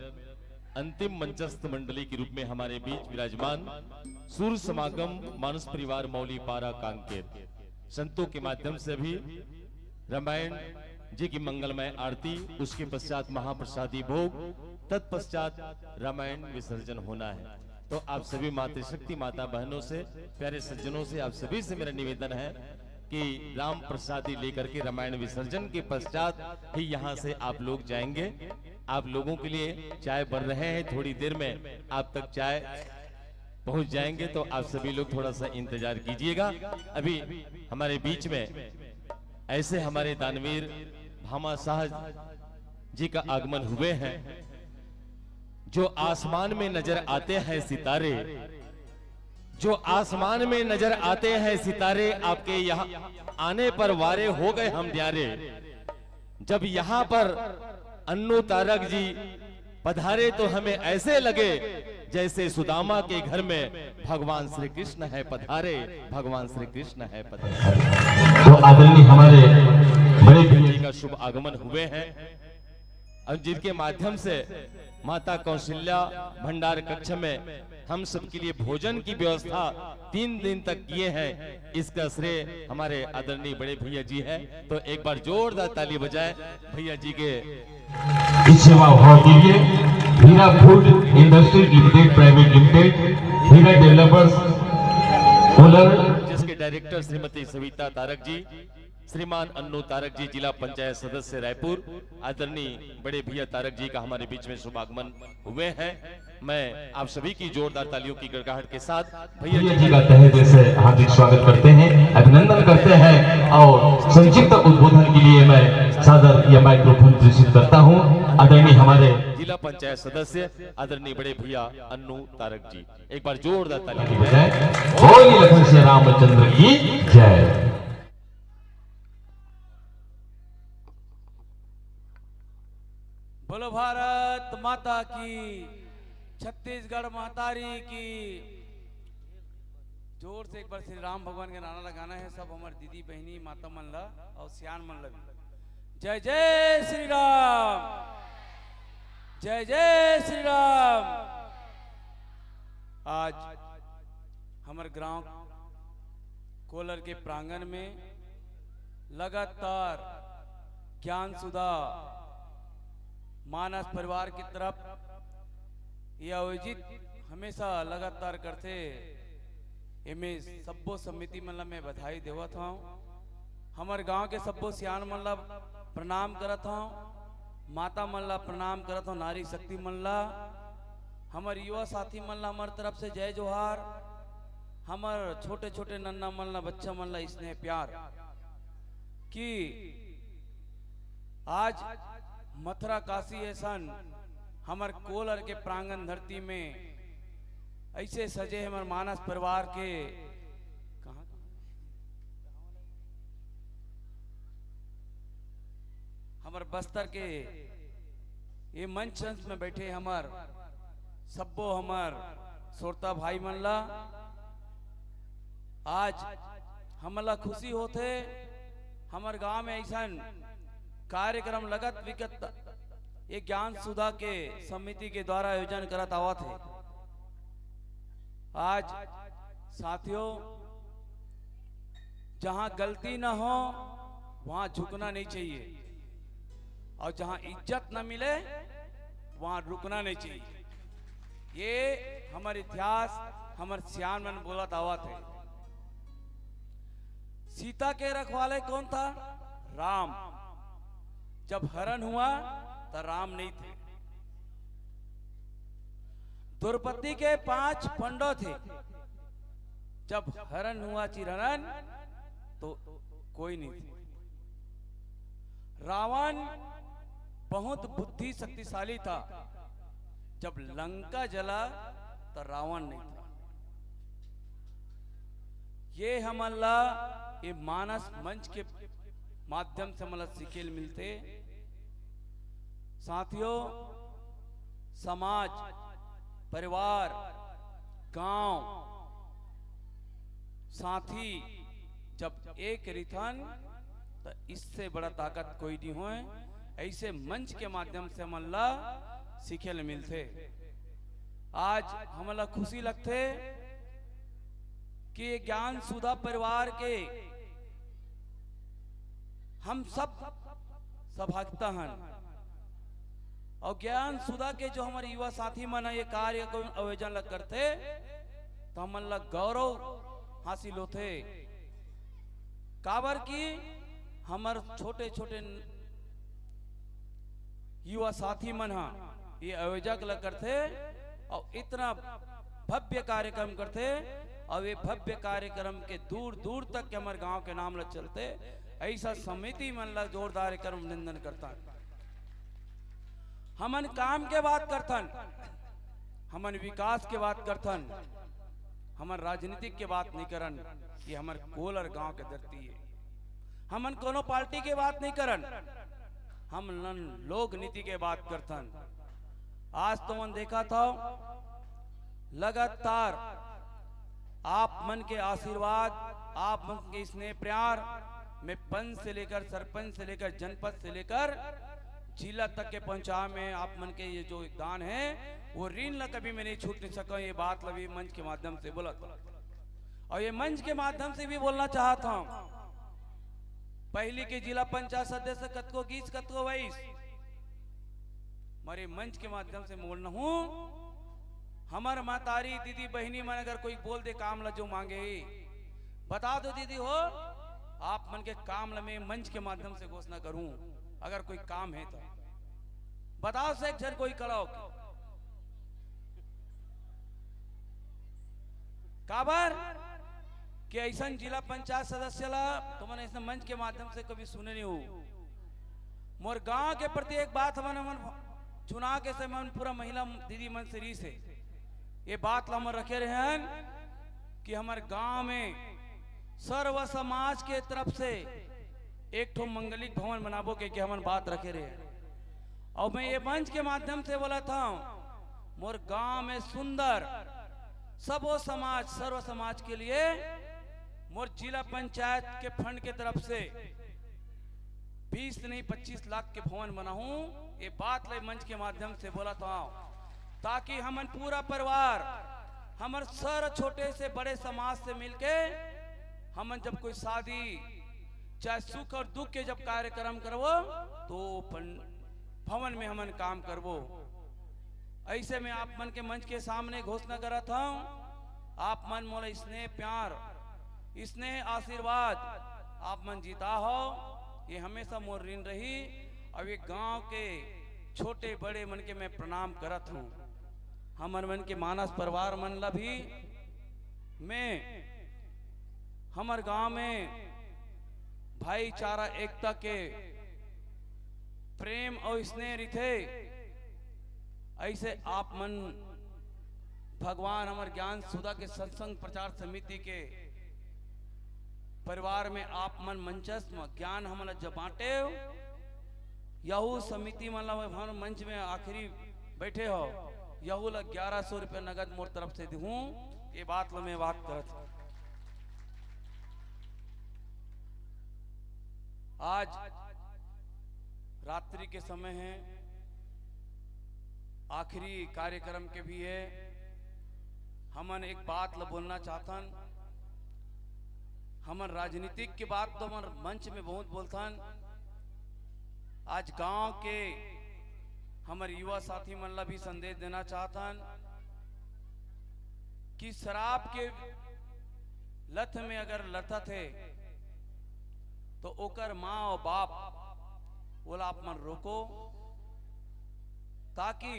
अंतिम मंचस्थ मंडली के रूप में हमारे बीच विराजमान सूर समागम मानस परिवार मौली पारा कांकेर संतों के माध्यम से भी रामायण जी की मंगलमय आरती, उसके पश्चात महाप्रसादी भोग, तत्पश्चात रामायण विसर्जन होना है। तो आप सभी मातृशक्ति माता बहनों से, प्यारे सज्जनों से, आप सभी से मेरा निवेदन है कि राम प्रसादी लेकर के रामायण विसर्जन के पश्चात ही यहाँ से आप लोग जाएंगे। आप लोगों के लिए चाय बन रहे हैं, थोड़ी देर में आप तक चाय पहुंच जाएंगे, तो आप सभी लोग थोड़ा सा इंतजार कीजिएगा। अभी हमारे बीच में ऐसे हमारे दानवीर भामा शाह जी का आगमन हुए हैं, जो आसमान में नजर आते हैं सितारे, जो आसमान में नजर आते हैं सितारे, आपके यहाँ आने पर वारे हो गए हम न्यारे। जब यहाँ पर अन्नू तारक जी पधारे तो हमें ऐसे लगे जैसे सुदामा के घर में भगवान श्री कृष्ण है पधारे, भगवान श्री कृष्ण है पधारे। तो आदरणीय हमारे बड़े भैया जी का शुभ आगमन हुए हैं और जिनके माध्यम से माता कौशल्या भंडार कक्ष में हम सबके लिए भोजन की व्यवस्था तीन दिन तक किए हैं, इसका श्रेय हमारे आदरणीय बड़े भैया जी है। तो एक बार जोरदार ताली बजाएं भैया जी के इस सेवा भाव के लिए। Heera food industry limited private limited, Heera developers Kolar, जिसके डायरेक्टर श्रीमती सविता तारक जी, श्रीमान अन्नू तारक जी, जिला पंचायत सदस्य रायपुर, आदरणीय बड़े भैया तारक जी का हमारे बीच में शुभागमन हुए हैं। मैं आप सभी की जोरदार तालियों की गड़गड़ाहट के साथ भैया भैया जी जी का तहे दिल से हार्दिक स्वागत करते हैं, अभिनंदन करते हैं और संक्षिप्त उद्बोधन के लिए मैं सादर यह माइक्रोफोन प्रेषित करता हूं आदरणीय हमारे जिला पंचायत सदस्य आदरणीय बड़े भैया अन्नू तारक जी। एक बार जोरदार ताली की बजाय। बोलिए लखन श्री रामचंद्र की जय। बोलो भारत माता की, छत्तीसगढ़ महतारी की। जोर से एक बार श्री राम भगवान के नारा लगाना है सब हमारे दीदी बहनी माता मन ला और सियान मन ला भी। जय जय श्री राम, जय जय श्री राम। आज हमर ग्राम कोलर के प्रांगण में लगातार ज्ञान सुधा मानस परिवार की तरफ ये आयोजित हमेशा लगातार करथे। एमे सब्बो समिति मन ला मैं बधाई देवत हौं। हमर गांव के सब्बो सियान मन ला प्रणाम करत हौं, माता मन ला प्रणाम करत हौं, नारी शक्ति मन ला, हमर युवा साथी मन ला हमर तरफ से जय जोहार, हमर छोटे-छोटे नन्ना मन ला, बच्चा मन ला स्नेह प्यार कि आज मथुरा काशी असन हमर कोलर के प्रांगण धरती में ऐसे सजे हमर मानस परिवार के कहाँ, हमर बस्तर के ये मंच में बैठे हमर सब्बो हमर श्रोता भाई मन ला आज हमला खुशी होथे। हमर गांव में ऐसन कार्यक्रम लगत विकत ये ज्ञान सुधा के समिति के द्वारा आयोजन करत आवत हे। आज साथियों, जहां गलती न हो, वहां झुकना नहीं चाहिए, और जहां इज्जत न मिले, वहां रुकना नहीं चाहिए। ये हमर इतिहास, हमर सियान मन बोलत आवत हे। सीता के रखवाले कौन था? राम। जब हरण हुआ, तो राम नहीं थे। द्रौपदी के पांच पंडो थे। जब हरण हुआ, चिरहरण, तो कोई नहीं थे। रावण बहुत बुद्धि शक्तिशाली था। जब लंका जला, तो रावण नहीं था। ये हमन ला, ये मानस मंच के माध्यम से हमन ला सीखे ल मिलथे। साथियों, समाज, परिवार, गांव, साथी जब एक रिथन, त इससे बड़ा ताकत कोई नहीं होय। ऐसे मंच के माध्यम से हमन ला सीखे ल मिलथे। आज हमन ला खुशी लगथे कि ये ज्ञान सुधा परिवार के हम सब सौभाग्यता हन। और ज्ञान सुधा के जो हमर युवा साथी मन ह ये कार्य को आयोजन ल करथे, तो हमन ल गौरव हासिल होथे। काबर कि हमर छोटे-छोटे युवा साथी मन ह ये आयोजक ल करथे और इतना भव्य कार्यक्रम करथे, और ये भव्य कार्यक्रम के दूर दूर तक के हमर गांव के नाम ल चलथे। ऐसा समिति मन ल जोरदार एकर अभिनंदन करथन। हमन काम के बात करथन, हमन विकास के बात करथन, हमन राजनीतिक के बात नहीं करन। ये हमर कोलर गांव के धरती है। हमन कोनो पार्टी के बात नहीं करन, हमन लोक नीति के बात करथन। आज तो मन देखा था, लगातार आप मन के आशीर्वाद, आप मन के स्नेह प्यार में पंच से लेकर, सरपंच से लेकर, जनपद से लेकर जिला तक के पहुंचा में आप मन के ये जो योगदान है, वो ऋण ला कभी मैं नहीं छूट नहीं सका। ये बात ला भी मंच के माध्यम से बोला था, और ये मंच के माध्यम से भी बोलना चाहता हूँ। पहली के जिला पंचायत सदस्य कतको गीस, कतको वईस, मरे मंच के माध्यम से बोलना हूँ। हमर महतारी, दीदी, बहिनी मन अगर कोई बोल दे काम ला जो मांगे, बता दो दीदी हो, आप मन के काम ला मैं मंच के माध्यम से घोषणा करूं। अगर कोई काम है तो बताओ से एक झन कोई कलाओ के। काबर कि ऐसन जिला पंचायत सदस्य ला तो मन ऐसे मंच के माध्यम से कभी सुने नहीं हो। मोर गांव के प्रति एक बात हमन, हमन चुनाव के समय हमन पूरा महिला दीदी मन से रीस है, ये बात ला हमन रखे रहन कि हमर गांव में सर्व समाज के तरफ से एक ठो मंगलिक भवन बनाबो के, के हमन बात रखे रहे। और मैं ये मंच के माध्यम से बोला था, मोर गांव में सुंदर सबो समाज, सर्व समाज के लिए मोर जिला पंचायत के फंड के तरफ से बीस नहीं पच्चीस लाख के भवन बनाहूं। ये बात ले मंच के माध्यम से बोला था, ताकि हमन पूरा परिवार, हमर सर छोटे से बड़े समाज से मिलके हमन जब कोई शादी, चाहे सुख और दुख के जब कार्यक्रम करबो, तो अपन भवन में हमन काम करबो। ऐसे में आप मन के मंच के सामने घोषणा करत हूँ, आप मन मोला स्नेह प्यार, स्नेह आशीर्वाद आप मन जीता हो, ये हमेशा मोर ऋण रही। और ये गांव के छोटे बड़े मन के मैं प्रणाम करत हूँ। हमर मन के मानस परिवार मन ला भी मैं, हमर गांव में भाईचारा, एकता के प्रेम और स्नेह रिथे। ऐसे आप मन भगवान हमर ज्ञान सुधा के सत्संग प्रचार समिति के परिवार में आप मन मंचस्थ म ज्ञान हमला जब बांटे हो, यहू समिति मन ला हमर मंच में आखिरी बैठे हो, यहू ला ग्यारह सौ रुपया नगद मोर तरफ से दूँ। ये बात ला मैं बात करत हूँ। आज रात्रि के समय है, आखिरी कार्यक्रम के भी है। हमन एक बात ल बोलना चाहथन। हमन राजनीतिक के बात तो हमर मंच में बहुत बोलथन। आज गांव के हमर युवा साथी मन ला भी संदेश देना चाहथन कि शराब के लत में अगर लथत हे तो ओकर माँ और बाप ओला आप मन रोको, ताकि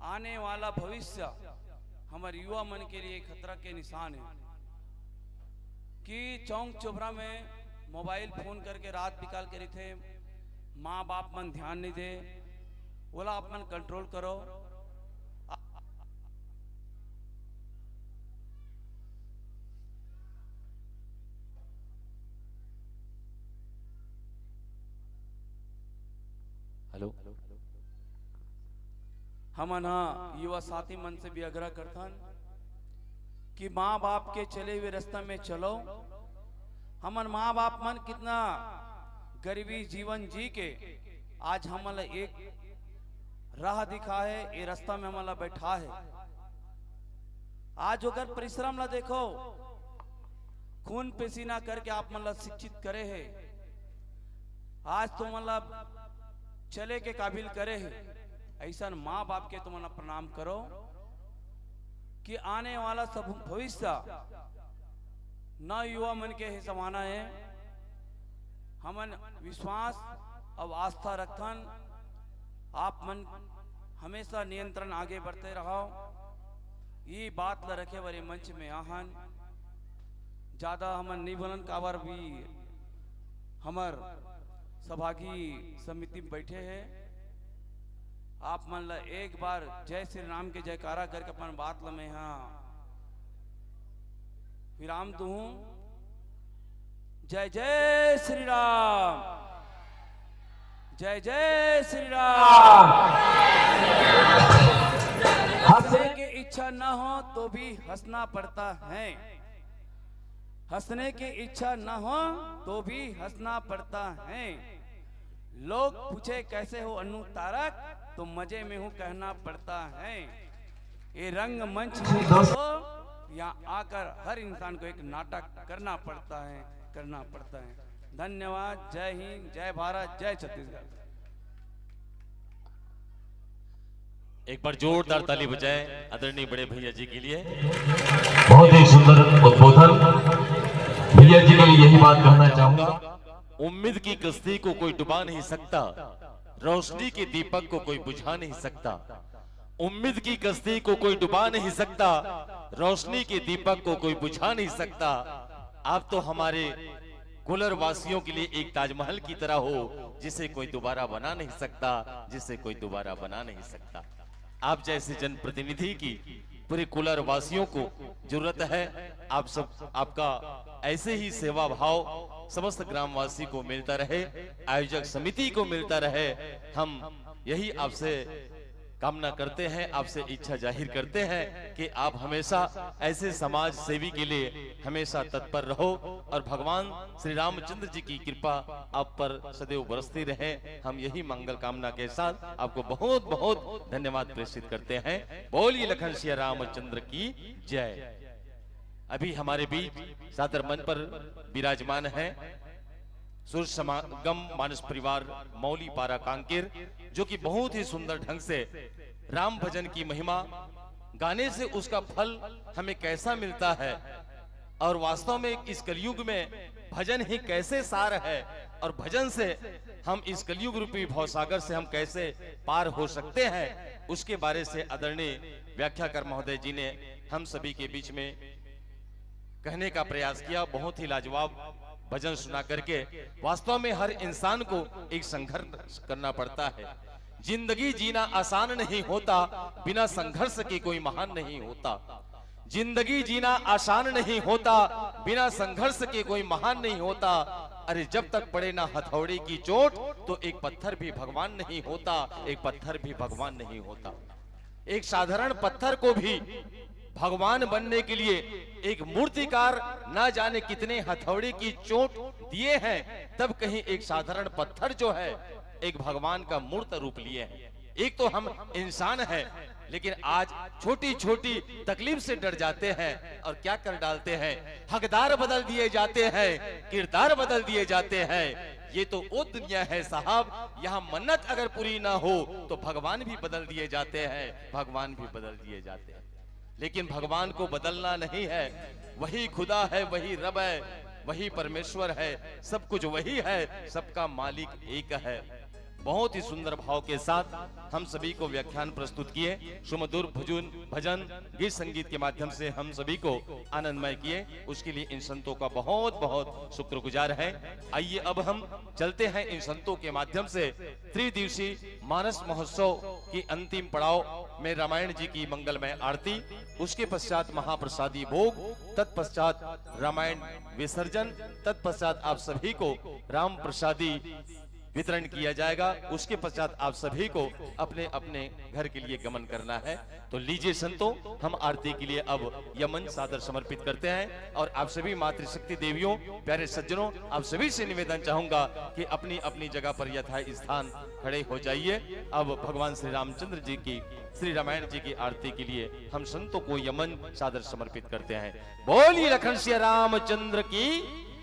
आने वाला भविष्य हमर युवा मन के लिए खतरा के निशान है। कि चौक चौबरा में मोबाइल फोन करके रात बिकाल करी थे, माँ बाप मन ध्यान नहीं दे, ओला आप मन कंट्रोल करो। हेलो, हमन हा युवा साथी मन से भी आग्रह करथन कि माँ बाप के चले हुए रास्ता में चलो। हमन माँ बाप मन कितना गरीबी जीवन जी के आज हमन ला एक राह दिखा है, ये रास्ता में हमन ला बैठा है। आज ओकर परिश्रम ला देखो, खून पसीना करके आप मन ला शिक्षित करे है। आज तुमन ला चले के काबिल करे है। ऐसन माँ बाप के तुमन ला प्रणाम करो कि आने वाला सब भविष्य न युवा मन के ही जमाना है। हमन विश्वास और आस्था रखन, आप मन हमेशा नियंत्रण आगे बढ़ते रहो। ये बात ला रखे वाले मंच में आहन, ज्यादा हमन नहीं बोलन, काबर भी हमर सभागी समिति में बैठे हैं। आप मन ला एक बार जय श्री राम के जयकारा करके अपन बात ला मैं हा विराम दूं। जय जय श्री राम, जय जय श्री राम। हंसने की इच्छा ना हो तो भी हंसना पड़ता है, हंसने की इच्छा ना हो तो भी हंसना पड़ता है। लोग पूछे कैसे हो अन्नू तारक, तो मजे में हूँ कहना पड़ता है। ये रंगमंच है दोस्तों, यहाँ आकर हर इंसान को एक नाटक करना पड़ता है, करना पड़ता है। धन्यवाद। जय हिंद, जय भारत, जय छत्तीसगढ़। एक बार जोरदार ताली बजाएं आदरणीय बड़े भैया जी के लिए। बहुत ही सुंदर उद्बोधन। भैया जी के लिए यही बात कहना चाहूंगा। उम्मीद की कश्ती को कोई डुबा नहीं सकता, रोशनी के दीपक को कोई बुझा नहीं सकता। उम्मीद की कश्ती को कोई डुबा नहीं सकता, रोशनी के दीपक को कोई बुझा नहीं सकता। आप तो हमारे कुलर वासियों के लिए एक ताजमहल की तरह हो, जिसे कोई दोबारा बना नहीं सकता, जिसे कोई दोबारा बना नहीं सकता। आप जैसे जनप्रतिनिधि की पूरे कुलर वासियों को जरूरत है। आप सब, आपका ऐसे ही सेवा भाव समस्त ग्रामवासी को मिलता रहे, आयोजक समिति को मिलता रहे। हम यही आपसे कामना करते हैं, आपसे इच्छा जाहिर करते हैं कि आप हमेशा ऐसे समाज सेवी के लिए हमेशा तत्पर रहो और भगवान श्री रामचंद्र जी की कृपा आप पर सदैव बरसती रहे। हम यही मंगल कामना के साथ आपको बहुत बहुत धन्यवाद प्रेषित करते हैं। बोलिए लखन सिया रामचंद्र की जय। अभी हमारे बीच सादर मंच पर विराजमान है सुर समागम मानस परिवार मौली पारा कांकेर, जो कि बहुत ही सुंदर ढंग से राम भजन की महिमा गाने से उसका फल हमें कैसा मिलता है और वास्तव में इस कलयुग में भजन ही कैसे सार है और भजन से हम इस कलयुग रूपी भवसागर से हम कैसे पार हो सकते हैं, उसके बारे से आदरणीय व्याख्याकार महोदय जी ने हम सभी के बीच में कहने का प्रयास किया। बहुत ही लाजवाब भजन सुना करके वास्तव में हर इंसान को एक संघर्ष करना पड़ता है। जिंदगी जीना आसान नहीं होता, बिना संघर्ष के कोई महान नहीं होता। जिंदगी जीना आसान नहीं होता, बिना संघर्ष के कोई महान नहीं होता। अरे, जब तक पड़े ना हथौड़े की चोट, तो एक पत्थर भी भगवान नहीं होता, एक पत्थर भी भगवान नहीं होता। एक साधारण पत्थर को भी भगवान बनने के लिए एक मूर्तिकार ना जाने कितने हथौड़े की चोट दिए हैं, तब कहीं एक साधारण पत्थर जो है एक भगवान का मूर्त रूप लिए हैं। एक तो हम इंसान हैं, लेकिन आज छोटी छोटी तकलीफ से डर जाते हैं और क्या कर डालते हैं, हकदार बदल दिए जाते हैं, किरदार बदल दिए जाते हैं। ये तो वो दुनिया है साहब, यहाँ मन्नत अगर पूरी ना हो तो भगवान भी बदल दिए जाते हैं, भगवान भी बदल दिए जाते हैं। लेकिन भगवान को बदलना नहीं है, वही खुदा है, वही रब है, वही परमेश्वर है, सब कुछ वही है, सबका मालिक एक है। बहुत ही सुंदर भाव के साथ हम सभी को व्याख्यान प्रस्तुत किए, सुमधुर भजन भजन गीत संगीत के माध्यम से हम सभी को आनंदमय किए, उसके लिए इन संतों का बहुत बहुत शुक्रगुजार है। आइए, अब हम चलते हैं इन संतों के माध्यम से त्रिदिवसीय मानस महोत्सव की अंतिम पड़ाव में रामायण जी की मंगलमय आरती, उसके पश्चात महाप्रसादी भोग, तत्पश्चात रामायण विसर्जन, तत्पश्चात आप सभी को राम प्रसादी वितरण किया जाएगा। उसके पश्चात आप सभी को अपने अपने घर के लिए गमन करना है। तो लीजिए संतों, हम आरती के लिए अब यह मंच सादर समर्पित करते हैं और आप सभी मातृशक्ति देवियों, प्यारे सज्जनों, आप सभी से निवेदन चाहूंगा कि अपनी अपनी जगह पर यथा स्थान खड़े हो जाइए। अब भगवान श्री रामचंद्र जी की, श्री रामायण जी की आरती के लिए हम संतों को यह मंच सादर समर्पित करते हैं। बोलिए लखन सिया रामचंद्र की,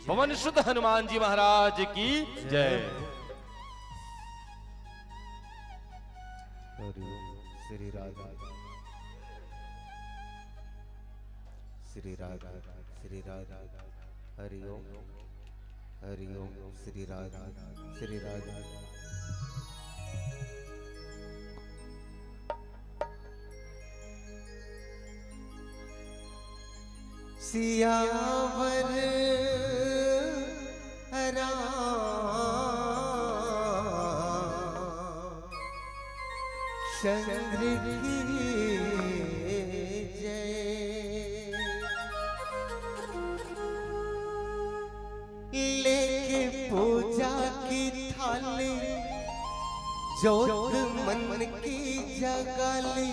पवन सुत हनुमान जी महाराज की जय। हरि ओम। श्री राधे, श्री राधे, श्री राधे। हरि ओम, हरि ओम। श्री राधे, श्री राधे। सियावर राम चंद्र की जय। लेके पूजा की थाली, जोत मन की जगाली,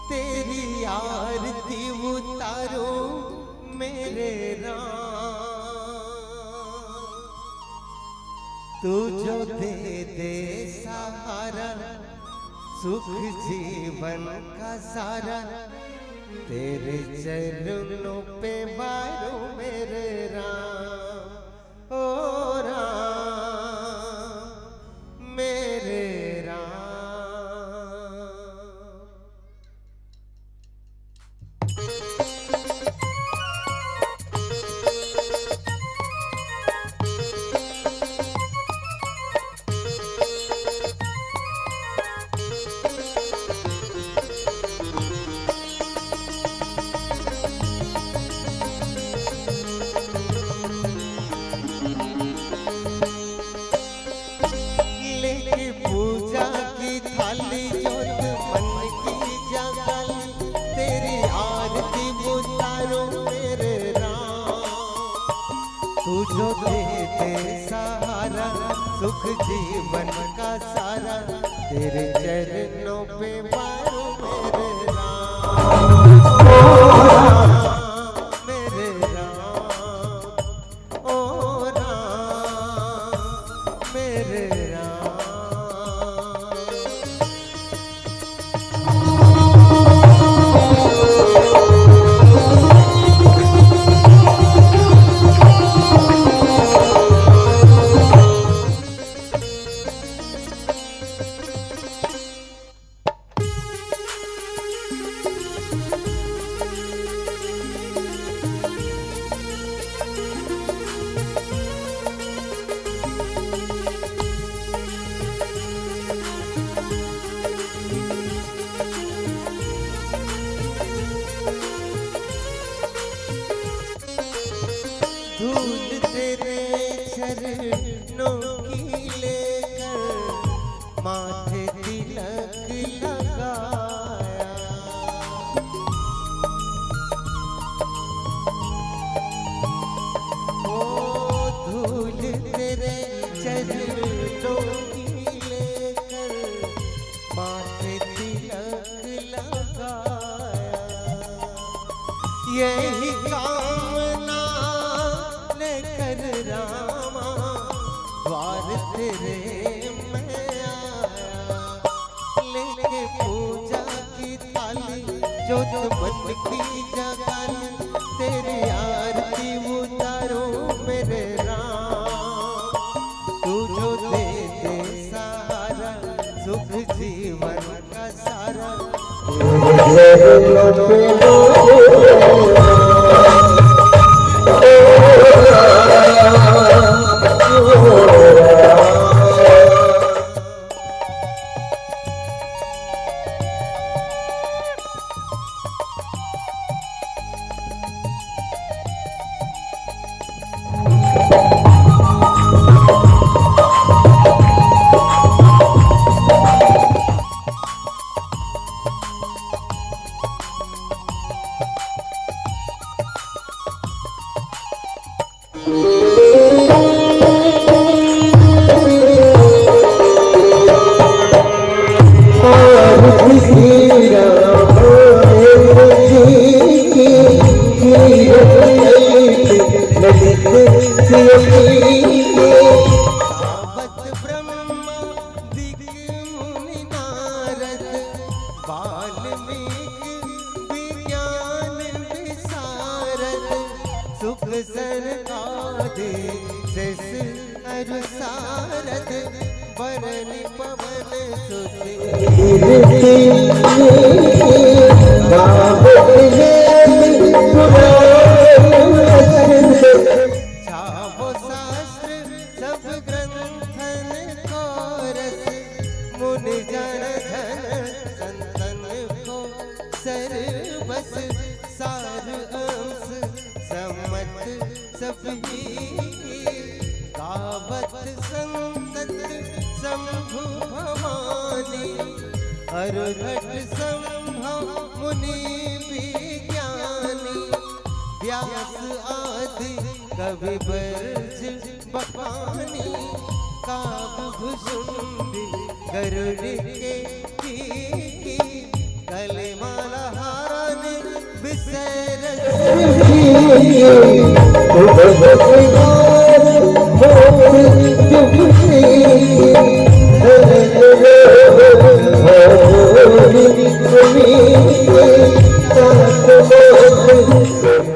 तेरी आरती उतारो मेरे राम। तू जो दे दे सहारा, सुख जीवन का सारा, तेरे चरणों पे वारो मेरे राम। ओ राम, मेरे राम। लेके पूजा की थाली, जोत मन की जगाली, तेरी आरती उतारो मेरे राम। तू जो दे दे सहारा, सुख जीवन का सारा, तेरे चरणों पे वारो मेरे राम। ओ राम, मेरे राम। ओ राम, मेरे राम। धूल तेरे चरणों की लेकर माथे तिलक लगाया। ओ धूल तेरे चरणों की लेकर माथे तिलक लगाया। यही कामना लेकर रामा द्वार तेरे मैं आया। तावत ब्रह्मादिक मुनि नारद, वाल्मीकि विज्ञान विशारद, सुख सनकादि सेस अरु सारद, बरनि पवन सुत। छावो शास्त्र सब ग्रंथन को रस, मुनि जन धन संतन को सरबस। सार अंश समत सब ही, गावत संतत शंभु भवानी, अरघट संभव मुनि विज्ञानी। व्यास आदि कवि बरज बखानी, काग भुजंग गरुड़ के की, की कलिमाला हान बिसरत।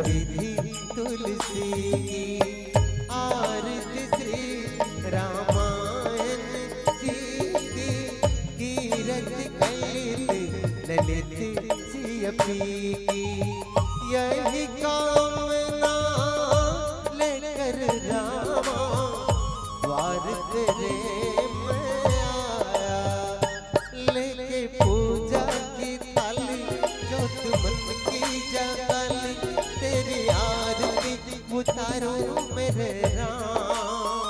विधि तुलसी की आरती श्री रामायण जी की, कीरत कलित ललित सिय पी की। यही कामना लेकर रामा द्वार तेरे मैं आया। लेके पूजा की थाली, जोत मन की जगाली, तेरी आरती उतारो मेरे राम।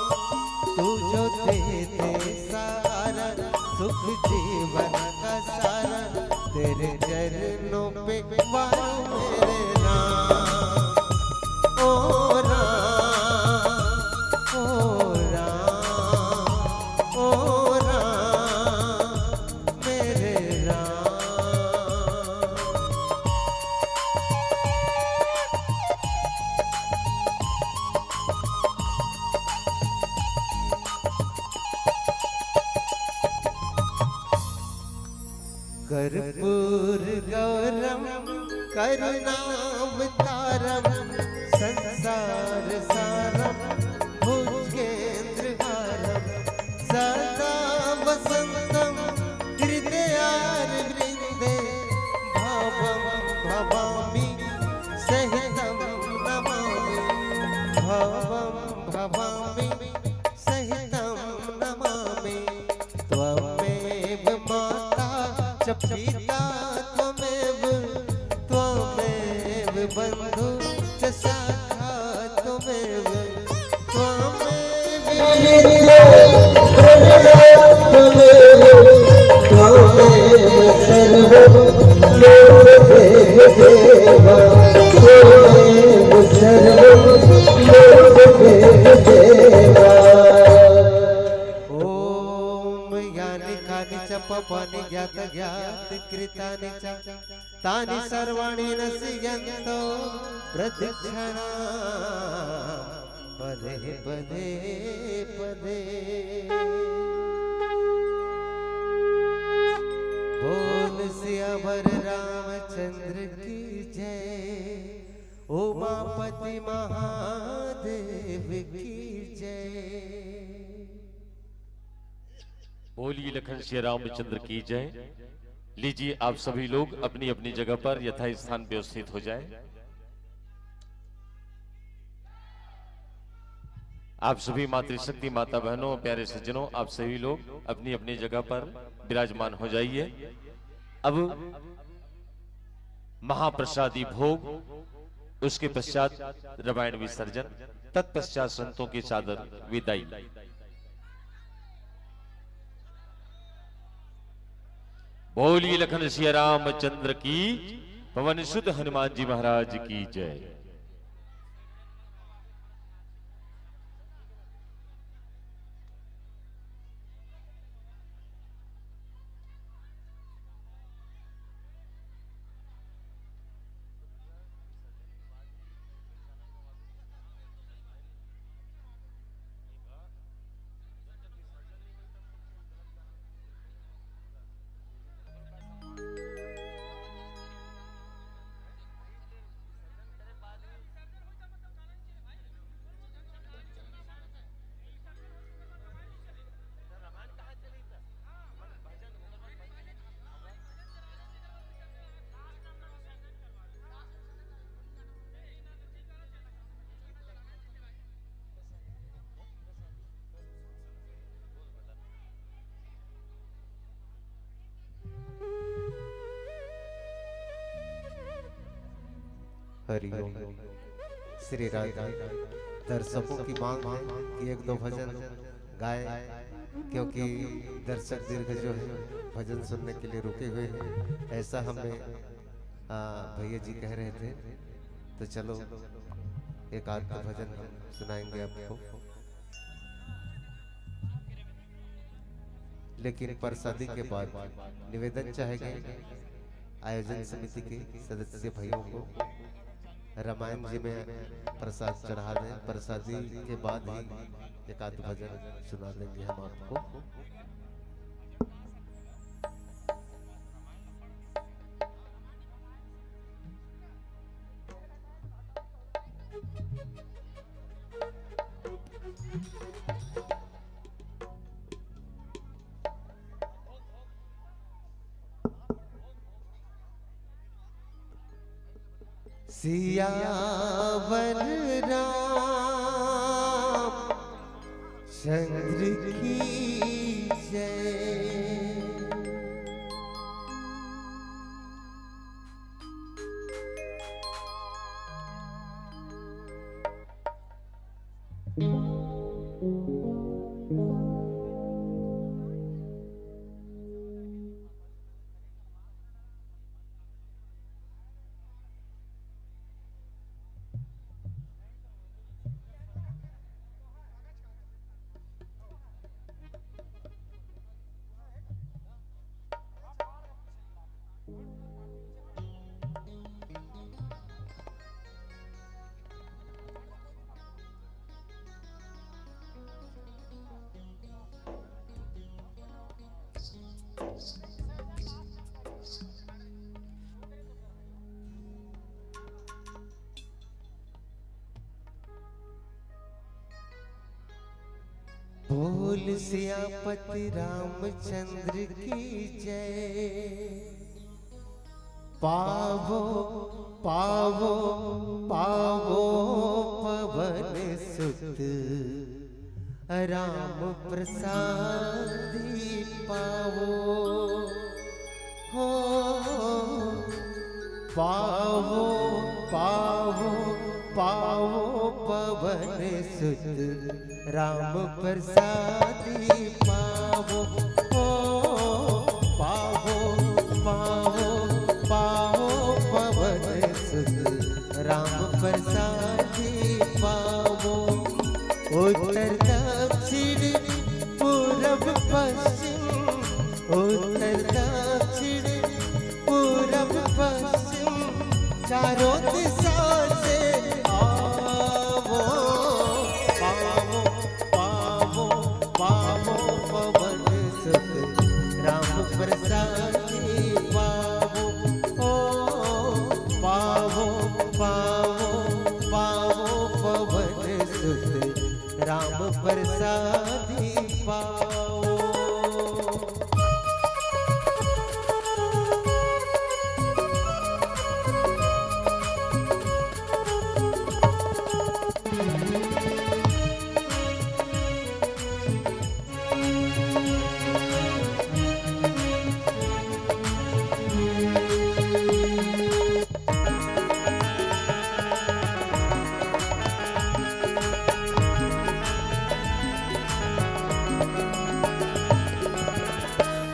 तू जो दे दे सहारा, सुख जीवन का सारा, तेरे चरणों पे वारो मेरे राम। ओ राम, ओ राम, ओ राम, मेरे राम। कर्पूर गौरम करुणावतारम संसार सारम भुजगेंद्र हारम सदा वसंतम हृदयारविंदे भावम भवामी सहितम नमामि। भावम भवामी सहितम नमामि। त्वमेव माता च पिता त्वमेव, त्वमेव बंधु च सखा त्वमेव, त्वमेव विद्या त्वमेव, त्वमेव सर्वं लोक देव देवा, त्वमेव सर्वं लोक देव देवा। ओम यानि कानि च पापानि ज्ञात ज्ञात कृतानि च तानि सर्वाणि नश्यन्तो प्रदक्षिणा पदे पदे पदे। बोल सियावर रामचंद्र की जय, उमापति महादेव की जय। बोलिए लखन सिया रामचंद्र की जय। लीजिए, आप सभी लोग अपनी अपनी जगह पर यथास्थान व्यवस्थित हो जाए। आप सभी मातृशक्ति माता बहनों, प्यारे सज्जनों, आप सभी लोग अपनी अपनी जगह पर विराजमान हो जाइए। अब महाप्रसादी भोग, उसके पश्चात रामायण विसर्जन, तत्पश्चात संतों की सादर विदाई। बोलिए लखन सिया रामचंद्र की, पवन सुत हनुमान जी महाराज की जय। हरिओम। श्री राधे। दर्शकों की मांग है कि एक दो भजन गाए, क्योंकि दर्शक दीर्घ जो है भजन सुनने के लिए रुके हुए हैं, ऐसा हमें, आ, भैया जी कह रहे थे। तो चलो, एक आध भजन हम सुनाएंगे आपको। लेकिन प्रसादी के बाद निवेदन चाहेंगे आयोजन समिति के सदस्य भाइयों को, रामायण जी में प्रसाद चढ़ा दें। प्रसादी के बाद ही एक आध भजन सुना देंगे हम आपको। सियावर राम चंद्र की जय। बोल सियापति रामचंद्र की जय। पावो, पावो, पावो पवन सुत राम प्रसादी पावो। हो, पावो, पावो, पावो पवन सुत राम प्रसादी पावो। हो, पावो, पावो, पावो पवन सुत राम प्रसादी पावो। उत्तर दक्षिण पूरब पश्चिम, उत्तर दक्षिण पूरब पश्चिम, चारों दिशा से आवो। पावो, पावो, पावो पवन सुत राम प्रसादी पावो। ओ, पावो, पावो, पावो पवन सुत राम प्रसादी पावो।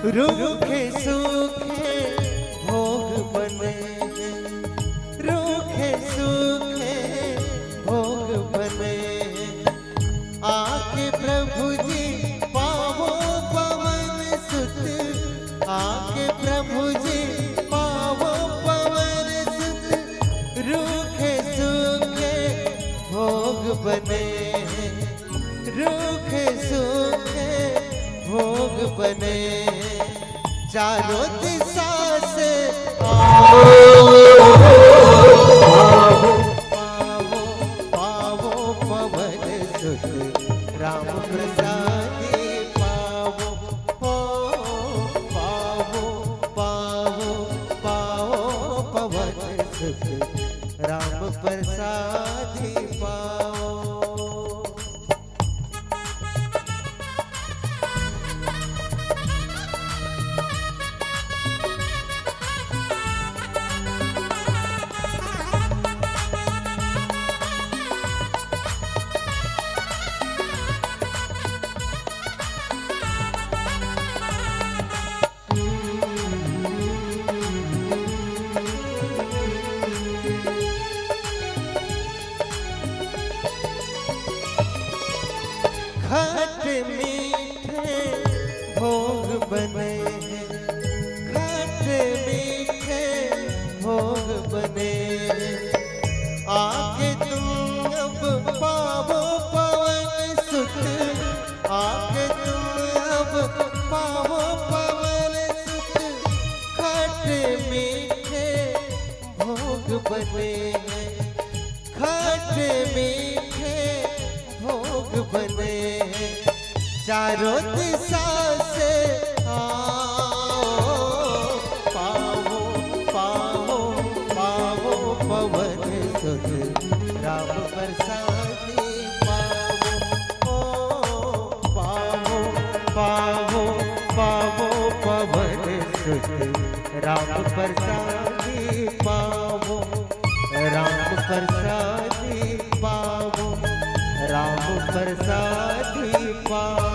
रूखे सूखे भोग बने हैं, रूखे सूखे भोग बने हैं। आके प्रभु जी पावो पवन सुत, आके प्रभु जी पावो पवन सुत। रूखे सूखे भोग बने हैं, रूखे सूखे भोग बने हैं। चारों दिशा से आओ, पावो, पावो, पावो पवन सुत राम प्रसादी पावो। ओ, पावो, पावो, पावो पवन सुत राम प्रसादी पावो। खट मीठे भोग बने हैं, खट मीठे भोग बने हैं। आके तुम अब पावो पवन सुत, आके तुम अब पावो पवन सुत। खट मीठे भोग बने हैं, खट मीठे भोग बने हैं। चारों दिशा से आओ, पावो, पावो, पावो पवन सुत राम प्रसादी पावो। ओ, पावो, पावो, पावो पवन सुत राम प्रसादी पावो, राम प्रसादी पावो, राम प्रसादी पावो।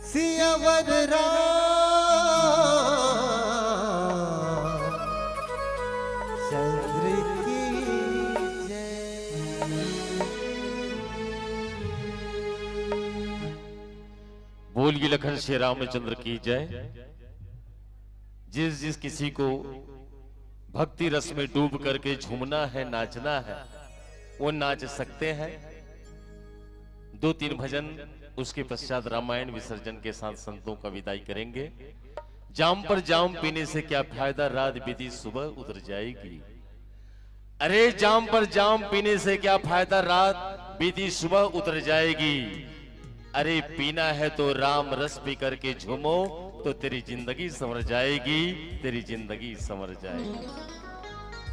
सियावर रामचंद्र की जय। बोलिए लखन श्री रामचंद्र की जय। जिस जिस किसी को भक्ति रस में डूब करके झूमना है, नाचना है, वो नाच सकते हैं। दो तीन भजन, उसके पश्चात रामायण विसर्जन के साथ संतों का विदाई करेंगे। जाम पर जाम पीने से क्या फायदा, रात बीती सुबह उतर जाएगी। अरे जाम पर जाम पीने से क्या फायदा, रात बीती सुबह उतर जाएगी। अरे पीना है तो राम रस पी करके झूमो, तो तेरी जिंदगी संवर जाएगी, तेरी जिंदगी संवर जाएगी।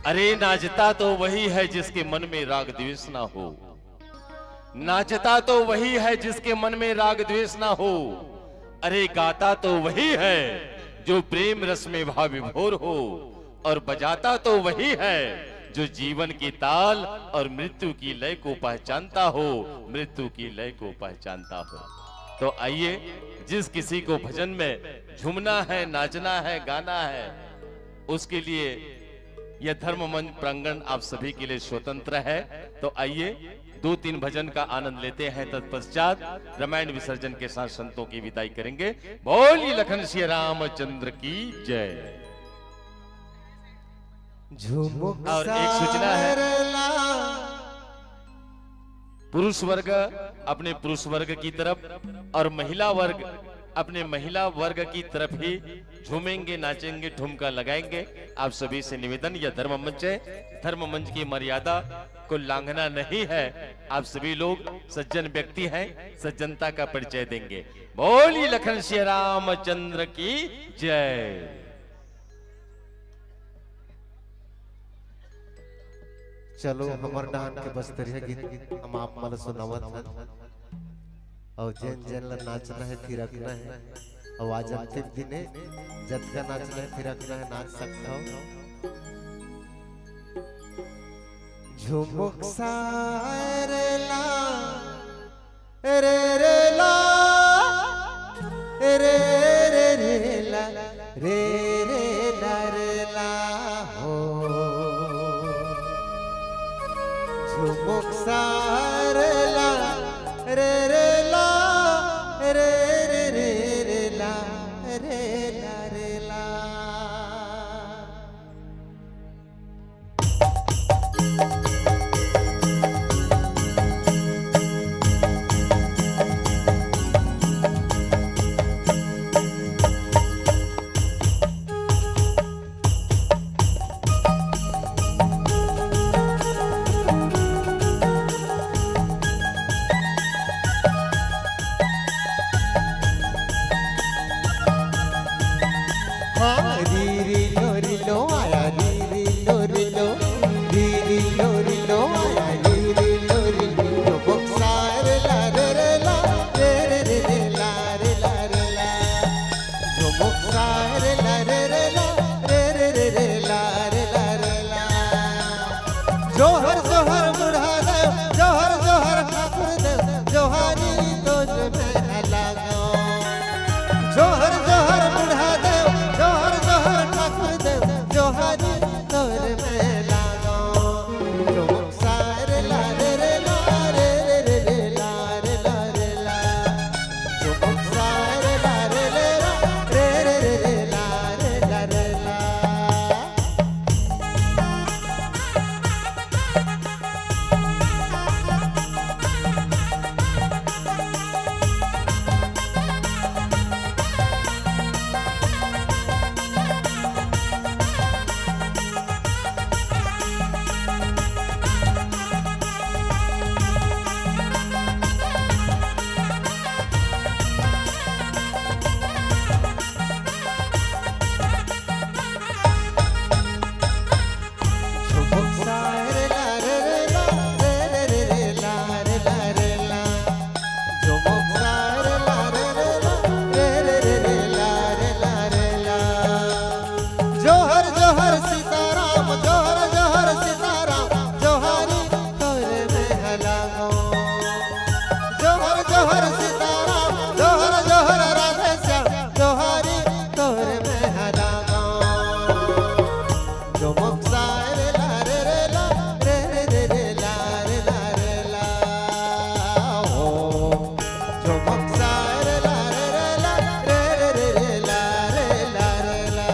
अरे नाचता तो वही है जिसके मन में राग द्वेष ना हो, नाचता तो वही है जिसके मन में राग द्वेष ना हो। अरे गाता तो वही है जो प्रेम रस में भाव विभोर हो, और बजाता तो वही है जो जीवन की ताल और मृत्यु की लय को पहचानता हो, मृत्यु की लय को पहचानता हो। तो आइए, जिस किसी को भजन में झूमना है, नाचना है, गाना है, उसके लिए यह धर्म मंच प्रांगण आप सभी के लिए स्वतंत्र है। तो आइए, दो तीन भजन का आनंद लेते हैं, तत्पश्चात रामायण विसर्जन के साथ संतों की विदाई करेंगे। बोलिए लखन श्री रामचंद्र की जय। झुमुक और एक सूचना है। सारला। पुरुष वर्ग अपने पुरुष वर्ग की तरफ और महिला वर्ग अपने महिला वर्ग की तरफ ही झूमेंगे, नाचेंगे, ठुमका लगाएंगे। आप सभी से निवेदन, यह धर्म मंच है, धर्म मंच की मर्यादा को लांघना नहीं है। आप सभी लोग सज्जन व्यक्ति हैं, सज्जनता का परिचय देंगे। बोलिए लखन श्री रामचंद्र की जय। चलो, हमर डाहन के बस्तरिया गीत हम आप मन ल सुनावत हन। अउ जेन जेन ल नाचना हे, थिरकना हे, अउ आज अंतिम दिन हे, जतका नाचना हे, थिरकना हे, नाच सकथव। झुमुक सारला, रे रे ला, जोहर सीताराम, जोहर जोहर राधे श्याम, जोहारी तोरे मैं हरा गाँव। जो मोक्सा रे ला रे रे ला, रे रे रे रे ला रे ला रे ला, हो। जो मोक्सा रे ला रे रे ला, रे रे रे रे ला रे ला रे ला।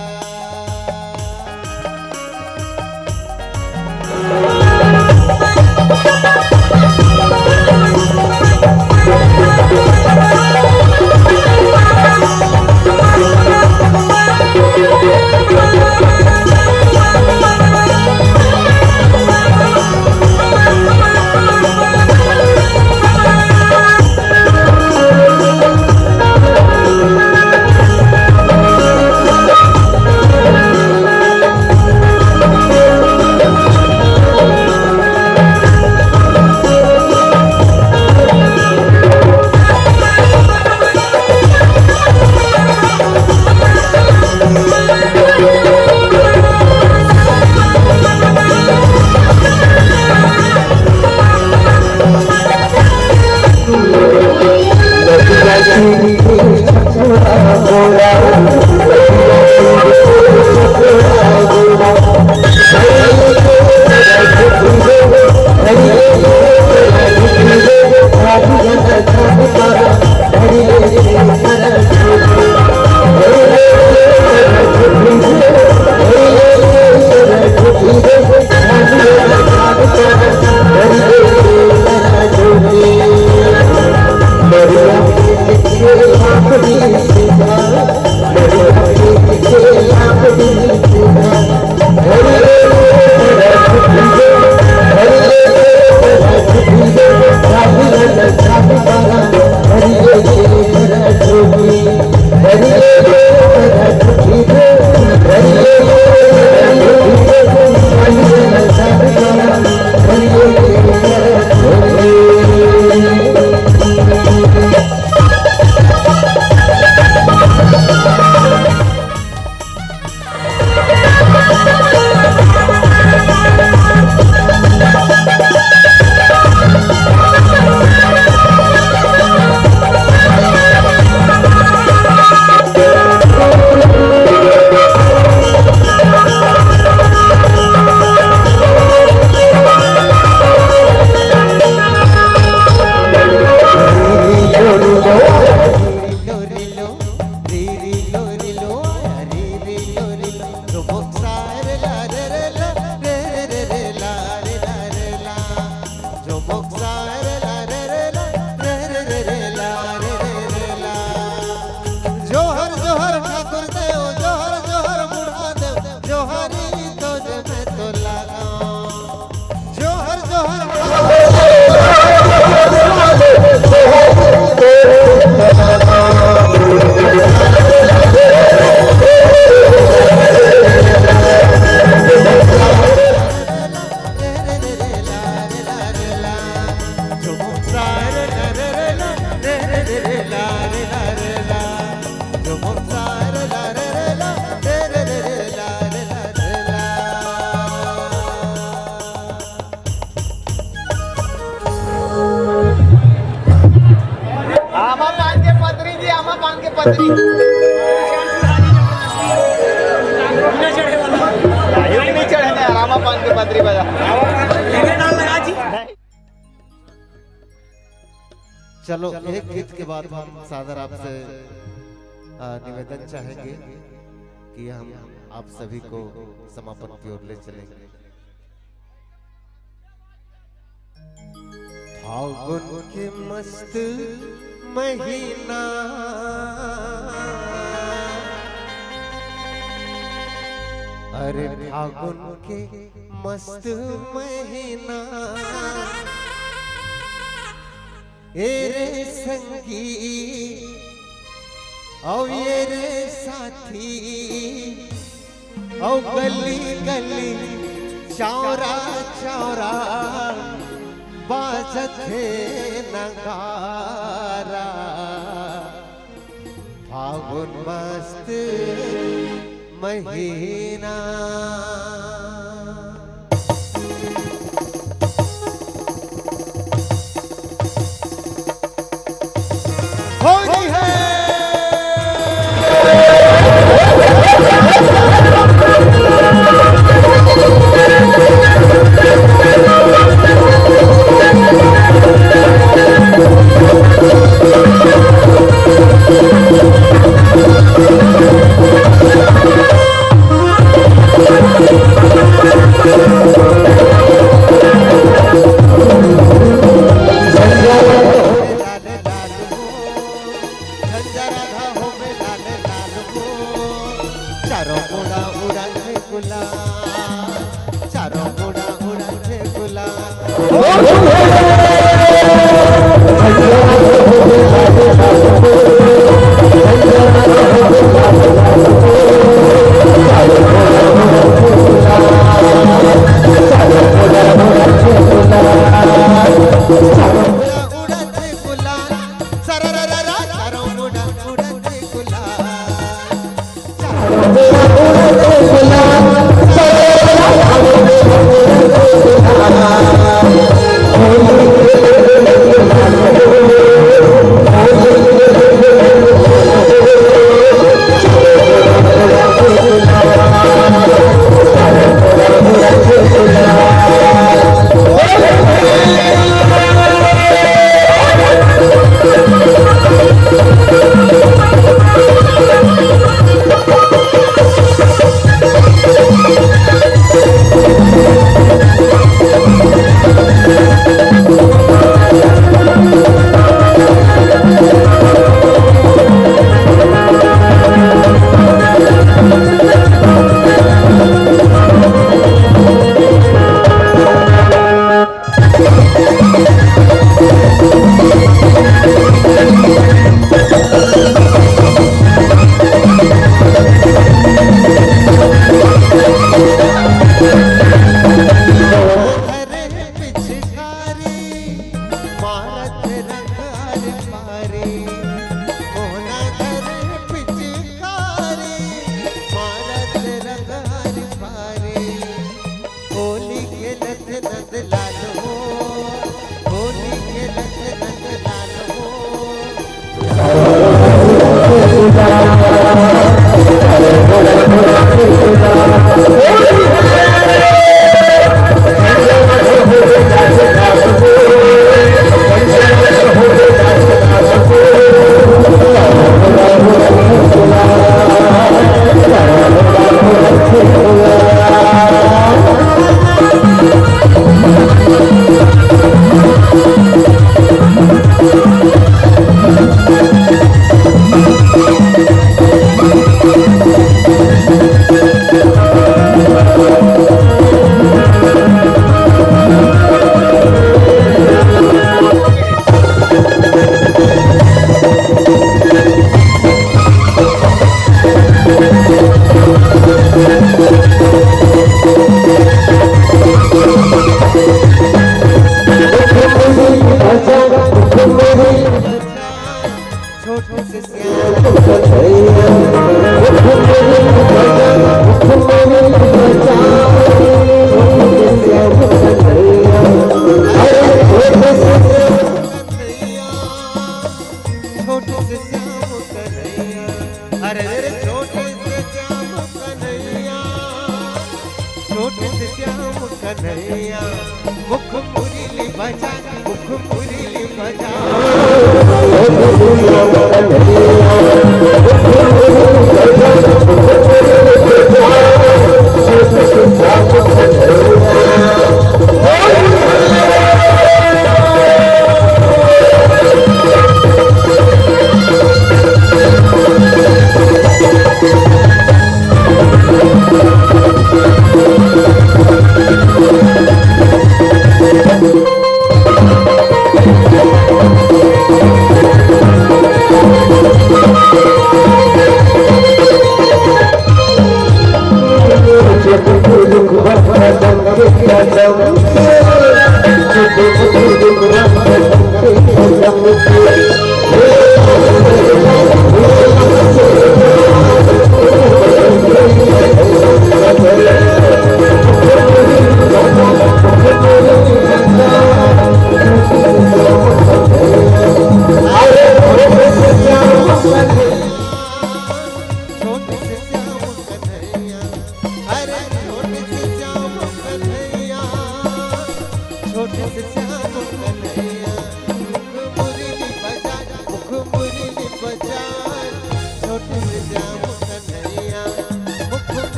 जोहर जोहर ठाकुर देव, जोहर जोहर बूढ़ा देव, जोहारी तोरे मैं तो लगाऊं। जोहर जोहर आमा पान के पतरी जी, आमा पान के पतरी। नहीं चढ़े ना यार, आमा पान के पतरी बजा। चलो, एक गीत के बाद हम सादर आपसे, आ, निवेदन चाहेंगे कि हम आप सभी को समापन की ओर ले चलेंगे। फागुन के मस्त महीना, अरे फागुन के मस्त महीना, ए रे संगी, अउ ए रे साथी, अउ गली गली चौरा चौरा बाजत हे नगारा। फागुन मस्त महीना। धरे पिचकारी, मारत रंग आर पारी। मोहना धरे पिचकारी, मारत रंग आर पारी। होली खेलत नंद लाल हो, होली खेलत नंद लाल हो।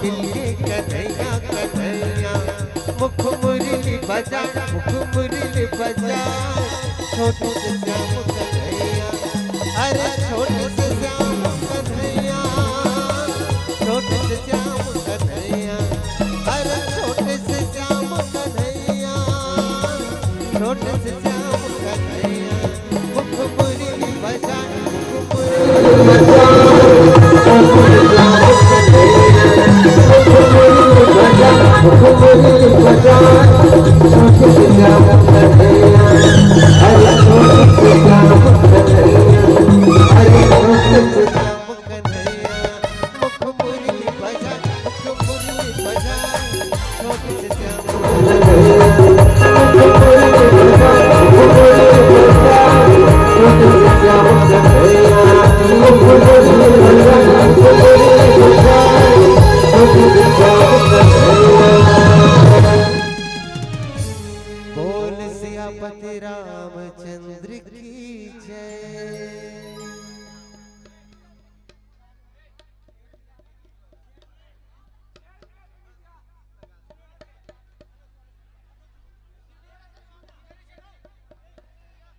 कन्हैया, कन्हैया, मुख मुरली बजा, मुख मुरली बजा, छोटे से श्याम कन्हैया, अरे छोटे से श्याम कन्हैया, छोटे से श्याम कन्हैया, अरे छोटे से श्याम कन्हैया, छोटे से श्याम कन्हैया। मुख मुरली बजा, मुख मुरली बजा, मुख मुरली बजा, मुख मुरली बजा, छोटे से श्याम कन्हैया, अरे छोटे से श्याम कन्हैया, अरे छोटे से श्याम कन्हैया। मुख मुरली बजा, मुख मुरली बजा, छोटे से श्याम। बोल सियापति रामचंद्र की जय।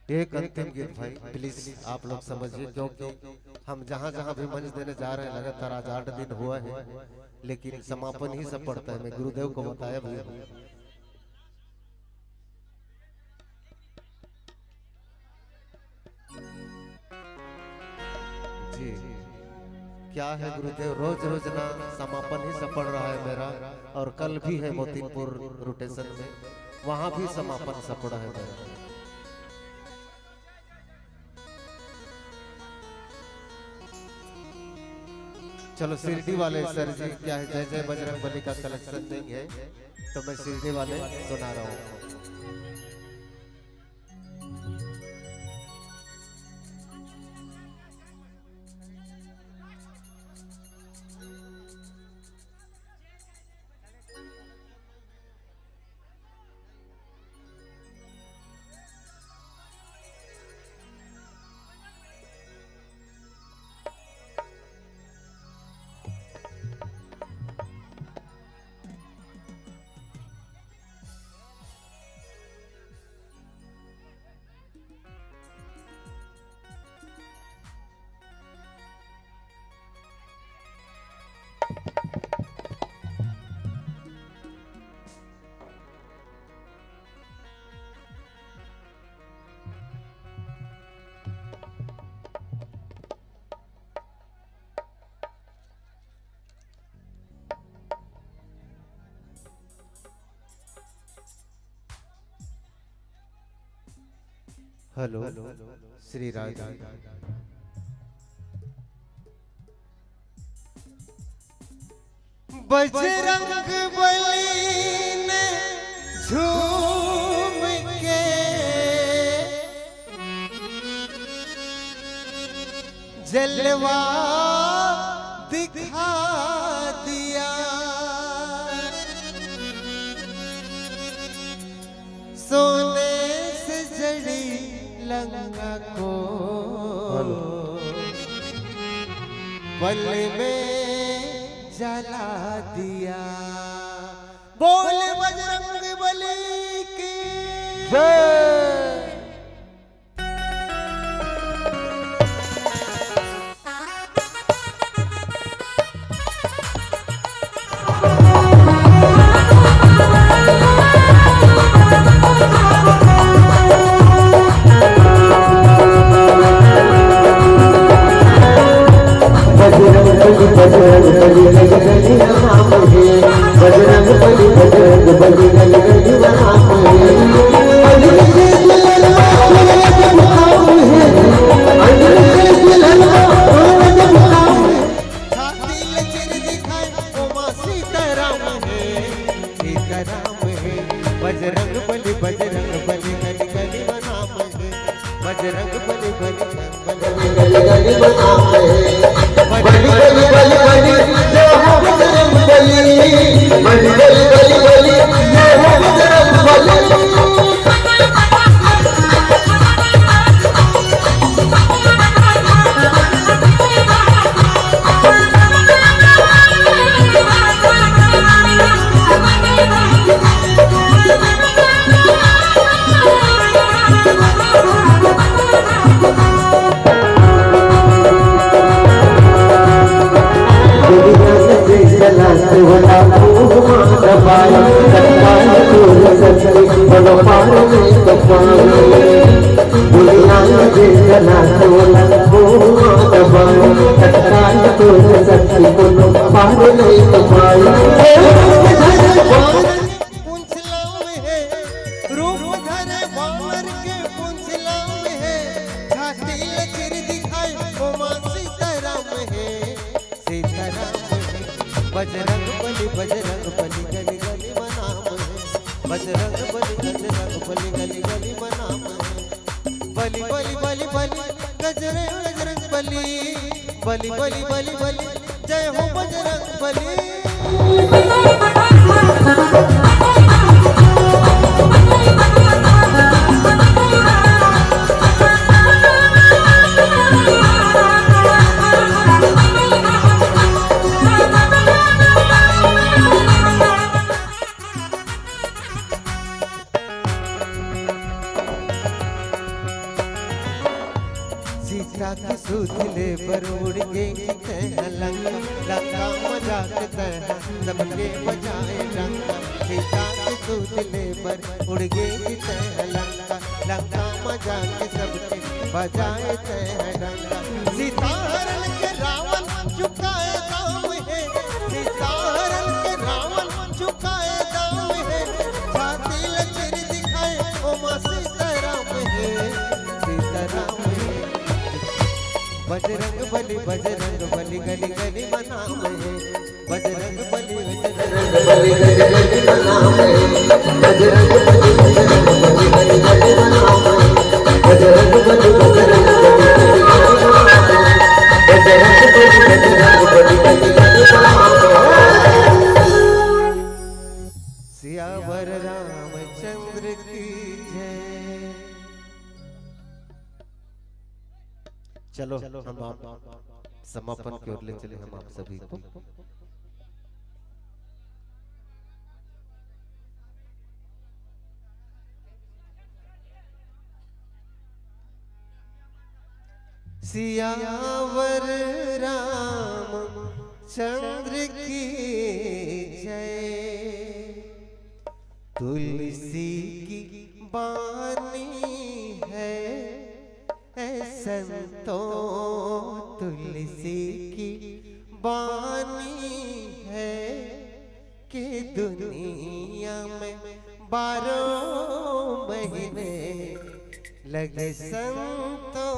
एक अंतिम गीत भाई, प्लीज आप लोग समझिए, क्योंकि हम जहाँ जहाँ भी मंच देने जा रहे हैं, लगातार आज आठ दिन हुआ है, लेकिन समापन ही सब पड़ता है। मैं गुरुदेव को बताया भी हूँ। जी, क्या है गुरुदेव, रोज रोज ना समापन ही सब पड़ रहा है मेरा, और कल भी है मोतीपुर रोटेशन में, वहाँ भी समापन सब पड़ा है मेरा। चलो शिरडी वाले सर जी, क्या है, जय जय बजरंग बली का कलेक्शन नहीं है, तो मैं शिरडी वाले सुना रहा हूँ। हेलो, श्री राज। बजरंग बली ने झूम के जलवा दिखा दिया। सोने से जड़ी लंका को हेलो। पल में जला दिया। बोल बजरंग बली की जय। बजरंग बली, बजरंग बली, बजरंग बली राम है। बजरंग बली, बजरंग बली, बजरंग बली राम है। अंजनी के दुल्हनवा अवध धाम है। अंजनी के दुल्हनवा अवध धाम है। छाती लचर दिखाए उमा सीताराम है, सीताराम है। बजरंग बली, बजरंग बली, गली गली में नाम है। बजरंग बली, बजरंग बली, गली गली में नाम है। बली, बली, बली, बली, जय हो बजरंग बली। बली, बली, बली, बली, जय हो बजरंग बली। पूंछ लाम हे, रूप धरे बानर के पूंछ लाम हे, छाती ल चीर दिखाए ओमा सीताराम हे, सीताराम हे। बजरंग बली, बजरंग बली, गली गली म नाम हे। बजरंग बली, बजरंग बली, गली गली म नाम हे। बली, बली, बली, बली, गजरे बजरंग बली। बली, बली, बली, बली, जय हो बजरंग बली। सीता के सूत ले बर उड़ गे तैं लंका, लंका म जाके तैं सबके बजाए डंका। सीता के सूत ले बर उड़ गे तैं लंका, लंका म जाके सबके बजाए तैं डंका। सीता हरण के रावण चुकाए दाम हे, सीता हरण के रावण चुकाए दाम हे। छाती ल चीर दिखाए ओमा सीताराम हे, सीताराम हे। बजरंग बली, बजरंग बली, गली गली म नाम हे। बजरंग बली, बजरंग बली, गली गली म नाम हे। बजरंग बली, बजरंग बली, गली गली म नाम हे। बजरंग बली, बजरंग बली, गली गली म नाम हे। बजरंग बली, बजरंग बली, गली गली म नाम हे। सियावर रामचंद्र की जय। चलो, हम आप समापन की ओर ले चले हम आप सभी को। सियावर रामचंद्र की जय। तुलसी की बानी है, ऐ संतो, तुलसी की बानी है कि दुनिया में बारह महीने लगे संतो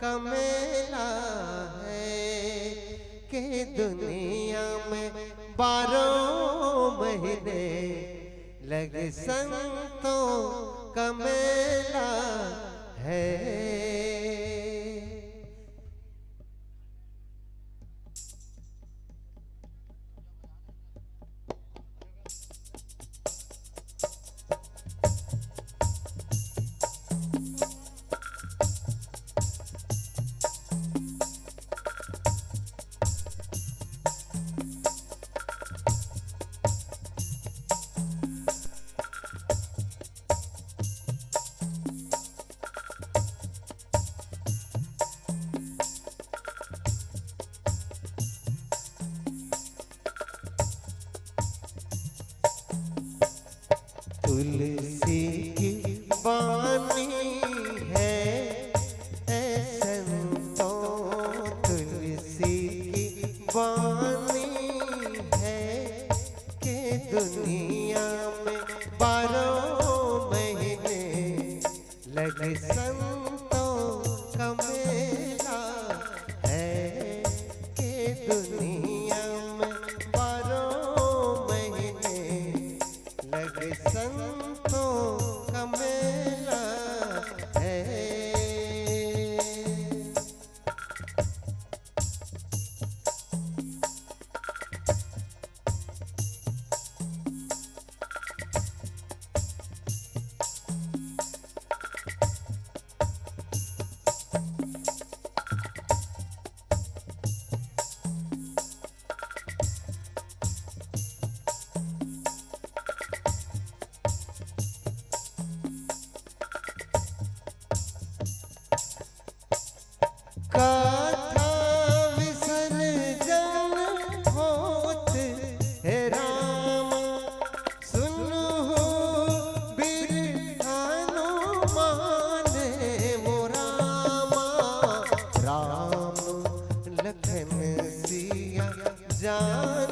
का मेला है, कि दुनिया में बारह महीने लगे संतो का मेला है। तुलसी की बानी है, ऐ संतो, तुलसी की बानी है कि दुनिया में बारह महीने लगे संतों का मेला है कि दुनिया में बारह महीने लगे संतों का मेला है। लखन सिया जान